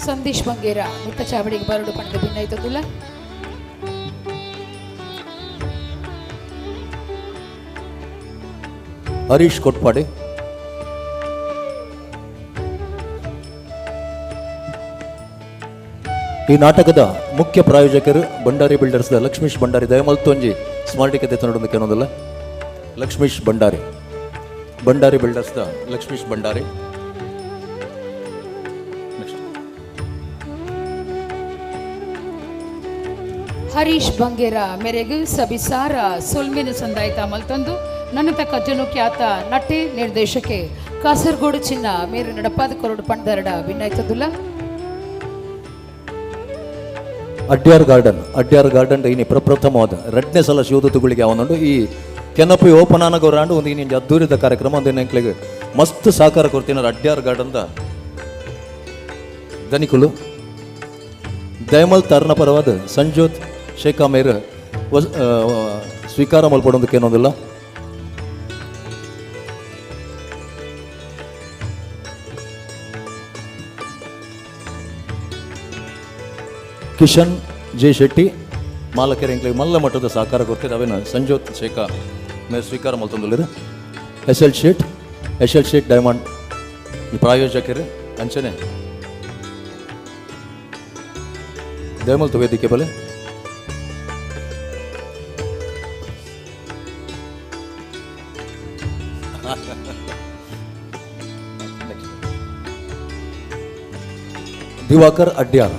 ಸಂದೇಶ್ ಬಂಗೇರ ಮಿತ್ತ ಚಾವಡಿಗೆ ಬರಡು ಪಣದ ಭಿನ್ನೈತೊಂದುಲ್ಲ. ಹರೀಶ್ ಕೊಟ್ಪಾಡಿ, ಈ ನಾಟಕದ ಮುಖ್ಯ ಪ್ರಾಯೋಜಕರು ಭಂಡಾರಿ ಬಿಲ್ಡರ್ಸ್ ಲಕ್ಷ್ಮೀಶ್ ಭಂಡಾರಿ. ದಯಮಲ್ತೊಂಜಿ ಸ್ಮಾರಟಿಕೆ ನೋಡೋದಕ್ಕೆ ಅನ್ನೋದಿಲ್ಲ. ಲಕ್ಷ್ಮೀಶ್ ಭಂಡಾರಿ, ಭಂಡಾರಿ ಬಿಲ್ಡರ್ಸ್ ಲಕ್ಷ್ಮೀಶ್ ಭಂಡಾರಿ. ಹರೀಶ್ ಬಂಗೇರ ಮೇರೆಗು ಸಬಿಸಾರ ಸೊಲ್ಮಿನ ಸಂದಾಯ್ತ ಮಲ್ತೊಂದು ನನ್ನ ಕಜ್ಜನು ಖ್ಯಾತ ನಟಿ ನಿರ್ದೇಶಕೆ ಕಾಸರಗೋಡು ಚಿನ್ನ ಮೇರು ನಡಪಾದ ಕೊರಡು ಪಂಡರಡ ಭಿನ್ನಾಯ್ತದುಲ್ಲ. ಅಡ್ಯಾರ್ ಗಾರ್ಡನ್, ಅಡ್ಯಾರ್ ಗಾರ್ಡನ್ ಇನಿ ಪ್ರಪ್ರಥಮವಾದ ರಡ್ನೇ ಸಲ ಶಿವದತ್ತುಗಳಿಗೆ ಅವನುಂಡು. ಈ ಕೆನಪಿ ಓಪನ್ ಆನಗೌರಾಂಡು ಒಂದು ಇನ್ನೊಂದು ಅದ್ದೂರಿದ ಕಾರ್ಯಕ್ರಮ ಒಂದು ನೆಂಕ್ಲಿಗೆ ಮಸ್ತ್ ಸಹಕಾರ ಕೊಡ್ತೀನಿ ಅಡ್ಯಾರ್ ಗಾರ್ಡನ್ದ ಧನಿಕುಲು. ದಯಮಲ್ ತರ್ನ ಪರವಾದ ಸಂಜೋತ್ ಶೇಖಾ ಮೇರ್ ಸ್ವೀಕಾರ ಮಲ್ಪಡೋದಕ್ಕೆ ಏನೊಂದಿಲ್ಲ. ಕಿಶನ್ ಜೆ ಶೆಟ್ಟಿ ಮಾಲಕರ ಎಂಕ್ಲಿಗೆ ಮಲ್ಲ ಮಟ್ಟದ ಸಹಕಾರ ಕೊಡ್ತೀರಿ. ಅವೇನ ಸಂಜೋತ್ ಶೇಖಾ ಮೇರ್ ಸ್ವೀಕಾರ ಮಲ್ತೊಂದುಲ್ಲೆರ್. S L Shet, S L Shet diamond ಈ ಪ್ರಾಯೋಜಕರು ಅಂಚನೆ ದಯಮಲ್ತು ವೇದಿಕೆ ಬಲೆ. ದಿವಾಕರ್ ಅಡ್ಯಾರ್,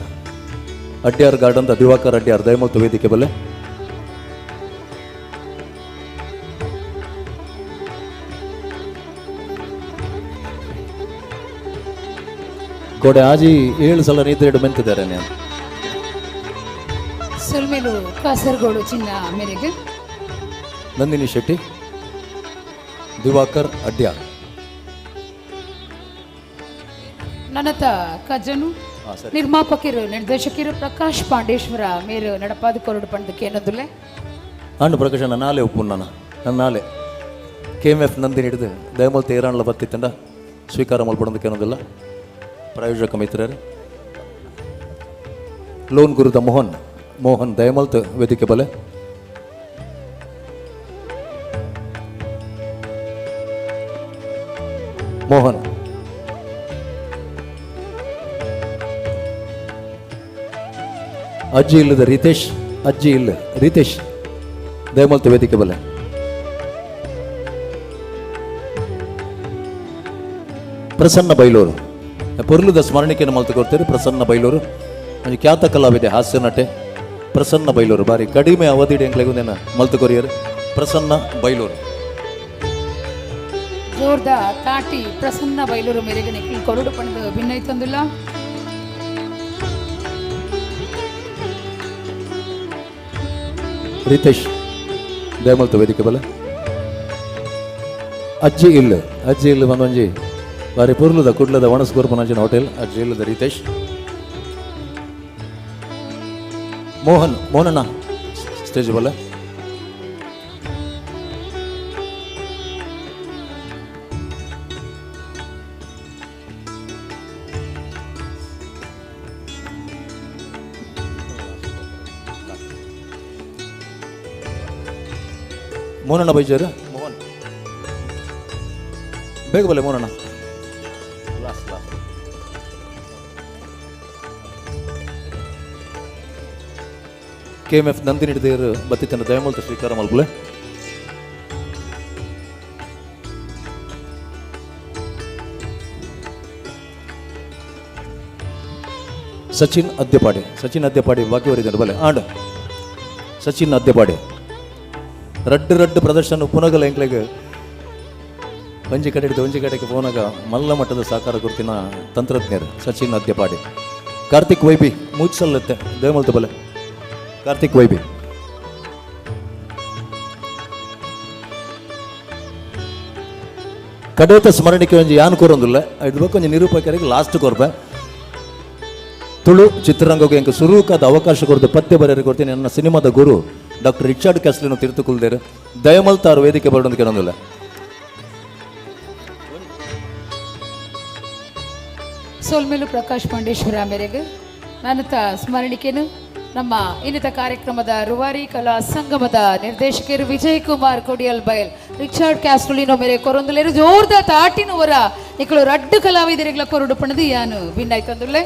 ಅಡ್ಯಾರ್ ಗಾರ್ಡನ್ ದಿವಾಕರ್ ಅಡ್ಯಾರ್ ದಯಮಲ್ತು ವೇದಿಕೆ ಬಲೆ. ಗೋಡೆ ಆಜಿ 7 ಸಲ ನಿದ್ರೆ ಮೆಂತಿದ್ದಾರೆ ನಾನು. ಸೊಲ್ಮೆಲು ಕಾಸರಗೋಡು ಚಿನ್ನ ಮೇರೆಗೆ ನಂದಿನಿ ಶೆಟ್ಟಿ, ದಿವಾಕರ್ ಅಡ್ಯಾರ್. ನನತ ಕಜನು ನಿರ್ಮಾಪಕರು ನಿರ್ದೇಶಕರು ಪ್ರಕಾಶ್ ಪಾಂಡೇಶ್ವರ ಮೇರು ನಡಪಾದ ಕೊರಡು ಪಂಡಕ್ಕೆ ಏನೊಂದುಲೆ. ಅಂಡು ಪ್ರಕಾಶ್ ನನ್ನ ನಾಲೆ ಉಪ್ಪು ನನ್ನ ನನ್ನ ನಾಲೆ K M F Nandini ಹಿಡಿದು ದಯಮಲ್ ತೇರಾನ್ಲ ಬತ್ತಿತ್ತಂಡ ಸ್ವೀಕಾರ ಮಲ್ಪಡೋದಕ್ಕೆ ಏನೊಂದಿಲ್ಲ. ಪ್ರಾಯೋಜಕ ಮಿತ್ರರು ಲೋನ್ ಗುರುದ ಮೋಹನ್, ಮೋಹನ್ ದಯಮಲ್ತ್ ವೇದಿಕೆ ಬಲೆ. ಮೋಹನ್ ಅಜ್ಜಿ ಇಲ್ಲದ ರಿತೇಶ್, ಅಜ್ಜಿ ಇಲ್ಲ ರಿತೇಶ್ ದಯಮಲ್ತ್ ವೇದಿಕೆ ಬಲೆ. ಪ್ರಸನ್ನ ಬೈಲೂರು ಪೊರ್ಲುದ ಸ್ಮರಣಿಕೆಯನ್ನು ಮಲ್ತು ಕೊಡ್ತೀರಿ. ಪ್ರಸನ್ನ ಬೈಲೂರು ಒಂದು ಖ್ಯಾತ ಕಲಾವಿದೆ, ಹಾಸ್ಯ ನಟೆ ಪ್ರಸನ್ನ ಬೈಲೂರು. ಬಾರಿ ಕಡಿಮೆ ಅವಧಿ ಎಂಕ್ಲೆಗೂ ಮಲ್ತು ಕೊರಿಯರು ಪ್ರಸನ್ನ ಬೈಲೂರು. ಜೋರ್ದ ತಾಟಿ ಪ್ರಸನ್ನ ಬೈಲೂರು ಮೇರೆಗೆ ನಿಖಿಲ್ ಕೊರಡು ಪಣದು ಭಿನ್ನೈತಂದಿಲ್ಲ. ರಿತೇಶ್ ದಯಮಲ್ತ ವೇದಿಕೆ ಬಲ ಅಜ್ಜಿ ಇಲ್ಲ, ಅಜ್ಜಿ ಇಲ್ಲ ಬಂದೊಂಜಿ ಬಾರಿ ಪುರ್ಲದ ಕುಡ್ಲದ ಒಣಸ್ ಕೊರ್ಪನಂಚಿನ ಹೋಟೆಲ್ ಅಜ್ಜಿ ಇಲ್ಲದ ರಿತೇಶ್. ಮೋಹನ್ ಮೋಹನಣ್ಣ ಸ್ಟೇಜ್ ಬಲ. ಮೋಹನಣ್ಣ ಬೈಜಾರ ಮೋಹನ್ ಬೇಗ ಬಲ್ಲೆ ಮೋಹನಣ್ಣ. Last last K M F Nandini ಹಿಡಿದೇರು ಬತ್ತಿತನ ದಯಮೂಲ್ತ ಸ್ವೀಕಾರ ಮಲ್ಪುಲೆ. ಸಚಿನ್ ಅದ್ಯಪಾಡಿ, ಸಚಿನ್ ಅದ್ಯಪಾಡಿ ಬಾಕಿ ವರಿದ್ದಾರೆ ಬಲ್ಲೆ ಆಂಡ್ ಸಚಿನ್ ಅದ್ಯಪಾಡಿ ರಡ್ಡು ರಡ್ಡು ಪ್ರದರ್ಶನ ಪುನಗಲ ಎಂಕ್ಲೆಗ್ ಒಂಜಿ ಕಡೆ ಹಿಡಿದು ಒಂಜಿ ಕಡೆಗೆ ಪೋನಾಗ ಮಲ್ಲ ಮಟ್ಟದ ಸಹಕಾರ ಗುರುತಿನ ತಂತ್ರಜ್ಞರು ಸಚಿನ್ ಅದ್ಯಪಾಡಿ. ಕಾರ್ತಿಕ್ ವೈಬಿ ಮೂಚಲ್ಲತ್ತೆ ದೇವಮಲ್ತ ಬಲೆ ಕಾರ್ತಿಕ್ ವೈಬಿ. ಕಡೇತ ಸ್ಮರಣಿಕೆ ಒಂಜಿ ಯಾನ್ ಕೋರೊಂದುಲ್ಲ ಇದು ಬೇಕು ಒಂಜಿ ನಿರೂಪಕರಿಗೆ ಲಾಸ್ಟ್ ಕೊರ್ಪೆ. ತುಳು ಚಿತ್ರರಂಗಕ್ಕೆ ಎಂಕ ಸುರೂಕಾದ ಅವಕಾಶ ಕೊರದು ಪದ್ಯ ಬರೆಯರು ಕೊಡ್ತೀನಿ ನನ್ನ ಸಿನಿಮಾದ ಗುರು ಡಾಕ್ಟರ್ ರಿಚರ್ಡ್ ಕ್ಯಾಸ್ಲಿನ ತೀರ್ಥಕುಲ್ದೇರು ದಯಮಲ್ತಾರು ವೇದಿಕೆ ಬರೋದಕ್ಕೆ ಕೇಳೊಂದಿಲ್ಲ. ಸೋಲ್ಮೇಲು ಪ್ರಕಾಶ್ ಪಾಂಡೇಶ್ವರ ಮೇರೆಗೆ ನಾನುತ ಸ್ಮರಣಿಕೆನು ನಮ್ಮ ಇನ್ನಿತ ಕಾರ್ಯಕ್ರಮದ ರೂವಾರಿ ಕಲಾ ಸಂಗಮದ ನಿರ್ದೇಶಕರು ವಿಜಯ್ ಕುಮಾರ್ ಕೊಡಿಯಲ್ ಬಯಲ್ ರಿಚರ್ಡ್ ಕ್ಯಾಸ್ಟ್ರೋಲಿನೋ ಮೇರೆ ಕೊರೊಂದುಲೇರು ಜೋರ್ದ ತಾಟಿನವರ ನಿಕಲು ರಡ್ಡು ಕಲಾವಿದರಿಗಳ ಕೊರಡು ಪಣದು ಯಾನು ಭಿನ್ನಾಯ್ತಂದುಲ್ಲೆ.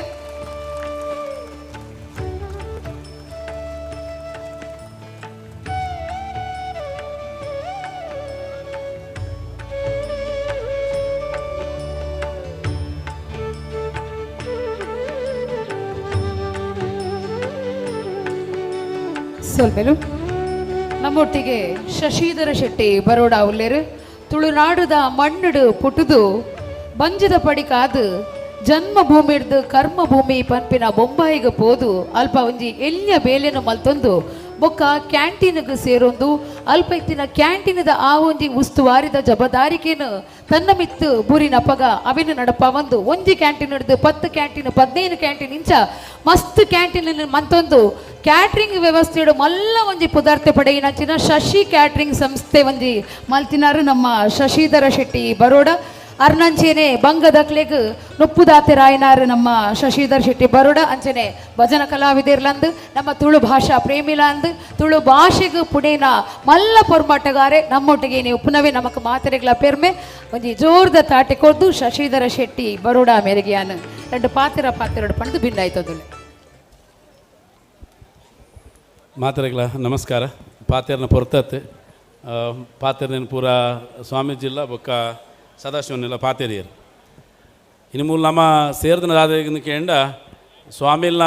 ಸೊಲ್ಮೆಲು ನಮ್ಮೊಟ್ಟಿಗೆ ಶಶಿಧರ ಶೆಟ್ಟಿ ಬರೋಡ ಉಲ್ಲೇರು ತುಳುನಾಡುದ ಮಣ್ಣುಡು ಪುಟುದು ಬಂಜದ ಪಡಿಕಾದು ಜನ್ಮಭೂಮಿ ಹಿಡ್ದು ಕರ್ಮಭೂಮಿ ಪನ್ಪಿನ ಬೊಂಬಾಯಿಗೆ ಪೋದು ಅಲ್ಪ ಒಂಜಿ ಎಲ್ಯ ಬೇಲೆನು ಮಲ್ತೊಂದು ಬೊಕ್ಕ ಕ್ಯಾಂಟೀನ್ಗೆ ಸೇರೊಂದು ಅಲ್ಪ ಇತ್ತಿನ ಕ್ಯಾಂಟೀನದ ಆ ಒಂಜಿ ಉಸ್ತುವಾರಿದ ಜಬದಾರಿಕೆನು ತನ್ನ ಮಿತ್ತು ಬೂರಿನ ಪಗ ಅವಿನ ನಡಪ ಒಂದು ಒಂಜಿ ಕ್ಯಾಂಟೀನ್ ಹಿಡ್ದು 10 ಕ್ಯಾಂಟೀನ್ 15 ಕ್ಯಾಂಟೀನ್ ಇಂಚ ಮಸ್ತ್ ಕ್ಯಾಂಟೀನ್ ಮಂತೊಂದು ಕ್ಯಾಟ್ರಿಂಗ್ ವ್ಯವಸ್ಥೆಡು ಮಲ್ಲ ಒಂಜಿ ಪದಾರ್ಥ ಪಡೆಯಿನಂಚಿನ ಶಶಿ ಕ್ಯಾಟ್ರಿಂಗ್ ಸಂಸ್ಥೆ ಒಂಜಿ ಮಲ್ತಿನಾರು ನಮ್ಮ ಶಶಿಧರ ಶೆಟ್ಟಿ ಬರೋಡ. ಅರ್ನಂಚೆನೆ ಬಂಗದಕ್ಲೆಗ್ ನೊಪ್ಪುದಾತೆ ರಾಯನಾರು ನಮ್ಮ ಶಶಿಧರ್ ಶೆಟ್ಟಿ ಬರೋಡ. ಅಂಚನೆ ಭಜನ ಕಲಾವಿದರ್ಲಂದು ನಮ್ಮ ತುಳು ಭಾಷಾ ಪ್ರೇಮಿಲಂದು ತುಳು ಭಾಷೆಗೆ ಪುಣೇನ ಮಲ್ಲ ಪೊರ್ಮಾಟಗಾರೆ ನಮ್ಮೊಟ್ಟಿಗೆ ನೀವು ಪುನವೇ ನಮಕ್ ಮಾತೆರೆಗಳ ಪೆರ್ಮೆ ಒಂಜಿ ಜೋರ್ದ ತಾಟೆ ಕೊರ್ದು ಶಶಿಧರ ಶೆಟ್ಟಿ ಬರೋಡ ಮೇರೆಗೆ ಎರಡು ಪಾತ್ರ ಪಾತ್ರೆಡು ಪಂಡು ಭಿನ್ನಾಯ್ತದು. ಮಾತೆರೆಗಳ ನಮಸ್ಕಾರ. ಪಾತೆರ್ನ ಪೊರ್ತತ್ ಪಾತೆರ್ನ ಪೂರ ಸ್ವಾಮೀಜಿಲ್ಲ ಬೊಕ್ಕ ಸದಾಶಿವನೆಲ್ಲ ಪಾತೆರಿಯರು. ಇನ್ನು ಮೂಲ ನಮ್ಮ ಸೇರಿದ ರಾಧೆಗೆ ಕೇಂಡ ಸ್ವಾಮಿಲ್ನ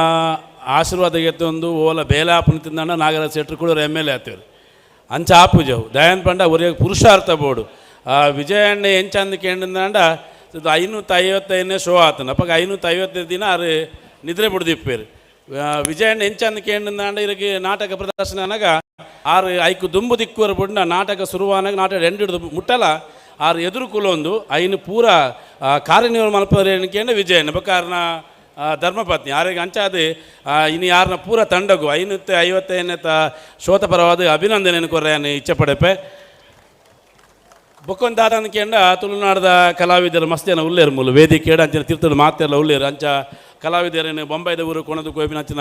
ಆಶೀರ್ವಾದ ಗೆತ್ತೊಂದು ಓಲ ಬೇಲೆ ಆಪನ ತಿಂದಣ್ಣ ನಾಗರಾಜ ಶೆಟ್ಟರು ಕೂಡ M L A ಆತೇವ್ರು. ಅಂಚ ಆಪುಜವು ದಯಾನ್ ಪಂಡ ಒರಿಯ ಪುರುಷಾರ್ಥ ಬೋರ್ಡು ವಿಜಯಣ್ಣ ಎಂಚಂದ ಕೇಂಡಂದ 555ನೇ ಶೋ ಆತನ ಅಪ್ಪಾಗ 555 ದಿನ ಆರು ನಿದ್ರೆ ಬಿಡ್ದಿಪ್ಪೇರು. ವಿಜಯಣ್ಣ ಎಂಚಂದ ಕೇಂಡಂದ ಇರಗೆ ನಾಟಕ ಪ್ರದರ್ಶನ ಅನಾಗ ಆರು ಐಕು ದುಂಬು ದಿಕ್ಕುವರ ಬುಡ್ನ ನಾಟಕ ಶುರುವಾನಾಗ ನಾಟಕ ಎಂಟು ಹಿಡಿದು ಮುಟ್ಟಲ್ಲ ಆರು ಎದುರು ಕುಲೊಂದು ಐನು ಪೂರ ಕಾರ್ಯನಿರ್ವಹಣೆ ಮಲ್ಪರೇನಕೇಂಡ ವಿಜಯಣ್ಣ ಬಕಾರನ ಧರ್ಮಪತ್ನಿ ಆರಿಗೆ ಅಂಚಾದ ಇನ್ನು ಯಾರನ್ನ ಪೂರ ತಂಡಗು 555ನೇ ಶೋತ ಪರವಾದ ಅಭಿನಂದನೆ ಕೊರ್ರೆಯನ್ನು ಇಚ್ಛೆ ಪಡೆಪೆ. ಬೊಕ್ಕೊಂದು ದಾದನಕೇಂಡ ತುಳುನಾಡದ ಕಲಾವಿದರು ಮಸ್ತ್ ಜನ ಉಲ್ಲೇರು ಮೂಲು ವೇದಿಕೆ ಅಂಚಿನ ತೀರ್ಥದ ಮಾತೆಲ್ಲ ಉಲ್ಲೇರು ಅಂಚ ಕಲಾವಿದರೇನು ಬೊಂಬೈದ ಊರು ಕೊಣದು ಕೋಪಿನಂಚಿನ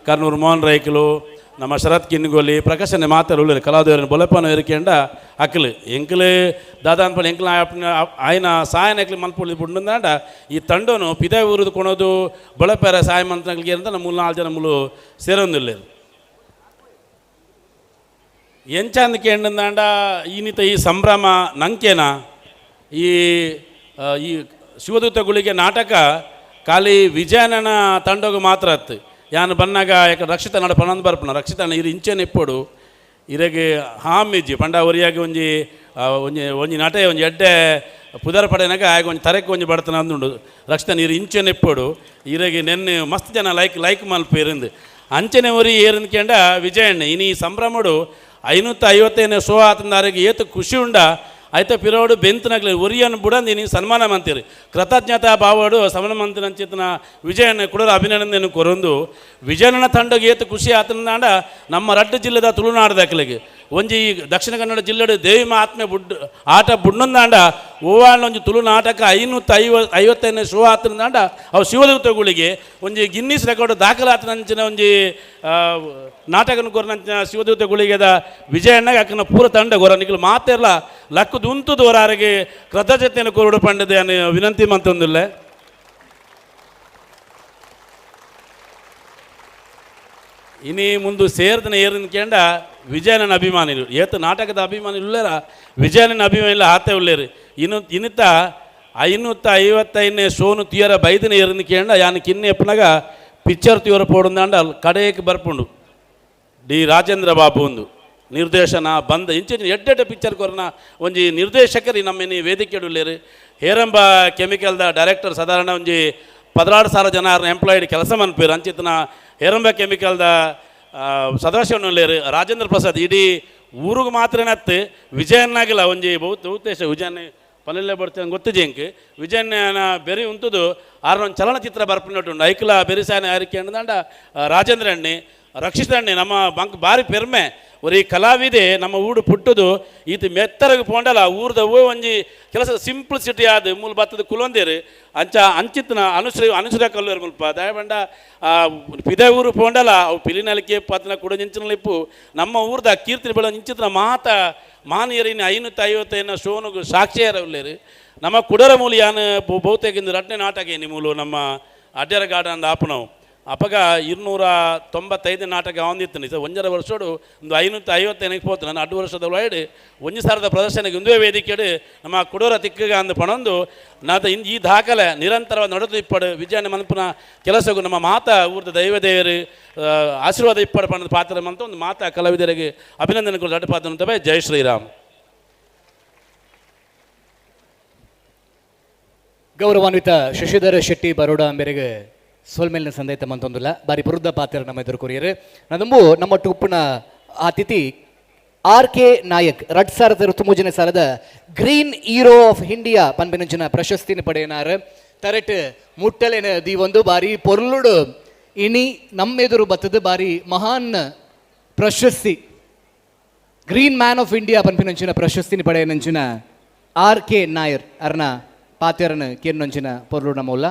ಕರ್ನೂರು ಮೋಹನ್ ರೈಕಲು ನಮ್ಮ ಶರತ್ ಕಿನ್ಗೋಲಿ ಪ್ರಕಾಶನೆ ಮಾತೆಲ್ಲ ಉಲ್ಲೇರು ಕಲಾವಿದರನ್ನು ಬೊಲಪನ ಎರಿಕೆಂಡ ಅಕ್ಲು ಎಂಕ್ಲು ದಾದಾನ್ಪಲ್ ಎಂಕ್ಲ ಆಯ್ನ ಸಾಯನ ಎಕ್ಲು ಮಲ್ಪೊಳಿ ಬುಂಡಂದಾಂಡ ಈ ತಂಡನು ಪಿದ ಊರುದು ಕೊಣದು ಬೊಳಪೆರ ಸಾಯ ಮಂತ್ರಗಳಿಗೆ ಅಂತ ನಮ್ಮ 3-4 ಜನ ಮೂಲು ಸೇರೊಂದಿಲ್ಲೇರು. ಎಂಚಂದ ಕೇಂಡಂದಾಂಡ ಈನಿತ ಈ ಸಂಭ್ರಮ ನಂಕೇನ ಈ ಈ ಶಿವದೂತ ಗುಳಿಗೆ ನಾಟಕ ಖಾಲಿ ವಿಜಯನನ ತಂಡೋಗ ಮಾತ್ರ ಅತ್ತು ಯಾನು ಬನ್ನಾಗ ಯಾಕೆ ರಕ್ಷಿತ ನಡ ಪನ್ನೊಂದು ಬರ್ಪಣ ರಕ್ಷಿತನ ಇರು ಇಂಚೆನ ಇಪ್ಪೊಡು ಇರೆಗೆ ಹಾಮಿಜ್ಜಿ ಪಂಡ ಒರಿಯಾಗಿ ಒಂಜಿ ಒಂಜಿ ಒಂಜಿ ನಟೆ ಒಂಜಿ ಎಡ್ಡೆ ಪುದರ್ ಪಡೆನಾಗ ಆಗ ಒಂಜಿ ತರೆಕ್ ಒಂಜಿ ಬಡತನ ಅಂದುಂಡು ರಕ್ಷಿತ ನೀರು ಇಂಚೆನೆ ಇಪ್ಪೊಡು ಇರೆಗೆ ನೆನ್ನೆ ಮಸ್ತ್ ಜನ ಲೈಕ್ ಲೈಕ್ ಮಲ್ಪೇರಿಂದು ಅಂಚನೆ ಒರಿ ಏರಿಂದ್ಕೆಂಡ ವಿಜಯಣ್ಣ ಇನಿ ಸಂಭ್ರಮಡು 555ನೇ ಶೋ ಆತಂದಾರಿಗೆ ಏತು ಖುಷಿ ಉಂಡ ಆಯ್ತ ಪಿರೋಡು ಬೆಂತನಾಗ್ಲಿ ಒರಿಯನ್ನು ಬುಡಂದಿನಿ ಸನ್ಮಾನ ಮಂತಿರಿ ಕೃತಜ್ಞತಾ ಭಾವಡು ಸನ್ಮಾನ ಮಂತಿನ ವಿಜಯಣ್ಣ ಕೂಡ ಅಭಿನಂದನೆ ಕೊರೊಂದು ವಿಜಯಣ್ಣನ ತಂಡಗೆ ಏತು ಖುಷಿ ಆತಂದಾಂಡ ನಮ್ಮ ರಡ್ಡು ಜಿಲ್ಲೆದ ತುಳುನಾಡದಕ್ಲಿಗೆ ಒಂಜಿ ದಕ್ಷಿಣ ಕನ್ನಡ ಜಿಲ್ಲೆಡು ದೇವಿ ಮಹಾತ್ಮೆ ಬುಡ್ ಆಟ ಬುಡ್ನೊಂದಾಂಡ ಓವಾಳ್ನ ಒಂಜಿ ತುಳು ನಾಟಕ 555ನೇ ಶೋ ಆತಂದಾಂಡ ಅವು ಶಿವದೂತಗಳಿಗೆ ಒಂಜಿ ಗಿನ್ನಿಸ್ ರೆಕಾರ್ಡ್ ದಾಖಲಾತನಂಚಿನ ಒಂಜಿ ನಾಟಕನ ಕೊರನಂಚಿನ ಶಿವದೂತ ಗುಳಿಗೆದ ವಿಜಯಣ್ಣಗೆ ಅಕ್ಕನ ಪೂರ ತಂಡ ಗೊರ ನಿಖಲು ಮಾತೆಲ್ಲ ಲಕ್ಕದು ಉಂತುದು ಹೊರಾರಿಗೆ ಕೃತಜ್ಞತೆಯನ್ನು ಕೋರುಡು ಪಂಡದೆ ಅನ್ನು ವಿನಂತಿ ಮಂತೊಂದಿಲ್ಲ. ಇನಿ ಮುಂದು ಸೇರ್ದನ ಏರಿನ ಕೇಂಡ ವಿಜಯನ ಅಭಿಮಾನಿಲು ಏತ ನಾಟಕದ ಅಭಿಮಾನಿ ಉಳ್ಳೇರ ವಿಜಯನ ಅಭಿಮಾನಿಲ್ಲ ಆತೆ ಉಳ್ಳೇರು ಇನ್ನು ಇನ್ನಿತ 555ನೇ ಶೋನು ತೀಯರ ಬೈದನ ಏರಿನ ಕೇಂಡ ಯಾನು ಕಿನ್ನೆ ಎಪ್ಪನಾಗ ಪಿಕ್ಚರ್ ತೀವರ ಪೋಡುಂದಾಂಡ ಅಲ್ಲಿ ಕಡೆಯಕ್ಕೆ ಬರ್ಪುಂಡು ಡಿ ರಾಜೇಂದ್ರ ಬಾಬು ಒಂದು ನಿರ್ದೇಶನ ಬಂದ ಇಂಚಿನ ಎಡ್ಡೆಡ್ಡೆ ಪಿಕ್ಚರ್ ಕೊರನ ಒಂಜಿ ನಿರ್ದೇಶಕರಿ ನಮ್ಮ ವೇದಿಕೆ ಉಳ್ಳೇರು ಹೇರಂಬ ಕೆಮಿಕಲ್ದ ಡೈರೆಕ್ಟರ್ ಸಾಧಾರಣ ಒಂಜಿ 16,000 ಜನ ಎಂಪ್ಲಾಯ್ಡ್ ಕೆಲಸ ಮನ್ಪೇರು ಅಂಚಿತನ ಹೇರಂಬ ಕೆಮಿಕಲ್ದ ಸದಾಶಿವನ ಉಳ್ಳೇರು ರಾಜೇಂದ್ರ ಪ್ರಸಾದ್ ಇಡೀ ಊರಿಗೆ ಮಾತ್ರನತ್ತು ವಿಜಯನ್ನಾಗಿಲ್ಲ ಒಂಜಿ ಬಹುತೇಶ ವಿಜಯನ ಪಲ್ಲೆಲ್ಲ ಬರ್ತೇನೆ ಗೊತ್ತಿಜೆಂಕ್ ವಿಜಯನ ಬೆರಿ ಉಂಟುದು ಆರ್ನ ಚಲನಚಿತ್ರ ಬರ್ಪಿನಟ್ಟುಂಡು ಐಕ್ಲ ಬೆರಿಸಾಯನ ಯಾರಿಕೆ ಅಂದಂಡ ರಾಜೇಂದ್ರ ಅಣ್ಣಿ ರಕ್ಷಿತ ಅಣ್ಣಿ ನಮ್ಮ ಬಂಕ್ ಭಾರಿ ಪೆರ್ಮೆ ಒರಿ ಕಲಾವಿದೆ ನಮ್ಮ ಊಡು ಪುಟ್ಟುದು ಈತ ಮೆತ್ತರಗೆ ಪೋಂಡಲ ಊರ್ದ ಒಂಜಿ ಕೆಲಸ ಸಿಂಪಲ್ ಸಿಟಿ ಆದ ಮೂಲ ಬತ್ತದ ಕುಲೊಂದೇರು ಅಂಚ ಅಂಚಿತ್ನ ಅನುಶ್ರೀ ಅನುಶ್ರೀ ಕಲ್ಲೂರು ಮುಲ್ಪ ದಯಬಂಡ ಪಿದೆ ಊರು ಪೋಂಡಲ ಅವು ಪಿಲಿನಲಿಕೆ ಪತ್ನ ಕೂಡ ನಿಂಚಿನಲಿಪ್ಪು ನಮ್ಮ ಊರ್ದ ಕೀರ್ತಿ ಬೆಳ ನಿಂಚಿತ್ನ ಮಾತ ಮಾನಿಯರಿನ 555 ಶೋನುಗು ಸಾಕ್ಷಿಯರ ಉಳ್ಳೇರು ನಮ್ಮ ಕುಡರ ಮೂಲ ಯಾನು ಬಹುತೇಕ ಇಂದು ರಡ್ನೆ ನಾಟಕ ಏನಿ ಮೂಲು ನಮ್ಮ ಅಡ್ಯರ ಗಾರ್ಡನ್ ಆಪನವು ಅಪಗ 295 ನಾಟಕ ಹೊಂದಿತ್ತು ಸರ್ ಒಂಜರ ವರ್ಷೋಡು ಒಂದು 555 ಪೋತು ನಾನು ಅಡ್ಡು ವರ್ಷದ ಒಳಗಡೆ ಒಂಜಿ ಸಾರದ ಪ್ರದರ್ಶನಕ್ಕೆ ಒಂದೇ ವೇದಿಕೆಡು ನಮ್ಮ ಕುಡೋರ ತಿಕ್ಕಗ ಅಂದ ಪಣೊಂದು ನಾದ ಈ ದಾಖಲೆ ನಿರಂತರವಾಗಿ ನಡೆದು ಇಪ್ಪಡು ವಿಜಯನ ಮನಪುನ ಕೆಲಸಗೂ ನಮ್ಮ ಮಾತಾ ಊರ್ದ ದೈವದೇವರು ಆಶೀರ್ವಾದ ಇಪ್ಪಡು ಪಣದ ಪಾತ್ರ ಅಂತ ಒಂದು ಮಾತಾ ಕಲಾವಿದರಿಗೆ ಅಭಿನಂದನೆಗಳು ದೊಡ್ಡ ಪಾತ್ರ ಅಂತ. ಜೈ ಶ್ರೀರಾಮ್. ಗೌರವಾನ್ವಿತ ಶಶಿಧರ ಶೆಟ್ಟಿ ಬರೋಡ ಅಂಬೆರೆಗೆ ಸೋಲ್ಮೇಲಿನ ಸಂದೇತ ಮಂತೊಂದಿಲ್ಲ ಬಾರಿ ಪುರುದ್ದ ಪಾತ್ರ ನಮ್ಮ ಎದುರು ಕೊರಿಯರು ನಂಬು ನಮ್ಮ ಟುಪ್ಪುನ ಅತಿಥಿ ಆರ್ ಕೆ ನಾಯಕ್ 2023ನೇ ಸಾಲದ ಗ್ರೀನ್ ಹೀರೋ ಆಫ್ ಇಂಡಿಯಾ ಪನ್ಪಿನಂಚಿನ ಪ್ರಶಸ್ತಿನ ಪಡೆಯನಾರು ತರಟ್ ಮುಟ್ಟಲೇನ ದೀವೊಂದು ಬಾರಿ ಪೊರ್ಲುಡು ಇನಿ ನಮ್ಮೆದುರು ಬತ್ತದ ಬಾರಿ ಮಹಾನ್ ಪ್ರಶಸ್ತಿ ಗ್ರೀನ್ ಮ್ಯಾನ್ ಆಫ್ ಇಂಡಿಯಾ ಪನ್ಪಿನಂಚಿನ ಪ್ರಶಸ್ತಿನ ಪಡೆಯನಂಚಿನ ಆರ್ ಕೆ ನಾಯರ್ ಅರ್ನ ಪಾತೆರನ ಕೇರ್ನಂಚಿನ ಪೊರ್ಲು ನಮ್ಮಲ್ಲ.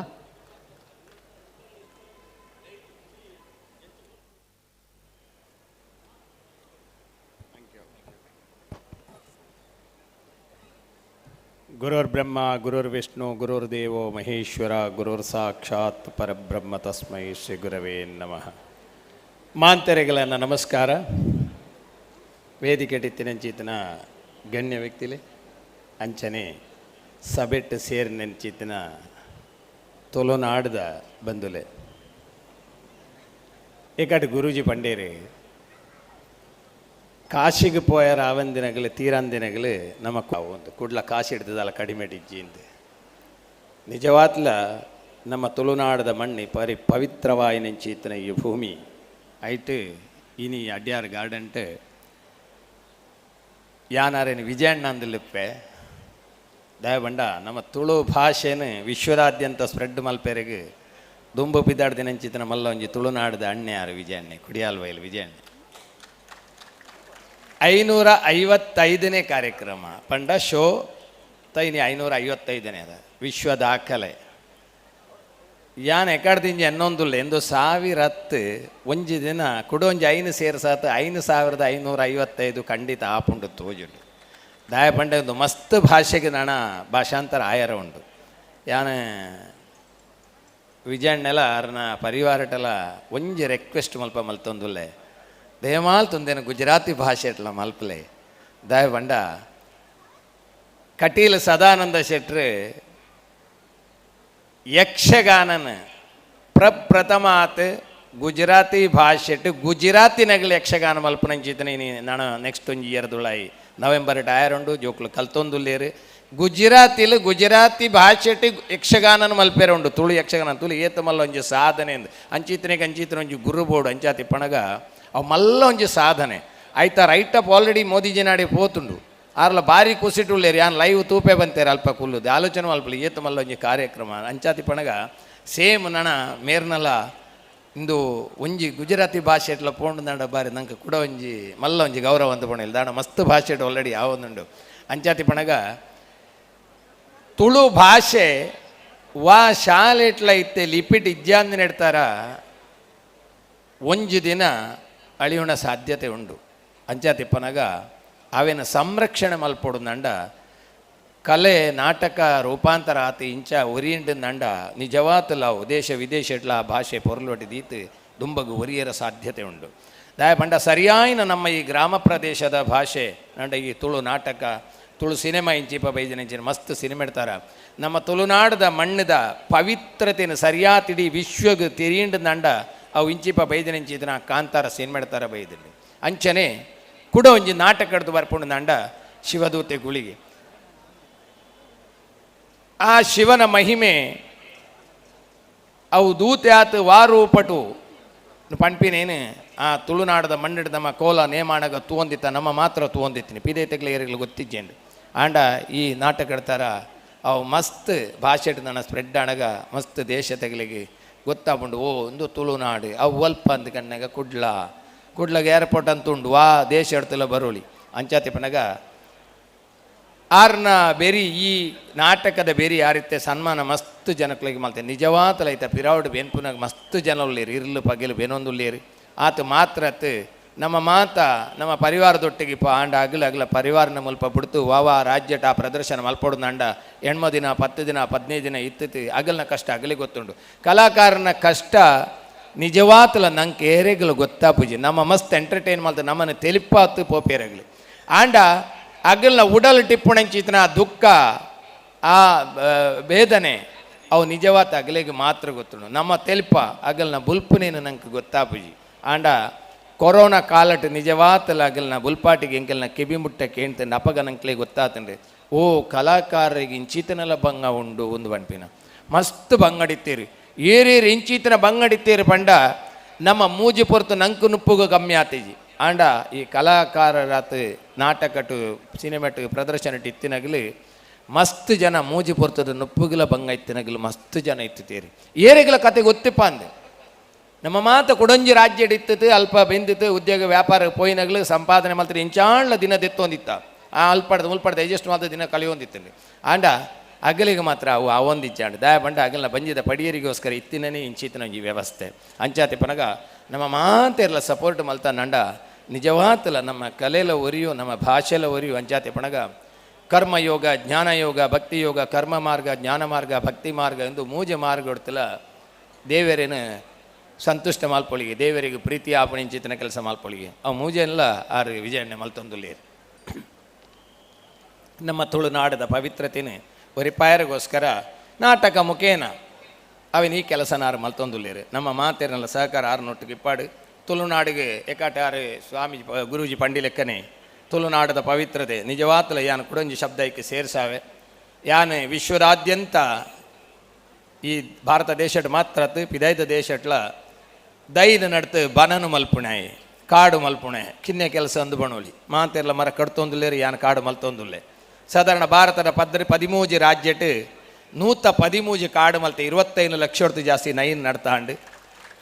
ಗುರುರ್ ಬ್ರಹ್ಮ ಗುರುರ್ ವಿಷ್ಣು ಗುರುರ್ ದೇವೋ ಮಹೇಶ್ವರ ಗುರುರ್ ಸಾಕ್ಷಾತ್ ಪರಬ್ರಹ್ಮ ತಸ್ಮೈ ಶ್ರೀ ಗುರವೇ ನಮಃ. ಮಾಂತರೆಗಳನ್ನು ನಮಸ್ಕಾರ. ವೇದಿಕೆ ಟಿತ್ತಿನಂಚಿತನ ಗಣ್ಯ ವ್ಯಕ್ತಿಲೆ ಅಂಚನೆ ಸಬೆಟ್ಟು ಸೇರಿನಂಚಿತನ ತುಳುನಾಡ್ದ ಬಂಧುಲೆ ಏಕಾಟ ಗುರೂಜಿ ಪಂಡೇರಿ ಕಾಶಿಗೆ ಪೋಯರ ಆವಂದಿನಗಳು ತೀರಂದಿನಗಳು ನಮ್ಮ ಒಂದು ಕುಡ್ಲ ಕಾಶಿ ಹಿಡ್ದದಲ್ಲ ಕಡಿಮೆ ಡಿಜ್ಜಿಂದ ನಿಜವಾತ್ಲ ನಮ್ಮ ತುಳುನಾಡದ ಮಣ್ಣಿ ಪರಿ ಪವಿತ್ರವಾಯಿನಂಚಿತನ ಈ ಭೂಮಿ ಐಟು ಇನಿ ಅಡ್ಯಾರ್ ಗಾರ್ಡನ್ಟ್ ಯಾನಾರೇನು ವಿಜಯಣ್ಣ ಅಂದಲಿಪ್ಪೆ ದಯಬಂಡ ನಮ್ಮ ತುಳು ಭಾಷೆನು ವಿಶ್ವದಾದ್ಯಂತ ಸ್ಪ್ರೆಡ್ ಮಲ್ಪೆರೆಗೆ ದುಂಬು ಪಿದಾಡ್ದಿನಂಚಿತನ ಮಲ್ಲ ಒಂಜಿ ತುಳುನಾಡದ ಅಣ್ಣೆ ಯಾರು ವಿಜಯಣ್ಣೆ ಕುಡಿಯಾಲ್ವೈಲ್ ವಿಜಯಣ್ಣೆ 555ನೇ ಕಾರ್ಯಕ್ರಮ ಪಂಡ ಶೋ ತೈನಿ 555ನೇ ಅದ ವಿಶ್ವ ದಾಖಲೆ ಯಾನ್ ಎಕಾಡ್ದಿಂಜಿ ಎನ್ನೊಂದುಲ್ಲ ಎಂದು ಸಾವಿರತ್ತು ಒಂಜಿ ದಿನ ಕುಡೊಂಜಿ ಐನು ಸೇರ್ಸಾತ 5555 ಖಂಡಿತ ಆಪುಂಡು ತೋಜುಂಡು ದಾಯ ಪಂಡ ಒಂದು ಮಸ್ತ್ ಭಾಷೆಗೆ ನಣ ಭಾಷಾಂತರ ಆಯರ ಉಂಡು ಯಾನ ವಿಜಯಣ್ಣೆಲ ಅರ್ನ ಪರಿವಾರಟೆಲ್ಲ ಒಂಜಿ ರಿಕ್ವೆಸ್ಟ್ ಮಲ್ಪ ಮಲ್ತೊಂದುಲ್ಲೆ ದೇಮಾಲ್ ತುಂದೇನ ಗುಜರಾತಿ ಭಾಷೆ ಇಟ್ಲ ಮಲ್ಪಲೆ ದಾಯ ಬಂಡ ಕಟೀಲ್ ಸದಾನಂದ ಶೆಟ್ರು ಯಕ್ಷಗಾನನ ಪ್ರಪ್ರಥಮಾತ್ ಗುಜರಾತಿ ಭಾಷೆಟ್ ಗುಜರಾತಿ ನಗಲು ಯಕ್ಷಗಾನ ಮಲ್ಪನಂಚಿತನ ಇನಿ ನಾನು ನೆಕ್ಸ್ಟ್ ಒಂಜಿ ಇಯರ್ದುಳಾಯಿ ನವೆಂಬರ್ ಟಯರ್ ಉಂಡು ಜೋಕ್ಲು ಕಲ್ತೊಂದುಲ್ಲೇರು ಗುಜರಾತಿಲು ಗುಜರಾತಿ ಭಾಷೆಟ್ ಯಕ್ಷಗಾನನ ಮಲ್ಪೆರೆ ಉಂಡು ತುಳು ಯಕ್ಷಗಾನ ತುಳು ಏತ ಮಲ್ಲ ಒಂಜಿ ಸಾಧನೆ ಅಂದ್ ಅಂಚಿತ್ತನೆಗೆ ಅಂಚಿತ್ತನ ಒಂಜಿ ಗುರು ಬೋಡು ಅಂಚಾತಿ ಪಣಗ ಅವು ಮಲ್ಲ ಒಂಜಿ ಸಾಧನೆ ಆಯ್ತಾ ರೈಟ್ ಅಪ್ ಆಲ್ರೆಡಿ ಮೋದಿಜಿ ನಾಡೆ ಪೋತುಂಡು ಆರ್ಲ ಬಾರಿ ಕುಸಿಟುಳ್ಳೇರಿ ಯಾನ್ ಲೈವ್ ತೂಪೆ ಬಂತೇರು ಅಲ್ಪ ಕುಲ್ಲುದು ಆಲೋಚನೆ ಮಲ್ಪಲಿ ಏತ ಮಲ್ಲ ಒಂಜಿ ಕಾರ್ಯಕ್ರಮ ಅಂಚಾತಿ ಪಣಗ ಸೇಮ್ ನಣ ಮೇರ್ನಲ ಇಂದು ಒಂಜಿ ಗುಜರಾತಿ ಭಾಷೆ ಎಟ್ಲ ಪೋಂಡು ನಾಡ ಬಾರಿ ನಂಗೆ ಕೂಡ ಒಂಜಿ ಮಲ್ಲ ಒಂಜಿ ಗೌರವ ಅಂತ ಪೋಣಿಲ್ಲ ದಾಣ ಮಸ್ತ್ ಭಾಷೆ ಆಲ್ರೆಡಿ ಯಾವೊಂದುಂಡು ಅಂಚಾತಿ ಪಣಗ ತುಳು ಭಾಷೆ ವಾ ಶಾಲೆಟ್ಲ ಇತ್ತೆ ಲಿಪಿಟ್ ಇಜ್ಜಾಂದು ನೆಡ್ತಾರ ಒಂಜಿ ದಿನ ಅಳಿಯೋಣ ಸಾಧ್ಯತೆ ಉಂಡು ಅಂಚಾತಿ ಪನಗ ಅವೇನ ಸಂರಕ್ಷಣೆ ಮಲ್ಪೊಡು ಕಲೆ ನಾಟಕ ರೂಪಾಂತರ ಆತ ಇಂಚ ಒರಿಯಂಡು ನಂಡ ನಿಜವಾತಲಾವು ದೇಶ ವಿದೇಶ ಎಟ್ಲ ಆ ಭಾಷೆ ಪೊರ್ಲೊಟ್ಟಿ ದೀತ್ ದುಂಬಗು ಒರಿಯರ ಸಾಧ್ಯತೆ ಉಂಡು ದಾಯ ಪಂಡ ಸರಿಯಾಯಿನ ನಮ್ಮ ಈ ಗ್ರಾಮ ಪ್ರದೇಶದ ಭಾಷೆ ನಂಡ ಈ ತುಳು ನಾಟಕ ತುಳು ಸಿನಿಮಾ ಇಂಚಿಪ ಬೈದಿನ ಇಂಚಿನ ಮಸ್ತ್ ಸಿನಿಮಾ ಇಡ್ತಾರ ನಮ್ಮ ತುಳುನಾಡದ ಮಣ್ಣದ ಪವಿತ್ರತೆನ ಸರಿಯಾತಿಡಿ ವಿಶ್ವಗ್ ತಿರಿಂಡು ನಂಡ ಅವು ಇಂಚಿಪ ಬೈದಿನ ಇಂಚಿನ ಕಾಂತಾರ ಸಿನಿಮಾ ಇಡ್ತಾರ ಬೈದಿನಿ ಅಂಚನೆ ಕೂಡ ಒಂಜಿ ನಾಟಕ ಹಿಡ್ದು ಬರ್ಪುಂಡು ನಂಡ ಶಿವದೂತೆ ಗುಳಿಗೆ ಆ ಶಿವನ ಮಹಿಮೆ ಅವು ದೂತೆ ಆತು ವಾರೂಪಟು ಪಣ್ಪಿನೇನು ಆ ತುಳುನಾಡದ ಮಣ್ಣಿಡ್ ನಮ್ಮ ಕೋಲ ನೇಮಾಣಗ ತೂವೊಂದಿತ್ತ ನಮ್ಮ ಮಾತ್ರ ತೂವೊಂದಿತ್ತೀನಿ ಪಿದೆ ತೆಗ್ಲ ಏರಿಗಳು ಗೊತ್ತಿಜ್ಜೇಂಡು ಆಂಡ ಈ ನಾಟಕ ಇಡ್ತಾರ ಅವು ಮಸ್ತ್ ಭಾಷೆ ನನ್ನ ಸ್ಪ್ರೆಡ್ ಆಣಗ ಮಸ್ತ್ ದೇಶ ತೆಗಲಿಗೆ ಗೊತ್ತಾಪುಂಡು ಓ ಒಂದು ತುಳುನಾಡು ಅವು ಅಲ್ಪ ಅಂದ್ ಕಣ್ಣಗ ಕುಡ್ಲ ಕುಡ್ಲಗ ಏರ್ಪೋರ್ಟ್ ಅಂತ ಉಂಡು ವಾ ದೇಶ ಎಡ್ತಲ್ಲ ಬರೋಳಿ ಅಂಚಾತಿ ಪನಗ ಆರ್ನ ಬೇರಿ ಈ ನಾಟಕದ ಬೇರಿ ಯಾರಿತ್ತೆ ಸನ್ಮಾನ ಮಸ್ತ್ ಜನಕ್ಳಿಗೆ ಮಲ್ತೆ ನಿಜವಾತಲ ಐತ ಪಿರಾವುಡ್ ಬೆನ್ಪುನಾಗ ಮಸ್ತ್ ಜನ ಉಳ್ಳೇರಿ ಇರ್ಲು ಪಗೆಲು ಬೆನೊಂದುಳ್ಳೇರಿ ಆತ ಮಾತ್ರ ಅತ್ ನಮ್ಮ ಮಾತ ನಮ್ಮ ಪರಿವಾರದೊಟ್ಟಿಗೆ ಪ ಆಂಡ ಅಗಲ ಅಗಲ ಪರಿವಾರನ ಮುಲ್ಪ ಬಿಡ್ತು ವಾವಾ ರಾಜ್ಯಟ ಆ ಪ್ರದರ್ಶನ ಮಲ್ಪೊಡು ಅಂಡ ಎಣ್ಮ ದಿನ 10 ದಿನ 15 ದಿನ ಇತ್ತಿತ್ತು ಅಗಲ್ನ ಕಷ್ಟ ಅಗಲಿ ಗೊತ್ತುಂಡು ಕಲಾಕಾರನ ಕಷ್ಟ ನಿಜವಾತಲ ನಂಗೆ ಏರೆಗಲು ಗೊತ್ತಾಪುಜಿ ನಮ್ಮ ಮಸ್ತ್ ಎಂಟರ್ಟೈನ್ ಮಲ್ತ ನಮ್ಮನ್ನು ತೆಲಿಪಾತು ಪೋಪೇರಗಲು ಆಂಡ ಅಗಲ್ನ ಉಡಲ್ ಟಿಪ್ಪಣಂಚಿತನ ಆ ದುಃಖ ಆ ವೇದನೆ ಅವು ನಿಜವಾದ ಅಗಲಿಗೆ ಮಾತ್ರ ಗೊತ್ತುಂಡು ನಮ್ಮ ತೆಲ್ಪ ಅಗಲ್ನ ಬುಲ್ಪುನೇನು ನಂಗೆ ಗೊತ್ತಾಪುಜಿ ಆಂಡ ಕೊರೋನಾ ಕಾಲಟ್ ನಿಜವಾತಲ ಅಗಲ್ನ ಬುಲ್ಪಾಟಿಗೆ ಎಂಕಲ್ನ ಕಿವಿ ಮುಟ್ಟ ಕೇಳ್ತಂಡು ಅಪಗ ನಂಕ್ಲೆ ಗೊತ್ತಾತಂಡ್ರಿ ಓ ಕಲಾಕಾರರಿಗೆ ಇಂಚಿತನೆಲ್ಲ ಭಂಗ ಉಂಡು ಒಂದು ಬಣ್ಪಿನ ಮಸ್ತ್ ಬಂಗಡಿತ್ತೀರಿ ಏರೇರು ಇಂಚಿತನ ಬಂಗಡಿತ್ತೀರಿ ಪಂಡ ನಮ್ಮ ಮೂಜಿ ಪೊರ್ತು ನಂಕು ನುಪ್ಪುಗು ಕಮ್ಮಿ ಆತಿಜಿ ಆಂಡ ಈ ಕಲಾಕಾರರಾತ್ ನಾಟಕಟು ಸಿನಿಮಾಟು ಪ್ರದರ್ಶನ ಇತ್ತಿನಗಲಿ ಮಸ್ತ್ ಜನ ಮೂಜಿ ಪೊರ್ತದ ನುಪ್ಪುಗಿಲ ಬಂಗ ಇತ್ತಿನಗಲು ಮಸ್ತ್ ಜನ ಇತ್ತುತ್ತೀರಿ ಏರಿಗಲ ಕತೆ ಗೊತ್ತಿಪ್ಪ ಅಂದೆ ನಮ್ಮ ಮಾತ ಕೊಡೊಂಜಿ ರಾಜ್ಯ ಇತ್ತಿತ್ತು ಅಲ್ಪ ಬೆಂದಿತ್ತು ಉದ್ಯೋಗ ವ್ಯಾಪಾರ ಪೋಯಿನಗಲು ಸಂಪಾದನೆ ಮಲ್ತಾರೆ ಇಂಚಾಣ್ಲ ದಿನ ದೆತ್ತೊಂದಿತ್ತ ಆ ಅಲ್ಪಡ್ದು ಮುಲ್ಪಡ್ದು ಅಡ್ಜಸ್ಟ್ ಮಾತ್ರ ದಿನ ಕಳೆಯೊಂದಿತ್ತು ಆಂಡ ಅಗಲಿಗೆ ಮಾತ್ರ ಅವು ಅವೊಂದಿಚ್ಚಾಂಡು ದಯ ಬಂಡ ಅಗಲ್ನ ಬಂಜಿದ ಪಡಿಯರಿಗೋಸ್ಕರ ಇತ್ತಿನೇ ಇಂಚಿತ್ತಿನ ಈ ವ್ಯವಸ್ಥೆ ಅಂಚಾತಿ ಪನಗ ನಮ್ಮ ಮಾತೆರ್ಲ ಸಪೋರ್ಟ್ ಮಲ್ತ ನಂಡ ನಿಜವಾತಲ ನಮ್ಮ ಕಲೆಲ ಒರಿಯು ನಮ್ಮ ಭಾಷೆಲ ಒರಿಯು ಅಂಚಾತಿ ಪಣಗ ಕರ್ಮಯೋಗ ಜ್ಞಾನಯೋಗ ಭಕ್ತಿಯೋಗ ಕರ್ಮ ಮಾರ್ಗ ಜ್ಞಾನ ಮಾರ್ಗ ಭಕ್ತಿ ಮಾರ್ಗ ಎಂದು ಮೂಜೆ ಮಾರ್ಗ ಹೊಡ್ತಲ ದೇವರೇನು ಸಂತುಷ್ಟ ಮಾಲ್ಪೊಳಿಗೆ ದೇವರಿಗೆ ಪ್ರೀತಿ ಆಪಣಿಂಚಿತನ ಕೆಲಸ ಮಾಲ್ಪೊಳಿಗೆ ಅವು ಮೂಜೆಲ್ಲ ಆರು ವಿಜಯಣ್ಣ ಮಲ್ತೊಂದುಲ್ಲೇರು ನಮ್ಮ ತುಳುನಾಡದ ಪವಿತ್ರತೆನೇ ಒರಿಪಾಯರಿಗೋಸ್ಕರ ನಾಟಕ ಮುಖೇನ ಅವನ ಈ ಕೆಲಸನಾರು ಮಲ್ತೊಂದುಲ್ಲೇರು ನಮ್ಮ ಮಾತೇರಲ್ಲ ಸಹಕಾರ ಆರು ನೊಟ್ಟಿಗೆ ಇಪ್ಪಾಡು ತುಳುನಾಡಿಗೆ ಏಕಾಟಾರು ಸ್ವಾಮೀಜಿ ಗುರೂಜಿ ಪಂಡಿಲೆಕ್ಕನೆ ತುಳುನಾಡದ ಪವಿತ್ರತೆ ನಿಜವಾತಲ ಯಾನು ಕುಡಂಜಿ ಶಬ್ದಕ್ಕೆ ಸೇರ್ಸಾವೆ ಯಾನು ವಿಶ್ವದಾದ್ಯಂತ ಈ ಭಾರತ ದೇಶಟ್ ಮಾತ್ರ ಪಿದಾಯ್ತ ದೇಶಟ್ಲ ದೈದ ನಡ್ತು ಬನನು ಮಲ್ಪುಣೆ ಕಾಡು ಮಲ್ಪುಣೆ ಕಿನ್ನೆ ಕೆಲಸ ಅಂದು ಬಣೋಲಿ ಮಾತೆಲ್ಲ ಮರ ಕಡ್ತೊಂದುಲ್ಲೇರು ಯಾನು ಕಾಡು ಮಲ್ತೊಂದುಲ್ಲೆ ಸಾಧಾರಣ ಭಾರತದ 13 ರಾಜ್ಯಟ್ 113 ಕಾಡು ಮಲ್ತೆ 25 ಲಕ್ಷ ಹೊರ್ತು ಜಾಸ್ತಿ ನೈನ್ ನಡ್ತಾಂಡು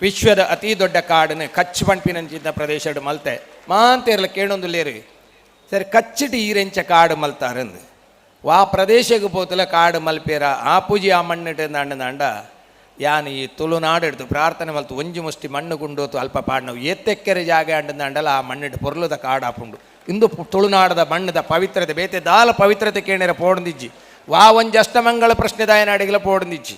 ವಿಶ್ವದ ಅತಿ ದೊಡ್ಡ ಕಾಡನ್ನು ಕಚ್ ಪಂಪಿನಂಚಿದ್ದ ಪ್ರದೇಶಡ್ ಮಲ್ತೆ ಮಾಂತೇರ್ಲ ಕೇಳೊಂದುಲ್ಲೇರು ಸರಿ ಕಚ್ಚಿಟ್ಟು ಈರೆಂಚ ಕಾಡು ಮಲ್ತಾರಂದು ವಾ ಪ್ರದೇಶಕ್ಕೆ ಪೋತಲ ಕಾಡು ಮಲ್ಪೇರ ಆ ಪೂಜೆ ಆ ಮಣ್ಣಿಟ್ಟು ಅಂಡ ಅಂಡ ಯಾನ್ ಈ ತುಳುನಾಡು ಹಿಡ್ದು ಪ್ರಾರ್ಥನೆ ಮಲ್ತು ಒಂಜಿ ಮುಷ್ಟಿ ಮಣ್ಣು ಗುಂಡೋತು ಅಲ್ಪ ಪಾಡ್ನವು ಏತೆಕ್ಕೆರೆ ಜಾಗ ಅಂಡಂದ ಅಂಡಲ ಆ ಮಣ್ಣಿಟ್ಟು ಪೊರ್ಲುದ ಕಾಡು ಆಪುಂಡು ಇಂದು ತುಳುನಾಡದ ಮಣ್ಣದ ಪವಿತ್ರತೆ ಬೇತೆ ದಾಲ ಪವಿತ್ರತೆ ಕೇಣಿರ ಪೋಡಂದಿಜ್ಜಿ ವಾ ಒಂಜಿ ಅಷ್ಟಮಂಗಳ ಪ್ರಶ್ನೆ ದಾಯನಾಡಿಗೆಲ್ಲ ಪೋಡಂದಿಜ್ಜಿ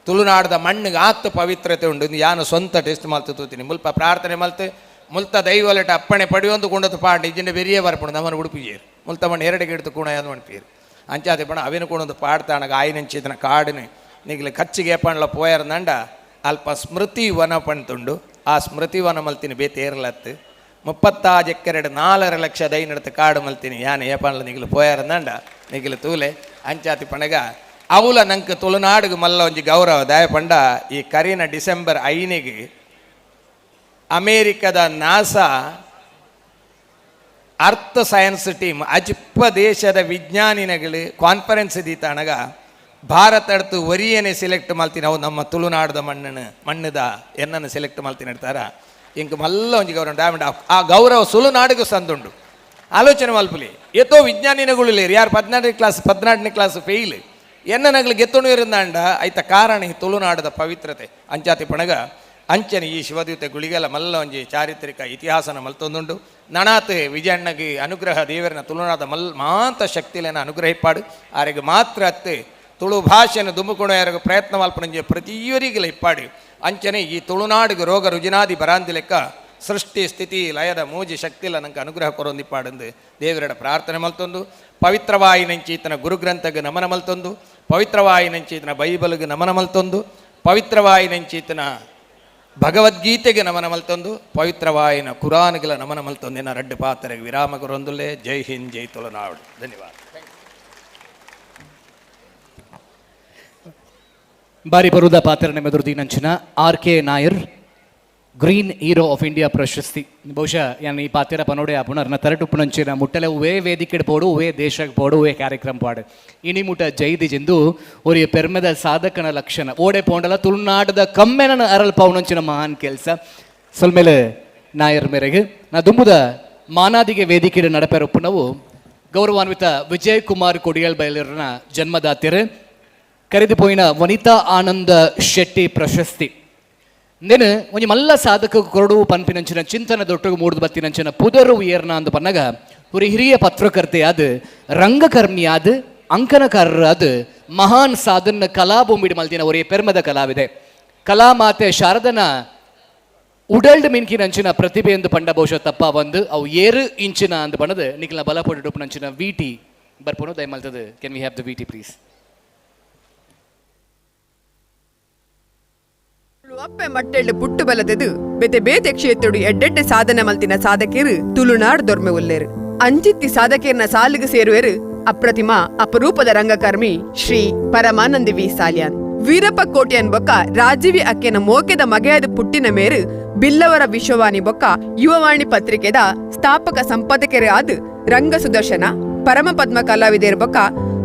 ತುಳುನಾಡದ ಮಣ್ಣಿಗೆ ಆತ್ ಪವಿತ್ರತೆ ಉಂಡು ಇಂದು ಯಾನು ಸ್ವಂತ ಟೆಸ್ಟ್ ಮಲ್ತು ತೂತೀನಿ ಮುಲ್ಪ ಪ್ರಾರ್ಥನೆ ಮಲ್ತು ಮುಲ್ತ ದೈವಲಟ ಅಪ್ಪಣೆ ಪಡಿಯೊಂದು ಕೊಂಡತು ಪಾಂಡ ಇಜ್ಜಿಂಡ ಬೆರಿಯೇ ಬರ್ಪುಂಡು ನಮ್ಮನ್ನು ಉಡುಪಿಜೇರು ಮುಲ್ತ ಮಣ್ಣು ಎರಡಿಗೆ ಹಿಡ್ದು ಕೂಣ ಯಾವುದು ಮಣ್ಪೀರು ಅಂಚಾತಿ ಪಣ ಅವಿನ ಕೂಣೊಂದು ಪಾಡ್ತಾಣಗ ಆಯಿನಂಚಿತನ ಕಾಡಿನ ನಿಗ್ಲು ಕಚ್ಚಿಗೆ ಪಂಡ್ಲ ಪೋಯರ್ನಂಡ ಅಲ್ಪ ಸ್ಮೃತಿ ವನ ಪಣ್ತುಂಡು ಆ ಸ್ಮೃತಿ ವನ ಮಲ್ತೀನಿ ಬೇತೆ ಏರ್ಲತ್ತು 36 ಎಕರೆಡು 4.5 ಲಕ್ಷ ದೈನಡ್ತು ಕಾಡು ಮಲ್ತೀನಿ ಯಾನೆ ಏಪಂಡ್ಲ ನಿಗ್ಲು ಪೋಯರ್ನಂಡ ನಿಗ್ಲು ತೂಲೆ ಅಂಚಾತಿ ಪಣಗ ಅವುಲ ನಂಗೆ ತುಳುನಾಡಿಗೆ ಮಲ್ಲ ಒಂಜಿ ಗೌರವ ದಾಯ ಪಂಡ ಈ ಕರಿನ ಡಿಸೆಂಬರ್ 5ಗೆ ಅಮೇರಿಕದ ನಾಸಾ ಅರ್ಥ ಸೈನ್ಸ್ ಟೀಮ್ ಅಜಿಪ್ಪ ದೇಶದ ವಿಜ್ಞಾನಿನಗಳು ಕಾನ್ಫರೆನ್ಸ್ ದೀತಾಣಗ ಭಾರತ ಅಡ್ತು ಒರಿಯನೆ ಸೆಲೆಕ್ಟ್ ಮಾಡ್ತೀನಿ ಅವು ನಮ್ಮ ತುಳುನಾಡದ ಮಣ್ಣನ್ನು ಮಣ್ಣದ ಎನ್ನನ್ನು ಸೆಲೆಕ್ಟ್ ಮಾಡ್ತೀನಿ ಇಡ್ತಾರ ಇಂಕ ಮಲ್ಲ ಒಂಜಿ ಗೌರವ ಡೈಮಂಡ್ ಆ ಗೌರವ ಸುಳುನಾಡಿಗೂ ಸಂದುಂಡು. ಆಲೋಚನೆ ಮಲ್ಪುಲಿ ಏತೋ ವಿಜ್ಞಾನಿನಗಳು ಇಲ್ಲ ಯಾರು 14ನೇ ಕ್ಲಾಸ್ ಫೇಲ್ ಎನ್ನನಗಳು ಗೆತ್ತೊಂಡು ಇರಂದಾಂಡ ಐತ ಕಾರಣ ಈ ತುಳುನಾಡದ ಪವಿತ್ರತೆ. ಅಂಚಾತಿ ಪಣಗ ಅಂಚನೆ ಈ ಶಿವದೂತ ಗುಳಿಗೆಲ್ಲ ಮಲ್ಲ ಒಂಜಿ ಚಾರಿತ್ರಿಕ ಇತಿಹಾಸನ ಮಲ್ತೊಂದುಂಡು. ನಣಾತ್ ವಿಜಯಣ್ಣಗೆ ಅನುಗ್ರಹ ದೇವರನ ತುಳುನಾದ ಮಲ್ ಮಾಂತ ಶಕ್ತಿಲೇನ ಅನುಗ್ರಹಿಪಾಡು ಆರೆಗೆ ಮಾತ್ರ ಅತ್ತೆ ತುಳು ಭಾಷೆಯನ್ನು ದುಂಬುಕೊಂಡು ಯಾರಿಗೂ ಪ್ರಯತ್ನ ಮಲ್ಪನಂಜೆ ಪ್ರತಿಯೊರಿಗೆಲ್ಲ ಇಪ್ಪಾಡು. ಅಂಚನೆ ಈ ತುಳುನಾಡಿಗೆ ರೋಗ ರುಜಿನಾದಿ ಬರಾಂದಿ ಲೆಕ್ಕ ಸೃಷ್ಟಿ ಸ್ಥಿತಿ ಲಯದ ಮೂಜಿ ಶಕ್ತಿಲ ನಂಗೆ ಅನುಗ್ರಹ ಕೊರೊಂದಿಪ್ಪಾಡಂದು ದೇವರಡ ಪ್ರಾರ್ಥನೆ ಮಲ್ತೊಂದು. ಪವಿತ್ರವಾಯಿನಂಚೀತನ ಗುರುಗ್ರಂಥಗೆ ನಮನ ಮಲ್ತೊಂದು, ಪವಿತ್ರವಾಯಿನಂಚೀತನ ಬೈಬಲ್ಗೆ ನಮನ ಮಲ್ತೊಂದು, ಪವಿತ್ರವಾಯಿನಂಚೀತನ ಭಗವದ್ಗೀತೆಗೆ ನಮನ ಮಲ್ತೊಂದು, ಪವಿತ್ರವಾಯಿನ ಕುರಾನ್ಗೆಲ ನಮನ ಮಲ್ತೊಂದಿನ ರಡ್ಡು ಪಾತ್ರೆಗೆ ವಿರಾಮ ಕೊರೊಂದುಲ್ಲೆ. ಜೈ ಹಿಂದ್, ಜೈ ತುಳುನಾಡು. ಧನ್ಯವಾದ. ಬಾರಿ ಬರುದ ಪಾತ್ರ ನೆಮೆದುರ್ದೀನಂಚಿನ R K Nair green hero of India ಪ್ರಶಸ್ತಿ. ಬಹುಶಃ ಯಾನ್ ಈ ಪಾತ್ರ ಪನೋಡೆ ಆಪುಣ ಅರ್ನ ತರಟುಪ್ಪುನಂಚಿನ ಮುಟ್ಟಲೆ ಉವೇ ವೇದಿಕೆಡ್ ಪೋಡು, ಉವೇ ದೇಶಕ್ಕೆ ಪೋಡು, ಉವೇ ಕಾರ್ಯಕ್ರಮ ಪಾಡು ಇನಿ ಮುಟ ಜೈದಿ ಜೆಂದು ಒರಿಯ ಪೆರ್ಮೆದ ಸಾಧಕನ ಲಕ್ಷಣ ಓಡೆ ಪೋಂಡಲ ತುಳುನಾಡದ ಕಮ್ಮೆನ ಅರಲ್ ಪಾವುನಂಚಿನ ಮಹಾನ್ ಕೆಲಸ ಸೊಲ್ಮೇಲೆ ನಾಯರ್ ಮೇರೆಗೆ ನಾ ದುಂಬುದ ಮಾನಾದಿಗೆ ವೇದಿಕೆ ನಡಪೆರಪ್ಪುನವು ಗೌರವಾನ್ವಿತ ವಿಜಯ್ ಕುಮಾರ್ ಕೊಡಿಯಲ್ ಬಯಲರ್ನ ಜನ್ಮದಾತಿರು ಕರೆದು ಪೋಯಿನ ವನಿತಾ ಆನಂದ ಶೆಟ್ಟಿ ಪ್ರಶಸ್ತಿ. ನೇನು ಒಂಜಿ ಮಲ್ಲ ಸಾಧಕ ಕೊರಡು ಪನ್ಪಿನಂಚಿನ ಚಿಂತನ ದೊಟ್ಟುಗು ಮೂಡ್ದು ಬತ್ತಿನಂಚಿನ ಪುದರು ಏರ್ನ ಅಂದು ಪನ್ನಗ ஒரு ಹಿರಿಯ ಪತ್ರಕರ್ತೆಯಾದ ರಂಗಕರ್ಮಿಯಾದ ಅಂಕಣಕಾರರಾದ ಮಹಾನ್ ಸಾಧನ ಕಲಾಭೂಮಿಡ್ ಮಲ್ದಿನ ಒರೇ ಪೆರ್ಮದ ಕಲಾವಿದೆ ಕಲಾಮಾತೆ ಶಾರದನ ಉಡಲ್ಡ್ ಮಿನ್ಕಿನಂಚಿನ ಪ್ರತಿಭೆ ಎಂದು ಪಂಡ ಬಹುಶಃ ತಪ್ಪ ಬಂದು ಅವು ಏರು ಇಂಚಿನ ಅಂದು ಪಣ್ಣದು ನಿಖಿಲ ಬಲಪೊಟ್ಟು VT ಬರ್ಪೋನು ದಯಮಲ್ತದು. Can we have the VT please? ಅಪ್ಪೆ ಮಟ್ಟೆಳ್ಳು ಪುಟ್ಟು ಬಲದೆದು ಬೇತೆ ಬೇತೆ ಕ್ಷೇತ್ರಡು ಎಡ್ಡೆಡ್ಡೆ ಸಾಧನೆ ಮಲ್ತಿನ ಸಾಧಕಿರು ತುಳುನಾಡ್ ದೊರ್ಮೆ ಉಲ್ಲೇರು. ಅಂಚಿತ್ತಿ ಸಾಧಕಿಯರ್ನ ಸಾಲಿಗೆ ಸೇರುವೆರು ಅಪ್ರತಿಮ ಅಪರೂಪದ ರಂಗಕರ್ಮಿ ಶ್ರೀ ಪರಮಾನಂದ ವಿ ಸಾಲ್ಯಾನ್. ವೀರಪ್ಪ ಕೋಟ್ಯನ್ ಬೊಕ್ಕ ರಾಜೀವಿ ಅಕ್ಕೆನ ಮೋಕೆದ ಮಗೆಯಾದ ಪುಟ್ಟಿನ ಮೇರು ಬಿಲ್ಲವರ ವಿಶ್ವವಾಣಿ ಬೊಕ್ಕ ಯುವವಾಣಿ ಪತ್ರಿಕೆದ ಸ್ಥಾಪಕ ಸಂಪಾದಕರೇ ಆದ ರಂಗ ಸುದರ್ಶನ ಪರಮ ಪದ್ಮ ಕಲಾವಿದೆರ್ ಬೊಕ್ಕ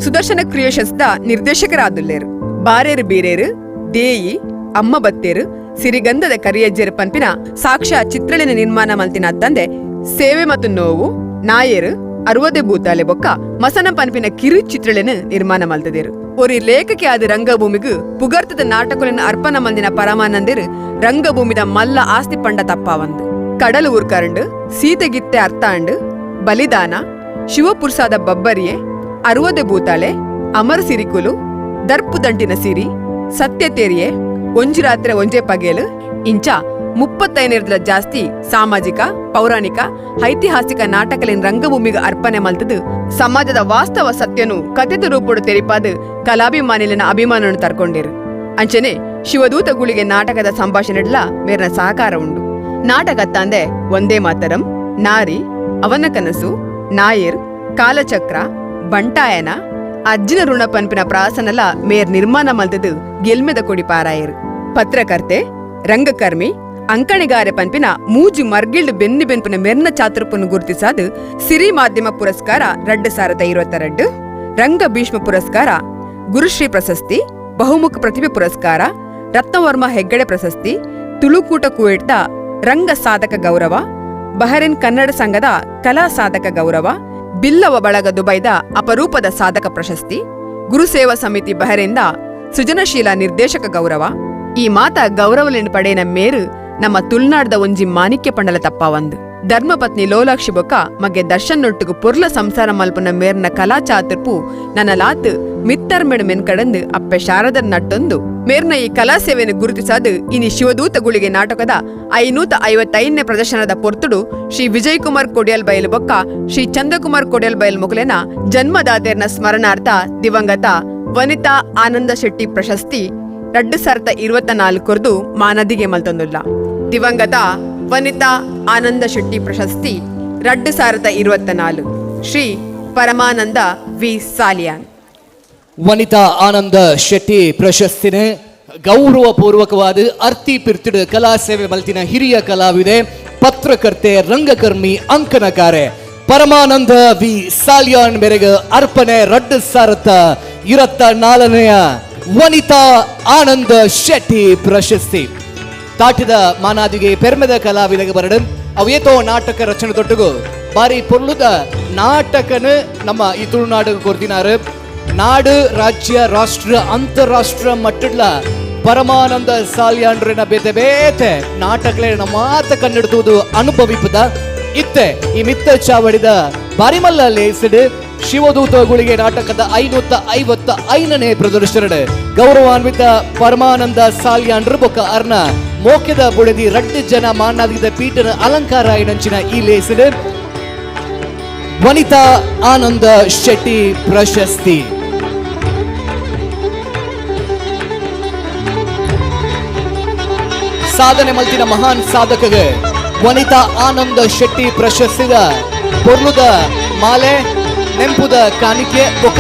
ಸುದರ್ಶನ ಕ್ರಿಯೇಷನ್ಸ್ the ನಿರ್ದೇಶಕರಾದುಲ್ಲೇರು. ಬಾರೇರು ಬೀರೇರು ದೇಯಿ ಅಮ್ಮ ಬತ್ತೇರು ಸಿರಿಗಂಧದ ಕರಿಯಜ್ಜೆರು ಪನ್ಪಿನ ಸಾಕ್ಷ್ಯ ಚಿತ್ರಳಿನ ನಿರ್ಮಾಣ ಮಲ್ತಿನ ತಂದೆ ಸೇವೆ ಮತ್ತು ನೋವು ನಾಯರು ಅರುವದೆ ಭೂತಾಲೆ ಬೊಕ್ಕ ಮಸನ ಪನ್ಪಿನ ಕಿರು ಚಿತ್ರಳಿನ ನಿರ್ಮಾಣ ಮಲ್ತದೇರು. ಒರಿ ಲೇಖಕಿ ಆದ ರಂಗಭೂಮಿಗೂ ಪುಗರ್ತದ ನಾಟಕಲಿನ ಅರ್ಪಣ ಮಲ್ದಿನ ಪರಮಾನಂದರು ರಂಗಭೂಮಿದ ಮಲ್ಲ ಆಸ್ತಿ ಪಂಡ ತಪ್ಪಾವಂದು. ಕಡಲು ಊರ್ಕರಂಡು ಸೀತೆಗಿತ್ತೆ ಅರ್ಥಾಂಡು ಬಲಿದಾನ ಶಿವಪುರ್ಸಾದ ಬಬ್ಬರಿಯೆ ಅರುವದೆ ಭೂತಾಳೆ ಅಮರ ಸಿರಿಕುಲು ದರ್ಪು ದಂಟಿನ ಸಿರಿ ಸತ್ಯತೇರಿಯೆ ಒಂಜಿ ರಾತ್ರಿ ಒಂಜೆ ಪಗೇಲು ಇಂಚ 35 ಜಾಸ್ತಿ ಸಾಮಾಜಿಕ ಪೌರಾಣಿಕ ಐತಿಹಾಸಿಕ ನಾಟಕಲಿನ ರಂಗಭೂಮಿಗೆ ಅರ್ಪಣೆ ಮಲ್ತದು ಸಮಾಜದ ವಾಸ್ತವ ಸತ್ಯನು ಕಥೆದ ರೂಪಡು ತೆರಿಪಾದು ಕಲಾಭಿಮಾನಿಲಿನ ಅಭಿಮಾನನು ತರ್ಕೊಂಡಿರು. ಅಂಚನೆ ಶಿವದೂತ ಗುಳಿಗೆ ನಾಟಕದ ಸಂಭಾಷಣೆಡ್ಲ ಮೇರ್ನ ಸಹಕಾರ ಉಂಡು. ನಾಟಕ ತಂದೆ ಒಂದೇ ಮಾತರಂ, ನಾರಿ, ಅವನ ಕನಸು, ನಾಯರ್, ಕಾಲಚಕ್ರ, ಬಂಟಾಯನ, ಅಜ್ಜಿನ ಋಣ ಪನ್ಪಿನ ಪ್ರಾಸನಲ ಮೇರ್ ನಿರ್ಮಾಣ ಮಲ್ತದು ಗೆಲ್ಮೆದ ಕೊಡಿ ಪಾರಾಯರು. ಪತ್ರಕರ್ತೆ, ರಂಗಕರ್ಮಿ, ಅಂಕಣಿಗಾರೆ ಪನ್ಪಿನ ಮೂಜಿ ಮರ್ಗಿಲ್ಡ್ ಬೆನ್ನಿ ಬೆನ್ಪಿನ ಮೆರ್ನ ಚಾತುರ್ಪನ್ನು ಗುರುತಿಸಾದು ಸಿರಿ ಮಾಧ್ಯಮ ಪುರಸ್ಕಾರ 2022, ರಂಗ ಭೀಷ್ಮ ಪುರಸ್ಕಾರ, ಗುರುಶ್ರೀ ಪ್ರಶಸ್ತಿ, ಬಹುಮುಖ ಪ್ರತಿಭೆ ಪುರಸ್ಕಾರ, ರತ್ನವರ್ಮ ಹೆಗ್ಗಡೆ ಪ್ರಶಸ್ತಿ, ತುಳುಕೂಟ ಕುವೇಟ್ದ ರಂಗ ಸಾಧಕ ಗೌರವ, ಬಹರೇನ್ ಕನ್ನಡ ಸಂಘದ ಕಲಾ ಸಾಧಕ ಗೌರವ, ಬಿಲ್ಲವ ಬಳಗ ದುಬೈದ ಅಪರೂಪದ ಸಾಧಕ ಪ್ರಶಸ್ತಿ, ಗುರುಸೇವಾ ಸಮಿತಿ ಬಹರೇನ್ದ ಸೃಜನಶೀಲ ನಿರ್ದೇಶಕ ಗೌರವ. ಈ ಮಾತ ಗೌರವಲಿನ ಪಡೆಯನ ಮೇರು ನಮ್ಮ ತುಳುನಾಡ್ದ ಒಂಜಿ ಮಾಣಿಕ್ಯ ಪಂಡಲ ತಪ್ಪಾವಂದು. ಧರ್ಮಪತ್ನಿ ಲೋಲಾಕ್ಷಿ ಬೊಕ್ಕ ಮಗೆ ದರ್ಶನ್ ನೊಟ್ಟುಗು ಪೊರ್ಲ ಸಂಸಾರ ಮಲ್ಪುನ ಮೇರ್ನ ಕಲಾ ಚಾತುರ್ಪು ನನ್ನ ಲಾತ್ ಮಿತ್ತರ್ಮೆಡು ಮೆನ್ಕಡಂದು ಅಪ್ಪೆ ಶಾರದರ್ ನಟ್ಟೊಂದು ಮೇರ್ನ ಈ ಕಲಾ ಸೇವೆಯನ್ನು ಗುರುತಿಸಾದು ಇನಿ ಶಿವದೂತ ಗುಳಿಗೆ ನಾಟಕದ 555ನೇ ಪ್ರದರ್ಶನದ ಪೊರ್ತುಡು ಶ್ರೀ ವಿಜಯ್ ಕುಮಾರ್ ಕೊಡಿಯಲ್ ಬಯಲು ಬೊಕ್ಕ ಶ್ರೀ ಚಂದ್ರಕುಮಾರ್ ಕೊಡಿಯಲ್ ಬಯಲ್ ಮುಕುಲೆನ ಜನ್ಮದಾತೆರ್ನ ಸ್ಮರಣಾರ್ಥ ದಿವಂಗತ ವನಿತಾ ಆನಂದ ಶೆಟ್ಟಿ ಪ್ರಶಸ್ತಿ 2024 ಮಾನದಿಗೆ ಮಲ್ತೊಂದುಲ್ಲ. ದಿವಂಗತ ವನಿತಾ ಆನಂದ ಶೆಟ್ಟಿ ಪ್ರಶಸ್ತಿ 2024 ಶ್ರೀ ಪರಮಾನಂದ ವಿ ಸಾಲಿಯಾನ್. Vanitha ಆನಂದ ಶೆಟ್ಟಿ ಪ್ರಶಸ್ತಿನ ಗೌರವಪೂರ್ವಕವಾದ ಅರ್ತಿ ಪಿರ್ತಿಡು ಕಲಾ ಸೇವೆ ಮಲ್ತಿನ ಹಿರಿಯ ಕಲಾವಿದೆ, ಪತ್ರಕರ್ತೆ, ರಂಗಕರ್ಮಿ, ಅಂಕಣಕಾರೆ ಪರಮಾನಂದ ವಿ ಸಾಲಿಯಾನ್ ಮೇರೆಗೆ ಅರ್ಪಣೆ 2024ನೇ ವನಿತಾ ಆನಂದ ಶೆಟ್ಟಿ ಪ್ರಶಸ್ತಿ. ತಾಟಿದ ಮಾನಾದಿಗೆ ಪೆರ್ಮೆದ ಕಲಾವಿದಗೆ ಬರಡು ಅವೇತೋ ನಾಟಕ ರಚನೆ ತೊಟ್ಟುಗು ಬಾರಿ ಪೊರ್ಲುದ ನಾಟಕನ ನಮ್ಮ ಈ ತುಳುನಾಡು ಕೊರ್ದಿನಾರು. ನಾಡು, ರಾಜ್ಯ, ರಾಷ್ಟ್ರ, ಅಂತಾರಾಷ್ಟ್ರ ಮಟ್ಟಡ್ಲ ಪರಮಾನಂದ ಸಾಲಿಯಾಂಡ್ರಿನ ಬೇತೆ ಬೇತೆ ನಾಟಕಗಳನ್ನ ಮಾತ ಕನ್ನಡದು ಅನುಭವಿಪದ ಇತ್ತೆ ಈ ಮಿತ್ತ ಚಾವಡಿದ ಬಾರಿಮಲ್ಲ ಲೇಸಿಡ್ ಶಿವದೂತ ಗುಳಿಗೆ ನಾಟಕದ 555ನೇ ಪ್ರದರ್ಶನ ಗೌರವಾನ್ವಿತ ಪರಮಾನಂದ ಸಾಲಿಯಾಂಡ್ರ ಬೊಕ್ಕ ಅರ್ನ ಮೋಕೆದ ಬುಡದಿ ರಡ್ಡು ಜನ ಮಾನಾದಿದ ಪೀಠನ ಅಲಂಕಾರ ಏನಂಚಿನ ಈ ಲೇಸಿಡ್ ವನಿತಾ ಆನಂದ ಶೆಟ್ಟಿ ಪ್ರಶಸ್ತಿ. ಸಾಧನೆ ಮಲ್ತಿನ ಮಹಾನ್ ಸಾಧಕಗೆ ವನಿತಾ ಆನಂದ ಶೆಟ್ಟಿ ಪ್ರಶಸ್ತಿದ ಪೊರ್ಲುದ ಮಾಲೆ, ನೆಂಪುದ ಕಾಣಿಕೆ ಬೊಕ್ಕ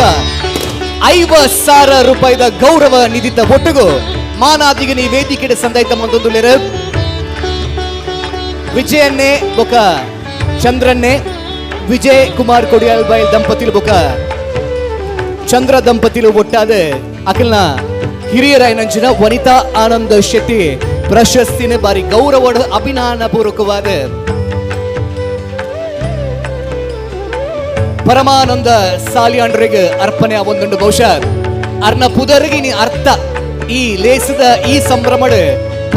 50,000 ರೂಪಾಯಿದ ಗೌರವ ನಿಧಿತ ಒಟ್ಟುಗು ಮಾನಾದಿಗೆ ನೀ ವೇದಿಕೆ ಸಂದಾಯ್ತ ಮಂದೊಂದುಲೇರು ವಿಜಯನ್ನೇ ಬೊಕ್ಕ ಚಂದ್ರನ್ನೇ, ವಿಜಯ್ ಕುಮಾರ್ ಕೊಡಿಯಾಲ್ ಬೈಲ್ ದಂಪತಿಲು ಬೊಕ್ಕ ಚಂದ್ರ ದಂಪತಿಲು ಒಟ್ಟಾದ ಅಖಿಲ್ನ ಹಿರಿಯರಾಯನಂಚಿನ ವನಿತಾ ಆನಂದ ಶೆಟ್ಟಿ ಪ್ರಶಸ್ತಿನ ಬಾರಿ ಗೌರವಡ ಅಭಿಮಾನ ಪೂರ್ವಕವಾದ ಪರಮಾನಂದ ಸಾಲಿಯಾಂಡ್ರಿಗೆ ಅರ್ಪಣೆ ಒಂದುಂಡು. ಬಹುಶಃ ಅರ್ನ ಪುದರ್ಗಿನಿ ಅರ್ಥ ಈ ಲೇಸದ ಈ ಸಂಭ್ರಮಡ್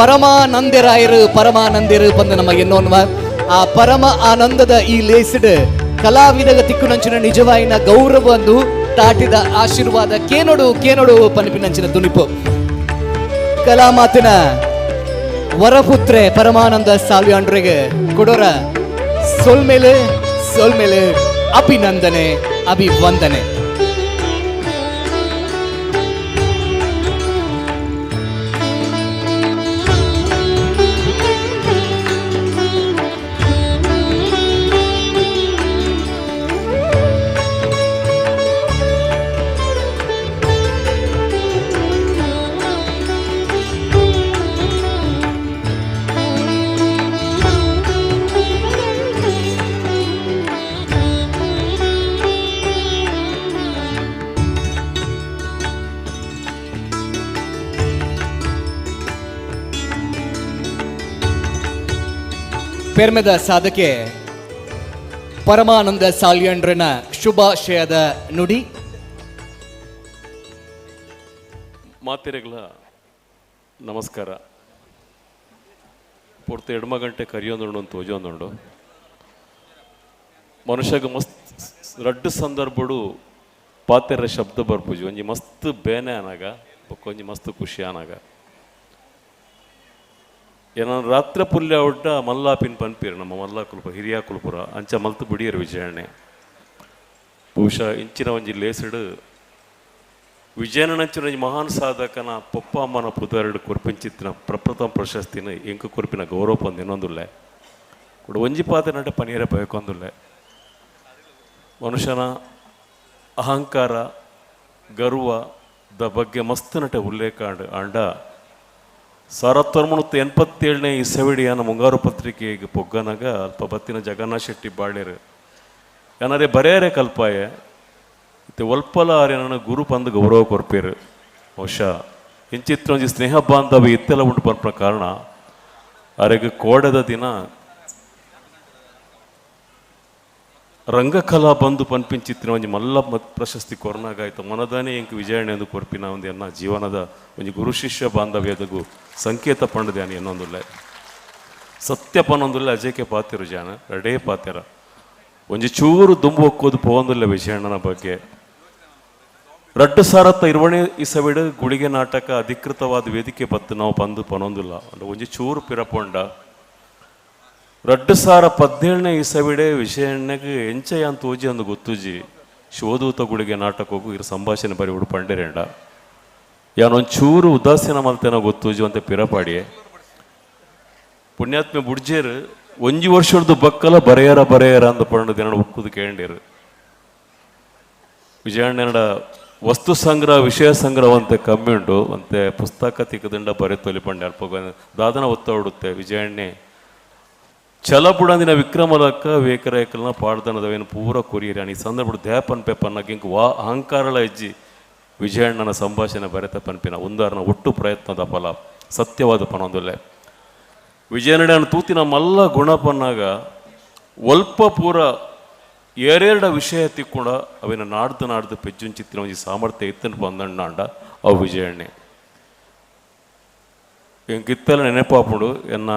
ಪರಮಾನಂದರಾಯರು ಪರಮಾನಂದಿರು ಬಂದ ನಮ್ಮ ಎನ್ನೋನ್ವ ಆ ಪರಮ ಆನಂದದ ಈ ಲೇಸಿಡ್ ಕಲಾವಿದಗ ತಿಕ್ಕುನಂಚಿನ ನಿಜವಾಯಿನ ಗೌರವ ಒಂದು ತಾಟಿದ ಆಶೀರ್ವಾದ ಕೇನೋಡು ಕೇನೋಡು ಪನಿಪಿನಂಚಿನ ತುನಿಪು ಕಲಾಮಾತಿನ ವರಪುತ್ರೆ ಪರಮಾನಂದ ಸಾಲ್ಯಾಂಡ್ರಿಗೆ ಕೊಡೋರ ಸೊಲ್ಮೇಲೆ ಸೊಲ್ಮೇಲೆ ಅಭಿನಂದನೆ ಅಭಿವಂದನೆ. ಪೆರ್ಮೆದ ಸಾಧಕೆ ಪರಮಾನಂದ ಸಾಲ್ಯಂಡ್ರನ ಶುಭಾಶಯದ ನುಡಿ. ಮಾತಿರಗಳ ನಮಸ್ಕಾರ. ಪೂರ್ತಿ ಎಡ್ಮ ಗಂಟೆ ಕರಿಯೊಂದುಂಡು ಅಂತ ತೋಜೊಂದುಂಡು. ಮನುಷ್ಯಗ ಮಸ್ತ್ ರಡ್ಡು ಸಂದರ್ಭಡು ಪಾತೆರ ಶಬ್ದ ಬರ್ಪುಜಿ, ಒಂಜಿ ಮಸ್ತ್ ಬೇನೆ ಅನಾಗ ಬೊಕ್ಕ ಒಂಜಿ ಮಸ್ತ್ ಖುಷಿ ಅನಾಗ. ಏನೋ ರಾತ್ರಿ ಪುಲ್ಯ ಒಡ್ಡ ಮಲ್ಲಾಪಿನ ಪನ್ಪೀರು ನಮ್ಮ ಮಲ್ಲ ಕುಲ್ಪುರ ಹಿರಿಯ ಕುಲ್ಪುರ ಅಂಚ ಮಲ್ತು ಬಿಡಿಯರು ವಿಜಯಣ್ಣೆ. ಬಹುಶಃ ಇಂಚಿನ ಒಂಜಿ ಲೇಸಿಡು ವಿಜಯನಂಚಿನ ಒಂಜಿ ಮಹಾನ್ ಸಾಧಕನ ಪೊಪ್ಪ ಅಮ್ಮನ ಪುದರ್ಡು ಕೊರ್ಪಿಂಚಿತ್ತಿನ ಪ್ರಪ್ರಥಮ ಪ್ರಶಸ್ತಿನ ಎಂಕು ಕೊರ್ಪಿನ ಗೌರವ ಪಂದು ಇನ್ನೊಂದುಲ್ಲೆ ಕೂಡ ಒಂಜಿ ಪಾತೆ ನಟ ಪನೀರ ಬಯಕೊಂದುಲ್ಲೆ. ಮನುಷ್ಯನ ಅಹಂಕಾರ ಗರ್ವ the ಬಗ್ಗೆ ಮಸ್ತ್ ನಟ ಉಲ್ಲೇಖ ಆಂಡ 1987ನೇ ಇಸವಿಡಿಯನ ಮುಂಗಾರು ಪತ್ರಿಕೆಗೆ ಪೊಗ್ಗನಾಗ ಅಲ್ಪ ಬತ್ತಿನ ಜಗನ್ನಾಥ ಶೆಟ್ಟಿ ಬಾಳ್ಯರು ಏನಾರೇ ಬರೆಯರೆ ಕಲ್ಪಾಯೆ ಇತ್ತೆ ಒಲ್ಪಲ ಆರ್ಯನ ಗುರು ಪಂದು ಗೌರವ ಕೊರ್ಪೇರು. ಬಹುಶಃ ಇಂಚಿತ್ರ ಒಂಜಿ ಸ್ನೇಹ ಬಾಂಧವ್ಯ ಇತ್ತೆಲ್ಲ ಉಂಟು ಪನ್ಪುನ ಕಾರಣ ಅರೆಗೆ ಕೋಡದ ದಿನ ರಂಗಕಲಾ ಬಂದು ಪನ್ಪಿಂಚಿತ್ತಿನ ಒಂಜಿ ಮಲ್ಲ ಪ್ರಶಸ್ತಿ ಕೊರ್ನಾಗಾಯ್ತು ಮನದಾನೆ ಎಂಕ್ ವಿಜಯಣ್ಣ ಎಂದು ಕೊರ್ಪಿನ ಒಂದು ಎನ್ನ ಜೀವನದ ಒಂಜಿ ಗುರು ಶಿಷ್ಯ ಬಾಂಧವ್ಯದಗು ಸಂಕೇತ ಪಂಡದೆ ಅನಿ ಎನ್ನೊಂದುಲ್ಲೆ ಸತ್ಯ ಪನ್ನೊಂದುಲ್ಲೆ ಅಜೇಕೆ ಪಾತಿರು ಜಾನ ರಡೇ ಪಾತಿರ ಒಂಜಿ ಚೂರು ದುಂಬು ಒಕ್ಕೋದು ಪೋವೊಂದುಲ್ಲೆ ವಿಜಯಣ್ಣನ ಬಗ್ಗೆ. 2020ನೇ ಇಸವಿಡು ಗುಳಿಗೆ ನಾಟಕ ಅಧಿಕೃತವಾದ ವೇದಿಕೆ ಬತ್ತು ನಾವು ಪಂದು ಪನೊಂದುಲ್ಲ ಒಂಜಿ ಚೂರು ಪಿರಪೊಂಡ. 2017ನೇ ಇಸವಿಡೆ ವಿಷಯಣ್ಣಗೆ ಎಂಚಯ ಅಂತ ಓಜಿ ಅಂದು ಗೊತ್ತುಜಿ ಶಿವದೂತ ಗುಳಿಗೆ ನಾಟಕಕ್ಕೂ ಇರು ಸಂಭಾಷಣೆ ಬರಿಬಿಡು ಪಂಡಿರೇಂಡ ಯಾನೊಂಚೂರು ಉದಾಸೀನ ಮಲ್ತೇನೋ ಗೊತ್ತುಜಿ ಅಂತ ಪಿರಪಾಡಿಯೆ ಪುಣ್ಯಾತ್ಮೆ ಬುಡ್ಜೇರು ಒಂಜಿ ವರ್ಷದ ಬಕ್ಕಲ ಬರೆಯರ ಬರೆಯರ ಅಂದ ಪಂಡು ದಿನ ಉಕ್ಕುದು ಕೇಂಡೇರು. ವಿಜಯಣ್ಣನಡ ವಸ್ತು ಸಂಗ್ರಹ ವಿಷಯ ಸಂಗ್ರಹ ಅಂತ ಕಮ್ಮಿ ಉಂಟು ಅಂತೆ ಪುಸ್ತಕ ತಿಕ್ಕದಂಡ ಬರೆತೊಲಿ ಪಂಡೆ ಅಲ್ಪ ದಾದನ ಒತ್ತ ವಿಜಯಣ್ಣೆ ಛಲ ಬುಡಂದಿನ ವಿಕ್ರಮಲಕ್ಕ ವೇಕರೇಕಲ್ನ ಪಾಡ್ದನದವೇನು ಪೂರ ಕೊರಿಯರಿ ಈ ಸಂದರ್ಭ ದ್ಯಾಪನ್ ಪೇಪನ್ನ ಗಿಂಕ್ ವಾ ಅಹಂಕಾರಳ ಹೆಜ್ಜಿ ವಿಜಯಣ್ಣನ ಸಂಭಾಷಣೆ ಬರೆತ ಪನ್ಪಿನ ಉಂದಾರನ ಒಟ್ಟು ಪ್ರಯತ್ನದ ಫಲ ಸತ್ಯವಾದ ಪನೊಂದುಲ್ಲೆ ವಿಜಯನಡನ ತೂತಿನ ಮಲ್ಲ ಗುಣಪನ್ನಾಗ ಒಲ್ಪ ಪೂರ ಏರೆರಡ ವಿಷಯ ತಿಕ್ಕೊಂಡ ಅವಿನ ನಾಡ್ದು ನಾಡ್ದು ಪೆಜ್ಜುಂಚಿತ್ತಿನ ಒಂಜಿ ಸಾಮರ್ಥ್ಯ ಇತ್ತನ ಬಂದಣ್ಣಾಂಡ ಅವು ವಿಜಯಣ್ಣೆ ಎಂಕಿತ್ತಲ ನೆನಪಾಪುಂಡು ಎನ್ನ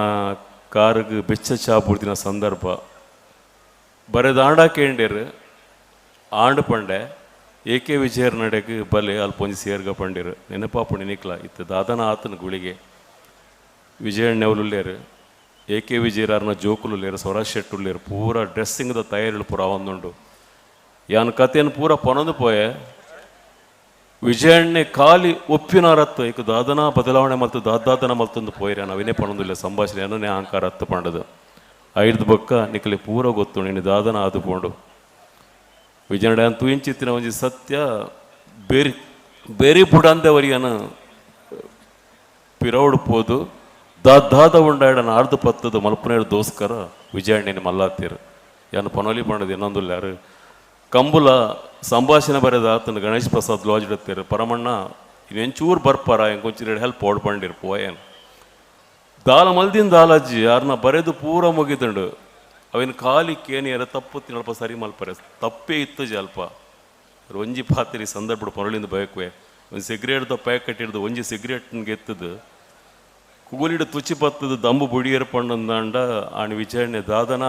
ಕಾರಿಗೆ ಬೆಚ್ಚ ಚಾ ಬುಡ್ದಿನ ಸಂದರ್ಭ ಬರೆದಾಂಡ ಕೇಂಡೇರು ಆಂಡ್ ಪಂಡೆ ಎ ಕೆ ವಿಜಯರ್ ನಡೆಗೆ ಬಲೆ ಅಲ್ಪ ಒಂಜಿ ಸೇರ್ಗ ಪಂಡಿರು ನೆನಪಾಪುಂಡು ನಿಕ್ಲ ಇತ್ತು ದಾದನ ಆತನ ಗುಳಿಗೆ ವಿಜಯಣ್ಣವಲುಲ್ಲೇರು ಎ ಕೆ ವಿಜಯರಾರ್ನ ಜೋಕುಲುಲ್ಲೇರು ಸ್ವರಾಜ್ ಶೆಟ್ಟುಲ್ಲೇರು ಪೂರ ಡ್ರೆಸ್ಸಿಂಗ್ದ ತಯಾರಿಲು ಪೂರ ಒಂದುಂಡು ಯಾನ್ ಕತೆಯನ್ನು ಪೂರ ಪೊನೊಂದು ಪೋಯೆ ವಿಜಯಣ್ಣೆ ಖಾಲಿ ಒಪ್ಪಿನಾರತ್ತು ಏಕ ದಾದನ ಬದಲಾವಣೆ ಮಲ್ತು ದಾದಾದನ ಮಲ್ತೊಂದು ಪೋಯಿರ ನಾವೇನೇ ಪಣೊಂದಿಲ್ಲ ಸಂಭಾಷಣೆ ಅನ್ನನೇ ಅಹಂಕಾರ ಹತ್ತು ಪಂಡದು ಐದು ಬೊಕ್ಕ ನಿಕಲಿ ಪೂರ ಗೊತ್ತು ನೀನು ದಾದನ ಆದು ಪೋಂಡು ವಿಜಯಣ್ಣ ತೂಯಿಂಚಿತ್ತಿನ ಒಂಜಿ ಸತ್ಯ ಬೇರೆ ಬೇರೆ ಬುಡಂದವರಿಯನ ಪಿರೌಡು ಪೋದು ದಾದಾದ ಉಂಡಾಡನ ಆರ್ದು ಪತ್ತದ ಮಲ್ಪನೇರು ದೋಸ್ಕರ ವಿಜಯಣ್ಣನ ಮಲ್ಲಾತೀರು ಯಾನು ಪನೋಲಿ ಪಂಡದು ಇನ್ನೊಂದುಲ್ಲ ಯಾರು ಕಂಬುಲ ಸಂಭಾಷಣೆ ಬರೆದ ಆತನ ಗಣೇಶ್ ಪ್ರಸಾದ್ ಲಾಜ್ ಇಡುತ್ತೀರು ಪರಮಣ್ಣ ಇನ್ನೆಂಚೂರು ಬರ್ಪಾರ ಎಂಕೊಂಚೂರು ಹೆಲ್ಪ್ ಓಡ್ ಪಂಡಿರು ಪೋಯೇನು ದಾಲ ಮಲ್ದಿನ ದಾಲಜ್ಜಿ ಯಾರನ್ನ ಬರೆದು ಪೂರ ಮುಗಿದುಂಡು ಅವಿನ ಖಾಲಿ ಕೇನಿಯರ ತಪ್ಪು ತಿನ್ನಲ್ಪ ಸರಿ ಮಲ್ಪರೆ ತಪ್ಪೇ ಇತ್ತು ಅಲ್ಪ ಒಂಜಿ ಪಾತ್ರಿ ಸಂದರ್ಭ ಪೊರಳಿಂದ ಬಯಕುವೆ ಒಂದು ಸಿಗರೇಟ್ದ ಪ್ಯಾಕೆಟ್ ಹಿಡ್ದು ಒಂಜಿ ಸಿಗರೇಟ್ಗೆ ಎತ್ತದು ಕೂಲಿಡು ತುಚಿ ಬತ್ತದ ದಂಬು ಬುಡಿಯರ್ ಪಂಡಂದಾಂಡ ಆಣಿ ವಿಜಯಣ್ಣೆ ದಾದನ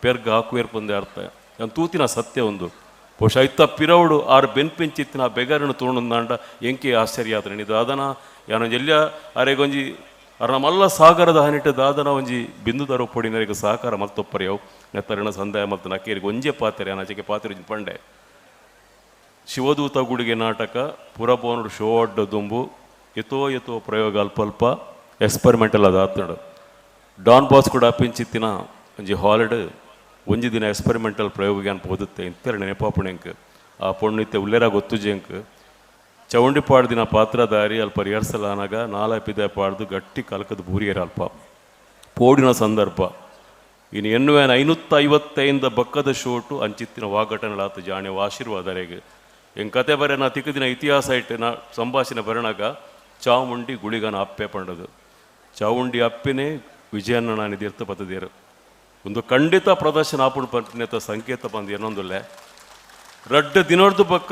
ಪೆರ್ಗ ಹಾಕುವೇರ್ ಪಂದೆ ಅರ್ಥ ನಾನು ತೂತಿನ ಸತ್ಯ ಒಂದು ಬಹುಶಃ ಇತ್ತ ಪಿರೌಡು ಆರು ಬೆನ್ಪಿಂಚಿತ್ತಿನ ಬೆಗರನ್ನು ತೋಣಂದಾಂಡ ಎಂಕೆ ಆಶ್ಚರ್ಯ ಆದ್ರೆ ನೀ ದಾದನ ಯಾನೊಂಜಿ ಎಲ್ಲಿಯ ಅರೆಗೊಂಜಿ ಅರ ಮಲ್ಲ ಸಾಗರದ ಹನಿಟ್ಟು ದಾದನ ಒಂಜಿ ಬಿಂದು ಪೊಡಿನರಿಗೆ ಸಹಕಾರ ಮಲ್ತೊಪ್ಪರಿಯವು ನೆತ್ತರಿನ ಸಂದಾಯ ಮತ್ತು ನಕೇರಿಗೆ ಒಂಜೆ ಪಾತ್ರೆ ಅನಾಚೆಗೆ ಪಾತ್ರೆ ಪಂಡೆ ಶಿವದೂತ ಗುಡಿಗೆ ನಾಟಕ ಪುರಭವನಡು ಶೋ ಅಡ್ಡ ದುಂಬು ಯಥೋ ಯಥೋ ಪ್ರಯೋಗ ಅಲ್ಪ ಅಲ್ಪ ಎಕ್ಸ್ಪರಿಮೆಂಟಲ್ ಅದು ಆತಂಡು ಡಾನ್ ಬಾಸ್ ಕೂಡ ಪಿಂಚಿತ್ತಿನ ಒಂಜಿ ಹಾಲಿಡ್ ಒಂಜಿ ದಿನ ಎಕ್ಸ್ಪರಿಮೆಂಟಲ್ ಪ್ರಯೋಗ ಅನ್ಪ ಓದುತ್ತೆ ಇಂತೆರ ನೆನಪಾಪುಣೆಂಕ್ ಆ ಪೊಣ್ಣು ಇತ್ತೆ ಉಲ್ಲೇರ ಗೊತ್ತುಜೆಂಕ್ ಚೌಂಡಿ ಪಾಡ್ದಿನ ಪಾತ್ರಧಾರಿ ಅಲ್ಪ ರಿಹರ್ಸಲ್ ಆನಾಗ ನಾಲಾಪಿದ ಪಾಡ್ದು ಗಟ್ಟಿ ಕಲಕದ ಬೂರಿಯರ ಅಲ್ಪ ಪೋಡಿನ ಸಂದರ್ಭ ಇನ್ನು ಎನ್ನುವೇನ 555 ಬಕ್ಕದ ಶೋಟು ಅಂಚಿತ್ತಿನ ವಾಘಟನೆಗಳಾತ ಜಾಣೆ ಆಶೀರ್ವಾದರೆಗೆ ಎಂಗ್ ಕತೆ ಬರೆ ನಾ ತಿಕ್ಕದಿನ ಇತಿಹಾಸ ಇಟ್ಟು ನಾ ಸಂಭಾಷಣೆ ಬರಣಾಗ ಚಾಮುಂಡಿ ಗುಳಿಗನ ಅಪ್ಪೆ ಪಂಡದು ಚಾವುಂಡಿ ಅಪ್ಪೆನೇ ವಿಜಯನ್ನ ನಾನು ಇರ್ತ ಪತ್ತದೇರು ಒಂದು ಖಂಡಿತ ಪ್ರದರ್ಶನ ಆಪುಣ ಪಂಪಿನ ಸಂಕೇತ ಬಂದು ಏನೊಂದುಲ್ಲೆ ರಡ್ಡ ದಿನೋರ್ದು ಪಕ್ಕ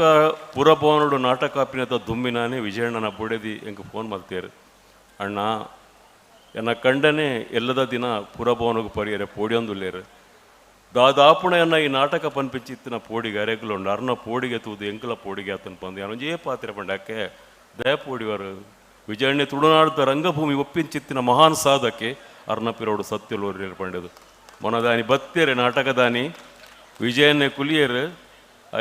ಪುರಭವನೋಡು ನಾಟಕ ಅಪ್ಪಿನತ ದುಮ್ಮಿನಾನೆ ವಿಜಯಣ್ಣನ ಬುಡೆದಿ ಎಂಕ್ ಫೋನ್ ಮಾಡ್ತೇರು ಅಣ್ಣ ಎನ್ನ ಕಂಡನೆ ಎಲ್ಲದ ದಿನ ಪುರಭವನಗೂ ಪರಿಯರೆ ಪೋಡಿಯೊಂದುಲ್ಲೇರು ದಾದಾಪುಣೆಯನ್ನ ಈ ನಾಟಕ ಪನ್ಪಿಂಚಿತ್ತಿನ ಪೋಡಿಗೆ ಅರೆಗ್ಲುಂಡು ಅರ್ನ ಪೋಡಿಗೆ ತೂದು ಎಂಕಲ ಪೋಡಿಗೆ ಆತನ ಪಂದು ಯಾನೊಂಜೇ ಪಾತ್ರೆ ಪಂಡಕ್ಕೆ ದಯಪೋಡಿವರು ವಿಜಯಣ್ಣೆ ತುಳುನಾಡದ ರಂಗಭೂಮಿ ಒಪ್ಪಿಂಚಿತ್ತಿನ ಮಹಾನ್ ಸಾಧಕೆ ಅರ್ನಪಿರೋಡು ಸತ್ಯಲೋರಿ ಪಂಡದು ಮೊನದಾನಿ ಬತ್ತೇರೆ ನಾಟಕದಾನಿ ವಿಜಯನ್ನೇ ಕುಲಿಯರು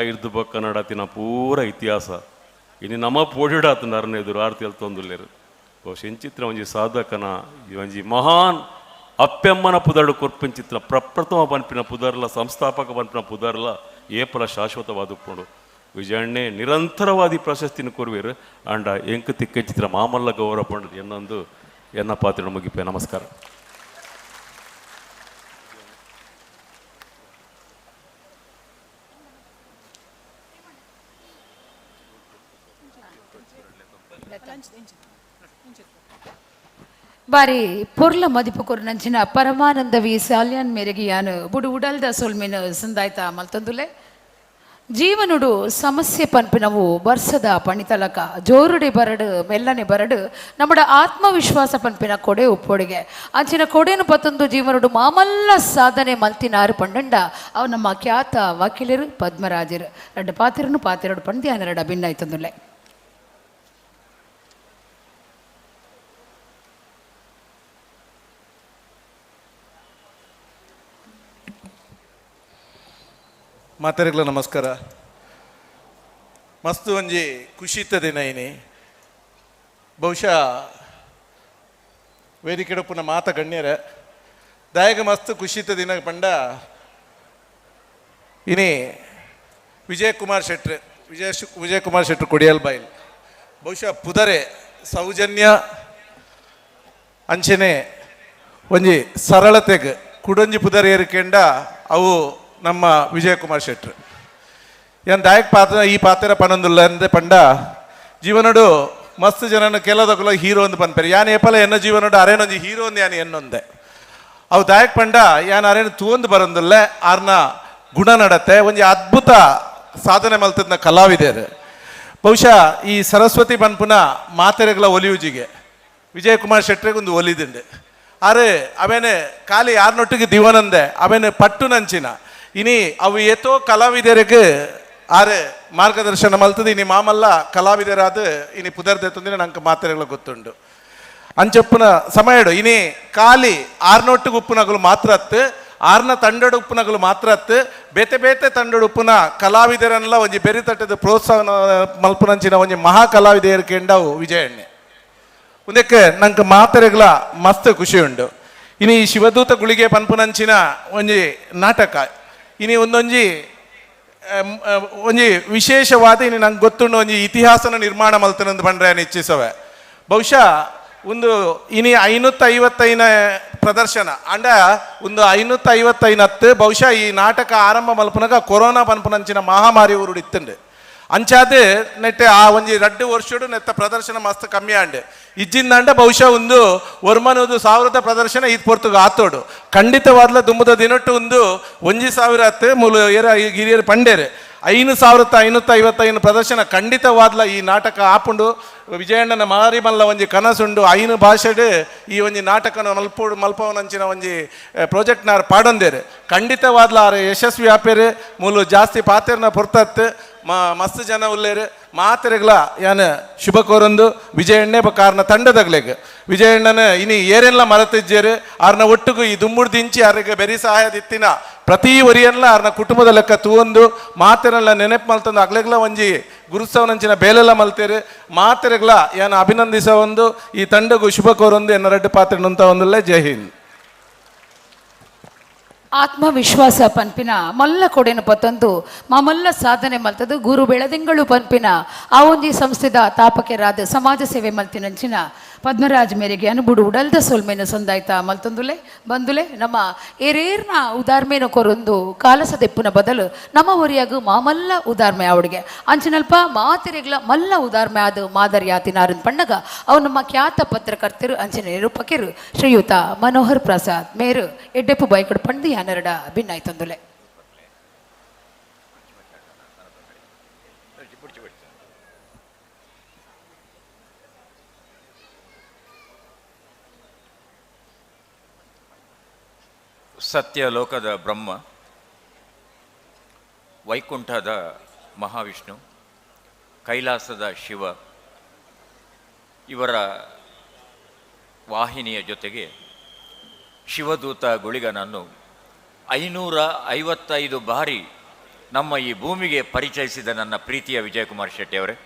ಐರ್ದು ಬಕ್ಕ ನಡತಿನ ಪೂರ ಇತಿಹಾಸ ಇನ್ನು ನಮ್ಮ ಪೋಡಿಡಾತನ ಅರ್ನ ಎದುರು ಆರ್ತಿ ಅಲ್ತೊಂದುಲ್ಲೇರು ಬಹುಶಃ ಇಂಚಿತ್ರ ಒಂಜಿ ಸಾಧಕನ ಈ ಒಂಜಿ ಮಹಾನ್ ಅಪ್ಪೆಮ್ಮನ ಪುದರ್ಡು ಕೊರ್ಪಿಂಚಿತ್ರ ಪ್ರಪ್ರಥಮ ಪನ್ಪಿನ ಪುದರ್ಲ ಸಂಸ್ಥಾಪಕ ಪನ್ಪಿನ ಪುದರ್ಲ ಏಪಲ ಶಾಶ್ವತವಾದುಕೊಂಡು ವಿಜಯಣ್ಣೆ ನಿರಂತರವಾದಿ ಪ್ರಶಸ್ತಿನ ಕೊರುವೇರು ಅಂಡ ಎಂಕು ತಿಕ್ಕ ಚಿತ್ರ ಮಾಮಲ್ಲ ಗೌರವ ಪಂಡದು ಎನ್ನೊಂದು ಎನ್ನ ಪಾತ್ರ ಮುಗಿಪೆ. ನಮಸ್ಕಾರ. ಬಾರಿ ಪೊರ್ಲ ಮದಿಪು ಕೊರ್ನಂಚಿನ ಪರಮಾನಂದ ವಿ ಸಾಲ್ಯಾನ್ ಮೇರೆಗೆ ಯಾನು ಬುಡು ಉಡಲ್ದ ಸೊಲ್ಮಿನ ಸಂದಾಯ್ತ ಮಲ್ತೊಂದುಲೆ. ಜೀವನುಡು ಸಮಸ್ಯೆ ಪನ್ಪಿನವು ಬರ್ಸದ ಪಣಿತಲಕ ಜೋರುಡೆ ಬರಡು ಮೆಲ್ಲನೆ ಬರಡು ನಮ್ಮಡ ಆತ್ಮವಿಶ್ವಾಸ ಪನ್ಪಿನ ಕೊಡೆ ಉಪ್ಪೊಡಿಗೆ ಅಂಚಿನ ಕೊಡೆನು ಪತ್ತೊಂದು ಜೀವನುಡು ಮಾಮಲ್ಲ ಸಾಧನೆ ಮಲ್ತಿನಾರು ಪಂಡಂಡ ಅವು ನಮ್ಮ ಖ್ಯಾತ ವಕೀಲರು ಪದ್ಮರಾಜರು ರಡ್ಡ ಪಾತಿರನು ಪಾತಿರಡು ಪಂದ್ಯಾನರಡ ಭಿನ್ನಾಯ್ತಂದುಲೆ. ಮಾತಾರಿಗಳ ನಮಸ್ಕಾರ. ಮಸ್ತ್ ಒಂಜಿ ಖುಷಿತ ದಿನ ಇನಿ. ಬಹುಶಃ ವೇದಿಕೆಡಪ್ಪನ ಮಾತ ಗಣ್ಯರ ದಾಯಕ ಮಸ್ತ್ ಖುಷಿತ ದಿನ ಪಂಡ ಇನಿ ವಿಜಯ್ ಕುಮಾರ್ ಶೆಟ್ರ್ Vijayakumar ಶೆಟ್ಟರು ಕೊಡಿಯಲ್ ಬೈಲ್ ಬಹುಶಃ ಪುದರೆ ಸೌಜನ್ಯ ಅಂಚನೆ ಒಂಜಿ ಸರಳತೆಗ್ ಕುಡೊಂಜಿ ಪುದರೆ ಏರಿಕೆಂಡ ಅವು ನಮ್ಮ ವಿಜಯಕುಮಾರ್ ಶೆಟ್ರು. ಏನ್ ದಾಯಕ್ ಪಾತ್ರ ಈ ಪಾತ್ರ ಪನೊಂದುಲ್ಲ ಅಂದೆ ಪಂಡ ಜೀವನಡು ಮಸ್ತ್ ಜನನ ಕೆಲದಕುಲ ಹೀರೋ ಅಂದ್ ಪನ್ಪೆರ್. ಯಾನ್ ಏಪಲ ಎನ್ನ ಜೀವನಡು ಅರೇನೊಂಜಿ ಹೀರೋ ಅಂದ್ ಯಾನ್ ಎನ್ನೊಂದೆ. ಅವು ದಾಯಕ್ ಪಂಡ ಯಾನ್ ಅರೇನು ತೂವೊಂದು ಬರೊಂದುಲ್ಲೆ, ಆರ್ನ ಗುಣ ನಡತೆ ಒಂಜಿ ಅದ್ಭುತ ಸಾಧನೆ ಮಲ್ತದ್ನ ಕಲಾವಿದೆರ್. ಬಹುಶಃ ಈ ಸರಸ್ವತಿ ಪನ್ಪುನ ಮಾತೆರೆಗಳ ಒಲಿಯುಜಿಗೆ ವಿಜಯಕುಮಾರ್ ಶೆಟ್ರೆಗ್ ಒಂದು ಒಲಿದಿಂಡೆ. ಆರೆ ಅವೇನೆ ಖಾಲಿ ಯಾರ್ನೊಟ್ಟಿಗೆ ದಿವನಂದೆ ಅವೇನೆ ಪಟ್ಟು ನಂಚಿನ ಇನಿ ಅವು ಏತೋ ಕಲಾವಿದರಿಗೆ ಆರೆ ಮಾರ್ಗದರ್ಶನ ಮಲ್ತದ. ಇನಿ ಮಾಮಲ್ಲ ಕಲಾವಿದರಾದ ಇನಿ ಪುದರ್ದೆತ್ತಂದ್ರೆ ನಂಗೆ ಮಾತೆರೆಗಳ ಗೊತ್ತುಂಡು. ಅಂಚೊಪ್ಪುನ ಸಮಯಡು ಇನಿ ಖಾಲಿ ಆರ್ನೊಟ್ಟಿಗೆ ಉಪ್ಪುನಗಲು ಮಾತ್ರ ಅತ್ತು, ಆರ್ನ ತಂಡಡು ಉಪ್ಪುನಗಲು ಮಾತ್ರ ಅತ್ತು, ಬೇತೆ ಬೇತೆ ತಂಡಡು ಉಪ್ಪುನ ಕಲಾವಿದರನ್ನೆಲ್ಲ ಒಂಜಿ ಬೆರಿ ತಟ್ಟದ ಪ್ರೋತ್ಸಾಹ ಮಲ್ಪುನಂಚಿನ ಒಂಜಿ ಮಹಾ ಕಲಾವಿದೆಯರ್ ಕೆಂಡವು ವಿಜಯಣ್ಣೆ. ಒಂದಕ್ಕೆ ನಂಗೆ ಮಾತೆರೆಗಳ ಮಸ್ತ್ ಖುಷಿ ಉಂಡು. ಇನಿ ಶಿವದೂತ ಗುಳಿಗೆ ಪನ್ಪುನಂಚಿನ ಒಂಜಿ ನಾಟಕ ಇನಿ ಒಂದೊಂಜಿ ಒಂಜಿ ವಿಶೇಷವಾದ ಇನಿ ನಂಗೆ ಗೊತ್ತುಂಡು ಒಂಜಿ ಇತಿಹಾಸನ ನಿರ್ಮಾಣ ಮಲ್ತನಂದು ಪಂಡ್ರೆ ಇಚ್ಛಿಸವೆ. ಬಹುಶಃ ಒಂದು ಇನಿ 555 ಪ್ರದರ್ಶನ ಅಂಡ ಒಂದು 555 ಬಹುಶಃ ಈ ನಾಟಕ ಆರಂಭ ಮಲ್ಪುನಗ ಕೊರೋನಾ ಪನ್ಪುನಂಚಿನ ಮಹಾಮಾರಿ ಊರುಡು ಇತ್ತುಂಡು. ಅಂಚಾದ ನೆಟ್ಟೆ ಆ ಒಂಜಿ 2 ವರ್ಷಡು ನೆತ್ತ ಪ್ರದರ್ಶನ ಮಸ್ತ್ ಕಮ್ಮಿ ಆಂಡ್. ಇಜ್ಜಿಂದಂಡ ಬಹುಶಃ ಒಂದು ಒರ್ಮನದು 1000 ಪ್ರದರ್ಶನ ಇದು ಪೊರ್ತುಗ ಆತೋಡು. ಖಂಡಿತವಾದ್ಲ ದುಮ್ಮದ ದಿನಟ್ಟು ಒಂದು 1000 ಹತ್ತು ಮೂಲು ಏರ ಹಿರಿಯರು ಪಂಡೇರು 5555 ಪ್ರದರ್ಶನ ಖಂಡಿತವಾದ್ಲ ಈ ನಾಟಕ ಆಪುಂಡು. ವಿಜಯಣ್ಣನ ಮಾರಿ ಮಲ್ಲ ಒಂಜಿ ಕನಸುಂಡು 5 ಭಾಷೆಡ್ ಈ ಒಂಜಿ ನಾಟಕನ ಮಲ್ಪೋಡು ಮಲ್ಪವನಂಚಿನ ಒಂಜಿ ಪ್ರಾಜೆಕ್ಟ್ನಾರ್ ಪಾಡೊಂದೇರು. ಖಂಡಿತವಾದ್ಲ ಆರ್ ಯಶಸ್ವಿ ಆಪೇರು. ಮೂಲು ಜಾಸ್ತಿ ಪಾತೆರ್ನ ಪೊರ್ತತ್ತು ಮಸ್ತ್ ಜನ ಉಲ್ಲೇರು. ಮಾತೆರೆಗ್ಲ ಯಾನ್ ಶುಭ ಕೋರೊಂದು ವಿಜಯಣ್ಣೆ ಬೊಕ್ಕ ಆರ್ನ ತಂಡದಗ್ಲೆಗ್ ವಿಜಯಣ್ಣನ ಇನಿ ಏರೆಲ್ಲ ಮರತಿಜ್ಜೇರು ಆರ್ನ ಒಟ್ಟುಗು ಈ ದುಂಬುಡ್ ದಿಂಚಿ ಆರ್ಗೆ ಬೆರಿ ಸಹಾಯದಿತ್ತಿನ ಪ್ರತಿ ಒರಿಯನ್ಲ ಆರ್ನ ಕುಟುಂಬದ ಲೆಕ್ಕ ತೂವೊಂದು ಮಾತೆರೆಲ್ಲ ನೆನಪು ಮಲ್ತೊಂದು ಅಗ್ಲೆಗ್ಲ ಒಂಜಿ ಗುರುತ್ಸವನಂಚಿನ ಬೇಲೆಲ್ಲ ಮಲ್ತೇರು. ಮಾತೆರೆಗ್ಲ ಯಾನ್ ಅಭಿನಂದಿಸ ಒಂದು ಈ ತಂಡಗು ಶುಭ ಕೋರೊಂದು ಎನ್ನ ರಡ್ಡು ಪಾತ್ರೆ ನುಂತ ಒಂದುಲ್ಲೆ. ಜೈ ಹಿಂದ್. ಆತ್ಮವಿಶ್ವಾಸ ಪನ್ಪಿನ ಮಲ್ಲ ಕೊಡೆನು ಪತ್ತೊಂದು ಮಾಮಲ್ಲ ಸಾಧನೆ ಮಲ್ತದು ಗುರು ಬೆಳದಿಂಗಳು ಪನ್ಪಿನ ಆ ಒಂಜಿ ಸಂಸ್ಥೆದ ತಾಪಕೆರಾದ ಸಮಾಜ ಸೇವೆ ಮಲ್ತಿನಂಚಿನ ಪದ್ಮರಾಜ್ ಮೇರೆಗೆ ಅನುಬುಡು ಉಡಲ್ದ ಸೊಲ್ಮೆನ ಸಂದಾಯ್ತ ಮಲ್ತೊಂದುಲೆ ಬಂದುಲೆ ನಮ್ಮ ಏರೇರ್ನ ಉದಾರ್ಮೇನ ಕೊರೊಂದು ಕಾಲಸದೆಪ್ಪುನ ಬದಲು ನಮ್ಮ ಒರಿಯಾಗು ಮಾಮಲ್ಲ ಉದಾರ್ಮೆ ಅವಡಿಗೆ ಅಂಚಿನಲ್ಪ ಮಾತೆರೆಗ್ಲ ಮಲ್ಲ ಉದಾರ್ಮೆ ಆದ ಮಾದರಿಯಾತಿನಾರನ್ ಪಣ್ಣಗ ಅವು ನಮ್ಮ ಖ್ಯಾತ ಪತ್ರಕರ್ತರು ಅಂಚಿನ ನಿರೂಪಕರು ಶ್ರೀಯುತ ಮನೋಹರ್ ಪ್ರಸಾದ್ ಮೇರು ಎಡ್ಡೆಪ್ಪು ಬೈಕಡ್ ಪಂಡು ಯಾನರಡ ಭಿನ್ನಾಯ್ತೊಂದುಲೆ. ಸತ್ಯ ಲೋಕದ ಬ್ರಹ್ಮ, ವೈಕುಂಠದ ಮಹಾವಿಷ್ಣು, ಕೈಲಾಸದ ಶಿವ ಇವರ ವಾಹಿನಿಯ ಜೊತೆಗೆ ಶಿವದೂತ ಗುಳಿಗನನ್ನು 555 ಬಾರಿ ನಮ್ಮ ಈ ಭೂಮಿಗೆ ಪರಿಚಯಿಸಿದ ನನ್ನ ಪ್ರೀತಿಯ ವಿಜಯಕುಮಾರ್ ಶೆಟ್ಟಿಯವರೇ.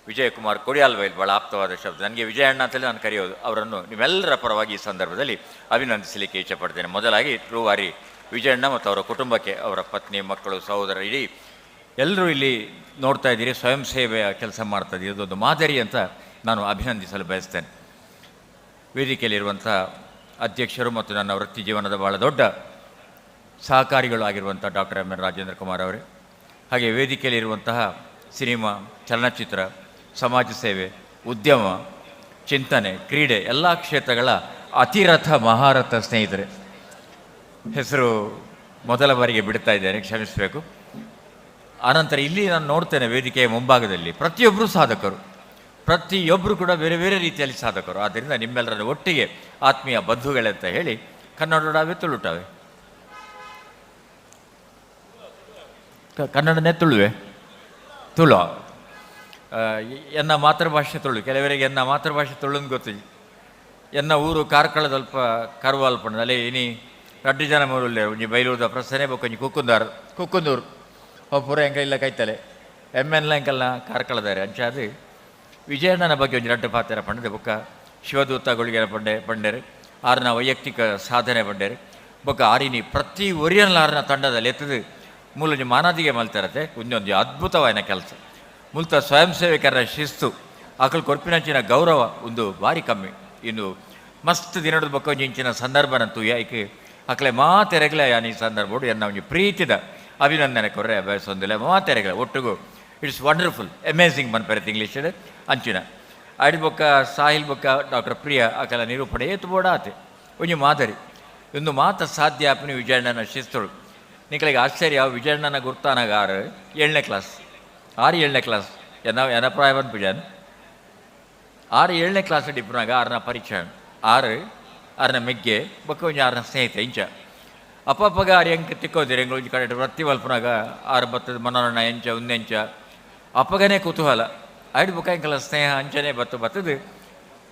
ವಿಜಯಕುಮಾರ್ ಕೊಡಿಯಾಲ್ಬೈಲ್ ಭಾಳ ಆಪ್ತವಾದ ಶಬ್ದ, ನನಗೆ ವಿಜಯಣ್ಣ ಅಂತಲೇ ನಾನು ಕರೆಯೋದು. ಅವರನ್ನು ನಿಮ್ಮೆಲ್ಲರ ಪರವಾಗಿ ಈ ಸಂದರ್ಭದಲ್ಲಿ ಅಭಿನಂದಿಸಲಿಕ್ಕೆ ಇಚ್ಛೆಪಡ್ತೇನೆ. ಮೊದಲಾಗಿ ರೂವಾರಿ ವಿಜಯಣ್ಣ ಮತ್ತು ಅವರ ಕುಟುಂಬಕ್ಕೆ, ಅವರ ಪತ್ನಿ, ಮಕ್ಕಳು, ಸಹೋದರ, ಇಡೀ ಎಲ್ಲರೂ ಇಲ್ಲಿ ನೋಡ್ತಾ ಇದ್ದೀರಿ, ಸ್ವಯಂ ಸೇವೆಯ ಕೆಲಸ ಮಾಡ್ತಾ ಇದ್ದೀರಿ. ಇದೊಂದು ಮಾದರಿ ಅಂತ ನಾನು ಅಭಿನಂದಿಸಲು ಬಯಸ್ತೇನೆ. ವೇದಿಕೆಯಲ್ಲಿರುವಂಥ ಅಧ್ಯಕ್ಷರು ಮತ್ತು ನನ್ನ ವೃತ್ತಿ ಜೀವನದ ಭಾಳ ದೊಡ್ಡ ಸಹಕಾರಿಗಳು ಆಗಿರುವಂಥ doctor M N Rajendra Kumar ಅವರೇ, ಹಾಗೆ ವೇದಿಕೆಯಲ್ಲಿರುವಂತಹ ಸಿನಿಮಾ, ಚಲನಚಿತ್ರ, ಸಮಾಜ ಸೇವೆ, ಉದ್ಯಮ, ಚಿಂತನೆ, ಕ್ರೀಡೆ ಎಲ್ಲ ಕ್ಷೇತ್ರಗಳ ಅತಿರಥ ಮಹಾರಥ ಸ್ನೇಹಿತರೆ, ಹೆಸರು ಮೊದಲ ಬಾರಿಗೆ ಬಿಡ್ತಾ ಇದ್ದೇನೆ, ಕ್ಷಮಿಸಬೇಕು. ಆನಂತರ ಇಲ್ಲಿ ನಾನು ನೋಡ್ತೇನೆ ವೇದಿಕೆಯ ಮುಂಭಾಗದಲ್ಲಿ ಪ್ರತಿಯೊಬ್ಬರೂ ಸಾಧಕರು, ಪ್ರತಿಯೊಬ್ಬರು ಕೂಡ ಬೇರೆ ಬೇರೆ ರೀತಿಯಲ್ಲಿ ಸಾಧಕರು. ಆದ್ದರಿಂದ ನಿಮ್ಮೆಲ್ಲರನ್ನು ಒಟ್ಟಿಗೆ ಆತ್ಮೀಯ ಬಂಧುಗಳಂತ ಹೇಳಿ ಕನ್ನಡವೇ ತುಳುಟಾವೆ, ಕನ್ನಡನೇ ತುಳುವೆ, ತುಳು ಎನ್ನ ಮಾತೃಭಾಷೆ ತುಳು. ಕೆಲವರಿಗೆ ಎನ್ನ ಮಾತೃಭಾಷೆ ತುಳು ಅಂತ ಗೊತ್ತು. ಎನ್ನ ಊರು ಕಾರ್ಕಳದಲ್ಪ ಕರ್ವಾಲ್ಪಣದಲ್ಲಿ ಇನಿ ರಡ್ಡು ಜನ ಮೂರುಲ್ಲೆ ಒಂಜಿ ಬೈಲೂರ್ದ ಪ್ರಸನೆ ಬೊಕ್ಕ ಒಂಜಿ ಕುಕ್ಕುಂದಾರ್ ಕುಕ್ಕುಂದೂರು ಪೂರ ಎಂಕ ಇಲ್ಲ ಕೈತಲೆ ಎಮ್ ಎನ್ ಎಂಕಲ್ನ ಕಾರ್ಕಳದಾರೆ. ಅಂಚಾದ ವಿಜಯಣ್ಣನ ಬಗ್ಗೆ ಒಂಜಿ ರಡ್ಡು ಪಾತ್ರ ಪಂಡದೆ ಬೊಕ್ಕ ಶಿವದೂತ ಗುಳಿಗೆರ ಪಂಡೆ ಪಂಡೇರು ಆರ್ನ ವೈಯಕ್ತಿಕ ಸಾಧನೆ ಪಂಡೇರು ಬೊಕ್ಕ ಆರಿನಿ ಪ್ರತಿ ಒರಿಯನ್ಲ ಆರ್ನ ತಂಡದಲ್ಲಿ ಎತ್ತದು ಮೂಲೊಂಜಿ ಮಾನಾದಿಗೆ ಮಲ್ತಿರತ್ತೆ ಒಂದೊಂದು ಅದ್ಭುತವಾದ ಕೆಲಸ. ಮುಲ್ತ ಸ್ವಯಂ ಸೇವಕರ ಶಿಸ್ತು ಅಕಲ್ ಕೊರ್ಪಿನಂಚಿನ ಗೌರವ ಒಂದು ಭಾರಿ ಕಮ್ಮಿ. ಇನ್ನು ಮಸ್ತ್ ದಿನದ ಬೊಕ್ಕ ಒಂಜಿ ಇಂಚಿನ ಸಂದರ್ಭನ ತೂಯ ಐಕ್ ಅಕ್ಲೆ ಮಾತೆರೆಗ್ಲೆ ಯಾನ್ ಈ ಸಂದರ್ಭಡು ಎನ್ನ ಒಂಜಿ ಪ್ರೀತಿದ ಅಭಿನಂದನೆ ಕೊರ್ರೆ ಬಯಸೊಂದಿಲ್ಲ ಮಾತೆರೆಗ್ಲೆ ಒಟ್ಟುಗು. It's wonderful amazing ಪನ್ಪೆರತ್ ಇಂಗ್ಲೀಷ್ ಅಂಚಿನ ಆಡಿ ಬೊಕ್ಕ ಸಾಹಿಲ್ ಬೊಕ್ಕ ಡಾಕ್ಟರ್ ಪ್ರಿಯ ಅಕಲ ನಿರೂಪಣೆ ಏತು ಬೋಡಾತೆ ಒಂಜಿ ಮಾದರಿ. ಇಂದು ಮಾತ ಸಾಧ್ಯ ಆಪುನಿ ವಿಜಯಣ್ಣನ ಶಿಸ್ತುಳು. ನಿಕಲಿಗೆ ಆಶ್ಚರ್ಯ, ವಿಜಯಣ್ಣನ ಗುರ್ತಾನಾಗ 6 7ನೇ ಕ್ಲಾಸ್, 6 7ನೇ ಕ್ಲಾಸ್ ಎನ್ನ ಎನ್ನ ಪ್ರಾಯ ಪನ್ಪುಜಾನ್ 6 7ನೇ ಕ್ಲಾಸ್ ಡಿಪ್ಪುನಾಗ ಆರನ ಪರಿಚಯ 6 ಆರನ ಮೆಗ್ಗೆ ಬೊಕ್ಕ ಒಂಜಿ ಆರನ ಸ್ನೇಹಿತೆ ಇಂಚ ಅಪ್ಪಪ್ಪಗ ಆರು ಎಂಕ್ ತಿಕ್ಕೋದಿರಿ ಎಂಗ್ಳು ಒಂಜಿ ಕಡೆ ವೃತ್ತಿ ಮಲ್ಪುನಾಗ ಆರು ಬತ್ತದ ಮನೋರಣ್ಣ ಎಂಚ ಒಂದೆಂಚ ಅಪ್ಪಗನೇ ಕುತೂಹಲ ಐಡು ಬೊಕ್ಕ ಎಂಕಲ ಸ್ನೇಹ ಅಂಚನೆ ಬತ್ತು ಬತ್ತದು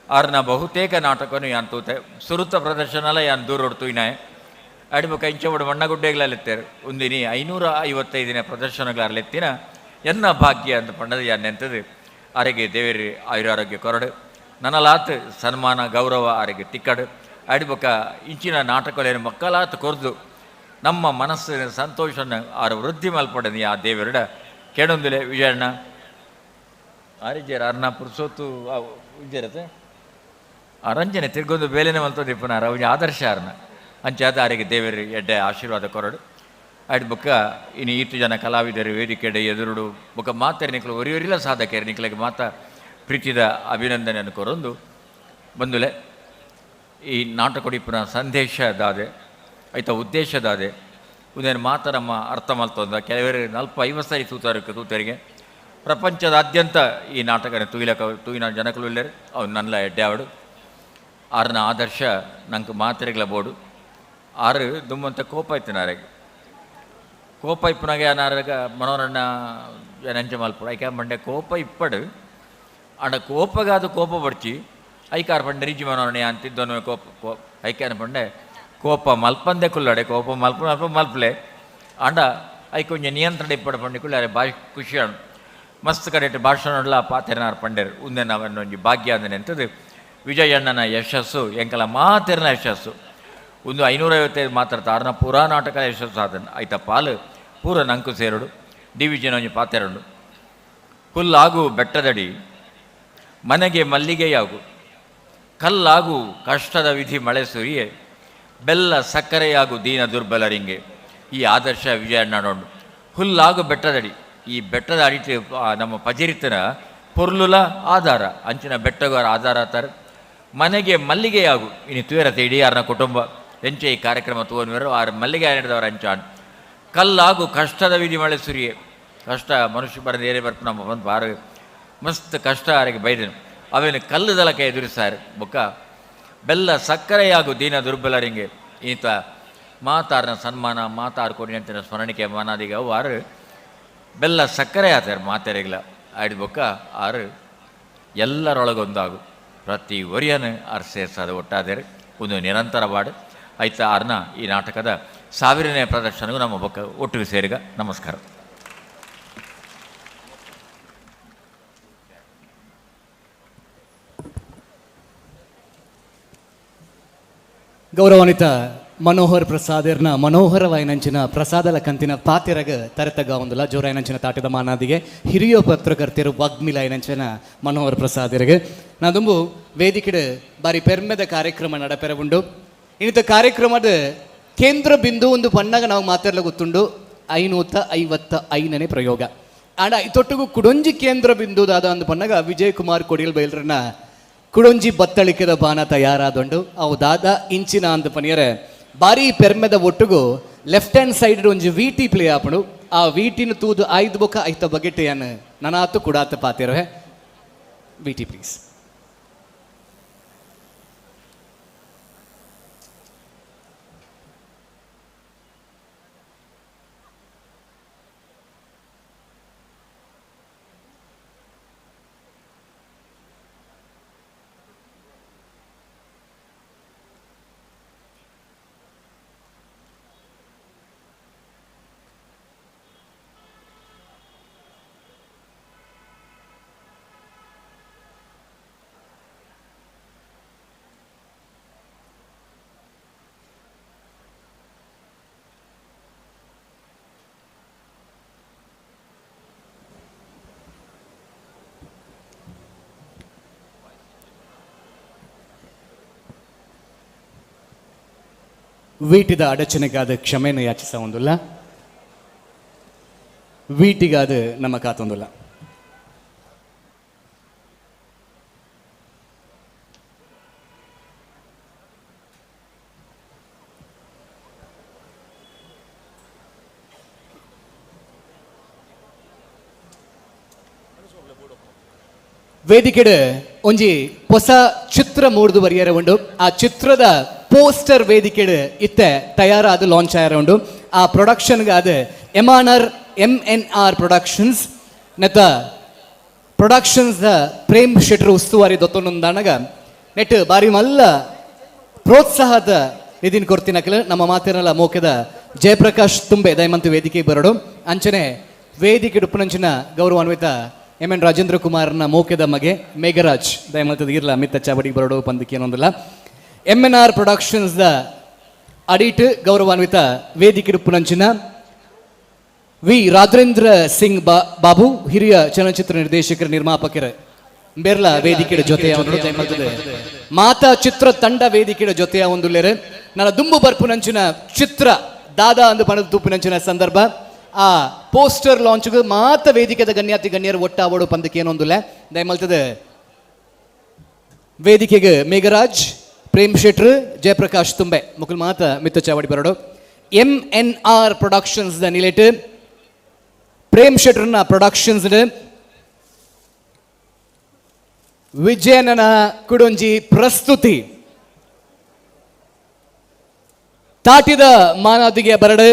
ಆರನ ಬಹುತೇಕ ನಾಟಕನು ಯಾನ್ ತೂತೆ ಸುರುತ ಪ್ರದರ್ಶನಲ ಯಾನ್ ದೂರ ತೂಯಿನಾಯ ಐಡು ಬೊಕ್ಕ ಇಂಚ ಒಡು ಮಣ್ಣಗುಡ್ಡೆಗಳಲ್ಲಿತ್ತೇರು ಒಂದಿನಿ 555ನೇ ಪ್ರದರ್ಶನಗಳಲ್ಲಿತ್ತಿನ ಎನ್ನ ಭಾಗ್ಯ ಅಂತ ಪಂಡದು ಯಾನ್ ನೆಂತದು. ಆರಿಗೆ ದೇವೇರಿ ಆಯುರಾರೋಗ್ಯ ಕೊರಡು ನನಲಾತ್ ಸನ್ಮಾನ ಗೌರವ ಆರಿಗೆ ತಿಕ್ಕಡು ಐಡು ಬೊಕ್ಕ ಇಂಚಿನ ನಾಟಕಲೇನು ಮಕ್ಕಳಾತ್ ಕೊರ್ದು ನಮ್ಮ ಮನಸ್ಸಿನ ಸಂತೋಷನ ಆರು ವೃದ್ಧಿ ಮಲ್ಪಡನಿ ಆ ದೇವರುಡ ಕೇಳೊಂದಿಲೆ ವಿಜಯಣ್ಣ ಆರಿಜೇರ ಅರ್ನ ಪುರುಸೋತು ವಿಜಯರತೆ ಆ ರಂಜನೆ ತಿರ್ಗೊಂದು ಬೇಲೆನೆ ಮಲ್ತೋದು ಇಪ್ಪನಾರ ಒಂಜಿ ಆದರ್ಶ ಅರ್ನ ಅಂಚಾದ ಆರಿಗೆ ದೇವರು ಎಡ್ಡೆ ಆಶೀರ್ವಾದ ಕೊರಡು. ಆಯ್ತು ಬೊಕ್ಕ ಇನ್ನು ಈತು ಜನ ಕಲಾವಿದರು ವೇದಿಕೆಡೆ ಎದುರುಡು ಬೊಕ್ಕ ಮಾತರಿ ನಿಕ್ಲು ಒರಿಯೊರಿಲ್ಲ ಸಾಧಕರು ನಿಕ್ಲಿಗೆ ಮಾತ ಪ್ರೀತಿದ ಅಭಿನಂದನೆಯನ್ನು ಕೊರೊಂದು ಬಂದುಲೆ ಈ ನಾಟಕೊಡಿಪುನ ಸಂದೇಶ ದಾದೆ ಆಯ್ತ ಉದ್ದೇಶ ದಾದೆ ಉದೇನು ಮಾತ ನಮ್ಮ ಅರ್ಥ ಮಲ್ತೊಂದ ಕೆಲವರು 40-50 ಸರಿ ತೂತರಿಗೆ ತೂತರಿಗೆ ಪ್ರಪಂಚದಾದ್ಯಂತ ಈ ನಾಟಕನ ತೂಯಿಲಕ ತೂಯಿನ ಜನಕಲು ಇಲ್ಲರು ಅವ್ನು ನನ್ನ ಎಡ್ಡೆ ಅವಡು ಆರನ ಆದರ್ಶ ನಂಗೆ ಮಾತ್ರೆಗಳ ಬೋಡು ಆರು ದುಮ್ಮಂತ ಕೋಪ ಇತ್ತು ನಾರೆಗೆ ಕೋಪ ಇಪ್ಪನಾಗೆ ನಾರಗ ಮನೋರಣ್ಣ ನಂಚ ಮಲ್ಪಡು ಐಕೆ ಮಂಡೆ ಕೋಪ ಇಪ್ಪಡು ಅಂಡ ಕೋಪಗಾದ ಕೋಪ ಬಡ್ಚಿ ಐಕಾರ ಪಂಡೆ ರಿಜಿ ಮನೋರಣ್ಣ ಅಂತಿದ್ದನು ಕೋಪ ಕೋ ಐಕ್ಯಾನ ಪಂಡೆ ಕೋಪ ಮಲ್ಪಂದೆ ಕುಲ್ಲಡೆ ಕೋಪ ಮಲ್ಪ ಮಲ್ಪ ಮಲ್ಪಲೆ ಅಂಡ ಐಕೊಂಜ ನಿಯಂತ್ರಣ ಇಪ್ಪಡು ಪಂಡೆ ಕುಳ್ಳಾರೆ ಭಾಷೆ ಖುಷಿಯಾಣು ಮಸ್ತ್ ಕಡೆ ಭಾಷಣ ಪಾತೆರನಾರ್ ಪಂಡೇರು ಉಂದೆ ನಾವನ್ನೊಂಜಿ ಭಾಗ್ಯ ಅಂದನೆ ಎಂತದು ವಿಜಯಣ್ಣನ ಯಶಸ್ಸು ಎಂಕಲ ಮಾತೆರನ ಯಶಸ್ಸು ಒಂದು 555 ಮಾತ್ರ ತಾರನ ಪೂರಾ ನಾಟಕ ಯಶಸ್ಸು ಆದನು ಆಯ್ತ ಪಾಲು ಪೂರ ನಂಕು ಸೇರಡು ಡಿ ವಿಜಯನ ಒಂಜಿ ಪಾತೆರಡು ಹುಲ್ಲಾಗು ಬೆಟ್ಟದಡಿ ಮನೆಗೆ ಮಲ್ಲಿಗೆಯಾಗು ಕಲ್ಲಾಗು ಕಷ್ಟದ ವಿಧಿ ಮಳೆ ಸುರಿಯೆ ಬೆಲ್ಲ ಸಕ್ಕರೆಯಾಗು ದೀನ ದುರ್ಬಲರಿಂಗೆ. ಈ ಆದರ್ಶ ವಿಜಯಣ್ಣನೋಡು ಹುಲ್ಲಾಗು ಬೆಟ್ಟದಡಿ ಈ ಬೆಟ್ಟದ ಅಡಿಟ್ ನಮ್ಮ ಪಜಿರಿತನ ಪೊರ್ಲುಲ ಆಧಾರ ಅಂಚಿನ ಬೆಟ್ಟಗಾರ ಆಧಾರ ತರ ಮನೆಗೆ ಮಲ್ಲಿಗೆಯಾಗು ಇನ್ನು ತುಯರತೆ ಇಡೀ ಆರನ ಕುಟುಂಬ ಎಂಚೆ ಈ ಕಾರ್ಯಕ್ರಮ ತೂವನ್ವರು ಆರು ಮಲ್ಲಿಗೆ ನಡೆದವರ ಅಂಚಾನ್ ಕಲ್ಲಾಗು ಕಷ್ಟದ ವಿಧಿ ಮಳೆ ಸುರಿಯೆ ಕಷ್ಟ ಮನುಷ್ಯ ಬರದ ಏರೇ ಬರ್ಪ ನಮ್ಮ ಬಂದು ಬಾರು ಮಸ್ತ್ ಕಷ್ಟ ಆರಿಗೆ ಬೈದನು ಅವೇನು ಕಲ್ಲುದಲಕ ಎದುರಿಸಾರು ಬೊಕ್ಕ ಬೆಲ್ಲ ಸಕ್ಕರೆಯಾಗು ದೀನ ದುರ್ಬಲರಿಂಗೆ ಈತ ಮಾತಾರನ ಸನ್ಮಾನ ಮಾತಾರು ಕೊಡಿ ಅಂತಿನ ಸ್ಮರಣಿಕೆ ಮಾನಾದಿಗೆ ಅವು ಆರು ಬೆಲ್ಲ ಸಕ್ಕರೆ ಆತಾರೆ ಮಾತೆರೆಗ್ಲ ಆಡಿದ ಬೊಕ್ಕ ಆರು ಎಲ್ಲರೊಳಗೊಂದಾಗು ಪ್ರತಿ ಒರಿಯನು ಆರು ಸೇರ್ಸಾದ ಒಟ್ಟಾದರೆ ಒಂದು ನಿರಂತರ ಬಾಡು ಆಯ್ತಾ ಆರ್ನ ಈ ನಾಟಕದ 1000ನೇ ಪ್ರದರ್ಶನಗೂ ನಮ್ಮ ಬೊಕ್ಕ ಒಟ್ಟಿಗೆ ಸೇರಿಗ. ನಮಸ್ಕಾರ. ಗೌರವಾನ್ವಿತ ಮನೋಹರ್ ಪ್ರಸಾದರ್ನ ಮನೋಹರವಾಯಿನಂಚಿನ ಪ್ರಸಾದಲ ಕಂತಿನ ಪಾತಿರಗ ತರತಗ ಒಂದುಲ ಜೋರಾಯನಂಚಿನ ತಾಟದ ಮಾನಾದಿಗೆ ಹಿರಿಯ ಪತ್ರಕರ್ತರು ವಾಗ್ಮಿಲಾಯನಂಚಿನ ಮನೋಹರ್ ಪ್ರಸಾದರಿಗೆ ನಾದುಂಬು ವೇದಿಕೆಡು ಬಾರಿ ಪೆರ್ಮೆದ ಕಾರ್ಯಕ್ರಮ ನಡಪೆರ ಉಂಡು. ಇನ್ನಿತ ಕಾರ್ಯಕ್ರಮದ ಕೇಂದ್ರ ಬಿಂದು ಒಂದು ಪಣ್ಣಾಗ ನಾವು ಮಾತಾಡಲು ಗೊತ್ತುಂಡು 555ನೇ ಪ್ರಯೋಗ ಆಂಡ ತೊಟ್ಟುಗು ಕುಡೊಂಜಿ ಕೇಂದ್ರ ಬಿಂದು ದಾದ ಒಂದು ಪಣ್ಣಾಗ ವಿಜಯ್ ಕುಮಾರ್ ಕೊಡಿಯಲ್ ಬೈಲ್ರನ್ನ ಕುಡೊಂಜಿ ಬತ್ತಳಿಕೆದ ಬಾನ ತಯಾರಾದೊಂಡು ಅವು ದಾದ ಇಂಚಿನ ಅಂದ ಪನಿಯರೆ ಬಾರಿ ಪೆರ್ಮೆದ ಒಟ್ಟುಗು ಲೆಫ್ಟ್ ಹ್ಯಾಂಡ್ ಸೈಡ್ ಒಂಜಿ ವಿಟಿ ಪ್ಲೇ ಆಪಣು ಆ ವಿಟಿನ ತೂದು ಐದು ಬೊಕ್ಕ ಐತ ಬಗೆಟೆಯನ್ನು ನನಾತು ಕುಡಾತ ಪಾತಿರುವೆ. VT please. ವೀಟಿದ ಅಡಚಣೆಗಾದ ಕ್ಷಮೆಯನ್ನು ಯಾಚಿಸ ಒಂದುಲ್ಲ ವೀಟಿಗಾದ ನಮ್ಮ ಕಾತೊಂದುಲ್ಲ. ವೇದಿಕೆಡ್ ಒಂಜಿ ಹೊಸ ಚಿತ್ರ ಮೂಡ್ದು ಬರಿಯರ ಉಂಡು. ಆ ಚಿತ್ರದ ಪೋಸ್ಟರ್ ವೇದಿಕೆಡ್ ಇತ್ತೆ ತಯಾರಾದ ಲಾಂಚ್ ಆಯರ ಉಂಡು. ಆ ಪ್ರೊಡಕ್ಷನ್ಗೆ ಅದು M N R productions ನೆತ್ತ ಪ್ರೊಡಕ್ಷನ್ಸ್ the Prem Shettar ಉಸ್ತುವಾರಿ ದೊತ್ತೊಂದಾನಗ ನೆಟ್ ಬಾರಿ ಮಲ್ಲ ಪ್ರೋತ್ಸಾಹದ ನಿಧಿನ ಕೊರ್ತಿನಕಲು ನಮ್ಮ ಮಾತಿನಲ್ಲ ಮೋಕೆದ ಜಯಪ್ರಕಾಶ್ ತುಂಬೆ ದಯಮಂತು ವೇದಿಕೆ ಬರಡು. ಅಂಚನೆ ವೇದಿಕೆ ಉಪ್ಪುನಂಚಿನ ಗೌರವಾನ್ವಿತ ಎಂ ಎನ್ ರಾಜೇಂದ್ರ ಕುಮಾರ್ನ ಮೋಕೆದ ಮಗೆ ಮೇಘರಾಜ್ ದಯಮಲ್ತದ ಇರ್ಲ ಮಿತ್ತ ಚಾವಡಿಗೆ ಬರಡು ಪಂದಕ್ಕೆ ಏನೊಂದಿಲ್ಲ. M N R productions the ಅಡಿಟ್ ಗೌರವಾನ್ವಿತ ವೇದಿಕೆ ಉಪ್ಪುನಂಚಿನ ವಿ ರಾಜೇಂದ್ರ ಸಿಂಗ್ ಬಾಬು ಹಿರಿಯ ಚಲನಚಿತ್ರ ನಿರ್ದೇಶಕರ ನಿರ್ಮಾಪಕರ ಬೆರ್ಲ ವೇದಿಕೆಯ ಜೊತೆಯ ಮಾತಾ ಚಿತ್ರ ತಂಡ ವೇದಿಕೆಯ ಜೊತೆಯ ಒಂದು ನನ್ನ ದುಂಬು ಬರ್ಪುನಂಚಿನ ಚಿತ್ರ ದಾದಾ ಅಂದು ಬಣದ ತೂಪಿನಂಚಿನ ಸಂದರ್ಭ ಆ ಪೋಸ್ಟರ್ ಲಾಂಚ್ಗೆ ಮಾತ ವೇದಿಕೆದ ಗಣ್ಯಾತಿ ಗಣ್ಯರು ಒಟ್ಟಾವಡು ಪಂದಕ್ಕೆ ಏನೊಂದುಲ್ಲ. ದಯಮಲ್ತದ ವೇದಿಕೆಗೆ ಮೇಘರಾಜ್, ಪ್ರೇಮ್ ಶೆಟ್ರು, ಜಯಪ್ರಕಾಶ್ ತುಂಬೆ ಮುಕುಲ್ ಮಾತ ಮಿತ್ತ ಚಾವಡಿ ಬರಡು. M N R productions the ನಿಲೆಟ್ ಪ್ರೇಮ್ ಶೆಟ್ರನ್ನ ಪ್ರೊಡಕ್ಷನ್ಸ್ ವಿಜಯನನ ಕುಡೊಂಜಿ ಪ್ರಸ್ತುತಿ ತಾಟಿದ ಮಾನಾದಿಗೆ ಬರಡು.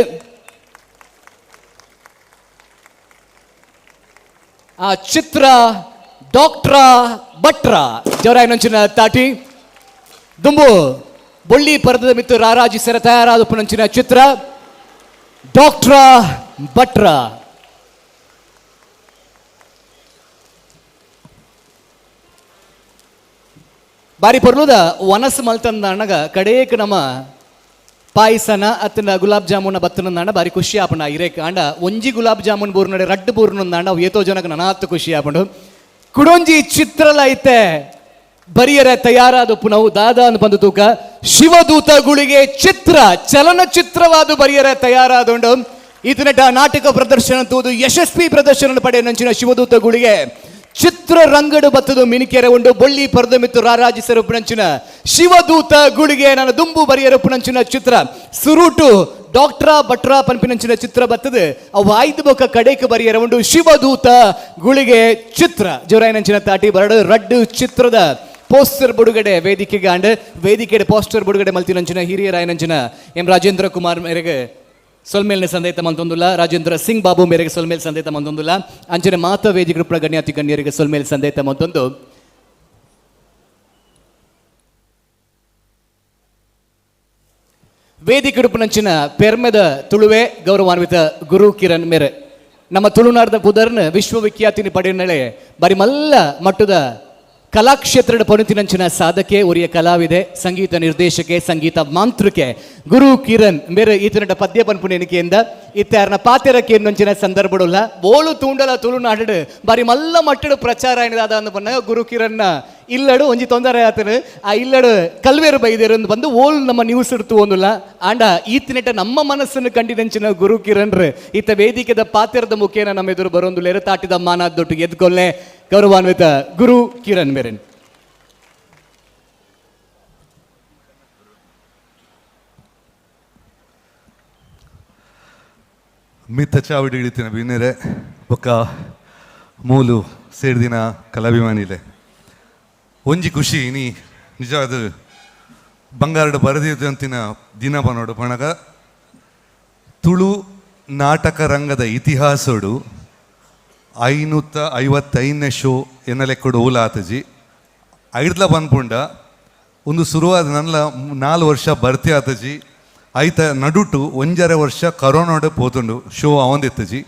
ಆ ಚಿತ್ರ ಡಾಕ್ಟ್ರ ಭಟ್ರ ಜವರಾಯನಂಚಿನ ತಾಟಿ ದುಂಬು ಬೊಳ್ಳಿ ಪರ್ದದ ಮಿತ್ತು ರಾರಾಜಿ ಸೆರ ತಯಾರಾದ ಪುನಂಚಿನ ಚಿತ್ರ ಡಾಕ್ಟ್ರ ಭಟ್ರ. ಬಾರಿ ಪೊರ್ಲುದ ವನಸ್ ಮಲ್ತಂದ ಕಡೇಕ್ ನಮ್ಮ ಪಾಯಸನ ಅತ್ತನ ಗುಲಾಬ್ ಜಾಮೂನ ಬತ್ತನಂದಾಂಡ ಬಾರಿ ಖುಷಿ ಆಪಣ ಇರೇಕ್ ಆಂಡ ಒಂಜಿ ಗುಲಾಬ್ ಜಾಮೂನ್ ಬೂರ್ನಡೆ ರಡ್ಡು ಬೂರ್ನಂದಾಂಡ ಅವು ಏತೋ ಜನಕ್ಕೆ ನನಾತ್ತು ಖುಷಿ ಆಪಂಡು. ಕುಡೊಂಜಿ ಚಿತ್ರಲ ಐತೆ ಬರಿಯರೆ ತಯಾರಾದ ಪುನವು ದಾದಾ ಅನ್ ಬಂದು ತೂಕ ಶಿವದೂತ ಗುಳಿಗೆ ಚಿತ್ರ ಚಲನಚಿತ್ರವಾದ ಬರಿಯರೆ ತಯಾರಾದುಂಡು. ಈತನಟ ನಾಟಕ ಪ್ರದರ್ಶನ ತೂದು ಯಶಸ್ವಿ ಪ್ರದರ್ಶನ ಪಡೆಯ ಶಿವದೂತ ಗುಳಿಗೆ ಚಿತ್ರರಂಗಡು ಬತ್ತದು ಮಿನಿಕೆರೆ ಉಂಡು. ಬೊಳ್ಳಿ ಪರ್ದ ಮಿತ್ತು ರಾರಾಜಿಸರು ಪುಣಂಚಿನ ಶಿವದೂತ ಗುಳಿಗೆ ನನ್ನ ದುಂಬು ಬರಿಯರ ಪುಣಂಚಿನ ಚಿತ್ರ ಸುರುಟು ಡಾಕ್ಟ್ರ ಭಟ್ರ ಪನ್ಪಿನಂಚಿನ ಚಿತ್ರ ಬತ್ತದು ಅವು ಆಯ್ದು ಬೊಕ್ಕ ಕಡೇಕ್ ಬರಿಯರ ಉಂಡು ಶಿವದೂತ ಗುಳಿಗೆ ಚಿತ್ರ. ಜೋರಾಯನಂಚಿನ ತಾಟಿ ಬರಡು ರಡ್ಡು ಚಿತ್ರದ ಪೋಸ್ಟರ್ ಬಿಡುಗಡೆ ವೇದಿಕೆಗೆ ಆಂಡ್ ವೇದಿಕೆ ಪೋಸ್ಟರ್ ಬಿಡುಗಡೆ ಮಲ್ತಿನಂಚಿನ ಹಿರಿಯರಾಯನಂಚಿನ ಎಂ ರಾಜೇಂದ್ರ ಕುಮಾರ್ ಮೇರೆಗೆ ಸೊಲ್ಮೇಲ್ನ ಸಂದೇತ ಮಂತೊಂದುಲ್ಲ, ರಾಜೇಂದ್ರ ಸಿಂಗ್ ಬಾಬು ಮೇರೆಗೆ ಸೊಲ್ಮೇಲ್ ಸಂದೇತ ಮಂತೊಂದುಲ್ಲ, ಅಂಚನೆ ಮಾತಾ ವೇದಿಕೆ ಗಣ್ಯಾತಿ ಗಣ್ಯರಿಗೆ ಸೊಲ್ಮೇಲ್ ಸಂದೇತ ಮಂತೊಂದು. ವೇದಿಕೆ ಉಡುಪಿನಂಚಿನ ಪೆರ್ಮೆದ ತುಳುವೆ ಗೌರವಾನ್ವಿತ ಗುರು ಕಿರಣ್ ಮೇರೆ ನಮ್ಮ ತುಳುನಾಡದ ಪುದರ್ನ ವಿಶ್ವವಿಖ್ಯಾತಿನಿ ಪಡೆಯನಳೆ ಬಾರಿ ಮಲ್ಲ ಮಟ್ಟದ ಕಲಾಕ್ಷೇತ್ರದ ಪೊಣತಿನಂಚಿನ ಸಾಧಕೆ, ಒರಿಯ ಕಲಾವಿದೆ, ಸಂಗೀತ ನಿರ್ದೇಶಕೆ, ಸಂಗೀತ ಮಾಂತ್ರಿಕೆ ಗುರು ಕಿರಣ್ ಮೇರೆ ಈತನಟ ಪದ್ಯ ಪನ್ಪುನೆನಿಕೆಯಿಂದ ಇತ್ತಾರನ ಪಾತೆರಕ್ಕೆ ನಂಚಿನ ಸಂದರ್ಭಡುಲ್ಲ ಬೋಳು ತೂಂಡಲ ತುಳುನಾಡು ಬಾರಿ ಮಲ್ಲ ಮಟ್ಟಡು ಪ್ರಚಾರ ಏನಿದಾದ ಅಂದು ಬನ್ನ ಗುರು ಕಿರಣ್ನ ಇಲ್ಲಡು ಒಂಜಿ ತೊಂದರೆ ಆತನು ಆ ಇಲ್ಲಡು ಕಲ್ವೇರು ಬೈದೇರು ಬಂದು ಓಲ್ ನಮ್ಮ ನ್ಯೂಸ್ ಇಡ್ತು ಒಂದುಲ್ಲ ಆಂಡ ಈತನೆಟ ನಮ್ಮ ಮನಸ್ಸನ್ನು ಕಂಡಿನಂಚಿನ ಗುರು ಕಿರಣ್ರು ಈತ ವೇದಿಕೆದ ಪಾತೆರದ ಮುಖೇನ ನಮ್ಮ ಎದುರು ಬರೋಂದುಲ್ಲೇರು ತಾಟಿದ ಮಾನ ದೊಟ್ಟು ಎದ್ಕೊಲ್ಲೆ ಗೌರವಾನ್ವಿತ ಗುರು ಕಿರಣ್ ಮೇರನ್. ಮಿತ್ತ ಚಾವಡಿ ಹಿಡಿತಿನ ಬಿನ್ನೆರೆ ಬೊಕ್ಕ ಮೂಲು ಸೇರ್ದಿನ ಕಲಾಭಿಮಾನಿಲೆ ಒಂಜಿ ಖುಷಿ ನೀ ನಿಜವಾದ ಬಂಗಾರಡು ಬರದಿದ್ದಂತಿನ ದಿನ ಬನ್ನೋಡು ಪಣಗ ತುಳು ನಾಟಕ ರಂಗದ ಇತಿಹಾಸೋಡು 555ನೇ ಶೋ ಎನ್ನಲೆಕ್ಕಡು ಓಲ ಆತಜಿ ಐಡ್ಲ ಬಂದ್ಪುಂಡ ಒಂದು ಶುರುವಾದ ನನ್ನ 4 ವರ್ಷ ಬರ್ತಿ ಆತಜಿ ಐತ ನಡುಟು 1.5 ವರ್ಷ ಕರೋನಾಡು ಪೋತುಂಡು ಶೋ ಅವಂದಿತ್ತಜಿ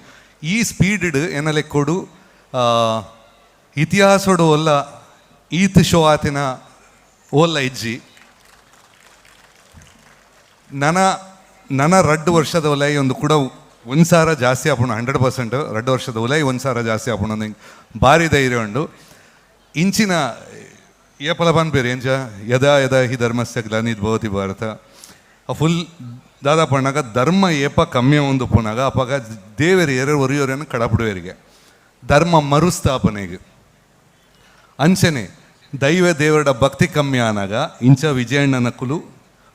ಈ ಸ್ಪೀಡ್ ಎನ್ನಲೆಕ್ಕೊಡು ಇತಿಹಾಸೋಡು ಒಲ್ಲ ಈತ್ ಶೋ ಆತಿನ ಓಲ್ಲ ಇಜ್ಜಿ ನನ್ನ ನನ್ನ 2 ವರ್ಷದ ಒಲೈ ಒಂದು ಕೂಡ 1 ಸಾವಿರ ಜಾಸ್ತಿ ಆಪುಂಡು 100% 2 ವರ್ಷದ ಒಲೈ 1 ಸಾವಿರ ಜಾಸ್ತಿ ಆಪುಂಡು ಅಂದ್ ಭಾರಿ ಧೈರ್ಯ ಉಂಡು ಇಂಚಿನ ಏಪಲ ಪನ್ಪೇರು ಎಂಚ ಯದಾ ಯದಾ ಹಿ ಧರ್ಮಸ್ಯ ಗ್ಲಾನಿದ್ ಭವತಿ ಭಾರತ ಫುಲ್ ದಾದಾ ಪಣ್ಣಾಗ ಧರ್ಮ ಏಪ ಕಮ್ಮಿ ಒಂದು ಪುನಾಗ ಅಪಗ ದೇವರು ಏರ ಒರಿಯೋರೇನು ಕಡಪಡುವರಿಗೆ ಧರ್ಮ ಮರುಸ್ಥಾಪನೆಗೆ ಅಂಚನೆ ದೈವ ದೇವರ ಭಕ್ತಿ ಕಮ್ಮಿ ಆನಾಗ ಇಂಚ ವಿಜಯಣ್ಣನ ಕುಲು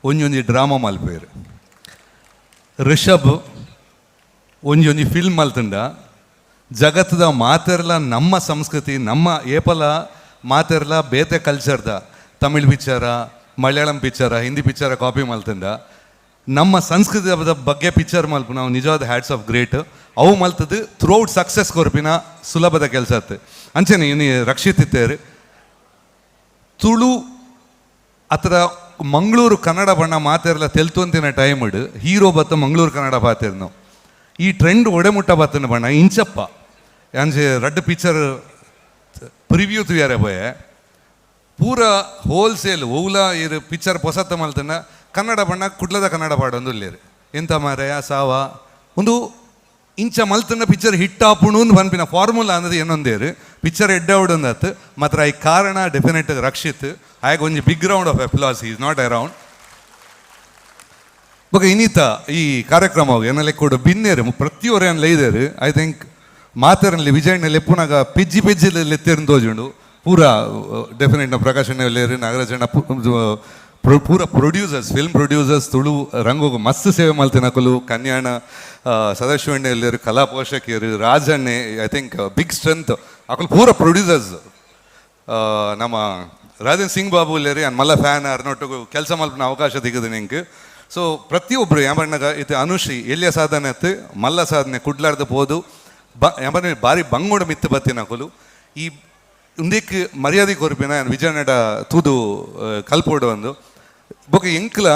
ಒಂಜೊಂಜಿ ಡ್ರಾಮಾ ಮಲ್ಪೇರು. ರಿಷಬ್ ಒಂಜೊಂಜಿ ಫಿಲ್ಮ್ ಮಲ್ತಂಡ ಜಗತ್ತದ ಮಾತೆರ್ಲ ನಮ್ಮ ಸಂಸ್ಕೃತಿ ನಮ್ಮ ಏಪಲ ಮಾತೆರ್ಲ ಬೇತೆ ಕಲ್ಚರ್ದ ತಮಿಳ್ ಪಿಕ್ಚರ, ಮಲಯಾಳಂ ಪಿಕ್ಚರ, ಹಿಂದಿ ಪಿಕ್ಚರ ಕಾಪಿ ಮಲ್ತಂಡ ನಮ್ಮ ಸಂಸ್ಕೃತಿಯ ಬಗ್ಗೆ ಪಿಕ್ಚರ್ ಮಲ್ಪ ನಾವು ನಿಜವಾದ hats off great. ಅವು ಮಲ್ತದ್ದು ಥ್ರೂಔಟ್ ಸಕ್ಸಸ್ ಕೊರ್ಪಿನ ಸುಲಭದ ಕೆಲಸ ಆತು. ಅಂಚನೆ ಇನ್ನು ರಕ್ಷಿತ್ ಇತ್ತೇರು ತುಳು ಅತ್ರ ಮಂಗಳೂರು ಕನ್ನಡ ಬಣ್ಣ ಮಾತೆರ್ಲ ತೆಲ್ತೊಂತಿನ ಟೈಮ್ ಇಡು ಹೀರೋ ಬತ್ತ ಮಂಗಳೂರು ಕನ್ನಡ ಪಾತಿರ್ನು ಈ ಟ್ರೆಂಡ್ ಒಡೆಮುಟ್ಟ ಬತ್ತನ ಬಣ್ಣ ಇಂಚಪ್ಪ ಅಂಚೆ ರಡ್ಡ್ ಪಿಕ್ಚರ್ ಪ್ರಿವ್ಯೂ ತುಯಾರೆ ಪೋಯೆ ಪೂರ ಹೋಲ್ಸೇಲ್ ಓವ್ಲ ಇರು ಪಿಕ್ಚರ್ ಪೊಸತ್ತ ಮಲ್ತನ ಕನ್ನಡ ಬಣ್ಣ ಕುಡ್ಲದ ಕನ್ನಡ ಪಾಡೊಂದು ಉಲ್ಲೇರು ಎಂತ ಮಾರಾಯ ಸಾವ ಒಂದು ಇಂಚ ಮಲ್ತನ ಪಿಕ್ಚರ್ ಹಿಟ್ ಆಪುಣು ಪನ್ಪಿನ ಫಾರ್ಮುಲಾ ಅನ್ನೋದು ಏನೊಂದೇರು ಪಿಕ್ಚರ್ ಎಡ್ಡೆ ಆವಡೊಂದಾತು ಮಾತ್ರ ಈ ಕಾರಣ ಡೆಫಿನೆಟ್ ರಕ್ಷಿತ್ ಆಗ ಒಂಜಿ big round of applause is not around. ಬೊಕ ಇನ್ನಿತ ಈ ಕಾರ್ಯಕ್ರಮ ಏನೆಲ್ಲ ಕೂಡ ಬಿನ್ನೇರು ಪ್ರತಿಯೊರ ಏನು ಲೈದೇರು I think ಮಾತರಲ್ಲಿ ವಿಜಯಣ್ಣ ಲೆಪ್ಪುನಾಗ ಪಿಜ್ಜಿ ಪಿಜ್ಜಿ ಲೆತ್ತೇರು ತೋಜುಂಡು ಪೂರ ಡೆಫಿನೆಟ್ ಪ್ರಕಾಶ್ ಅಣ್ಣ ಲೇರು ನಾಗರಾಜಣ್ಣ ಪೂರ producers film producers Tulu ರಂಗೋಗು ಮಸ್ತ್ ಸೇವೆ ಮಲ್ತಿನಕುಲು ಕನ್ಯಾಣ ಸದಾಶಿವಣ್ಣ ಎಲ್ಲರು ಕಲಾ ಪೋಷಕಿಯರು ರಾಜಣ್ಣೆ I think big strength ಅಕುಲು ಪೂರ ಪ್ರೊಡ್ಯೂಸರ್ಸ್ ನಮ್ಮ ರಾಜನ್ ಸಿಂಗ್ ಬಾಬು ಇಲ್ಲೇರಿ ಅನ್ ಮಲ್ಲ ಫ್ಯಾನ್ ಅರ್ನೊಟ್ಟಿಗೂ ಕೆಲಸ ಮಲ್ಪಿನ ಅವಕಾಶ ಸಿಗದು ನಿಂಗೆ. ಸೊ ಪ್ರತಿಯೊಬ್ಬರು ಯಾಮಣ್ಣಗ ಇತ್ತು ಅನುಶ್ರೀ ಎಲ್ಲಿಯ ಸಾಧನೆ ಅತ್ತು ಮಲ್ಲ ಸಾಧನೆ ಕುಡ್ಲಾರ್ದ ಪೋದು ಬ ಯಾಮಣ್ಣ ಭಾರಿ ಬಂಗೋಡ ಮಿತ್ತು ಬತ್ತಿನಕುಲು ಈ ಉಂದಿಕ್ ಮರ್ಯಾದೆ ಕೊರ್ಪಿನ ವಿಜಯನಡ ತೂದು ಕಲ್ಪೋಡು ಒಂದು ಬೊಕ ಎಂಕ್ಲ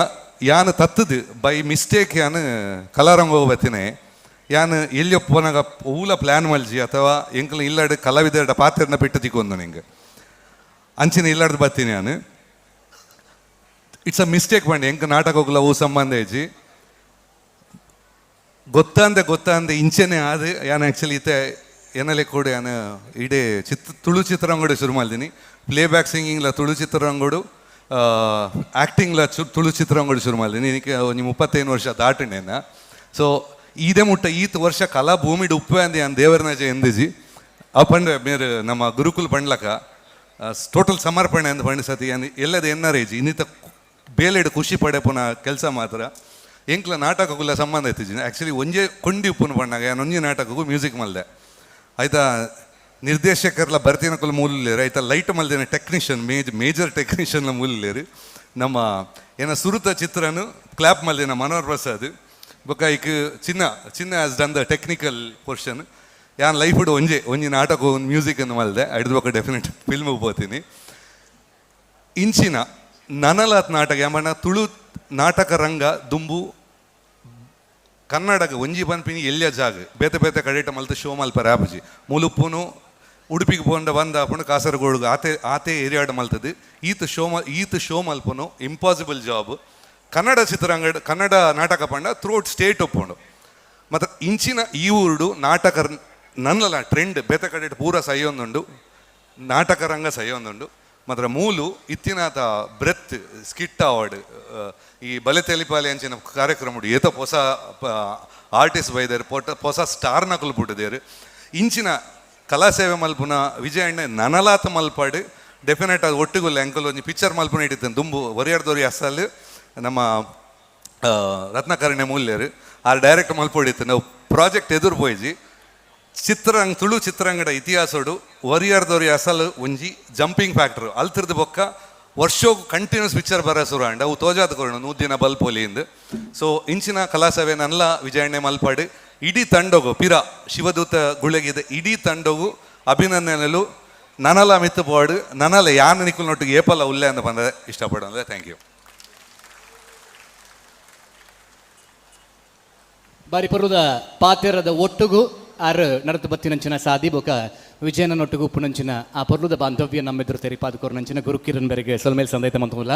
ಯಾನ್ ತತ್ತದು ಬೈ ಮಿಸ್ಟೇಕ್ ಯಾನ್ ಕಲಾರಂಗ ಬತ್ತಿನೇ ಯಾನ್ ಎಲ್ಲಿ ಪೋನಾಗ ಊಲ ಪ್ಲ್ಯಾನ್ ಮಲ್ಜಿ ಅಥವಾ ಎಂಕ್ಲ ಇಲ್ಲಾಡು ಕಲಾವಿದರ ಪಾತ್ರನ ಪೆಟ್ಟು ತಿಕ್ಕೊಂದು ನಿಂಗೆ ಅಂಚಿನ ಇಲ್ಲಾಡ್ದು ಬತ್ತೀನಿ ಯಾನು it's a mistake ಬಂಡಿ ಎಂಕ್ ನಾಟಕಗಳ ಅವು ಸಂಬಂಧ ಐಜಿ ಗೊತ್ತಾಂದೆ ಗೊತ್ತಾಂದೆ ಇಂಚೆನೆ ಆದ ಯಾನ್ ಆ್ಯಕ್ಚುಲಿ ಇತ್ತೆ ಏನಲ್ಲೇ ಕೂಡ ಯಾನು ಇಡೀ ತುಳು ಚಿತ್ರರಂಗಡು ಶುರು ಮಾಡ್ತೀನಿ ಪ್ಲೇ ಬ್ಯಾಕ್ ಸಿಂಗಿಂಗ್ಲ ತುಳು ಚಿತ್ರರಂಗಡು ಆ್ಯಕ್ಟಿಂಗ್ಲ ತುಳು ಚಿತ್ರರಂಗಡು ಶುರು ಮಾಡ್ತೀನಿ ಇದಕ್ಕೆ ಒಂದು 35 ವರ್ಷ ದಾಟಣೇನ. ಸೊ ಇದೇ ಮುಟ್ಟ ಈತ ವರ್ಷ ಕಲಾ ಭೂಮಿಡ್ ಉಪ್ಪೆ ಅಂದೆ ಯಾನ್ ದೇವರನಾಜ ಎಂದಿಜಿ ಆ ಪಂಡೆ ಮೇರೆ ನಮ್ಮ ಗುರುಕುಲ್ ಪಂಡ್ಲಕ ಟೋಟಲ್ ಸಮರ್ಪಣೆ ಅಂದ್ ಪಂಡ ಸತಿ ಯಾನ್ ಎಲ್ಲದ ಎನ್ನಾರ ಏಜಿ ಇನ್ನಿತ ಬೇಲೆಡ್ ಖುಷಿ ಪಡೆ ಪುನಃ ಕೆಲಸ ಮಾತ್ರ ಎಂಕ್ಲ ನಾಟಕಕ್ಕುಲ್ಲ ಸಂಬಂಧ ಇತ್ತಿಜಿ ಆ್ಯಕ್ಚುಲಿ ಒಂಜೇ ಕೊಂಡಿ ಉಪ್ಪುನ ಪಣ್ಣಾಗ ಯಾನ್ ಒಂಜಿ ನಾಟಕಕ್ಕೂ ಮ್ಯೂಸಿಕ್ ಮಲ್ದೆ ಆಯ್ತಾ ನಿರ್ದೇಶಕರ್ಲ ಬರ್ತಿನಕುಲ ಮೂಲೇರು ಆಯ್ತಾ ಲೈಟ್ ಮಲ್ದಿನ ಟೆಕ್ನಿಷಿಯನ್ ಮೇಜರ್ ಟೆಕ್ನಿಷಿಯನ್ನ ಮೂಲೇರು ನಮ್ಮ ಏನ ಸುರುತ ಚಿತ್ರನು ಕ್ಲಾಪ್ ಮಲ್ದಿನ ಮನೋಹರ್ ಪ್ರಸಾದ್ ಬೊಕ್ಕ ಐಕ್ ಚಿನ್ನ ಚಿನ್ನ has done the technical portion ಯಾನ್ ಲೈಫ್ ಒಂಜೆ ಒಂಜಿ ನಾಟಕ ಒಂದು ಮ್ಯೂಸಿಕ್ ಅನ್ನು ಮಲ್ದೆ ಐದು ಬೊಕ್ಕ ಡೆಫಿನೆಟ್ ಫಿಲ್ಮ್ ಪೋತೀನಿ ಇಂಚಿನ ನನಲಾತ್ ನಾಟಕ ಯಾಮಣ್ಣ ತುಳು ನಾಟಕ ರಂಗ ದುಂಬು ಕನ್ನಡಕ ಒಂಜಿ ಪನ್ಪಿನಿ ಎಲ್ಲಿಯ ಜಾಗ ಬೇತೆ ಬೇತೆ ಕಡೆಟ ಮಲ್ತ ಶೋ ಮಲ್ಪರ ಆಪುಜಿ ಮುಲುಪ್ಪುನು ಉಡುಪಿಗೆ ಪೋಂಡ ಬಂದ ಆಪುಂಡು ಕಾಸರಗೋಡುಗು ಆತೆ ಆತೆ ಏರಿಯಾಡ ಮಲ್ತದು ಈತ ಶೋ ಮಲ್ಪನು ಇಂಪಾಸಿಬಲ್ ಜಾಬ್ ಕನ್ನಡ ಚಿತ್ರರಂಗ ಕನ್ನಡ ನಾಟಕ ಪಂಡ ಥ್ರೂಔಟ್ ಸ್ಟೇಟ್ ಒಪ್ಪುಂಡು ಮತ್ತು ಇಂಚಿನ ಈ ಊರುಡು ನಾಟಕ ನನ್ನಲ್ಲ ಟ್ರೆಂಡ್ ಬೇತೆ ಕಡೆ ಪೂರ ಸೈಯೊಂದುಂಡು ನಾಟಕ ರಂಗ ಸೈಯೊಂದುಂಡು ಮಾತ್ರ ಮೂಲು ಇತ್ತಿನಾತ breath skit award ಈ ಬಲೆ ತೆಲಿಪಾಲೆ ಅಂಚಿನ ಕಾರ್ಯಕ್ರಮ ಏತ ಹೊಸ ಆರ್ಟಿಸ್ಟ್ ಬೈದಾರೆ ಪೊಸ ಸ್ಟಾರ್ ನಕಲು ಬಿಟ್ಟಿದ್ದಾರೆ ಇಂಚಿನ ಕಲಾಸೇವೆ ಮಲ್ಪುನ ವಿಜಯಣ್ಣ ನನಲಾತ ಮಲ್ಪಾಡು ಡೆಫಿನೆಟ್ ಅದು ಒಟ್ಟಿಗುಲ್ಲ ಅಂಕಲ್ ಒಂಜಿ ಪಿಕ್ಚರ್ ಮಲ್ಪುನ ಇಟ್ಟಿದ್ದೇನೆ ದುಂಬು ಒರಿಯಾರ್ದೋರಿ ಅಸಲ್ ನಮ್ಮ ರತ್ನಾಕರಣೆ ಮೂಲ್ಯರು ಆ ಡೈರೆಕ್ಟ್ ಮಲ್ಪೊಡಿತ್ತು ನಾವು ಪ್ರಾಜೆಕ್ಟ್ ಎದುರು ಪೋಯಿಜಿ ಚಿತ್ರರಂಗ ತುಳು ಚಿತ್ರರಂಗದ ಇತಿಹಾಸಡು ಒರಿಯಾರ್ದೋರಿ ಅಸಲ್ ಒಂಜಿ ಜಂಪಿಂಗ್ ಫ್ಯಾಕ್ಟರ್ ಅಲ್ತಿರ್ದ ಬೊಕ್ಕ ವರ್ಷೋಗು ಕಂಟಿನ್ಯೂಸ್ ಪಿಕ್ಚರ್ ಬರ ಸುರು ಅಂಡ ಅವು ತೋಜಾದ ಕೊರಣ 100 ದಿನ ಬಲ್ಪೊಲಿಯಿಂದ. ಸೊ ಇಂಚಿನ ಕಲಾಸಭೆ ನಲ್ಲ ವಿಜಯಣ್ಣೆ ಮಲ್ಪಾಡು ಇಡೀ ತಂಡೋಗು ಪಿರ ಶಿವದೂತ ಗುಳಗಿದೆ ಇಡೀ ತಂಡೋಗು ಅಭಿನಂದನೆಲು ನನಲ ಮಿತ್ತು ಬೋರ್ಡ್ ನನಲ ಯಾನ ನಿಕ್ಕುಲ್ನೊಟ್ಟಿಗೆ ಏಪಲ್ಲ ಉಲ್ಲೆ ಅಂತ ಬಂದ ಇಷ್ಟಪಡೋದು. Thank you. ಬಾರಿ ಪರ್ವದ ಪಾತೆರದ ಒಟ್ಟುಗು ಆರ್ ನಡತು ಬತ್ತಿನಂಚಿನ ಸಾದಿ ಬೊಕ ವಿಜಯನೊಟ್ಟಿಗೂ ಉಪ್ಪುನಂಚಿನ ಆ ಪರ್ಲುದ ಬಾಂಧವ್ಯ ನಮ್ಮೆದುರು ತೆರಿಪಾದುಕೋರ್ನಂಚಿನ ಗುರುಕಿರಣ್ ಬೆರೆಗೆ ಸೊಲ್ಮೇಲ್ ಸಂದೈತ ಮಂತುಲ್ಲ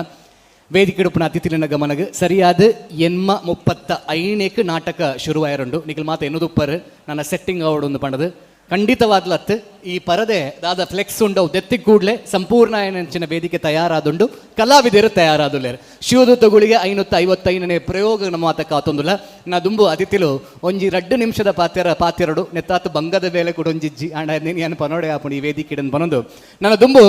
ವೇದಿಕೆ ಉಪ್ಪುನ ಅತಿಥಿಲಿನ ಗಮನಗ್ ಸರಿಯಾದ ಎನ್ಮ 35 ನಾಟಕ ಶುರುವಾಯರುಂಡು ನಿಖಲ್ ಮಾತ ಎನ್ನುದುಪ್ಪರ್ ನನ್ನ ಸೆಟ್ಟಿಂಗ್ ಅವಡು ಒಂದು ಪಂಡದು ಖಂಡಿತವಾದ್ಲತ್ತು ಈ ಪರದೆ ದಾದ ಫ್ಲೆಕ್ಸ್ ಉಂಡವು ದೆತ್ತಿ ಕೂಡ್ಲೆ ಸಂಪೂರ್ಣ ಏನಂಚಿನ ವೇದಿಕೆ ತಯಾರಾದುಂಡು, ಕಲಾವಿದರು ತಯಾರಾದುಲ್ಲೇರು. ಶಿವದೂತಗಳಿಗೆ 555ನೇ ಪ್ರಯೋಗ ನಮ್ಮ ಮಾತ ಕಾತೊಂದುಲ್ಲ. ನಾ ದುಂಬು ಅತಿಥಿಲು ಒಂಜಿ 2 ನಿಮಿಷದ ಪಾತ್ಯರ ಪಾತ್ಯರಡು ನೆತ್ತಾತು ಬಂಗದ ಬೇಲೆ ಕೂಡ ಒಂಜಿಜ್ಜಿ ಆಂಡ ನೀನು ಪನೋಡೆ ಆಪುಂಡು ಈ ವೇದಿಕೆ ಪನೊಂದು. ನನ್ನ ದುಂಬು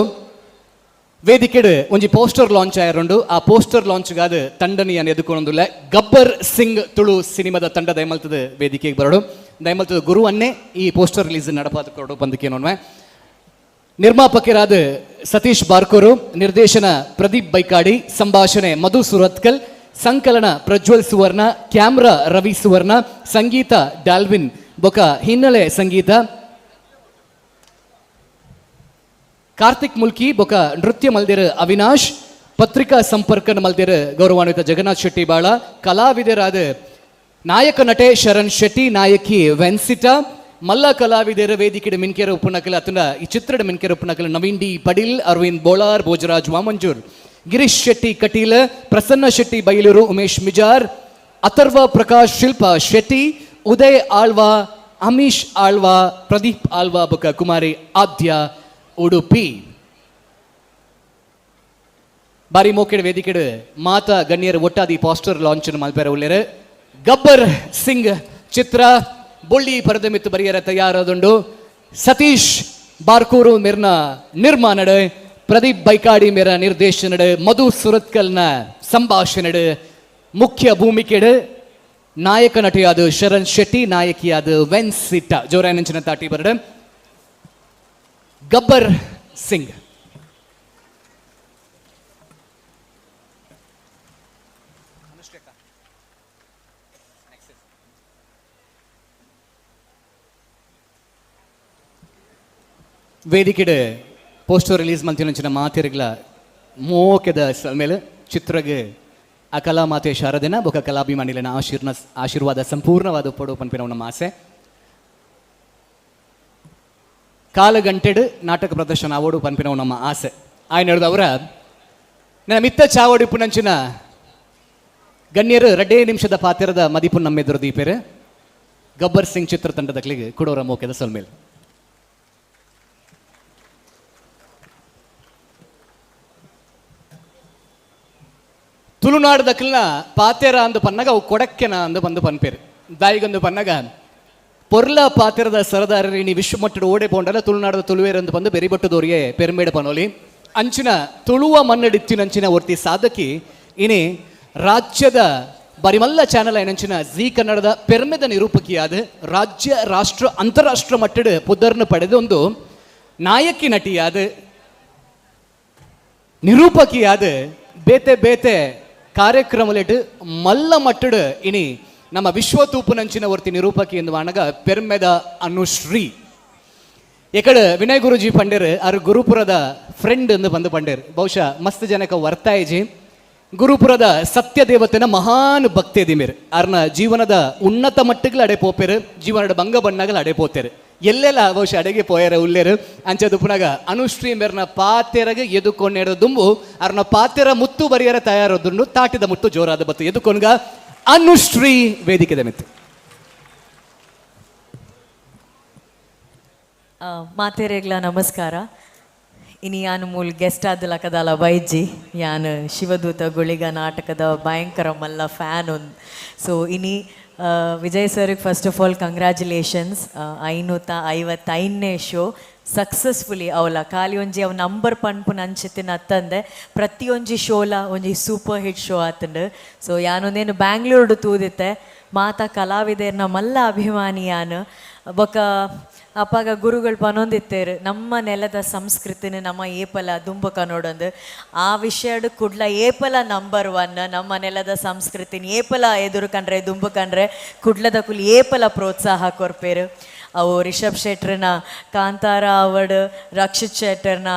ವೇದಿಕೆಡು ಒಂಜಿ ಪೋಸ್ಟರ್ ಲಾಂಚ್ ಆಯರುಂಡು. ಆ ಪೋಸ್ಟರ್ ಲಾಂಚ್ಗಾದ ತಂಡನಿಯನ್ನು ಎದುಕೊಂಡುಲ್ಲ ಗಬ್ಬರ್ ಸಿಂಗ್ ತುಳು ಸಿನಿಮಾದ ತಂಡ ದಯಮಲ್ತದ ವೇದಿಕೆಗೆ ಬರೋಡು. ದಯಮಲ್ತದ ಗುರುವನ್ನೇ ಈ ಪೋಸ್ಟರ್ ರಿಲೀಸ್ ನಡಪಾದ ಕೊರಡು ಬಂದಕ್ಕೆ. ನಿರ್ಮಾಪಕರಾದ ಸತೀಶ್ ಬಾರ್ಕೂರು, ನಿರ್ದೇಶನ ಪ್ರದೀಪ್ ಬೈಕಾಡಿ, ಸಂಭಾಷಣೆ ಮಧು ಸುರತ್ಕಲ್, ಸಂಕಲನ ಪ್ರಜ್ವಲ್ ಸುವರ್ಣ, ಕ್ಯಾಮ್ರಾ ರವಿ ಸುವರ್ಣ, ಸಂಗೀತ ಡಾಲ್ವಿನ್ ಬೊಕ ಹಿನ್ನೆಲೆ ಸಂಗೀತ ಕಾರ್ತಿಕ್ ಮುಲ್ಕಿ ಬೊಕ ನೃತ್ಯ ಮಲ್ದಿರ ಅವಿನಾಶ್, ಪತ್ರಿಕಾ ಸಂಪರ್ಕ ಮಲ್ದಿರ ಗೌರವಾನ್ವಿತ ಜಗನ್ನಾಥ್ ಶೆಟ್ಟಿ ಬಾಳ, ಕಲಾವಿದರಾದ ನಾಯಕ ನಟೆ ಶರಣ್ ಶೆಟ್ಟಿ, ನಾಯಕಿ ವೆನ್ಸಿಟಾ, ಮಲ್ಲ ಕಲಾವಿದರ ವೇದಿಕೆಡ ಮಿನ್ಕೆರ ಉಪ್ಪುನಕಲ ಅತನ ಈ ಚಿತ್ರದ ಮಿನ್ಕೆರ ಉಪ್ಪುನಕಲ ನವೀನ್ ಡಿ ಪಡಿಲ್, ಅರವಿಂದ್ ಬೋಳಾರ್, ಭೋಜರಾಜ್ ವಾಮಂಜೂರ್, ಗಿರೀಶ್ ಶೆಟ್ಟಿ ಕಟೀಲ್, ಪ್ರಸನ್ನ ಶೆಟ್ಟಿ ಬೈಲೂರು, ಉಮೇಶ್ ಮಿಜಾರ್, ಅಥರ್ವ ಪ್ರಕಾಶ್, ಶಿಲ್ಪಾ ಶೆಟ್ಟಿ, ಉದಯ್ ಆಳ್ವಾ, ಅಮೀಶ್ ಆಳ್ವಾ, ಪ್ರದೀಪ್ ಆಳ್ವಾ ಬೊಕ ಕುಮಾರಿ ಆದ್ಯ ಉಡುಪಿ. ಬಾರಿ ಮೋಕೆಡ್ ವೇದಿಕೆಡ್ ಮಾತಾ ಗಣ್ಯರು ಒಟ್ಟಾದಿ ಪೋಸ್ಟರ್ ಲಾಂಚ್ ಮಲ್ಪೆರ ಉಲ್ಲೇರು. ಗಬ್ಬರ್ ಸಿಂಗ್ ಚಿತ್ರ ಬೊಳ್ಳಿ ಪರದೆ ಮಿತ್ತು ಬರಿಯರ ತಯಾರಾದುಂಡು. ಸತೀಶ್ ಬಾರ್ಕೂರು ಮಿರ್ನ ನಿರ್ಮಾಣಡ್, ಪ್ರದೀಪ್ ಬೈಕಾಡಿ ಮೇರ ನಿರ್ದೇಶನಡ್, ಮಧು ಸುರತ್ಕಲ್ನ ಸಂಭಾಷಣೆಡ್, ಮುಖ್ಯ ಭೂಮಿಕೆಡ್ ನಾಯಕ ನಟಿಯಾದ ಶರಣ್ ಶೆಟ್ಟಿ, ನಾಯಕಿಯಾದ ವೆನ್ಸಿಟಾ. ಜೋರಾಯನಂಚಿನ ತಾಟಿ ಬರಡ್. ಗಬ್ಬರ್ ಸಿಂಗ್. ವೇದಿಕೆಡ್ ಪೋಸ್ಟರ್ ರಿಲೀಸ್ ಮಲ್ತಿನಂಚಿನ ಮಾತಿರ್ಗ್ಲ ಮೋಕೆದ ಮೇಲೆ ಚಿತ್ರಗೆ ಆ ಕಲಾ ಮಾತೆ ಶಾರದೆನ ಬೊಕ ಕಲಾಭಿಮಾನಿಲೆನ ಆಶೀರ್ವಾದ ಸಂಪೂರ್ಣವಾದ ಪೊಡು ಪನ್ಪಿನ ನಮ್ಮ ಆಸೆ. ಕಾಲಗಂಟೆಡ್ ನಾಟಕ ಪ್ರದರ್ಶನ ಆವೋಡು ಪನ್ಪಿನವು ನಮ್ಮ ಆಸೆ. ಆಯ್ನ ಅವರ ನನ್ನ ಮಿತ್ತ ಚಾವಡಿ ಪುನಂಚಿನ ಗಣ್ಯರು 2 ನಿಮಿಷದ ಪಾತ್ರದ ಮದಿಪು ನಮ್ಮೆದುರು ದೀಪೇರು. ಗಬ್ಬರ್ ಸಿಂಗ್ ಚಿತ್ರತಂಡದ ಕ್ಲಿಗೆ ಕುಡೋರ ಮೋಕೆದ ಸೊಲ್ಮೇಲ್. ತುಳುನಾಡು ದಕ್ಲಿನ ಪಾತೆರ ಅಂದು ಪನ್ನಗ ಅವು ಕೊಡಕ್ಕೆನ ಅಂದು ಬಂದು ಪನ್ಪೇರು. ದಾಯಿಗಂದು ಪನ್ನಗ ಪೊರ್ಲ ಪಾತೆರದ ಸರದಾರರಿ ನೀ ವಿಶ್ವಮಟ್ಟದ ಓಡೆ ಪೋಂಡಲ ತುಳುನಾಡದ ತುಳುವೇರಂದು ಬಂದು ಬೆರಿಬಟ್ಟದೋರಿಗೆ ಪೆರ್ಮೇಡ ಪನೋಲಿ. ಅಂಚಿನ ತುಳುವ ಮನ್ನಡಿತ್ತಿನಂಚಿನ ಒರ್ತಿ ಸಾಧಕಿ ಇನಿ ರಾಜ್ಯದ ಬರಿಮಲ್ಲ ಚಾನಲ್ ಏನಂಚಿನ ಜೀ ಕನ್ನಡದ ಪೆರ್ಮೆದ ನಿರೂಪಕಿಯಾದ ರಾಜ್ಯ ರಾಷ್ಟ್ರ ಅಂತಾರಾಷ್ಟ್ರ ಮಟ್ಟದ ಪುದರ್ನ ಪಡೆದೊಂದು ನಾಯಕಿ ನಟಿಯಾದ ನಿರೂಪಕಿಯಾದ ಬೇತೆ ಬೇತೆ ಕಾರ್ಯಕ್ರಮಲೆಟ್ ಮಲ್ಲ ಮಟ್ಟದ ಇನಿ ನಮ್ಮ ವಿಶ್ವ ತೂಪುನಂಚಿನ ಒರ್ತಿ ನಿರೂಪಕಿ ಎಂದು ವಾಣಗ ಪೆರ್ಮೆದ ಅನುಶ್ರೀ. ಎಕಡೆ ವಿನಯ್ ಗುರುಜಿ ಪಂಡೇರ್ ಆರು ಗುರುಪುರದ ಫ್ರೆಂಡ್ ಎಂದು ಬಂದು ಪಂಡೇರ್. ಬಹುಶಃ ಮಸ್ತ್ ಜನಕ ವರ್ತಾಯಿಜಿ. ಗುರುಪುರದ ಸತ್ಯದೇವತೆನ ಮಹಾನ್ ಭಕ್ತಿ ದಿಮೇರ್. ಆರ್ನ ಜೀವನದ ಉನ್ನತ ಮಟ್ಟಗಳು ಅಡೆ ಪೋಪೇರು, ಜೀವನದ ಭಂಗ ಬಣ್ಣಗಳು ಅಡೆ ಪೋತೇರು. ಎಲ್ಲೆಲ್ಲ ಬಹುಶಃ ಅಡೆಗೆ ಪೋಯರ ಉಲ್ಲೇರು. ಅಂಚದು ಪುನಗ ಅನುಶ್ರೀ ಮೇರ್ನ ಪಾತೆರಗೆ ಎದುಕೊಂಡೇರ ದುಂಬು ಅರ್ನ ಪಾತೆರ ಮುತ್ತು ಬರಿಯರ ತಯಾರದುಂಡು ತಾಟಿದ ಮುತ್ತು ಜೋರಾದ ಬತ್ತು ಎದುಕೊಂಡ್ಗ ಅನುಶ್ರೀ ವೇದಿಕೆ ಮಿತ್ತು. ಮಾತೆರೆಗ್ಲ ನಮಸ್ಕಾರ. ಇನಿ ಯಾನು ಮೂಲ ಗೆಸ್ಟ್ ಆದಲ ಕದಾಲ ಬೈಜಿ ಯಾನು ಶಿವದೂತ ಗುಳಿಗ ನಾಟಕದ ಭಯಂಕರ ಮಲ್ಲ ಫ್ಯಾನ್ ಒಂದು. ಸೊ ಇನಿ ವಿಜಯ್ ಸರ್ಗೆ ಫಸ್ಟ್ ಆಫ್ ಆಲ್ ಕಂಗ್ರ್ಯಾಚುಲೇಷನ್ಸ್. 555ನೇ ಶೋ ಸಕ್ಸಸ್ಫುಲಿ ಅವಲ ಖಾಲಿ ಒಂಜಿ ಅವು ನಂಬರ್ ಪನ್ಪುನ ಅಂಚಿತ್ತಿನ ಅತ್ತಂದೆ ಪ್ರತಿಯೊಂಜಿ ಶೋಲ ಒಂಜಿ ಸೂಪರ್ ಹಿಟ್ ಶೋ ಆತಂಡು. ಸೊ ಯಾನೊಂದೇನು ಬ್ಯಾಂಗ್ಳೂರ್ಡು ತೂದಿತ್ತೆ ಮಾತಾ ಕಲಾವಿದರ್ನ ಮಲ್ಲ ಅಭಿಮಾನಿ ಯಾನು. ಬೊಕ ಅಪ್ಪಾಗ ಗುರುಗಳು ಪನೊಂದಿತ್ತೇರು ನಮ್ಮ ನೆಲದ ಸಂಸ್ಕೃತಿನ ನಮ್ಮ ಏಪಲ ದುಂಬ ಕನೋಡೊಂದು ಆ ವಿಷಯಡು ಕುಡ್ಲ ಏಪಲ ನಂಬರ್ 1 ನಮ್ಮ ನೆಲದ ಸಂಸ್ಕೃತಿನ ಏಪಲ ಎದುರು ಕಂಡ್ರೆ ದುಂಬು ಕಂಡ್ರೆ ಕುಡ್ಲದ ಕುಲ್ ಏಪಲ ಪ್ರೋತ್ಸಾಹ ಕೊರ್ಪೇರು. ಅವು ರಿಷಬ್ ಶೆಟ್ಟರ್ನ ಕಾಂತಾರ ಅವಡ್, ರಕ್ಷಿತ್ ಶೆಟ್ಟರ್ನ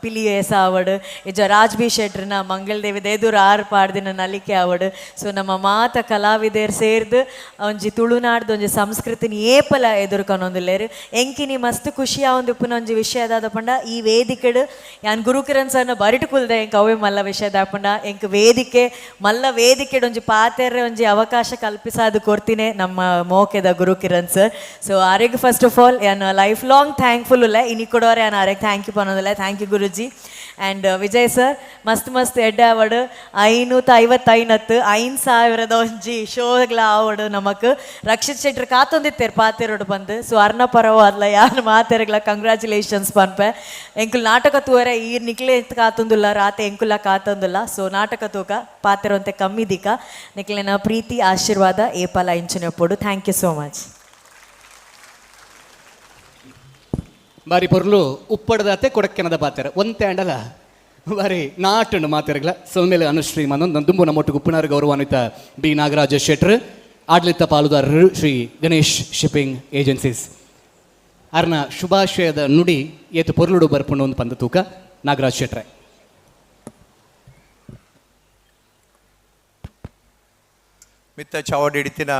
ಪಿಲಿಯೇಸ ಅವಡ್, ಇಜ ರಾಜ್ ಬಿ ಶೆಟ್ಟರ್ನ ಮಂಗಳದೇವಿ ಎದುರು ಆರು ಪಾಡ್ದಿನ ನಲಿಕೆ ಅವಡ್. ಸೊ ನಮ್ಮ ಮಾತ ಕಲಾವಿದರ್ ಸೇರ್ದು ಒಂಜಿ ತುಳುನಾಡ್ದು ಒಂಜಿ ಸಂಸ್ಕೃತಿನ ಏಪಲ ಎದುರ್ಕೊನೊಂದುಲ್ಲೇರು. ಎಂಕಿನಿ ಮಸ್ತ್ ಖುಷಿ ಆವೊಂದು ಉಪ್ಪುನ ಒಂಜಿ ವಿಷಯ ದಾದ ಪಂಡ ಈ ವೇದಿಕೆಡು ಯಾನ್ ಗುರುಕಿರಣ್ ಸರ್ನ ಬರಿಟು ಕುಲ್ದೆ ಎಂಕ್ ಅವೇ ಮಲ್ಲ ವಿಷಯ ದಾಪಂಡ ಎಂಕ್ ವೇದಿಕೆ ಮಲ್ಲ ವೇದಿಕೆಡು ಒಂಜಿ ಪಾತೆರ್ರೆ ಒಂಜಿ ಅವಕಾಶ ಕಲ್ಪಿಸಾದು ಕೊರ್ತಿನೆ ನಮ್ಮ ಮೋಕೆದ ಗುರುಕಿರಣ್ ಸರ್. ಸೊ ಆರೆಗ್ ಫಸ್ಟ್ ಆಫ್ ಆಲ್ ಯಾನ್ ಲೈಫ್ ಲಾಂಗ್ ಥ್ಯಾಂಕ್ಫುಲ್ ಉಲ್ಲ ಇನಿ ಕೊಡೋರೆ ಯಾನ್ ಆರೆಗ್ thank you ಪನೊಂದುಲ್ಲೆ. Thank you Guruji. And Vijay sir ಮಸ್ತ್ ಮಸ್ತ್ ಎಡ್ಡೆ ಆವಡ್ 555 5000 ಒಂಜಿ ಶೋಗ್ಲ ಆವಡ್ ನಮಕ್. ರಕ್ಷಿತ್ ಶೆಟ್ರ್ ಕಾತೊಂದಿತ್ತೇರ್ ಪಾತೆರೋಡು ಬಂದು. ಸೊ ಅರ್ನ ಪರವಾದ್ಲ ಯಾನ್ ಮಾತೆರ್ಗ್ಲ ಕಂಗ್ರ್ಯಾಚುಲೇಷನ್ಸ್ ಪನ್ಪೆ. ಎಂಕುಲ್ ನಾಟಕ ತೂವರೆ ಈ ನಿಕ್ಲೆ ಕಾತೊಂದುಲ್ಲ ರಾತೆ ಎಂಕುಲ ಕಾತೊಂದುಲ್ಲ. ಸೊ ನಾಟಕ ತೂಕ ಪಾತೆರೋಂತೆ ಕಮ್ಮಿ ದಿಕ ನಿಕ್ಲೆನ ಪ್ರೀತಿ ಆಶೀರ್ವಾದ ಏಪಲ ಇಂಚಿನ ಪೊಡು. Thank you so much. ಬಾರಿ ಪೊರ್ಲು ಉಪ್ಪಡದಾತೆ ಕೊಡಕ್ಕೆನದ ಪಾತೆರ ಒಂತೆ ಅಂಡಲ ಬಾರಿ ನಾಟುಂಡು ಮಾತೆರಗ್ಲ. ಸೊಲ್ಮೇಲೆ ಅನುಶ್ರೀ ಮನೊಂದು ದುಂಬು ನಮ್ಮೊಟ್ಟಿಗೆ ಉಪ್ಪುನಾರು ಗೌರವಾನ್ವಿತ ಬಿ ನಾಗರಾಜ ಶೆಟ್ರ್, ಆಡಳಿತ ಪಾಲುದಾರರು ಶ್ರೀ ಗಣೇಶ್ ಶಿಪ್ಪಿಂಗ್ ಏಜೆನ್ಸೀಸ್. ಅರ್ನ ಶುಭಾಶಯದ ನುಡಿ ಏತು ಪೊರ್ಲುಡು ಬರ್ಪುಂಡು ಒಂದು ಪಂದ ತೂಕ ನಾಗರಾಜ್ ಶೆಟ್ರೆ. ಮಿತ್ತ ಚಾವಡಿಡಿತಿನ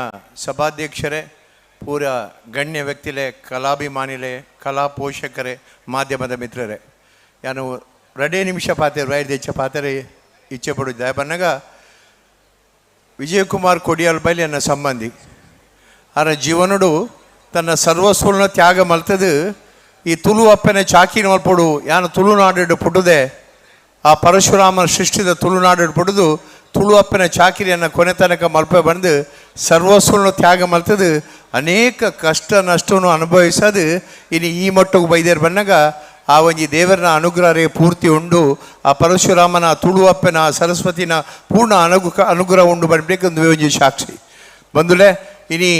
ಸಭಾಧ್ಯಕ್ಷರೇ, ಪೂರ ಗಣ್ಯ ವ್ಯಕ್ತಿಲೆ, ಕಲಾಭಿಮಾನಿಲೆ, ಕಲಾ ಪೋಷಕರೇ, ಮಾಧ್ಯಮದ ಮಿತ್ರರೇ, ನಾನು 2 ನಿಮಿಷ ಪಾತೆ ರೈದ ಪಾತ್ರೆ ಇಚ್ಛೆ ಪಡುತ್ತಿದ್ದೆ. ಬನ್ನಾಗ ವಿಜಯಕುಮಾರ್ ಕೊಡಿಯಾಲ್ ಬೈಲಿ ಎನ್ನ ಸಂಬಂಧಿ ಆರ ಜೀವನಡು ತನ್ನ ಸರ್ವಸ್ವನ ತ್ಯಾಗ ಮಲ್ತದು ಈ ತುಳು ಅಪ್ಪನ ಚಾಕಿನ ಮಲ್ಪೊಡು. ಯಾನು ತುಳುನಾಡು ಪುಟ್ಟುದೆ ಆ ಪರಶುರಾಮನ ಸೃಷ್ಟಿದ ತುಳುನಾಡು ಪುಡುದು ತುಳು ಅಪ್ಪನ ಚಾಕಿರಿಯನ್ನು ಕೊನೆ ತನಕ ಮಲ್ಪೆ ಬಂದು ಸರ್ವಸ್ವನ ತ್ಯಾಗ ಮಲ್ತದು ಅನೇಕ ಕಷ್ಟ ನಷ್ಟವನ್ನು ಅನುಭವಿಸೋದು ಇನ್ನು ಈ ಮಟ್ಟಕ್ಕೆ ಬೈದೇರು ಬಂದಾಗ ಆ ಒಂಜಿ ದೇವರನ ಅನುಗ್ರಹ ಪೂರ್ತಿ ಉಂಡು. ಆ ಪರಶುರಾಮನ ತುಳು ಅಪ್ಪನ ಸರಸ್ವತಿನ ಪೂರ್ಣ ಅನುಗ್ರಹ ಉಂಡು ಬರಬೇಕಂದು ಒಂಜಿ ಸಾಕ್ಷಿ ಬಂದುಲೆ. ಇನಿ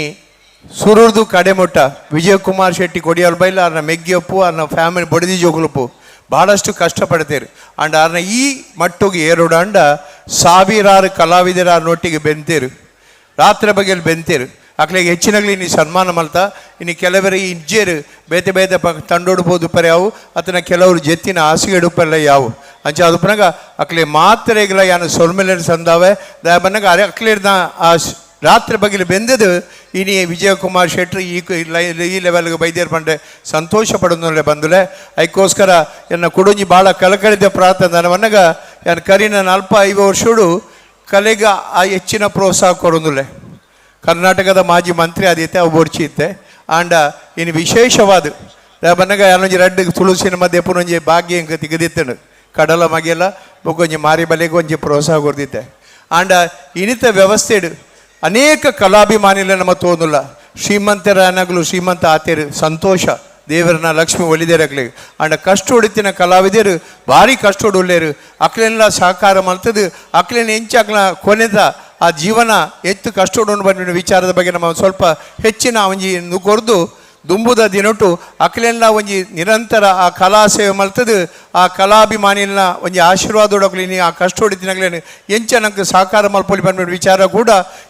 ಸುರುರ್ದು ಕಡೆಮೊಟ್ಟ ವಿಜಯಕುಮಾರ್ ಶೆಟ್ಟಿ ಕೊಡಿಯಾಲ್ ಬೈಲ ಅರ್ನ ಮೆಗ್ಗಿಯಪ್ಪು ಅರ್ನ ಫ್ಯಾಮಿಲಿ ಬಡದಿ ಜೋಗುಲಪ್ಪು ಭಾಳಷ್ಟು ಕಷ್ಟಪಡ್ತೀರಿ. ಅಂಡ್ ಅರ್ನ ಈ ಮಟ್ಟಿಗೆ ಏರೋಡಂಡ ಸಾವಿರಾರು ಕಲಾವಿದರ ನೊಟ್ಟಿಗೆ ಬೆಂತೀರು, ರಾತ್ರಿ ಬಗೆಯಲ್ಲಿ ಬೆಂತೀರು. ಅಕ್ಲಿಗೆ ಹೆಚ್ಚಿನಗ್ಲಿ ಇನ್ನು ಸನ್ಮಾನ ಮಲ್ತ ಇನ್ನು ಕೆಲವರು ಇಜ್ಜೇರು ಬೇತೆ ಬೇತೆ ಪ ತಂಡೊಡ್ಬೋದು ಪರಿ ಯಾವು ಅತನ ಕೆಲವರು ಜೆತ್ತಿನ ಹಾಸಿಗೆ ಉಪ್ಪೆಲ್ಲ ಯಾವು ಅಂಚ ಅದು ಪನಗ ಅಕ್ಲೆ ಮಾತ್ರೆಗಳ ಯಾನು ಸೊಲ್ಮೆಲೆ ಸಂದಾವೆ ದಯ ಬನ್ನಗ ಅರೆ ಅಕ್ಲೇರ್ನ ಆ ರಾತ್ರಿ ಬಗೆಲಿ ಬೆಂದದು ಇನಿ ವಿಜಯಕುಮಾರ್ ಶೆಟ್ರು ಈ ಈ ಲೆವೆಲ್ಗೆ ಬೈದೇರು ಪಂಡೆ ಸಂತೋಷ ಪಡೋದಲ್ಲೇ ಬಂದುಲೆ. ಅದಕ್ಕೋಸ್ಕರ ಎನ್ನ ಕುಡುಂಜಿ ಭಾಳ ಕಳಕಳಿದ ಪ್ರಾರ್ಥನೆ ಬನ್ನಗ ಯಾನು ಕರಿನ 45 ವರ್ಷಡು ಕಲೆಗ ಆ ಹೆಚ್ಚಿನ ಪ್ರೋತ್ಸಾಹ ಕೊಡೋದುಲ್ಲೆ. ಕರ್ನಾಟಕದ ಮಾಜಿ ಮಂತ್ರಿ ಆದಿತ್ತೆ ಅವು ಬೋರ್ಚಿ ಇತ್ತೆ ಆಂಡ ಇನ್ನು ವಿಶೇಷವಾದ ಬನ್ನಗ ಯಾನೊಂಜಿ ರಡ್ಡು ತುಳು ಸಿನಿಮಾ ದೆಪ್ಪುನೊಂಜಿ ಭಾಗ್ಯ ಇಂಕ ತಿಗದಿತ್ತನು ಕಡಲ ಮಗೆಲ್ಲ ಬೊಕ್ಕೊಂಜಿ ಮಾರಿ ಬಲೆಗೆ ಒಂಜಿ ಪ್ರೋತ್ಸಾಹ ಕೊರ್ದಿತ್ತೆ. ಆಂಡ ಇನಿತ ವ್ಯವಸ್ಥೆಡು ಅನೇಕ ಕಲಾಭಿಮಾನಿಲ ನಮ್ಮ ತೋನುಲ್ಲ. ಶ್ರೀಮಂತರ ಅನಗಲು ಶ್ರೀಮಂತ ಆತೇರು ಸಂತೋಷ ದೇವರನ್ನ ಲಕ್ಷ್ಮಿ ಒಲಿದೇರಕ್ಲಿ. ಆಂಡ ಕಷ್ಟ ಹೊಡಿತಿನ ಕಲಾವಿದರು ಭಾರಿ ಕಷ್ಟ ಹೊಡುಲ್ಲೇರು ಅಕ್ಲೆಲ್ಲ ಸಹಕಾರ ಮಲ್ತದು ಅಕ್ಲೇನ ಎಂಚ ಅಕ್ಲ ಕೊನೆದ ಆ ಜೀವನ ಎತ್ತು ಕಷ್ಟ ಹೊಡೋಣ ಬಂದಿನ ವಿಚಾರದ ಬಗ್ಗೆ ನಮ್ಮ ಸ್ವಲ್ಪ ಹೆಚ್ಚಿನ ಒಂಜಿ ಕೊರ್ದು ದುಂಬುದ ದಿನೊಟ್ಟು ಅಕ್ಲೆಲ್ಲ ಒಂಜಿ ನಿರಂತರ ಆ ಕಲಾ ಸೇವೆ ಮಲ್ತದು ಆ ಕಲಾಭಿಮಾನಿನ ಒಂಜಿ ಆಶೀರ್ವಾದ ನೀ ಆ ಕಷ್ಟ ಹೊಡಿತಿನಗ್ಲೇನು ಎಂಚ ನಂಗೆ ಸಹಕಾರ ಮಲ್ಪೊಲಿ ಬಂದ ವಿಚಾರ ಕೂಡ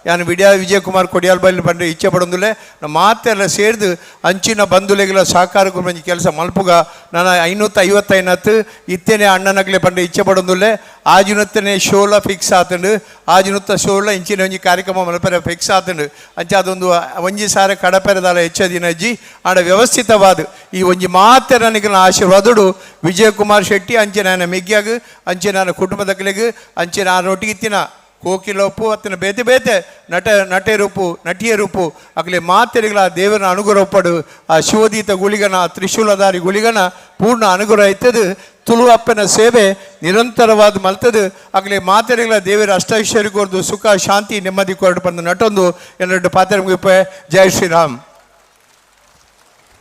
ಯಾನು ವಿಜಯಕುಮಾರ್ ಕೊಡಿಯಾಲ್ ಬೈಲ್ ಬಂದ್ರೆ ಇಚ್ಛೆ ಪಡೊಂದುಲೆ. ನಮ್ಮ ಮಾತೆಲ್ಲ ಸೇರ್ದು ಅಂಚಿನ ಬಂಧುಲೆಗೆಲ್ಲ ಸಹಕಾರ ಒಂಜಿ ಕೆಲಸ ಮಲ್ಪುಗ ನಾನು 555 ಇತ್ತೇನೆ ಅಣ್ಣನಗ್ಲೆ ಬಂದ್ರೆ ಇಚ್ಛೆ ಪಡೊಂದುಲ್ಲೆ. ಆಜಿನೊತ್ತನೆ ಶೋಲ ಫಿಕ್ಸ್ ಆತಂಡು, ಆಜಿನೊತ್ತ ಶೋಲ ಇಂಚಿನ ಒಂಜಿ ಕಾರ್ಯಕ್ರಮ ಮಲ್ಪರೆ ಫಿಕ್ಸ್ ಆತಂಡು. ಅಂಚ ಅದೊಂದು ಒಂಜಿ ಸಾರ ಕಡಪೆರದಾಲ ಹೆಚ್ಚ ದಿನ ಅಜ್ಜಿ ಆಡ ವ್ಯವಸ್ಥಿತವಾದ ಈ ಒಂಜಿ ಮಾತೆ ನನಗೆ ಆಶೀರ್ವಾದಡು ವಿಜಯಕುಮಾರ್ ಶೆಟ್ಟಿ ಅಂಚೆ ನನ್ನ ಮೆಗ್ಗ್ಯಾಗ ಅಂಚೆ ನನ್ನ ಕುಟುಂಬದಕ್ಲೆಗ್ ಅಂಚೆ ನಾನು ಒಟ್ಟಿಗೆ ಕೋಕಿಲೊಪ್ಪು ಅತ್ತನ ಬೇತೆ ಬೇತೆ ನಟ ನಟೆ ರೂಪು ನಟಿಯ ರೂಪು ಅಗಲೆ ಮಾತೆರಿಗಳ ದೇವರ ಅನುಗ್ರಹ ಪಡು ಆ ಶಿವದೀತ ಗುಳಿಗನ ತ್ರಿಶೂಲಧಾರಿ ಗುಳಿಗನ ಪೂರ್ಣ ಅನುಗ್ರಹ ಇತ್ತದು. ತುಳು ಅಪ್ಪನ ಸೇವೆ ನಿರಂತರವಾದ ಮಲ್ತದು ಅಗಲೆ ಮಾತೆರಿಗಳ ದೇವರ ಅಷ್ಟೈಶ್ವರ್ಯ ಕೊರ್ದು ಸುಖ ಶಾಂತಿ ನೆಮ್ಮದಿ ಕೊರಡು ಬಂದು ನಟೊಂದು ಎರಡು ಪಾತ್ರ ಮುಗಿಪೆ. ಜೈ ಶ್ರೀರಾಮ್.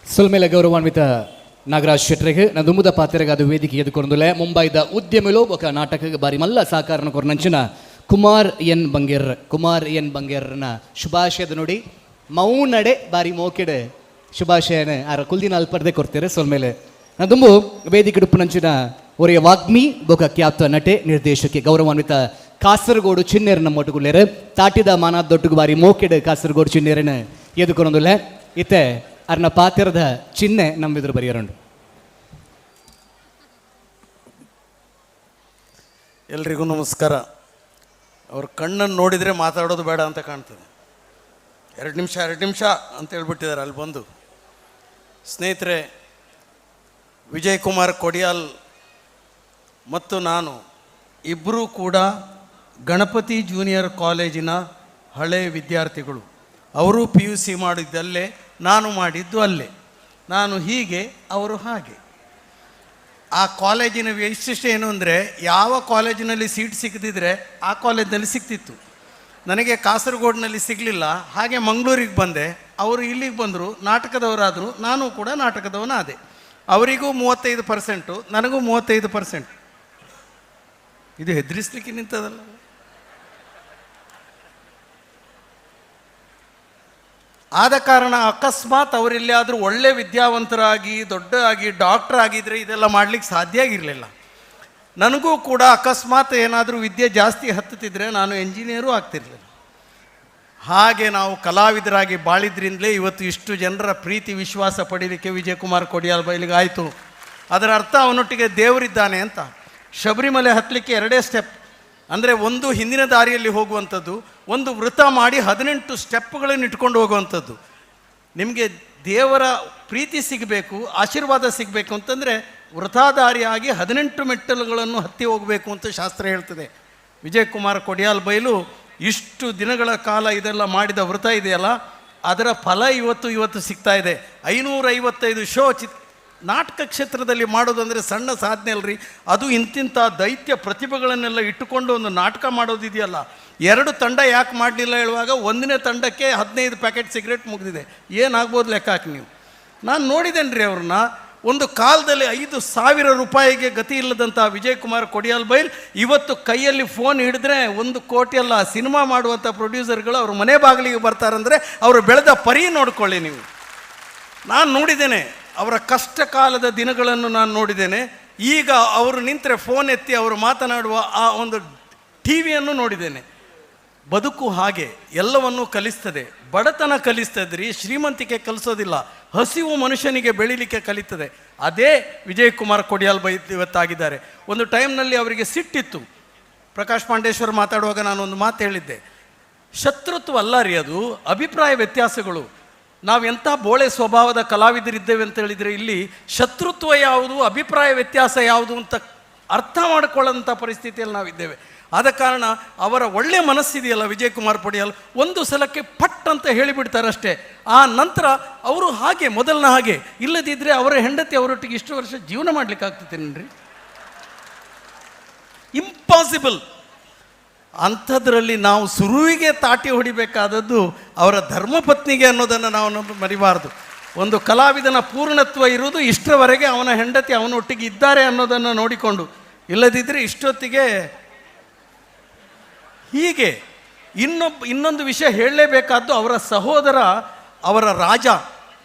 ಸೊಲ್ಮೇಲೆ ಗೌರವಾನ್ವಿತ ನಾಗರಾಜ್ ಶೆಟ್ಟರಿಗೆ ದುಂಬುದ ಪಾತ್ರೆಗಾದ ವೇದಿಕೆ ಎದುಕೊಂಡುಲೆ ಮುಂಬೈದ ಉದ್ಯಮಿಲು ఒక ನಾಟಕ ಬಾರಿ ಮಲ್ಲ ಸಾಕಾರನ ಕೊರ್ನಂಚಿನ ಕುಮಾರ್ ಎನ್ ಬಂಗೇರ್, ಕುಮಾರ್ ಎನ್ ಬಂಗೇರ್ನ ಶುಭಾಶಯದ ನುಡಿ ಮೌನಡೆ ಬಾರಿ ಮೋಕೆಡೆ ಶುಭಾಶಯನ ಆರ ಕುಲ್ದಿನ ಅಲ್ಪರ್ದೆ ಕೊಡ್ತಾರೆ. ಸೊಲ್ಮೇಲೆ ದುಂಬು ವೇದಿಕೆ ಡುಪ್ಪುನಂಚಿನ ಒರೆಯ ವಾಗ್ಮಿ ಬೊಕ ಖ್ಯಾತ ನಟೆ ನಿರ್ದೇಶಕಿ ಗೌರವಾನ್ವಿತ ಕಾಸರಗೋಡು ಚಿನ್ನೇರನ ಮೊಟ್ಟುಗುಲ್ಲೇರು ತಾಟಿದ ಮಾನಾದೊಟ್ಟುಗು ಬಾರಿ ಮೋಕೆಡೆ ಕಾಸರಗೋಡು ಚಿನ್ನೇರನ ಎದುಕೊಂಡುಲೆ ಇತ್ತೆ ಅರ್ನ ಪಾತ್ರದ ಚಿಹ್ನೆ ನಮ್ಮಿದ್ರು ಬರೆಯರಂಡು. ಎಲ್ರಿಗೂ ನಮಸ್ಕಾರ. ಅವ್ರ ಕಣ್ಣನ್ನು ನೋಡಿದರೆ ಮಾತಾಡೋದು ಬೇಡ ಅಂತ ಕಾಣ್ತದೆ. 2 ನಿಮಿಷ 2 ನಿಮಿಷ ಅಂತ ಹೇಳ್ಬಿಟ್ಟಿದ್ದಾರೆ ಅಲ್ಲಿ ಬಂದು. ಸ್ನೇಹಿತರೆ, ವಿಜಯ್ ಕುಮಾರ್ ಕೊಡಿಯಾಲ್ ಮತ್ತು ನಾನು ಇಬ್ಬರೂ ಕೂಡ ಗಣಪತಿ ಜೂನಿಯರ್ ಕಾಲೇಜಿನ ಹಳೆಯ ವಿದ್ಯಾರ್ಥಿಗಳು. ಅವರು PUC ಮಾಡಿದ್ದಲ್ಲೇ, ನಾನು ಮಾಡಿದ್ದು ಅಲ್ಲೇ. ನಾನು ಹೀಗೆ, ಅವರು ಹಾಗೆ. ಆ ಕಾಲೇಜಿನ ವೈಶಿಷ್ಟ್ಯ ಏನು ಅಂದರೆ, ಯಾವ ಕಾಲೇಜಿನಲ್ಲಿ ಸೀಟ್ ಸಿಕ್ಕದಿದ್ದರೆ ಆ ಕಾಲೇಜಿನಲ್ಲಿ ಸಿಗ್ತಿತ್ತು. ನನಗೆ ಕಾಸರಗೋಡಿನಲ್ಲಿ ಸಿಗಲಿಲ್ಲ, ಹಾಗೆ ಮಂಗಳೂರಿಗೆ ಬಂದೆ. ಅವರು ಇಲ್ಲಿಗೆ ಬಂದರು, ನಾಟಕದವರಾದರು, ನಾನು ಕೂಡ ನಾಟಕದವನಾದೆ. ಅವರಿಗೂ 35%, ನನಗೂ 35%. ಇದು ಹೆದರಿಸ್ಲಿಕ್ಕೆ ನಿಂತದಲ್ಲ. ಆದ ಕಾರಣ ಅಕಸ್ಮಾತ್ ಅವರೆಲ್ಲಿಯಾದರೂ ಒಳ್ಳೆ ವಿದ್ಯಾವಂತರಾಗಿ ದೊಡ್ಡ ಆಗಿ ಡಾಕ್ಟ್ರ್ ಆಗಿದ್ದರೆ ಇದೆಲ್ಲ ಮಾಡಲಿಕ್ಕೆ ಸಾಧ್ಯ ಆಗಿರಲಿಲ್ಲ. ನನಗೂ ಕೂಡ ಅಕಸ್ಮಾತ್ ಏನಾದರೂ ವಿದ್ಯೆ ಜಾಸ್ತಿ ಹತ್ತುತ್ತಿದ್ದರೆ ನಾನು ಎಂಜಿನಿಯರೂ ಆಗ್ತಿರಲಿಲ್ಲ. ಹಾಗೆ ನಾವು ಕಲಾವಿದರಾಗಿ ಬಾಳಿದ್ರಿಂದಲೇ ಇವತ್ತು ಇಷ್ಟು ಜನರ ಪ್ರೀತಿ ವಿಶ್ವಾಸ ಪಡೀಲಿಕ್ಕೆ ವಿಜಯಕುಮಾರ್ ಕೊಡಿಯಾಲ್ ಬೈಲಿಗೆ ಆಯಿತು. ಅದರ ಅರ್ಥ ಅವನೊಟ್ಟಿಗೆ ದೇವರಿದ್ದಾನೆ ಅಂತ. ಶಬರಿಮಲೆ ಹತ್ತಲಿಕ್ಕೆ 2 ಸ್ಟೆಪ್, ಅಂದರೆ ಒಂದು ಹಿಂದಿನ ದಾರಿಯಲ್ಲಿ ಹೋಗುವಂಥದ್ದು, ಒಂದು ವೃತ ಮಾಡಿ 18 ಸ್ಟೆಪ್ಗಳನ್ನು ಇಟ್ಕೊಂಡು ಹೋಗುವಂಥದ್ದು. ನಿಮಗೆ ದೇವರ ಪ್ರೀತಿ ಸಿಗಬೇಕು, ಆಶೀರ್ವಾದ ಸಿಗಬೇಕು ಅಂತಂದರೆ ವೃಥಾದಾರಿಯಾಗಿ 18 ಮೆಟ್ಟಲುಗಳನ್ನು ಹತ್ತಿ ಹೋಗಬೇಕು ಅಂತ ಶಾಸ್ತ್ರ ಹೇಳ್ತದೆ. ವಿಜಯಕುಮಾರ್ ಕೊಡಿಯಾಲ್ ಬೈಲು ಇಷ್ಟು ದಿನಗಳ ಕಾಲ ಇದೆಲ್ಲ ಮಾಡಿದ ವ್ರತ ಇದೆಯಲ್ಲ, ಅದರ ಫಲ ಇವತ್ತು ಇವತ್ತು ಸಿಗ್ತಾ ಇದೆ. 555 ಶೋ ನಾಟಕ ಕ್ಷೇತ್ರದಲ್ಲಿ ಮಾಡೋದಂದರೆ ಸಣ್ಣ ಸಾಧನೆ ಅಲ್ರಿ ಅದು. ಇಂತಿಂಥ ದೈತ್ಯ ಪ್ರತಿಭೆಗಳನ್ನೆಲ್ಲ ಇಟ್ಟುಕೊಂಡು ಒಂದು ನಾಟಕ ಮಾಡೋದಿದೆಯಲ್ಲ. 2 ತಂಡ ಯಾಕೆ ಮಾಡಲಿಲ್ಲ ಹೇಳುವಾಗ, ಒಂದನೇ ತಂಡಕ್ಕೆ 15 ಪ್ಯಾಕೆಟ್ ಸಿಗರೇಟ್ ಮುಗಿದಿದೆ, ಏನಾಗ್ಬೋದು ಲೆಕ್ಕ ಹಾಕಿ ನೀವು. ನಾನು ನೋಡಿದ್ದೇನೆ ರೀ ಅವ್ರನ್ನ. ಒಂದು ಕಾಲದಲ್ಲಿ 5,000 ರೂಪಾಯಿಗೆ ಗತಿ ಇಲ್ಲದಂಥ ವಿಜಯಕುಮಾರ್ ಕೊಡಿಯಾಲ್ ಬೈಲ್ ಇವತ್ತು ಕೈಯಲ್ಲಿ ಫೋನ್ ಹಿಡಿದ್ರೆ 1 ಕೋಟಿ ಅಲ್ಲ, ಸಿನಿಮಾ ಮಾಡುವಂಥ ಪ್ರೊಡ್ಯೂಸರ್ಗಳು ಅವ್ರ ಮನೆ ಬಾಗಿಲಿಗೆ ಬರ್ತಾರಂದರೆ ಅವರು ಬೆಳೆದ ಪರಿ ನೋಡ್ಕೊಳ್ಳಿ ನೀವು. ನಾನು ನೋಡಿದ್ದೇನೆ ಅವರ ಕಷ್ಟ ಕಾಲದ ದಿನಗಳನ್ನು, ನಾನು ನೋಡಿದ್ದೇನೆ. ಈಗ ಅವರು ನಿಂತರೆ ಫೋನ್ ಎತ್ತಿ ಅವರು ಮಾತನಾಡುವ ಆ ಒಂದು ಟಿ ವಿಯನ್ನು ನೋಡಿದ್ದೇನೆ. ಬದುಕು ಹಾಗೆ ಎಲ್ಲವನ್ನೂ ಕಲಿಸ್ತದೆ. ಬಡತನ ಕಲಿಸ್ತದ್ರಿ, ಶ್ರೀಮಂತಿಕೆ ಕಲಿಸೋದಿಲ್ಲ. ಹಸಿವು ಮನುಷ್ಯನಿಗೆ ಬೆಳೀಲಿಕ್ಕೆ ಕಲಿತದೆ. ಅದೇ ವಿಜಯಕುಮಾರ್ ಕೊಡಿಯಾಲ್ ಬೈ ಇವತ್ತಾಗಿದ್ದಾರೆ. ಒಂದು ಟೈಮ್ನಲ್ಲಿ ಅವರಿಗೆ ಸಿಟ್ಟಿತ್ತು. ಪ್ರಕಾಶ್ ಪಾಂಡೇಶ್ವರ್ ಮಾತಾಡುವಾಗ ನಾನು ಒಂದು ಮಾತು ಹೇಳಿದ್ದೆ, ಶತ್ರುತ್ವ ಅಲ್ಲ ರೀ ಅದು, ಅಭಿಪ್ರಾಯ ವ್ಯತ್ಯಾಸಗಳು. ನಾವೆಂಥ ಬೋಳೆ ಸ್ವಭಾವದ ಕಲಾವಿದರಿದ್ದೇವೆ ಅಂತ ಹೇಳಿದರೆ ಇಲ್ಲಿ ಶತ್ರುತ್ವ ಯಾವುದು, ಅಭಿಪ್ರಾಯ ವ್ಯತ್ಯಾಸ ಯಾವುದು ಅಂತ ಅರ್ಥ ಮಾಡಿಕೊಳ್ಳೋಂಥ ಪರಿಸ್ಥಿತಿಯಲ್ಲಿ ನಾವಿದ್ದೇವೆ. ಆದ ಕಾರಣ ಅವರ ಒಳ್ಳೆಯ ಮನಸ್ಸಿದೆಯಲ್ಲ ವಿಜಯಕುಮಾರ್ ಕೊಡಿಯಾಲ್, ಒಂದು ಸಲಕ್ಕೆ ಪಟ್ ಅಂತ ಹೇಳಿಬಿಡ್ತಾರಷ್ಟೇ. ಆ ನಂತರ ಅವರು ಹಾಗೆ ಮೊದಲನ ಹಾಗೆ ಇಲ್ಲದಿದ್ದರೆ ಅವರ ಹೆಂಡತಿ ಅವರೊಟ್ಟಿಗೆ ಇಷ್ಟು ವರ್ಷ ಜೀವನ ಮಾಡಲಿಕ್ಕಾಗ್ತದೇನ್ರಿ? ಇಂಪಾಸಿಬಲ್. ಅಂಥದ್ರಲ್ಲಿ ನಾವು ಸುರುವಿಗೆ ತಾಟಿ ಹೊಡಿಬೇಕಾದದ್ದು ಅವರ ಧರ್ಮಪತ್ನಿಗೆ ಅನ್ನೋದನ್ನು ನಾವು ಮರಿಬಾರ್ದು. ಒಂದು ಕಲಾವಿದನ ಪೂರ್ಣತ್ವ ಇರುವುದು ಇಷ್ಟರವರೆಗೆ ಅವನ ಹೆಂಡತಿ ಅವನೊಟ್ಟಿಗೆ ಇದ್ದಾರೆ ಅನ್ನೋದನ್ನು ನೋಡಿಕೊಂಡು, ಇಲ್ಲದಿದ್ದರೆ ಇಷ್ಟೊತ್ತಿಗೆ ಹೀಗೆ. ಇನ್ನೊಂದು ವಿಷಯ ಹೇಳಲೇಬೇಕಾದ್ದು, ಅವರ ಸಹೋದರ ಅವರ ರಾಜ.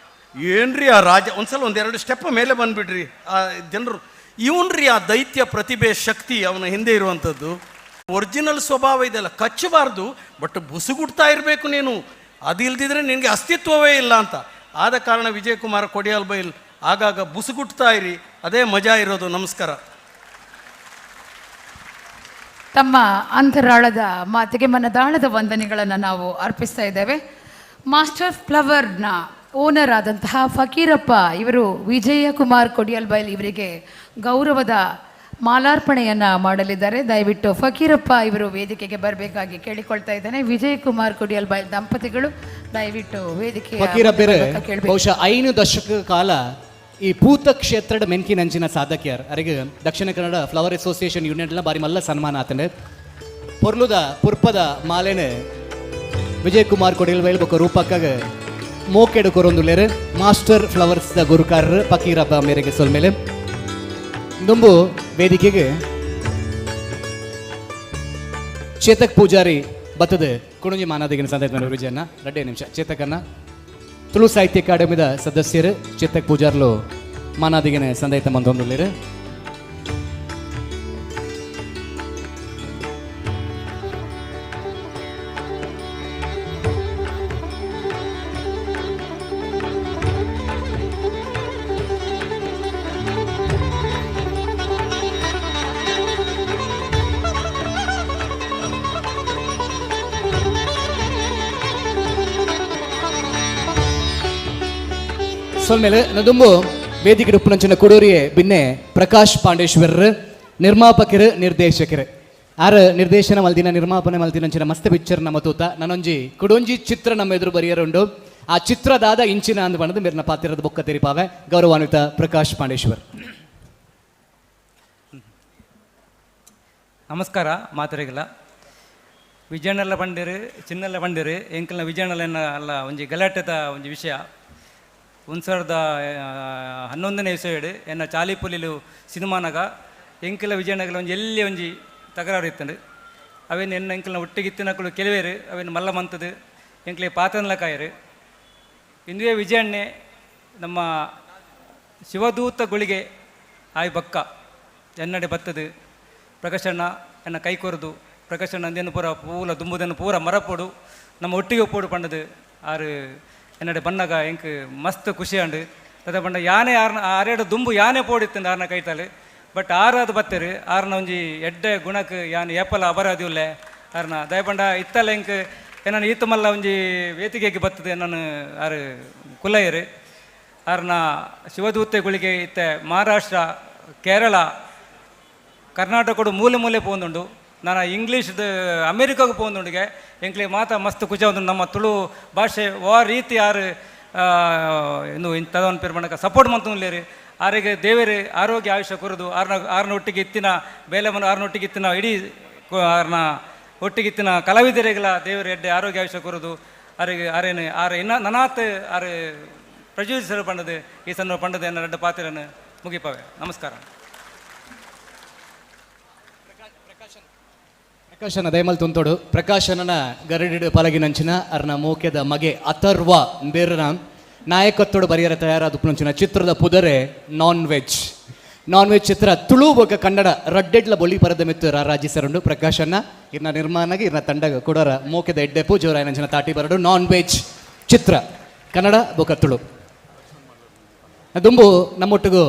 ಏನ್ರಿ ಆ ರಾಜ, ಒಂದ್ಸಲ ಒಂದೆರಡು ಸ್ಟೆಪ್ ಮೇಲೆ ಬಂದುಬಿಡ್ರಿ ಆ ಜನರು. ಇವನ್ರಿ ಆ ದೈತ್ಯ ಪ್ರತಿಭೆ ಶಕ್ತಿ ಅವನ ಹಿಂದೆ ಇರುವಂಥದ್ದು. ಒರಿಜಿನಲ್ ಸ್ವಭಾವ ಇದೆಲ್ಲ, ಕಚ್ಚಬಾರ್ದು, ಬಟ್ ಬುಸುಗುಡ್ತಾ ಇರಬೇಕು ನೀನು, ಅದಿಲ್ದಿದ್ರೆ ನಿನಗೆ ಅಸ್ತಿತ್ವವೇ ಇಲ್ಲ ಅಂತ. ಆದ ಕಾರಣ ವಿಜಯಕುಮಾರ್ ಕೊಡಿಯಾಲ್ ಬೈಲ್ ಆಗಾಗ ಬುಸುಗುಟ್ತಾ ಇರಿ, ಅದೇ ಮಜಾ ಇರೋದು. ನಮಸ್ಕಾರ. ತಮ್ಮ ಅಂತರಾಳದ ಮಾತಿಗೆ ಮನದಾಳದ ವಂದನೆಗಳನ್ನು ನಾವು ಅರ್ಪಿಸ್ತಾ ಇದ್ದೇವೆ. ಮಾಸ್ಟರ್ ಫ್ಲವರ್ನ ಓನರ್ ಆದಂತಹ ಫಕೀರಪ್ಪ ಇವರು ವಿಜಯಕುಮಾರ್ ಕೊಡಿಯಾಲ್ ಬೈಲ್ ಇವರಿಗೆ ಗೌರವದ ಮಾಲಾರ್ಪಣೆಯನ್ನು ಮಾಡಲಿದ್ದಾರೆ. ದಯವಿಟ್ಟು ಫಕೀರಪ್ಪ ಇವರು ವೇದಿಕೆಗೆ ಬರಬೇಕಾಗಿ ಕೇಳಿಕೊಳ್ತಾ ಇದ್ದೇನೆ. ವಿಜಯಕುಮಾರ್ ಕೊಡಿಯಾಲ್ ಬೈಲ್ ದಂಪತಿಗಳು ದಯವಿಟ್ಟು ವೇದಿಕೆ. ಬಹುಶಃ 5 ದಶಕ ಕಾಲ ಈ ಪೂತ ಕ್ಷೇತ್ರದ ಮೆನ್ಕಿನಂಚಿನ ಸಾಧಕಿಯರ್ ಅರಿಗೆ ದಕ್ಷಿಣ ಕನ್ನಡ ಫ್ಲವರ್ ಅಸೋಸಿಯೇಷನ್ ಯೂನಿಯನ್ಲ ಬಾರಿ ಮಲ್ಲ ಸನ್ಮಾನ ಆತನೆ. ಪೊರ್ಲುದ ಪುರ್ಪದ ಮಾಲೆನೆ ವಿಜಯಕುಮಾರ್ ಕೊಡಿಯಲ್ ಬೈಲ್ ಬೊಕ್ಕ ರೂಪಕ್ಕಾಗ ಮೋಕೆಡು ಕೊರೊಂದುಲೇರು master flowers the ಗುರುಕಾರರು ಫಕೀರಪ್ಪ ಮೇರೆಗೆ ಸೊಲ್ಮೇಲೆ ದುಂಬು ವೇದಿಕೆಗೆ ಚೇತಕ್ ಪೂಜಾರಿ ಬತ್ತದ ಕುಣುಂಜಿ ಮಾನಾದಿಗಿನ ಸಂದರ್ಭ ವಿಜಯನ್ನ 2 ನಿಮಿಷ ಚೇತಕನ್ನ ತುಳು ಸಾಹಿತ್ಯ ಅಕಾಡೆಮಿದ ಸದಸ್ಯರು ಚೇತಕ್ ಪೂಜಾರ್ಲು ಮಾನಾದಿಗಿನ ಸಂದೈತ ಮಂದೊಂದುಳ್ಳೇರು. ಸೊಲ್ಮೇಲೆ ನದುಂಬು ವೇದಿಕೆ ಉಪ್ಪುನಂಚಿನ ಕೊಡೂರಿಯೇ ಬಿನ್ನೆ ಪ್ರಕಾಶ್ ಪಾಂಡೇಶ್ವರರು ನಿರ್ಮಾಪಕರು ನಿರ್ದೇಶಕರು ಆರ ನಿರ್ದೇಶನ ಮಲ್ದಿನ ನಿರ್ಮಾಪನೆ ಮಲ್ದಿನಂಚಿನ ಮಸ್ತ್ ಪಿಕ್ಚರ್ ನಮ್ಮ ತೂತ ನನೊಂಜಿ ಕುಡೊಂಜಿ ಚಿತ್ರ ನಮ್ಮ ಎದುರು ಬರಿಯರುಂಡು. ಆ ಚಿತ್ರದಾದ ಇಂಚಿನ ಅಂದ್ ಬಣ್ಣದ ಮೇರಿನ ಪಾತ್ರದ ಬೊಕ್ಕ ತೆರಿಪಾವೆ ಗೌರವಾನ್ವಿತ ಪ್ರಕಾಶ್ ಪಾಂಡೇಶ್ವರ್. ನಮಸ್ಕಾರ ಮಾತರಿಗಲ ವಿಜಯಣ್ಣಲ್ಲ ಬಂದಿರು ಚಿನ್ನೆಲ್ಲ ಬಂದಿರು ಎಂಕಲ್ನ ವಿಜಯಣ್ಣಲ್ಲ ಅಲ್ಲ ಒಂಜಿ ಗಲಾಟೆದ ಒಂಜಿ ವಿಷಯ 2011ನೇ ಇಸವಿಡ್ ಎನ್ನ ಚಾಲಿಪುಲಿಲು ಸಿನಿಮಾನಾಗ ಎಂಕಲ ವಿಜಯನಗರ ಒಂಜಿ ಎಲ್ಲಿ ಒಂಜಿ ತಕರಾರು ಇತ್ತಂಡು ಅವೇನು ಎನ್ನ ಎಂಕಲ್ನ ಒಟ್ಟಿಗೆ ಇತ್ತಿನಕುಲು ಕೆಲವೇರು ಅವೇನು ಮಲ್ಲ ಮಂತದು ಎಂಕ್ಲೆ ಪಾತ್ರನ್ಲ ಕಾಯರು ಇಂದುವೇ ವಿಜಯಣ್ಣೆ ನಮ್ಮ ಶಿವದೂತ ಗುಳಿಗೆ ಆಯ್ ಬಕ್ಕ ಎನ್ನಡೆ ಬತ್ತದು ಪ್ರಕಾಶಣ್ಣ ಎನ್ನ ಕೈ ಕೊರದು ಪ್ರಕಾಶಣ್ಣ ಅಂದೇನು ಪೂರ ಪೂಲ ದುಂಬುದನ್ನು ಪೂರ ಮರಪೋಡು ನಮ್ಮ ಒಟ್ಟಿಗೆ ಒಪ್ಪೋಡು ಪಂಡದು ಆರು ಎನ್ನಡೆ ಬಣ್ಣಗ ಎಂಕ್ ಮಸ್ತ್ ಖುಷಿ ಅಂಡು ತದ ಬಣ್ಣ ಯಾನೆ ಆರ್ನ ಆರೇಡು ದುಂಬು ಯಾನೆ ಪೋಡಿತ್ತಂದು ಆರ್ನ ಕೈತಾಲೆ ಬಟ್ ಆರು ಅದು ಬತ್ತರು ಆರ್ನ ಒಂಜಿ ಎಡ್ಡೆ ಗುಣಕ್ಕೆ ಯಾನ್ ಏಪಲ ಅಪರಾಧಿ ಉಲ್ಲೆ ಆರ್ನ ದಯಪಂಡ ಇತ್ತಲ್ಲ ಎಂಕ್ ಎನ್ನನ್ನು ಈತ ಮಲ್ಲ ಒಂಜಿ ವೇದಿಕೆಗೆ ಬರ್ತದೆ ನಾನು ಆರು ಕುಲಯರು ಆರ್ನ ಶಿವದೂತೆ ಗುಳಿಗೆ ಇತ್ತ ಮಹಾರಾಷ್ಟ್ರ ಕೇರಳ ಕರ್ನಾಟಕಡು ಮೂಲೆ ಮೂಲೆ ಪೋಂದುಂಡು ನಾನು ಇಂಗ್ಲೀಷ್ದು ಅಮೇರಿಕಾಗೆ ಪೋಂದುಂಡಿಗೆ ಎಂಕ್ಲೆ ಮಾತ ಮಸ್ತ್ ಖುಷಿ ಒಂದು ನಮ್ಮ ತುಳು ಭಾಷೆ ವಾ ರೀತಿ ಆರು ಇನ್ನು ಇಂಥದೊಂದು ಪೇರು ಮಾಡಕ ಸಪೋರ್ಟ್ ಮಂತುಲ್ಲೇರಿ ಆರಿಗೆ ದೇವರು ಆರೋಗ್ಯ ಆಯುಷ್ಯ ಕೊರದು ಆರ್ನ ಆರ್ನ ಒಟ್ಟಿಗೆ ಇತ್ತಿನ ಬೇಲೆಮನ ಆರ್ನ ಒಟ್ಟಿಗೆ ಇತ್ತಿನ ಇಡೀ ಆರ್ನ ಒಟ್ಟಿಗೆ ಇತ್ತಿನ ಕಲಾವಿದರಿಗೆಲ್ಲ ದೇವರು ಎಡ್ಡೆ ಆರೋಗ್ಯ ಆಯುಷ್ಯ ಕೊರದು ಆರಿಗೆ ಆರೇನು ಆರು ಇನ್ನ ನನಾತ್ ಆರು ಪ್ರಚೋದಿಸಲು ಪಂಡದು ಈ ಸಣ್ಣ ಪಂಡದ ಎನ್ನ ரெண்டு ಪಾತ್ರನ ಮುಗಿಪವೆ. ನಮಸ್ಕಾರ. ಪ್ರಕಾಶನ ದಯಮಲ್ ತುಂತೋಡು ಪ್ರಕಾಶನನ ಗರಡಿಡು ಪಲಗಿನಂಚಿನ ಅರ್ನ ಮೋಕೆದ ಮಗೆ ಅಥರ್ವ ಬೇರನ ನಾಯಕತ್ವಡು ಬರಿಯರ ತಯಾರಾದ ಉಪ್ಪುನಂಚಿನ ಚಿತ್ರದ ಪುದರೆ non veg non veg ಚಿತ್ರ ತುಳು ಬೊಕ ಕನ್ನಡ ರಡ್ಡೆಡ್ಲ ಬೊಳಿ ಪರದ ಮೆತ್ತು ರಾಜಿಸರುಂಡು ಪ್ರಕಾಶನ ಇರ್ನ ನಿರ್ಮಾಣಗೆ ಇರ್ನ ತಂಡ ಕೊಡರ ಮೋಕೆದ ಎಡ್ಡೆ ಪೂಜೋರಾಯನಂಚಿನ ತಾಟಿ ಬರಡು ನಾನ್ ವೆಜ್ ಚಿತ್ರ ಕನ್ನಡ ಬೊಕ ತುಳು ದುಂಬು ನಮ್ಮೊಟ್ಟಿಗೂ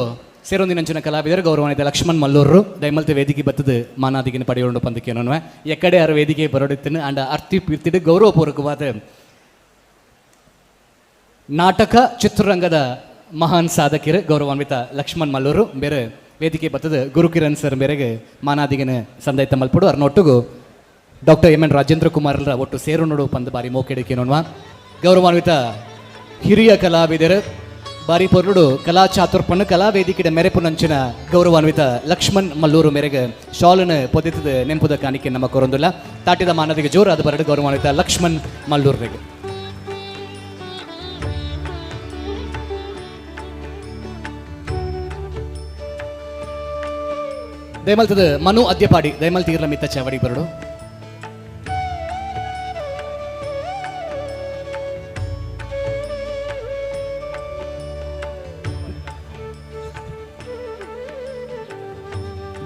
ಸೇರೊಂದಿನಂಚಿನ ಕಲಾವಿದರು ಗೌರವಾನ್ವಿತ ಲಕ್ಷ್ಮಣ್ ಮಲ್ಲೂರು ದಯಮಲ್ತೆ ವೇದಿಕೆ ಬತ್ತದ ಮಾನಾದಿಗಿನ ಪಡೆಯೋಂಡು ಪಂದಕ್ಕೆ ಎಕ್ಕಡೆ ಆರು ವೇದಿಕೆ ಬರೋಡಿತ್ತನು ಅಂಡ ಅರ್ತಿ ಪೀರ್ತಿಡು ಗೌರವಪೂರ್ವಕವಾದ ನಾಟಕ ಚಿತ್ರರಂಗದ ಮಹಾನ್ ಸಾಧಕಿರು ಗೌರವಾನ್ವಿತ ಲಕ್ಷ್ಮಣ್ ಮಲ್ಲೂರು ಬೇರೆ ವೇದಿಕೆ ಬತ್ತದ ಗುರುಕಿರಣ್ ಸರ್ ಮೇರೆಗೆ ಮಾನಾದಿಗಿನ ಸಂದೈತ ಮಲ್ಪಡು ಅರ್ನೊಟ್ಟಿಗೂ doctor M N Rajendra Kumar ಒಟ್ಟು ಸೇರು ನೋಡು ಪಂದ ಬಾರಿ ಮೋಕೆಡಿಕೆ ನೋಡುವ ಗೌರವಾನ್ವಿತ ಹಿರಿಯ ಕಲಾವಿದರು ಬಾರಿ ಪೊರ್ಲುಡು ಕಲಾ ಚಾತುರ್ಪಣ್ಣು ಕಲಾ ವೇದಿಕೆಯ ಮೆರೆಪುನಂಚಿನ ಗೌರವಾನ್ವಿತ ಲಕ್ಷ್ಮಣ್ ಮಲ್ಲೂರು ಮೇರೆಗೆ ಶಾಲನ್ನು ಪೊದೆತದ ನೆಂಪುದ ಕಾಣಿಕೆ ನಮ್ಮ ಕೊರೊಂದುಲ್ಲ ತಾಟಿದ ಮಾನದಿಗೆ ಜೋರಾದ ಬರಡು ಗೌರವಾನ್ವಿತ ಲಕ್ಷ್ಮಣ್ ಮಲ್ಲೂರಿಗೆ. ದಯಮಲ್ತದ ಮನು ಅದ್ಯಪಾಡಿ ದಯಮಲ್ತಿ ಇರ್ಲ ಮಿತ್ತ ಚಾವಡಿ ಬರಡು.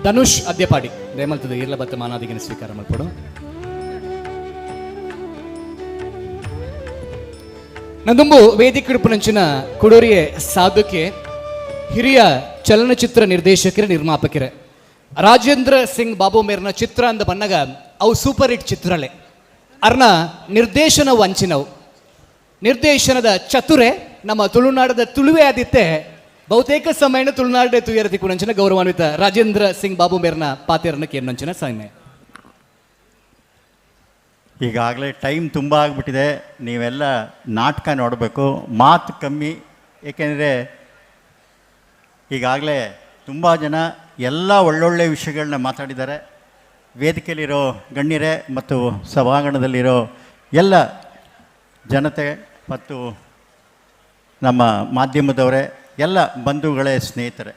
ಧನುಷ್ ಅದ್ಯಪಾಡಿ ದಯಮಲ್ತದ ಇರ್ಲ ಬತ್ತ ಮಾನಾದಿಗಿನ ಸ್ವೀಕಾರ ಮಲ್ಪಡು. ನಂದುಂಬು ವೇದಿಕೆ ಉಡುಪುನಂಚಿನ ಕುಡೋರಿಯ ಸಾಧುಕೆ ಹಿರಿಯ ಚಲನಚಿತ್ರ ನಿರ್ದೇಶಕರ ನಿರ್ಮಾಪಕರೇ ರಾಜೇಂದ್ರ ಸಿಂಗ್ ಬಾಬು ಮೇರ್ನ ಚಿತ್ರ ಅಂದ ಬನ್ನಗ ಅವು ಸೂಪರ್ ಹಿಟ್ ಚಿತ್ರಲೆ ಅರ್ನ ನಿರ್ದೇಶನ ವಂಚಿನವು ನಿರ್ದೇಶನದ ಚತುರೆ ನಮ್ಮ ತುಳುನಾಡದ ತುಳುವೆ ಆದಿತ್ತೆ ಬಹುತೇಕ ಸಮಯನ ತುಳುನಾಡೆ ತುಯರ ತಿಕ್ಕುನಂಚಿನ ಗೌರವಾನ್ವಿತ ರಾಜೇಂದ್ರ ಸಿಂಗ್ ಬಾಬು ಮೇರ್ನ ಪಾತೆರನ ಕೇರ್ನಂಚಿನ ಸಮಯ. ಈಗಾಗಲೇ ಟೈಮ್ ತುಂಬ ಆಗಿಬಿಟ್ಟಿದೆ, ನೀವೆಲ್ಲ ನಾಟಕ ನೋಡಬೇಕು, ಮಾತು ಕಮ್ಮಿ, ಏಕೆಂದರೆ ಈಗಾಗಲೇ ತುಂಬ ಜನ ಎಲ್ಲ ಒಳ್ಳೊಳ್ಳೆ ವಿಷಯಗಳನ್ನ ಮಾತಾಡಿದ್ದಾರೆ. ವೇದಿಕೆಯಲ್ಲಿರೋ ಗಣ್ಯರೇ ಮತ್ತು ಸಭಾಂಗಣದಲ್ಲಿರೋ ಎಲ್ಲ ಜನತೆ ಮತ್ತು ನಮ್ಮ ಮಾಧ್ಯಮದವರೇ, ಎಲ್ಲ ಬಂಧುಗಳೇ, ಸ್ನೇಹಿತರೆ,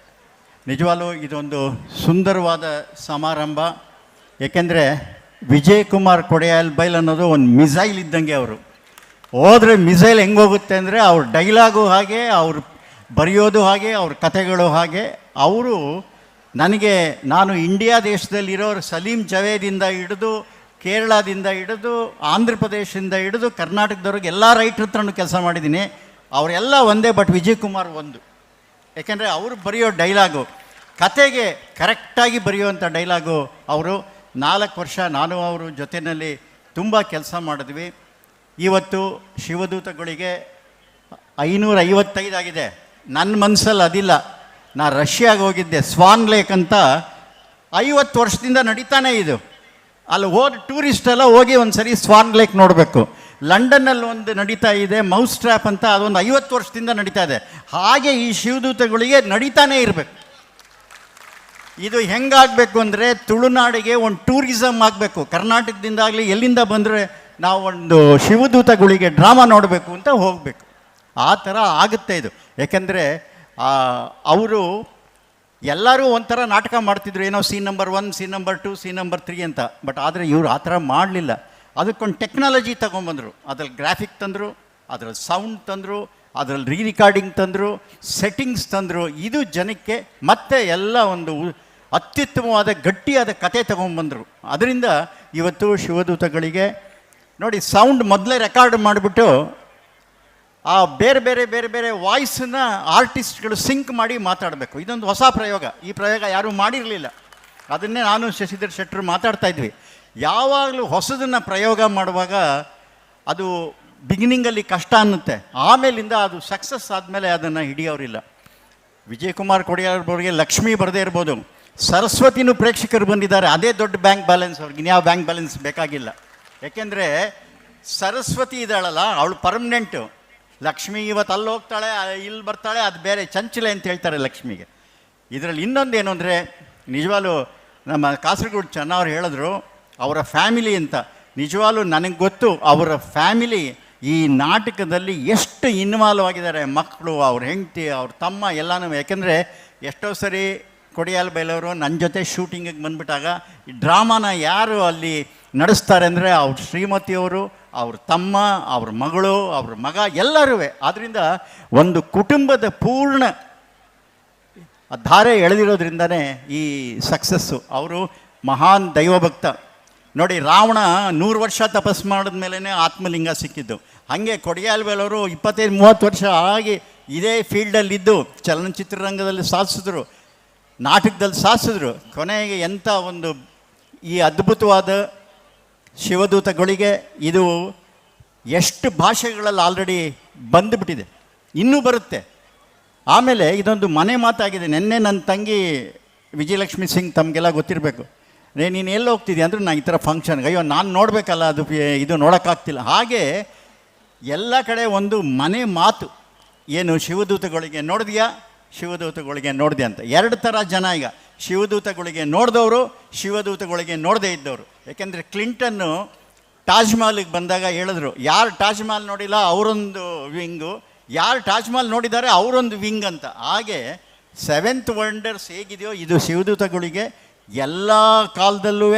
ನಿಜವಾಗ್ಲೂ ಇದೊಂದು ಸುಂದರವಾದ ಸಮಾರಂಭ. ಏಕೆಂದರೆ ವಿಜಯ್ ಕುಮಾರ್ ಕೊಡೆಯಾಲ್ ಬೈಲ್ ಅನ್ನೋದು ಒಂದು ಮಿಸೈಲ್ ಇದ್ದಂಗೆ. ಅವರು ಹೋದರೆ ಮಿಸೈಲ್ ಹೆಂಗೆ ಹೋಗುತ್ತೆ ಅಂದರೆ ಅವ್ರ ಡೈಲಾಗು ಹಾಗೆ, ಅವ್ರು ಬರೆಯೋದು ಹಾಗೆ, ಅವ್ರ ಕಥೆಗಳು ಹಾಗೆ. ಅವರು ನನಗೆ, ನಾನು ಇಂಡಿಯಾ ದೇಶದಲ್ಲಿರೋರು ಸಲೀಂ ಜವೇದಿಂದ ಹಿಡಿದು ಕೇರಳದಿಂದ ಹಿಡಿದು ಆಂಧ್ರ ಪ್ರದೇಶದಿಂದ ಹಿಡಿದು ಕರ್ನಾಟಕದವ್ರಿಗೆ ಎಲ್ಲ ರೈಟ್ರ ಹತ್ರನೂ ಕೆಲಸ ಮಾಡಿದ್ದೀನಿ. ಅವರೆಲ್ಲ ಒಂದೇ, ಬಟ್ ವಿಜಯ್ ಕುಮಾರ್ ಒಂದು. ಏಕೆಂದರೆ ಅವರು ಬರೆಯೋ ಡೈಲಾಗು ಕತೆಗೆ ಕರೆಕ್ಟಾಗಿ ಬರೆಯುವಂಥ ಡೈಲಾಗು. ಅವರು 4 ವರ್ಷ ನಾನು ಅವರು ಜೊತೆಯಲ್ಲಿ ತುಂಬ ಕೆಲಸ ಮಾಡಿದ್ವಿ. ಇವತ್ತು ಶಿವದೂತಗಳಿಗೆ 555 ಆಗಿದೆ. ನನ್ನ ಮನಸ್ಸಲ್ಲಿ ಅದಿಲ್ಲ. ನಾನು ರಷ್ಯಾಗೆ ಹೋಗಿದ್ದೆ, ಸ್ವಾನ್ ಲೇಕ್ ಅಂತ 50 ವರ್ಷದಿಂದ ನಡೀತಾನೆ ಇದು. ಅಲ್ಲಿ ಹೋದ ಟೂರಿಸ್ಟೆಲ್ಲ ಹೋಗಿ ಒಂದು ಸರಿ ಸ್ವಾನ್ ಲೇಕ್ ನೋಡಬೇಕು. ಲಂಡನ್ನಲ್ಲಿ ಒಂದು ನಡೀತಾ ಇದೆ ಮೌಸ್ ಟ್ರ್ಯಾಪ್ ಅಂತ, ಅದೊಂದು 50 ವರ್ಷದಿಂದ ನಡೀತಾ ಇದೆ. ಹಾಗೆ ಈ ಶಿವದೂತಗಳಿಗೆ ನಡೀತಾನೇ ಇರಬೇಕು. ಇದು ಹೆಂಗಾಗಬೇಕು ಅಂದರೆ ತುಳುನಾಡಿಗೆ ಒಂದು ಟೂರಿಸಮ್ ಆಗಬೇಕು. ಕರ್ನಾಟಕದಿಂದಾಗಲಿ ಎಲ್ಲಿಂದ ಬಂದರೆ ನಾವು ಒಂದು ಶಿವದೂತಗಳಿಗೆ ಡ್ರಾಮಾ ನೋಡಬೇಕು ಅಂತ ಹೋಗಬೇಕು. ಆ ಥರ ಆಗುತ್ತೆ ಇದು. ಯಾಕೆಂದರೆ ಅವರು ಎಲ್ಲರೂ ಒಂಥರ ನಾಟಕ ಮಾಡ್ತಿದ್ರು, ಏನೋ scene number 1, scene number 2, scene number 3 ಅಂತ. ಬಟ್ ಆದರೆ ಇವರು ಆ ಥರ ಮಾಡಲಿಲ್ಲ. ಅದಕ್ಕೊಂದು ಟೆಕ್ನಾಲಜಿ ತೊಗೊಂಬಂದರು. ಅದರಲ್ಲಿ ಗ್ರಾಫಿಕ್ ತಂದರು, ಅದರಲ್ಲಿ ಸೌಂಡ್ ತಂದರು, ಅದರಲ್ಲಿ ರೀ ರಿಕಾರ್ಡಿಂಗ್ ತಂದರು, ಸೆಟ್ಟಿಂಗ್ಸ್ ತಂದರು. ಇದು ಜನಕ್ಕೆ ಮತ್ತೆ ಎಲ್ಲ ಒಂದು ಅತ್ಯುತ್ತಮವಾದ ಗಟ್ಟಿಯಾದ ಕತೆ ತೊಗೊಂಬಂದರು. ಅದರಿಂದ ಇವತ್ತು ಶಿವದೂತಗಳಿಗೆ ನೋಡಿ, ಸೌಂಡ್ ಮೊದಲೇ ರೆಕಾರ್ಡ್ ಮಾಡಿಬಿಟ್ಟು ಆ ಬೇರೆ ಬೇರೆ ಬೇರೆ ಬೇರೆ ವಾಯ್ಸನ್ನು ಆರ್ಟಿಸ್ಟ್ಗಳು ಸಿಂಕ್ ಮಾಡಿ ಮಾತಾಡಬೇಕು. ಇದೊಂದು ಹೊಸ ಪ್ರಯೋಗ. ಈ ಪ್ರಯೋಗ ಯಾರೂ ಮಾಡಿರಲಿಲ್ಲ. ಅದನ್ನೇ ನಾನು ಶಶಿಧರ್ ಶೆಟ್ಟರು ಮಾತಾಡ್ತಾ ಇದ್ವಿ. ಯಾವಾಗಲೂ ಹೊಸದನ್ನು ಪ್ರಯೋಗ ಮಾಡುವಾಗ ಅದು ಬಿಗಿನಿಂಗಲ್ಲಿ ಕಷ್ಟ ಅನ್ನುತ್ತೆ, ಆಮೇಲಿಂದ ಅದು ಸಕ್ಸಸ್ ಆದಮೇಲೆ ಅದನ್ನು ಹಿಡಿಯೋರಿಲ್ಲ. ವಿಜಯಕುಮಾರ್ ಕೊಡಿಯಾಲ್‌ಬೈಲ್‌ಗೆ ಲಕ್ಷ್ಮೀ ಬರದೇ ಇರ್ಬೋದು, ಸರಸ್ವತಿನೂ ಪ್ರೇಕ್ಷಕರು ಬಂದಿದ್ದಾರೆ. ಅದೇ ದೊಡ್ಡ ಬ್ಯಾಂಕ್ ಬ್ಯಾಲೆನ್ಸ್ ಅವ್ರಿಗೆ, ಇನ್ಯಾವ ಬ್ಯಾಂಕ್ ಬ್ಯಾಲೆನ್ಸ್ ಬೇಕಾಗಿಲ್ಲ. ಯಾಕೆಂದರೆ ಸರಸ್ವತಿ ಇದ್ದಾಳಲ್ಲ, ಅವಳು ಪರ್ಮನೆಂಟು. ಲಕ್ಷ್ಮಿ ಇವತ್ತು ಅಲ್ಲಿ ಹೋಗ್ತಾಳೆ, ಇಲ್ಲಿ ಬರ್ತಾಳೆ, ಅದು ಬೇರೆ ಚಂಚಲೆ ಅಂತ ಹೇಳ್ತಾರೆ ಲಕ್ಷ್ಮಿಗೆ. ಇದರಲ್ಲಿ ಇನ್ನೊಂದೇನು ಅಂದರೆ, ನಿಜವಾಗ್ಲೂ ನಮ್ಮ ಕಾಸರಗೋಡು ಚೆನ್ನವ್ರು ಹೇಳಿದ್ರು ಅವರ ಫ್ಯಾಮಿಲಿ ಅಂತ. ನಿಜವಾಗ್ಲೂ ನನಗೆ ಗೊತ್ತು ಅವರ ಫ್ಯಾಮಿಲಿ ಈ ನಾಟಕದಲ್ಲಿ ಎಷ್ಟು ಇನ್ವಾಲ್ವ್ ಆಗಿದ್ದಾರೆ, ಮಕ್ಕಳು, ಅವ್ರ ಹೆಂಡತಿ, ಅವ್ರ ತಮ್ಮ ಎಲ್ಲನೂ. ಯಾಕೆಂದರೆ ಎಷ್ಟೋ ಸರಿ ಕೊಡಿಯಾಲ್ ಬೈಲವರು ನನ್ನ ಜೊತೆ ಶೂಟಿಂಗಿಗೆ ಬಂದುಬಿಟ್ಟಾಗ ಈ ಡ್ರಾಮಾನ ಯಾರು ಅಲ್ಲಿ ನಡೆಸ್ತಾರೆ ಅಂದರೆ ಅವ್ರ ಶ್ರೀಮತಿಯವರು, ಅವ್ರ ತಮ್ಮ, ಅವ್ರ ಮಗಳು, ಅವ್ರ ಮಗ ಎಲ್ಲರೂ. ಆದ್ದರಿಂದ ಒಂದು ಕುಟುಂಬದ ಪೂರ್ಣ ಧಾರೆ ಎಳೆದಿರೋದ್ರಿಂದನೇ ಈ ಸಕ್ಸಸ್ಸು. ಅವರು ಮಹಾನ್ ದೈವಭಕ್ತ. ನೋಡಿ, ರಾವಣ 100 ವರ್ಷ ತಪಸ್ಸು ಮಾಡಿದ ಮೇಲೇ ಆತ್ಮಲಿಂಗ ಸಿಕ್ಕಿದ್ದು. ಹಾಗೆ ಕೊಡಿಯಾಲ್‌ಬೈಲವರು 25-30 ವರ್ಷ ಆಗಿ ಇದೇ ಫೀಲ್ಡಲ್ಲಿದ್ದು ಚಲನಚಿತ್ರರಂಗದಲ್ಲಿ ಸಾಧಿಸಿದ್ರು, ನಾಟಕದಲ್ಲಿ ಸಾಧಿಸಿದ್ರು. ಕೊನೆಗೆ ಎಂಥ ಒಂದು ಈ ಅದ್ಭುತವಾದ ಶಿವದೂತಗಳಿಗೆ ಇದು ಎಷ್ಟು ಭಾಷೆಗಳಲ್ಲಿ ಆಲ್ರೆಡಿ ಬಂದುಬಿಟ್ಟಿದೆ, ಇನ್ನೂ ಬರುತ್ತೆ. ಆಮೇಲೆ ಇದೊಂದು ಮನೆ ಮಾತಾಗಿದೆ. ನಿನ್ನೆ ನನ್ನ ತಂಗಿ ವಿಜಯಲಕ್ಷ್ಮಿ ಸಿಂಗ್, ತಮಗೆಲ್ಲ ಗೊತ್ತಿರಬೇಕು, ರೇ ನೀನು ಎಲ್ಲಿ ಹೋಗ್ತಿದ್ಯಾ ಅಂದರೆ ನಾನು ಈ ಥರ ಫಂಕ್ಷನ್ಗೆ, ಅಯ್ಯೋ ನಾನು ನೋಡಬೇಕಲ್ಲ ಅದು, ಇದು ನೋಡೋಕ್ಕಾಗ್ತಿಲ್ಲ. ಹಾಗೆ ಎಲ್ಲ ಕಡೆ ಒಂದು ಮನೆ ಮಾತು ಏನು, ಶಿವದೂತಗಳಿಗೆ ನೋಡಿದ್ಯಾ, ಶಿವದೂತಗಳಿಗೆ ನೋಡಿದೆ ಅಂತ. ಎರಡು ಥರ ಜನ ಈಗ, ಶಿವದೂತಗಳಿಗೆ ನೋಡಿದವರು, ಶಿವದೂತಗಳಿಗೆ ನೋಡದೇ ಇದ್ದವರು. ಯಾಕೆಂದರೆ ಕ್ಲಿಂಟನ್ನು ತಾಜ್ ಮಹಲಿಗೆ ಬಂದಾಗ ಹೇಳಿದ್ರು, ಯಾರು ತಾಜ್ ಮಹಲ್ ನೋಡಿಲ್ಲ ಅವರೊಂದು ವಿಂಗು, ಯಾರು ತಾಜ್ ಮಹಲ್ ನೋಡಿದ್ದಾರೆ ಅವರೊಂದು ವಿಂಗ್ ಅಂತ. ಹಾಗೆ ಸೆವೆಂತ್ ವಂಡರ್ಸ್ ಹೇಗಿದೆಯೋ ಇದು ಶಿವದೂತಗಳಿಗೆ ಎಲ್ಲ ಕಾಲದಲ್ಲೂ.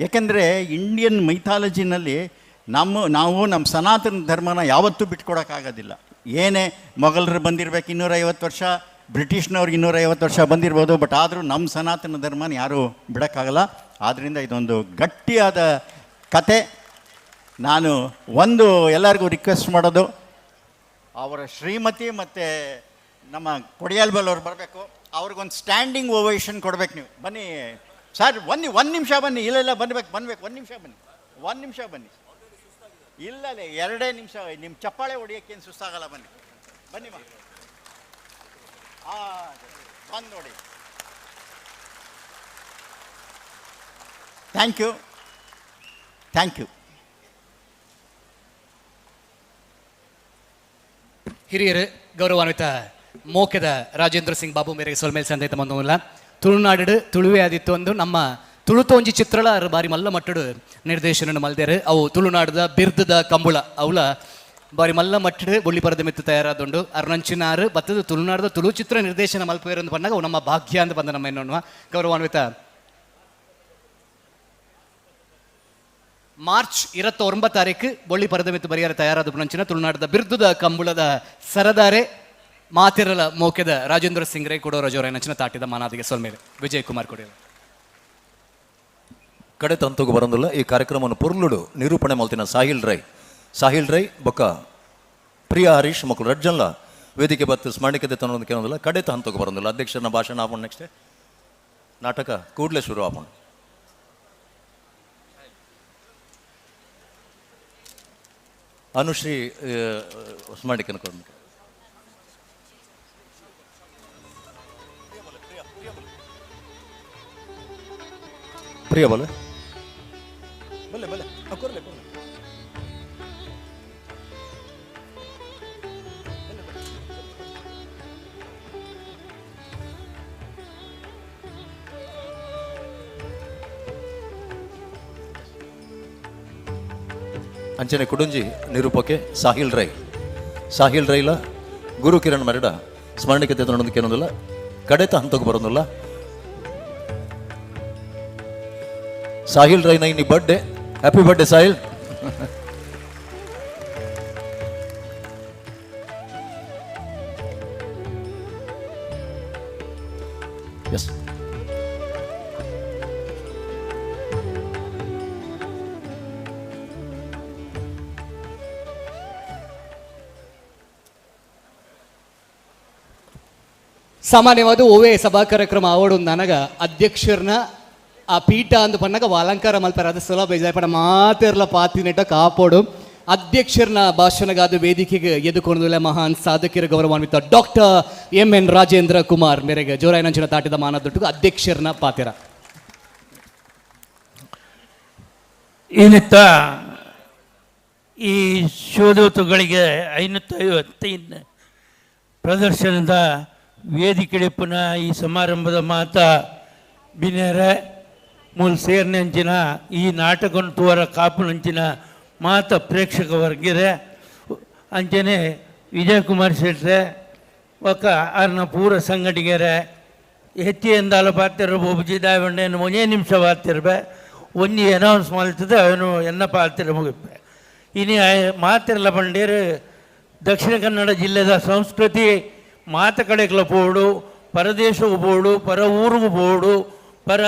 ಯಾಕೆಂದರೆ ಇಂಡಿಯನ್ ಮೈಥಾಲಜಿನಲ್ಲಿ ನಾವು ನಮ್ಮ ಸನಾತನ ಧರ್ಮನ ಯಾವತ್ತೂ ಬಿಟ್ಕೊಡೋಕ್ಕಾಗೋದಿಲ್ಲ. ಏನೇ ಮೊಘಲರು ಬಂದಿರಬೇಕು 250 ವರ್ಷ, ಬ್ರಿಟಿಷ್ನವ್ರಿಗೆ 250 ವರ್ಷ ಬಂದಿರ್ಬೋದು, ಬಟ್ ಆದರೂ ನಮ್ಮ ಸನಾತನ ಧರ್ಮನ ಯಾರೂ ಬಿಡೋಕ್ಕಾಗಲ್ಲ. ಆದ್ದರಿಂದ ಇದೊಂದು ಗಟ್ಟಿಯಾದ ಕತೆ. ನಾನು ಒಂದು ಎಲ್ಲರಿಗೂ ರಿಕ್ವೆಸ್ಟ್ ಮಾಡೋದು, ಅವರ ಶ್ರೀಮತಿ ಮತ್ತು ನಮ್ಮ ಕೊಡಿಯಾಲ್‌ಬೈಲ್ ಅವ್ರು ಬರಬೇಕು, ಅವ್ರಿಗೊಂದು ಸ್ಟ್ಯಾಂಡಿಂಗ್ ಓವೇಷನ್ ಕೊಡ್ಬೇಕು. ನೀವು ಬನ್ನಿ ಸರ್, ಒಂದು ನಿಮಿಷ ಬನ್ನಿ. ಇಲ್ಲ ಇಲ್ಲ, ಬನ್ಬೇಕು, 1 ನಿಮಿಷ ಬನ್ನಿ, 1 ನಿಮಿಷ ಬನ್ನಿ. ಇಲ್ಲ ಇಲ್ಲ, 2 ನಿಮಿಷ, ನಿಮ್ಮ ಚಪ್ಪಾಳೆ ಹೊಡಿಯೋಕ್ಕೇನು ಸುಸ್ತಾಗಲ್ಲ. ಬನ್ನಿ ಬನ್ನಿ ಮಾ, ಬಂದು ನೋಡಿ. Thank you, thank you. ಹಿರಿಯರು ಗೌರವಾನ್ವಿತ ಮೋಕೆದ ರಾಜೇಂದ್ರ ಸಿಂಗ್ ಬಾಬು ಮೇರೆಗೆ ಸೊಲ್ಮೇಲ್ ಸಂದೇತ ಬಂದವಲ್ಲ. ತುಳುನಾಡು ತುಳುವೆ ಆದಿತ್ತು ಒಂದು ನಮ್ಮ ತುಳುತೋಂಜಿ ಚಿತ್ರಳ ಬಾರಿ ಮಲ್ಲ ಮಟ್ಟಡು ನಿರ್ದೇಶನ ಮಲ್ದೇರು. ಅವು ತುಳುನಾಡದ ಬಿರ್ದದ ಕಂಬುಳ ಅವಳ ಬಾರಿ ಮಲ್ಲ ಮಟ್ಟಡು ಬೊಳ್ಳಿ ಪರದ ಮಿತ್ತು ತಯಾರಾದುಂಡು. ಅರ್ನಂಚಿನಾರು ಬತ್ತದ ತುಳುನಾಡದ ತುಳು ಚಿತ್ರ ನಿರ್ದೇಶನ ಮಲ್ಪೇರು ಅಂತ ಬಂದಾಗ ಅವು ನಮ್ಮ ಭಾಗ್ಯ ಅಂತ ಬಂದ ನಮ್ಮ ಎನ್ನೋಣ. ಗೌರವಾನ್ವಿತ ಮಾರ್ಚ್ 29 ತಾರೀಕು ಬೊಳ್ಳಿ ಪರದ ಮಿತ್ತು ಬರಿಯಾರ ತಯಾರಾದ ಪುನಂಚಿನ ತುಳುನಾಡದ ಬಿರ್ದದ ಕಂಬುಳದ ಸರದಾರೆ ಮಾತಿರಲ ಮೋಕೆದ ರಾಜೇಂದ್ರ ಸಿಂಗ್ ರೈ ಕೊಡೋ ರಜೋರ ನಂಚಿನ ತಾಟಿದ ಮಾನಾದಿಗೆ ಸೊಲ್ಮೇಲೆ ವಿಜಯ್ ಕುಮಾರ್ ಕೊಡಿಯಲ್ಲ. ಕಡೆ ತಂತುಗು ಬರಂದಿಲ್ಲ ಈ ಕಾರ್ಯಕ್ರಮವನ್ನು ಪೊರ್ಲುಡು ನಿರೂಪಣೆ ಮಲ್ತಿನ ಸಾಹಿಲ್ ರೈ, ಸಾಹಿಲ್ ರೈ ಬೊಕ್ಕ ಪ್ರಿಯಾ ಹರೀಶ್ ಮಕ್ಕಳು ರಡ್ಜನ್ಲ ವೇದಿಕೆ ಬತ್ತು ಸ್ಮರಣಿಕೆ ತನ್ನೊಂದು ಕೇಳೋದಿಲ್ಲ. ಕಡೆ ಹಂತಕ್ಕೆ ಬರಂದಿಲ್ಲ ಅಧ್ಯಕ್ಷರನ್ನ ಭಾಷಣ ಆಪಣ. ನೆಕ್ಸ್ಟ್ ನಾಟಕ ಕೂಡಲೇ ಶುರು ಆಪಣ. ಅನುಶ್ರೀ ಸ್ಮರಣಿಕೆ ಕೊಡ್ಬೇಕು. ಪ್ರಿಯ ಬಲೆ ಬಲೆ ಬಲೆ ಕೊರ್ಲೆ ಕೊರ್ಲೆ. ಅಂಚನೆ ಕುಡುಂಜಿ ನಿರೂಪಕೆ ಸಾಹಿಲ್ ರೈ, ಸಾಹಿಲ್ ರೈಲ ಗುರು ಕಿರಣ್ ಮರಡ ಸ್ಮರಣಿಕೆ ಕೇನೊಂದಿಲ್ಲ, ಕಡೆತ ಹಂತಕ್ಕೆ ಬರೋದಿಲ್ಲ. Sahil Rai Naini birthday, happy birthday Sahil. Yes. ಸಾಮಾನ್ಯವಾದ ಓವೇ ಸಭಾ ಕಾರ್ಯಕ್ರಮ ಆವಡು ನನಗ ಅಧ್ಯಕ್ಷರನ್ನ ಆ ಪೀಠ ಅಂದು ಪನ್ನಾಗ ಅಲಂಕಾರ ಮಲ್ಪಾರ, ಅದು ಸುಲಭ ಬೇಜಾರ ಮಾತಿರ್ಲ ಪಾತಿನೆಟ್ಟ ಕಾಪೋಡು. ಅಧ್ಯಕ್ಷರನ್ನ ಭಾಷಣಗಾದ ವೇದಿಕೆಗೆ ಎದುಕೊಂಡಿಲ್ಲ ಮಹಾನ್ ಸಾಧಕರ ಗೌರವಾನ್ವಿತ doctor M N Rajendra Kumar ಮೇರೆಗೆ ಜೋರಾಯನಂಚಿನ ತಾಟಿದ ಮಾನದೊಟ್ಟಿಗೂ ಅಧ್ಯಕ್ಷರನ್ನ ಪಾತಿರ. ಏನಿತ್ತ ಈ ಶಿವದೂತಗಳಿಗೆ 555 ಪ್ರದರ್ಶನದ ವೇದಿಕೆಡಿಪ್ಪುನ ಈ ಸಮಾರಂಭದ ಮಾತಾ ಬಿನೇರೆ ಮೂಲ ಸೇರ್ನಂಚಿನ ಈ ನಾಟಕವನ್ನು ತೋರ ಕಾಪುನಂಚಿನ ಮಾತ ಪ್ರೇಕ್ಷಕ ವರ್ಗಿರೆ ಅಂಚನೆ ವಿಜಯಕುಮಾರ್ ಶೆಟ್ರೆ ಒಕ್ಕ ಆರ್ನ ಪೂರ ಸಂಘಟಿಗೆರೆ ಹೆಚ್ಚಿಂದಾಲ ಪಾತಿರ ಒಬ್ಬಜಿ ದಾವಂಡೇನು ಒಂದೇ ನಿಮಿಷ ಪಾತಿರ್ಬೆ ಒಂಜಿ ಅನೌನ್ಸ್ ಮಾಡ್ತದೆ ಅವನು ಎನ್ನ ಪಾತಿರ ಮುಗಿಪೆ. ಇನಿ ಮಾತಿರಲ ಬಂಡೇರು ದಕ್ಷಿಣ ಕನ್ನಡ ಜಿಲ್ಲೆದ ಸಂಸ್ಕೃತಿ ಮಾತ ಕಡೆಗಳ ಪೋಡು, ಪರದೇಶಕ್ಕೂ ಪೋಡು, ಪರ ಊರಿಗೂ ಪೋಡು, ಪರ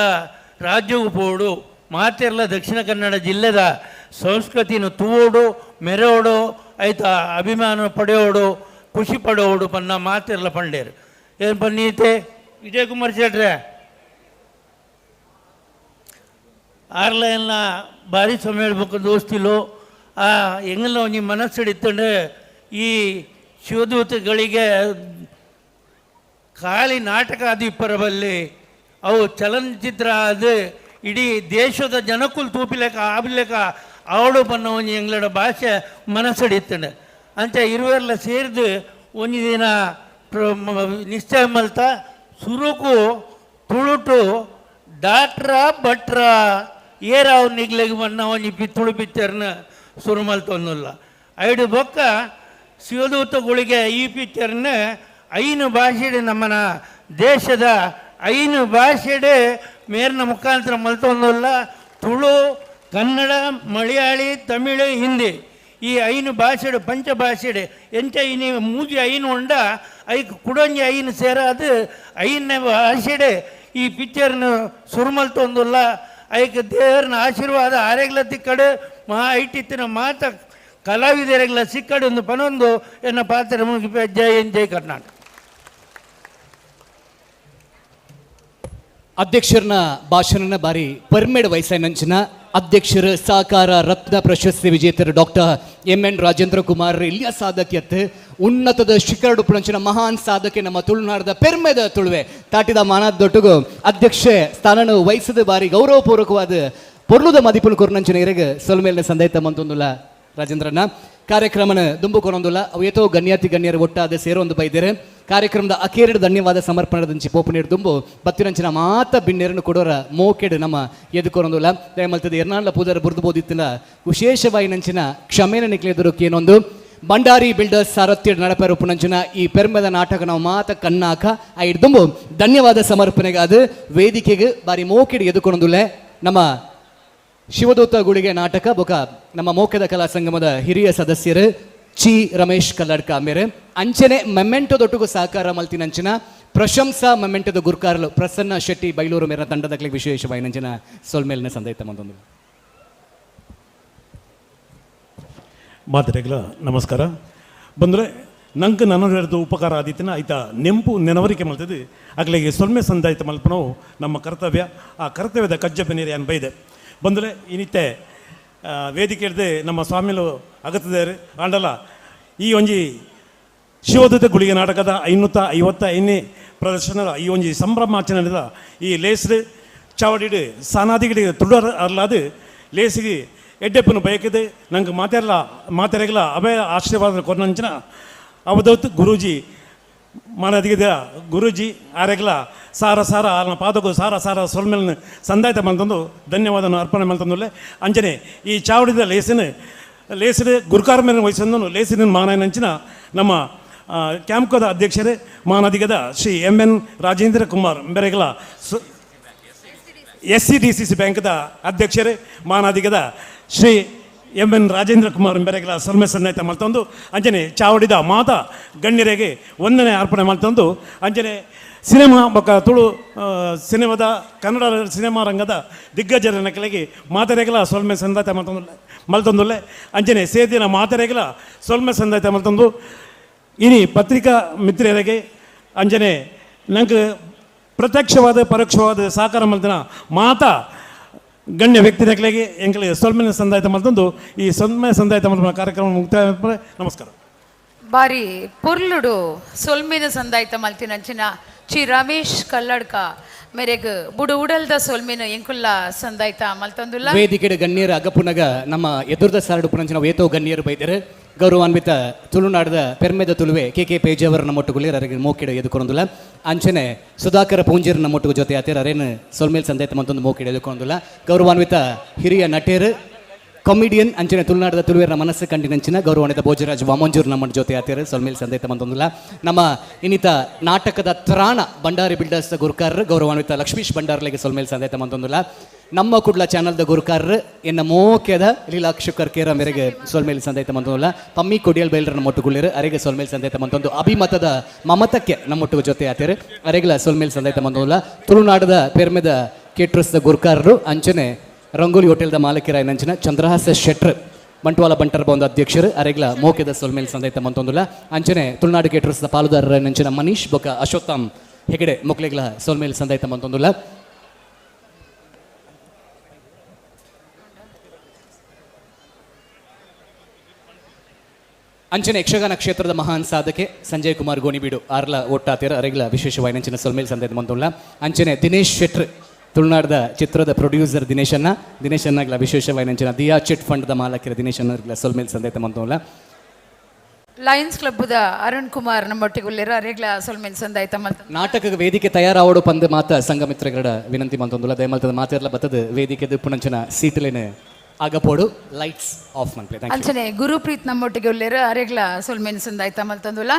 ರಾಜ್ಯಕ್ಕೂ ಪೋಡು, ಮಾತೆಲ್ಲ ದಕ್ಷಿಣ ಕನ್ನಡ ಜಿಲ್ಲೆದ ಸಂಸ್ಕೃತಿನ ತೂವೋಡು ಮೆರೋಡು ಆಯ್ತಾ ಅಭಿಮಾನ ಪಡೆಯೋಡು ಖುಷಿ ಪಡೋಡು ಪನ್ನ ಮಾತೆಲ್ಲ ಪಂಡೇರು. ಏನು ಪನ್ನೀತೆ ವಿಜಯಕುಮಾರ್ ಶೆಟ್ರೆ ಆರ್ಲೈನ್ನ ಭಾರಿ ಸಮಯ ಹೇಳ್ಬೇಕು ದೋಸ್ತಿಲು ಆ ಎಂಗಲ್ಲ ನಿಮ್ಮ ಮನಸ್ಸಿಡಿತ್ತಂಡು ಈ ಶಿವದೂತಗಳಿಗೆ ಖಾಲಿ ನಾಟಕ ಅದು ಅವು ಚಲನಚಿತ್ರ ಅದು ಇಡೀ ದೇಶದ ಜನಕ್ಕೂ ತೂಪಿಲೆಕ್ಕ ಆಬ್ಲೆಕ್ಕ ಅವಳು ಬನ್ನ ಒಂಜಿ ಎಂಗ್ಲಡ ಭಾಷೆ ಮನಸ್ಸಡಿತ್ತಂಡು ಅಂಚ ಇರುವೆಲ್ಲ ಸೇರಿದು ಒಂಜಿ ದಿನ ನಿಶ್ಚಯ ಮಲ್ತ ಸುರುಕು ತುಳುಟು ಡಾಕ್ಟ್ರ ಭಟ್ರ ಏರಾವ್ ನಿಗ್ಲೆಗ್ ಬನ್ನ ಒಂಜಿ ತುಳು ಪಿಕ್ಚರ್ನ ಶುರು ಮಲ್ತೊಂದುಲ್ಲ. ಐಡು ಬೊಕ್ಕ ಶಿವದೂತಗಳಿಗೆ ಈ ಪಿಕ್ಚರ್ನ 5 ಭಾಷೆಡೆ ನಮ್ಮನ ದೇಶದ 5 ಭಾಷೆಡೆ ಮೇರ್ನ ಮುಖಾಂತರ ಮಲ್ತೊಂದುಲ್ಲ. ತುಳು, ಕನ್ನಡ, ಮಲಯಾಳಿ, ತಮಿಳು, ಹಿಂದಿ ಈ 5 ಭಾಷೆಡು ಪಂಚ ಭಾಷೆಡೆ ಎಂಚ ಇನಿ ಮೂಜಿ 5 ಉಂಡ ಐಕ್ ಕುಡೊಂಜಿ 5 ಸೇರಾದು 5 ಭಾಷೆಡೆ ಈ ಪಿಕ್ಚರ್ನ ಶುರು ಮಲ್ತೊಂದುಲ್ಲ. ಐಕ್ ದೇವರನ್ನ ಆಶೀರ್ವಾದ ಆರೆಗ್ಲ ತಿಕ್ಕಡು ಮಾ ಐಟಿತ್ತಿನ ಮಾತ ಕಲಾವಿದರೆಗ್ಲ ಸಿಕ್ಕಡು ಒಂದು ಪನೊಂದು ಎನ್ನ ಪಾತ್ರ ಮುಗಿಪೆ. ಜೈ ಹಿಂದ್, ಜೈ ಕರ್ನಾಟಕ. ಅಧ್ಯಕ್ಷರನ್ನ ಭಾಷಣನ ಬಾರಿ ಪರ್ಮೇಡ್ ವಯಸ್ಸಿನಂಚಿನ ಅಧ್ಯಕ್ಷರು ಸಹಕಾರ ರತ್ನ ಪ್ರಶಸ್ತಿ ವಿಜೇತರು doctor M N Rajendra Kumar ಇಲ್ಲಿಯ ಸಾಧಕ್ಯತ್ ಉನ್ನತದ ಶಿಖರಡುಪುಣಂಚಿನ ಮಹಾನ್ ಸಾಧಕೆ ನಮ್ಮ ತುಳುನಾಡದ ಪೆರ್ಮೆದ ತುಳುವೆ ತಾಟಿದ ಮಾನದೊಟ್ಟಿಗೂ ಅಧ್ಯಕ್ಷೆ ಸ್ಥಾನನು ವಹಿಸಿದ ಬಾರಿ ಗೌರವಪೂರ್ವಕವಾದ ಪೊರ್ಲುದ ಮದಿಪುಲು ಕೊರ್ನಂಚಿನ ಇರಗ ಸೊಲ್ಮೇಲಿನ ಸಂದೈತ ಮಂತೊಂದುಲ್ಲ ರಾಜೇಂದ್ರನ ಕಾರ್ಯಕ್ರಮನ ದುಂಬುಕೊನೊಂದುಲ್ಲ. ಅವು ಏತೋ ಗಣ್ಯಾತಿ ಗಣ್ಯರು ಒಟ್ಟಾದ ಸೇರೊಂದು ಬೈದೇರೆ ಕಾರ್ಯಕ್ರಮದ ಅಕೇರಿಡು ಧನ್ಯವಾದ ಸಮರ್ಪಣದಂಚಿ ಪೋಪುನೀರು ದುಂಬು ಬತ್ತಿನಂಚಿನ ಮಾತ ಬಿನ್ನೇರನ್ನು ಕೊಡೋರ ಮೋಕೆಡು ನಮ್ಮ ಎದುಕೊನೊಂದುಲ್ಲ. ದಯಮಲ್ತದ ಎರ್ನಾಳ್ಲ ಪೂಜಾರ ಬುರ್ದು ಬೋದಿತ್ತಿನ ವಿಶೇಷವಾಗಿ ನಂಚಿನ ಕ್ಷಮೇನ ನಿಕ್ಲೆದುರು ಏನೊಂದು ಭಂಡಾರಿ ಬಿಲ್ಡರ್ಸ್ ಸಾರಥ್ಯ ನಡಪೆರು ಪುನಂಚಿನ ಈ ಪೆರ್ಮೆದ ನಾಟಕ ನಾವು ಮಾತ ಕಣ್ಣಾಕ ಐಡ್ ದುಂಬು ಧನ್ಯವಾದ ಸಮರ್ಪಣೆಗಾದ ವೇದಿಕೆಗೆ ಬಾರಿ ಮೋಕೆಡು ಎದುಕೊನೊಂದುಲ್ಲ. ನಮ್ಮ ಶಿವದೂತ ಗುಳಿಗೆ ನಾಟಕ ಬೊಕ ನಮ್ಮ ಮೋಕೆದ ಕಲಾ ಸಂಗಮದ ಹಿರಿಯ ಸದಸ್ಯರು ಚಿ ರಮೇಶ್ ಕಲ್ಲಡ್ಕ ಮೇರೆ ಅಂಚನೆ ಮೆಮೆಂಟೋದೊಟ್ಟಿಗೂ ಸಹಕಾರ ಮಲ್ತಿನಂಚಿನ ಪ್ರಶಂಸಾ ಮೆಮೆಂಟದ ಗುರ್ಕಾರ್ಲು ಪ್ರಸನ್ನ ಶೆಟ್ಟಿ ಬೈಲೂರು ಮೇರ ತಂಡದ ವಿಶೇಷವಾಗಿ ನಂಚಿನ ಸೊಲ್ಮೇಲಿನ ಸಂದೈತ ಮಂದೊಂದು. ಮಾತರೆಗಳ ನಮಸ್ಕಾರ. ಬಂದರೆ ನಂಗೆ ನನ್ನ ಉಪಕಾರ ಆದಿತ್ತಿನ ಆಯ್ತಾ ನೆಂಪು ನೆನವರಿಕೆ ಮಲ್ತದೆ ಅಗಲಿಗೆ ಸೊಲ್ಮೆ ಸಂದಾಯಿತ ಮಲ್ಪನವು ನಮ್ಮ ಕರ್ತವ್ಯ. ಆ ಕರ್ತವ್ಯದ ಕಜ್ಜ ಬೆನೀರು ಏನು ಬೈದೆ ಬಂದರೆ ಇನ್ನಿತ್ತೆ ವೇದಿಕೆ ಹಿಡ್ದು ನಮ್ಮ ಸ್ವಾಮಿಲು ಅಗತ್ತದೇರು ಆಂಡಲ ಈ ಒಂಜಿ ಶಿವದೂತ ಗುಳಿಗೆ ನಾಟಕದ 555 ಪ್ರದರ್ಶನದ ಈ ಒಂಜಿ ಸಂಭ್ರಮಾಚರಣೆದ ಈ ಲೇಸ್ಡು ಚಾವಡಿಡು ಸಾನಾದಿಗಡಿ ತುಡರ್ ಅರ್ಲಾದು ಲೇಸಿಗೆ ಎಡ್ಡೆಪ್ಪನು ಬಯಕಿದೆ ನಂಗೆ ಮಾತೆಲ್ಲ ಮಾತೆರೆಗಲ ಅಭಯ ಆಶೀರ್ವಾದ ಕೊರ್ನಂಚಿನ ಅವಧೂತ್ ಗುರೂಜಿ ಮಾನದಿಗದ ಗುರೂಜಿ ಆರೆಗಲ ಸಾರ ಸಾರ ಆರ್ನ ಪಾದಕು ಸಾರ ಸಾರ ಸೊಲ್ಮೆಲ್ನ ಸಂದಾಯ್ತ ಮಂತಂದು ಧನ್ಯವಾದನ ಅರ್ಪಣೆ ಮಂತಂದುಲ್ಲೆ. ಅಂಚನೆ ಈ ಚಾವಡಿದ ಲೇಸಿನ ಲೇಸಿದ ಗುರುಕಾರ್ಮೇನ ವಹಿಸನ್ನು ಲೇಸಿನ ಮಾನಾಯನಂಚಿನ ನಮ್ಮ ಕ್ಯಾಂಪ್ಕೋದ ಅಧ್ಯಕ್ಷರೇ ಮಾನಾದಿಗದ ಶ್ರೀ ಎಂ ಎನ್ ರಾಜೇಂದ್ರ ಕುಮಾರ್ ಬೆರೆಗಲ S C D C C ಬ್ಯಾಂಕ್ದ ಅಧ್ಯಕ್ಷರೇ ಮಾನಾದಿಗದ ಶ್ರೀ ಎಂ ಎನ್ ರಾಜೇಂದ್ರ ಕುಮಾರ್ ಬೆರೆಗಲ ಸೊಲ್ಮೆ ಸನ್ನಾಯ್ತ ಮಲ್ತೊಂದು ಅಂಜನೆ ಚಾವಡಿದ ಮಾತಾ ಗಣ್ಯರಿಗೆ ವಂದನೆ ಅರ್ಪಣೆ ಮಲ್ತೊಂದು ಅಂಜನೆ ಸಿನಿಮಾ ಬೊಕ್ಕ ತುಳು ಸಿನಿಮಾದ ಕನ್ನಡ ಸಿನಿಮಾ ರಂಗದ ದಿಗ್ಗಜರ ನಕಲಿಗೆ ಮಾತೆರೆಗಲ ಸೊಲ್ಮೆ ಸಂದಾಯ್ತ ಮಲ್ತೊಂದು ಮಲ್ತೊಂದುಲ್ಲೆ ಅಂಜನೆ ಸೇದಿನ ಮಾತೆರೆಗಲ ಸೊಲ್ಮೆ ಸಂದಾಯ್ತ ಮಲ್ತೊಂದು ಇನಿ ಪತ್ರಿಕಾ ಮಿತ್ರರಿಗೆ ಅಂಜನೆ ನಂಗೆ ಪ್ರತ್ಯಕ್ಷವಾದ ಪರೋಕ್ಷವಾದ ಸಹಕಾರ ಮಲ್ತಿನ ಮಾತಾ ಗಣ್ಯ ವ್ಯಕ್ತಿ ನಕಲಿಗೆ ಎಂಕಲಿಗೆ ಸೊಲ್ಮೆನ ಸಂದಾಯ್ತ ಮಲ್ತೊಂದು ಈ ಸೊಲ್ಮೆ ಸಂದಾಯ್ತ ಮಲ್ಪುನ ಕಾರ್ಯಕ್ರಮ ಮುಕ್ತಾಯ. ನಮಸ್ಕಾರ. ಬಾರಿ ಪೊರ್ಲುಡು ಸೊಲ್ಮೆನ ಸಂದಾಯ್ತ ಮಲ್ತಿನಂಚಿನ ಚಿ ರಮೇಶ್ ಕಲ್ಲಡ್ಕ ಮೇರೆಗ್ ಬುಡು ಉಡಲ್ದ ಸೊಲ್ಮೆನ ಎಂಕುಲ್ಲ ಸಂದಾಯ್ತ ಮಲ್ತೊಂದುಲ್ಲ. ವೇದಿಕೆಡ್ ಗಣ್ಯರ ಅಗಪುನಗ ನಮ್ಮ ಎದುರ್ದ ಸಾರಡು ಪುನಂಚಿನ ವೇತೋ ಗಣ್ಯರು ಬೈದರು. ಗೌರವಾನ್ವಿತ ತುಳುನಾಡದ ಪೆರ್ಮೆದ ತುಳುವೆ ಕೆ ಕೆ ಪೇಜಾವರ ನಮ್ಮೊಟ್ಟುಗುಲಿ ಅರೆಗೆ ಮೋಕಿಡ ಎದುಕೊಂದುಲ್ಲ. ಅಂಚನೆ ಸುಧಾಕರ ಪೂಂಜರ್ ನಮ್ಮೊಟ್ಟಿಗೆ ಜೊತೆ ಆತೇರ್ ಅರೇನು ಸೊಲ್ಮೇಲ್ ಸಂದೇತ ಮತ್ತೊಂದು ಮೋಕಿಡ ಎದುಕೊಂದುಲ್ಲ. ಗೌರವಾನ್ವಿತ ಹಿರಿಯ ನಟೇರು ಕಾಮಿಡಿಯನ್ ಅಂಚನೆ ತುಳುನಾಡದ ತುಳುವೇರ ಮನಸ್ಸು ಕಂಡಿನಂಚಿನ ಗೌರವಾನ್ವಿತ ಭೋಜರಾಜ್ ವಾಮಂಜೂರ್ ನಮ್ಮ ಜೊತೆ ಆತೇರು ಸೊಲ್ಮೇಲ್ ಸಂದೇತ ಮತ್ತೊಂದುಲ್ಲ. ನಮ್ಮ ಇನ್ನಿತ ನಾಟಕದ ತ್ರಾಣ ಭಂಡಾರಿ ಬಿಲ್ಡರ್ಸ್ ಗುರುಕಾರರು ಗೌರವಾನ್ವಿತ ಲಕ್ಷ್ಮೀಶ್ ಭಂಡಾರ್ಲೆಗೆ ಸೊಲ್ಮೇಲ್ ಸಂದೇತ ಮತ್ತೊಂದುಲ್ಲ. ನಮ್ಮ ಕುಡ್ಲ ಚಾನಲ್ದ ಗುರುಕಾರರು ಎನ್ನ ಮೋಕೆದ ಲೀಲಾಕ್ಷುಕರ್ ಕೇರ ಮೇರೆಗೆ ಸೊಲ್ಮೇಲ್ ಸಂದೇತ ಮಂತೊಂದುಲ್ಲ. ಪಮ್ಮಿ ಕೊಡಿಯಲ್ ಬೈಲರ ನಮ್ಮೊಟ್ಟುಗುಳ್ಳಿರು ಅರೆಗೆ ಸೊಲ್ಮೇಲ್ ಸಂದೇತ ಮಂತೊಂದು. ಅಭಿಮತದ ಮಮತಕ್ಕೆ ನಮ್ಮೊಟ್ಟಿಗೆ ಜೊತೆ ಆತೇರು ಅರೆಗಲ ಸೊಲ್ಮೇಲ್ ಸಂದೇತ ಮಂತೊಂದುಲ್ಲ. ತುಳುನಾಡದ ಪೆರ್ಮೆದ ಕೇಟ್ರಸ್ದ ಗುರುಕಾರರು ಅಂಚನೆ ರಂಗೋಲಿ ಹೋಟೆಲ್ದ ಮಾಲಕರಾಯ ನಂಚಿನ ಚಂದ್ರಹಾಸ ಶೆಟ್ರ್ ಬಂಟ್ವಾಳ ಬಂಟರ ಭವನದ ಅಧ್ಯಕ್ಷರು ಅರೆಗ್ಲ ಮೋಕೆದ ಸೊಲ್ಮೇಲ್ ಸಂದೇತ ಮಂತೊಂದುಲ್ಲ. ಅಂಚನೆ ತುಳುನಾಡು ಕೇಟ್ರಸ್ದ ಪಾಲುದಾರರ ನಂಚಿನ ಮನೀಶ್ ಬೊಕ ಅಶ್ವತ್ಥಾಮ್ ಹೆಗಡೆ ಮೊಕ್ಲೆಗ್ಲ ಸೊಲ್ಮೇಲ್ ಸಂದೇತ ಮಂತೊಂದುಲ್ಲ. ಅಂಚನೆ ಯಕ್ಷಗಾನ ಕ್ಷೇತ್ರದ ಮಹಾನ್ ಸಾಧಕೆ ಸಂಜಯ್ ಕುಮಾರ್ ಗೋಣಿಬೀಡು ಆರ್ಲ ಒಟ್ಟಾತೀರ ಅರೆಗ್ಲ ವಿಶೇಷವಾಗಿ ನಂಚಿನ ಸೊಲ್ಮೇಲ್ ಸಂದೇತ ಮಂತೊಂದುಲ್ಲ. ಅಂಚನೆ ದಿನೇಶ್ ಶೆಟ್ರ್ ತುಳುನಾಡದ ಚಿತ್ರದ ಪ್ರೊಡ್ಯೂಸರ್ ದಿನೇಶನ್ನ ದಿನೇಶನ್ನಾಗ್ಲ ವಿಶೇಷವಾಗಿ ನಂಚಿನ ದಿಯಾ ಚಿಟ್ ಫಂಡ್ದ ಮಾಲಕರ ದಿನೇಶನ್ನ ಸೊಲ್ಮೇಲ್ ಸಂದೇತ ಮಂತೊಂದುಲ್ಲ. ಲಯನ್ಸ್ ಕ್ಲಬ್ದ ಅರುಣ್ ಕುಮಾರ್ ನಮ್ಮೊಟ್ಟಿಗೆ ಅರೆಗ್ಲ ಸೊಲ್ಮೇಲ್ ಸಂದಾಯ್ತ ಮಲ್ತ. ನಾಟಕದ ವೇದಿಕೆ ತಯಾರಾವಡು ಪಂದ್ ಮಾತ ಸಂಘ ಮಿತ್ರಗಡ ವಿನಂತಿ ಮಂತೊಂದುಲ್ಲ. ದಯಮಲ್ತದ ಮಾತೆರ್ಲ ಬತ್ತದ ವೇದಿಕೆದ ಪುನಂಚನ ಸೀಟಲೇನೆ ಆಗಪೋಡು ಲೈಟ್ಸ್ ಆಫ್ ಮನ್ಪ್ಲೆ. Thank you. ಅಂಚನೆ ಗುರುಪ್ರೀತ್ ನಮ್ಮೊಟ್ಟಿಗೆ ಉಲ್ಲೇರು ಅರೆಗ್ಲ ಸೊಲ್ಮೇಲ್ ಸಂದಾಯ್ತ ಮಲ್ತೊಂದುಲ್ಲ.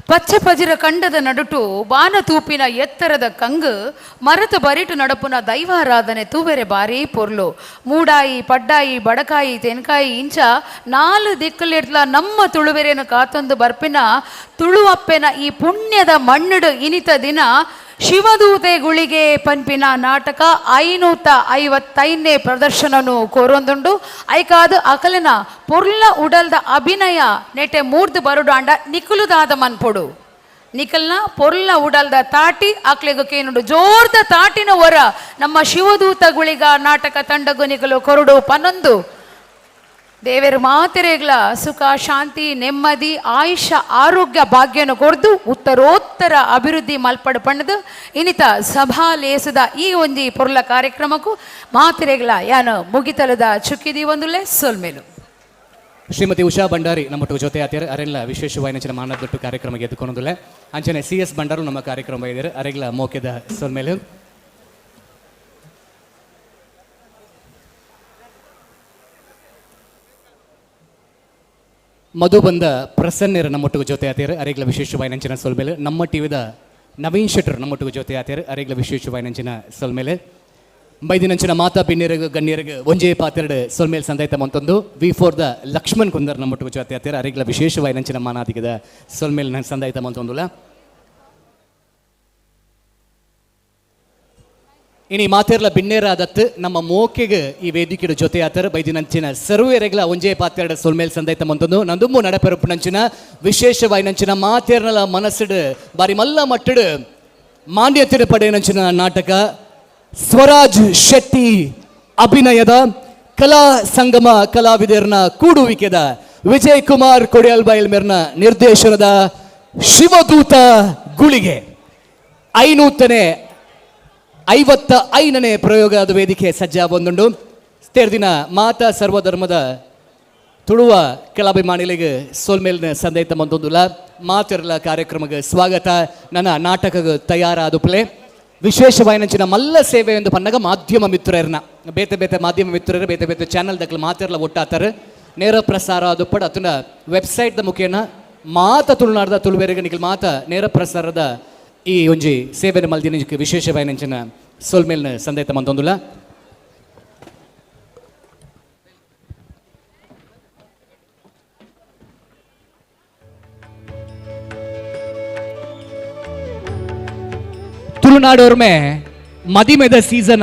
ಪಚ್ಚೆ ಪಜಿರ ಕಂಡದ ನಡುಟು ಬಾನ ತೂಪಿನ ಎತ್ತರದ ಕಂಗು ಮರತ ಬರಿಟು ನಡಪುನ ದೈವಾರಾಧನೆ ತೂವೆರೆ ಬಾರಿ ಪೊರ್ಲು. ಮೂಡಾಯಿ ಪಡ್ಡಾಯಿ ಬಡಕಾಯಿ ತೆನ್ಕಾಯಿ ಇಂಚ ನಾಲು ದಿಕ್ಕಲಿಡ್ಲ ನಮ್ಮ ತುಳುವೆರೇನು ಕಾತೊಂದು ಬರ್ಪಿನ ತುಳುವಪ್ಪೆನ ಈ ಪುಣ್ಯದ ಮಣ್ಣುಡು ಇನಿತ ದಿನ ಶಿವದೂತೆ ಗುಳಿಗೆ ಪನ್ಪಿನ ನಾಟಕ 555ನೇ ಪ್ರದರ್ಶನನು ಕೋರೊಂದುಂಡು. ಐಕಾದು ಅಕಲನ ಪೊರ್ಲ ಉಡಲ್ದ ಅಭಿನಯ ನೆಟೆ ಮೂರ್ದು ಬರುಡಾಂಡ ನಿಕುಲುದಾದ ಮನ್ಪೊಡು. ನಿಕಲ್ನ ಪೊರ್ಲ ಉಡಲ್ದ ತಾಟಿ ಅಕ್ಲೆಗು ಕೇನುಂಡು ಜೋರ್ದ ತಾಟಿನ ಹೊರ ನಮ್ಮ ಶಿವದೂತ ಗುಳಿಗ ನಾಟಕ ತಂಡಗು ನಿಕಲು ಕೊರಡು ಪನ್ನೊಂದು. ದೇವರು ಮಾತೆರೆಗ್ಲ ಸುಖ ಶಾಂತಿ ನೆಮ್ಮದಿ ಆಯುಷ್ಯ ಆರೋಗ್ಯ ಭಾಗ್ಯನು ಕೊರ್ದು ಉತ್ತರೋತ್ತರ ಅಭಿವೃದ್ಧಿ ಮಲ್ಪಡು ಪಣ್ಣದು ಇನ್ನಿತ ಸಭಾ ಲೇಸದ ಈ ಒಂಜಿ ಪೊರ್ಲ ಕಾರ್ಯಕ್ರಮಕ್ಕೂ ಮಾತೆರೆಗ್ಲ ಯಾನು ಮುಗಿತಲದ ಚುಕ್ಕಿದಿ ಒಂದುಲೆ ಸೊಲ್ಮೇಲು. ಶ್ರೀಮತಿ ಉಷಾ ಭಂಡಾರಿ ನಮ್ಮ ಜೊತೆ ಆತಿಯರು ಅರೆಲ್ಲ ವಿಶೇಷವಾಗಿ ನಂಚಿನ ಮಾನದೊಟ್ಟು ಕಾರ್ಯಕ್ರಮ ಎದ್ದುಕೊಂಡುಲೆ. ಅಂಚನೆ ಸಿ ಎಸ್ ಭಂಡಾರು ನಮ್ಮ ಕಾರ್ಯಕ್ರಮ ಇದ್ದಾರೆ ಅರೆಗ್ಲ ಮೋಕೆದ ಸೊಲ್ಮೇಲು. ಮಧು ಬಂದ ಪ್ರಸನ್ನರ ನಮ್ಮೊಟ್ಟಿಗೆ ಜೊತೆ ಆತಿಯರು ಅರೆಗ್ಲ ವಿಶೇಷವಾಗಿ ನಂಚಿನ ಸೊಲ್ಮೇಲೆ. ನಮ್ಮ ಟಿವಿದ ನವೀನ್ ಶೆಟ್ಟರ್ ನಮ್ಮೊಟ್ಟಿಗೆ ಜೊತೆ ಆತಿಯರು ಅರೆಗ್ಲ ವಿಶೇಷವಾಗಿ ನಂಚಿನ ಸೊಲ್ಮೇಲೆ. ಮೈದಿನಂಚಿನ ಮಾತಾ ಬಿನ್ನೆರಗು ಗಣ್ಯರಿಗೆ ಒಂಜೇ ಪಾತೆರಡು ಸೊಲ್ಮೇಲ್ ಸಂದಾಯ್ತ ಮಂತೊಂದು V four the Lakshman Kundar ನಮ್ಮೊಟ್ಟಿಗೆ ಜೊತೆ ಆತಿಯರು ಅರೆಗ್ಲ ವಿಶೇಷವಾಗಿ ನಂಚಿನ ಮಾನಾದಿಗದ ಸೊಲ್ಮೇಲ್ ಸಂದಾಯ್ತ ಮಂತೊಂದುಲ. ಇನಿ ಮಾತೆರ್ಲ ಬಿನ್ನೇರಾದತ್ತು ನಮ್ಮ ಮೋಕೆಗೆ ಈ ವೇದಿಕೆಯ ಜೊತೆ ಆತರ ಬೈದಿನಂಚಿನ ಸರ್ವೇರೆಗ್ಲ ಒಂಜೇ ಪಾತೆರಡ ಸೊಲ್ಮೇಲ್ ಸಂದೈತ ಮಂತೊಂದು. ನಂದುಂಬು ನಡಪೆರಪುನಂಚಿನ ವಿಶೇಷವಾಗಿ ನಂಚಿನ ಮಾತೇರ್ನಲ ಮನಸ್ಸುಡು ಬಾರಿ ಮಲ್ಲ ಮಟ್ಟಡು ಮಾನ್ಯತೆ ಪಡೆಯನಂಚಿನ ನಾಟಕ ಸ್ವರಾಜ್ ಶೆಟ್ಟಿ ಅಭಿನಯದ ಕಲಾ ಸಂಗಮ ಕಲಾವಿದರ್ನ ಕೂಡುವಿಕೆದ ವಿಜಯ್ ಕುಮಾರ್ ಕೊಡಿಯಲ್ಬೈಲ್ ಮೇರ್ನ ನಿರ್ದೇಶನದ ಶಿವದೂತ ಗುಳಿಗೆ 555ನೇ ಪ್ರಯೋಗದ ವೇದಿಕೆ ಸಜ್ಜಾಗೊಂದುಂಡು. ತೇರ್ದಿನ ಮಾತಾ ಸರ್ವಧರ್ಮದ ತುಳುವ ಕಲಾಭಿಮಾನಿಗಳಿಗೆ ಸೋಲ್ಮೇಲಿನ ಸಂದೇತ ಮಂದೊಂದುಲ ಮಾತಿರಲ ಕಾರ್ಯಕ್ರಮಕ್ಕೆ ಸ್ವಾಗತ. ನನ್ನ ನಾಟಕ ತಯಾರಾದ ಪ್ಲೇ ವಿಶೇಷವಾಯಿನಂಚಿನ ಮಲ್ಲ ಸೇವೆ ಎಂದು ಪನ್ನಗ ಮಾಧ್ಯಮ ಮಿತ್ರರನ್ನ ಬೇತೆ ಬೇತೆ ಮಾಧ್ಯಮ ಮಿತ್ರರು ಬೇತೆ ಬೇತೆ ಚಾನಲ್ ದಕ್ಕಲು ಮಾತಿರಲ ಒಟ್ಟಾತಾರೆ. ನೇರ ಪ್ರಸಾರ ದುಪ್ಪಡ ಅತನ ವೆಬ್ಸೈಟ್ ದ ಮುಖೇನ ಮಾತ ತುಳುನಾಡದ ತುಳುವೆರೆಗ್ ನಿಕಲ್ ಮಾತ ನೇರ ಪ್ರಸಾರದ ಈ ಒಂಜಿ ಸೇವೆನ ಮಲ್ದಿನ ವಿಶೇಷವಾಯಿನಂಚಿನ ಸೊಲ್ಮೇಲ್ನ ಸಂದೇತ ಮಂತೊಂದುಲ್ಲ. ತುಳುನಾಡೋರ್ಮೆ ಮದಿಮೆದ ಸೀಸನ್.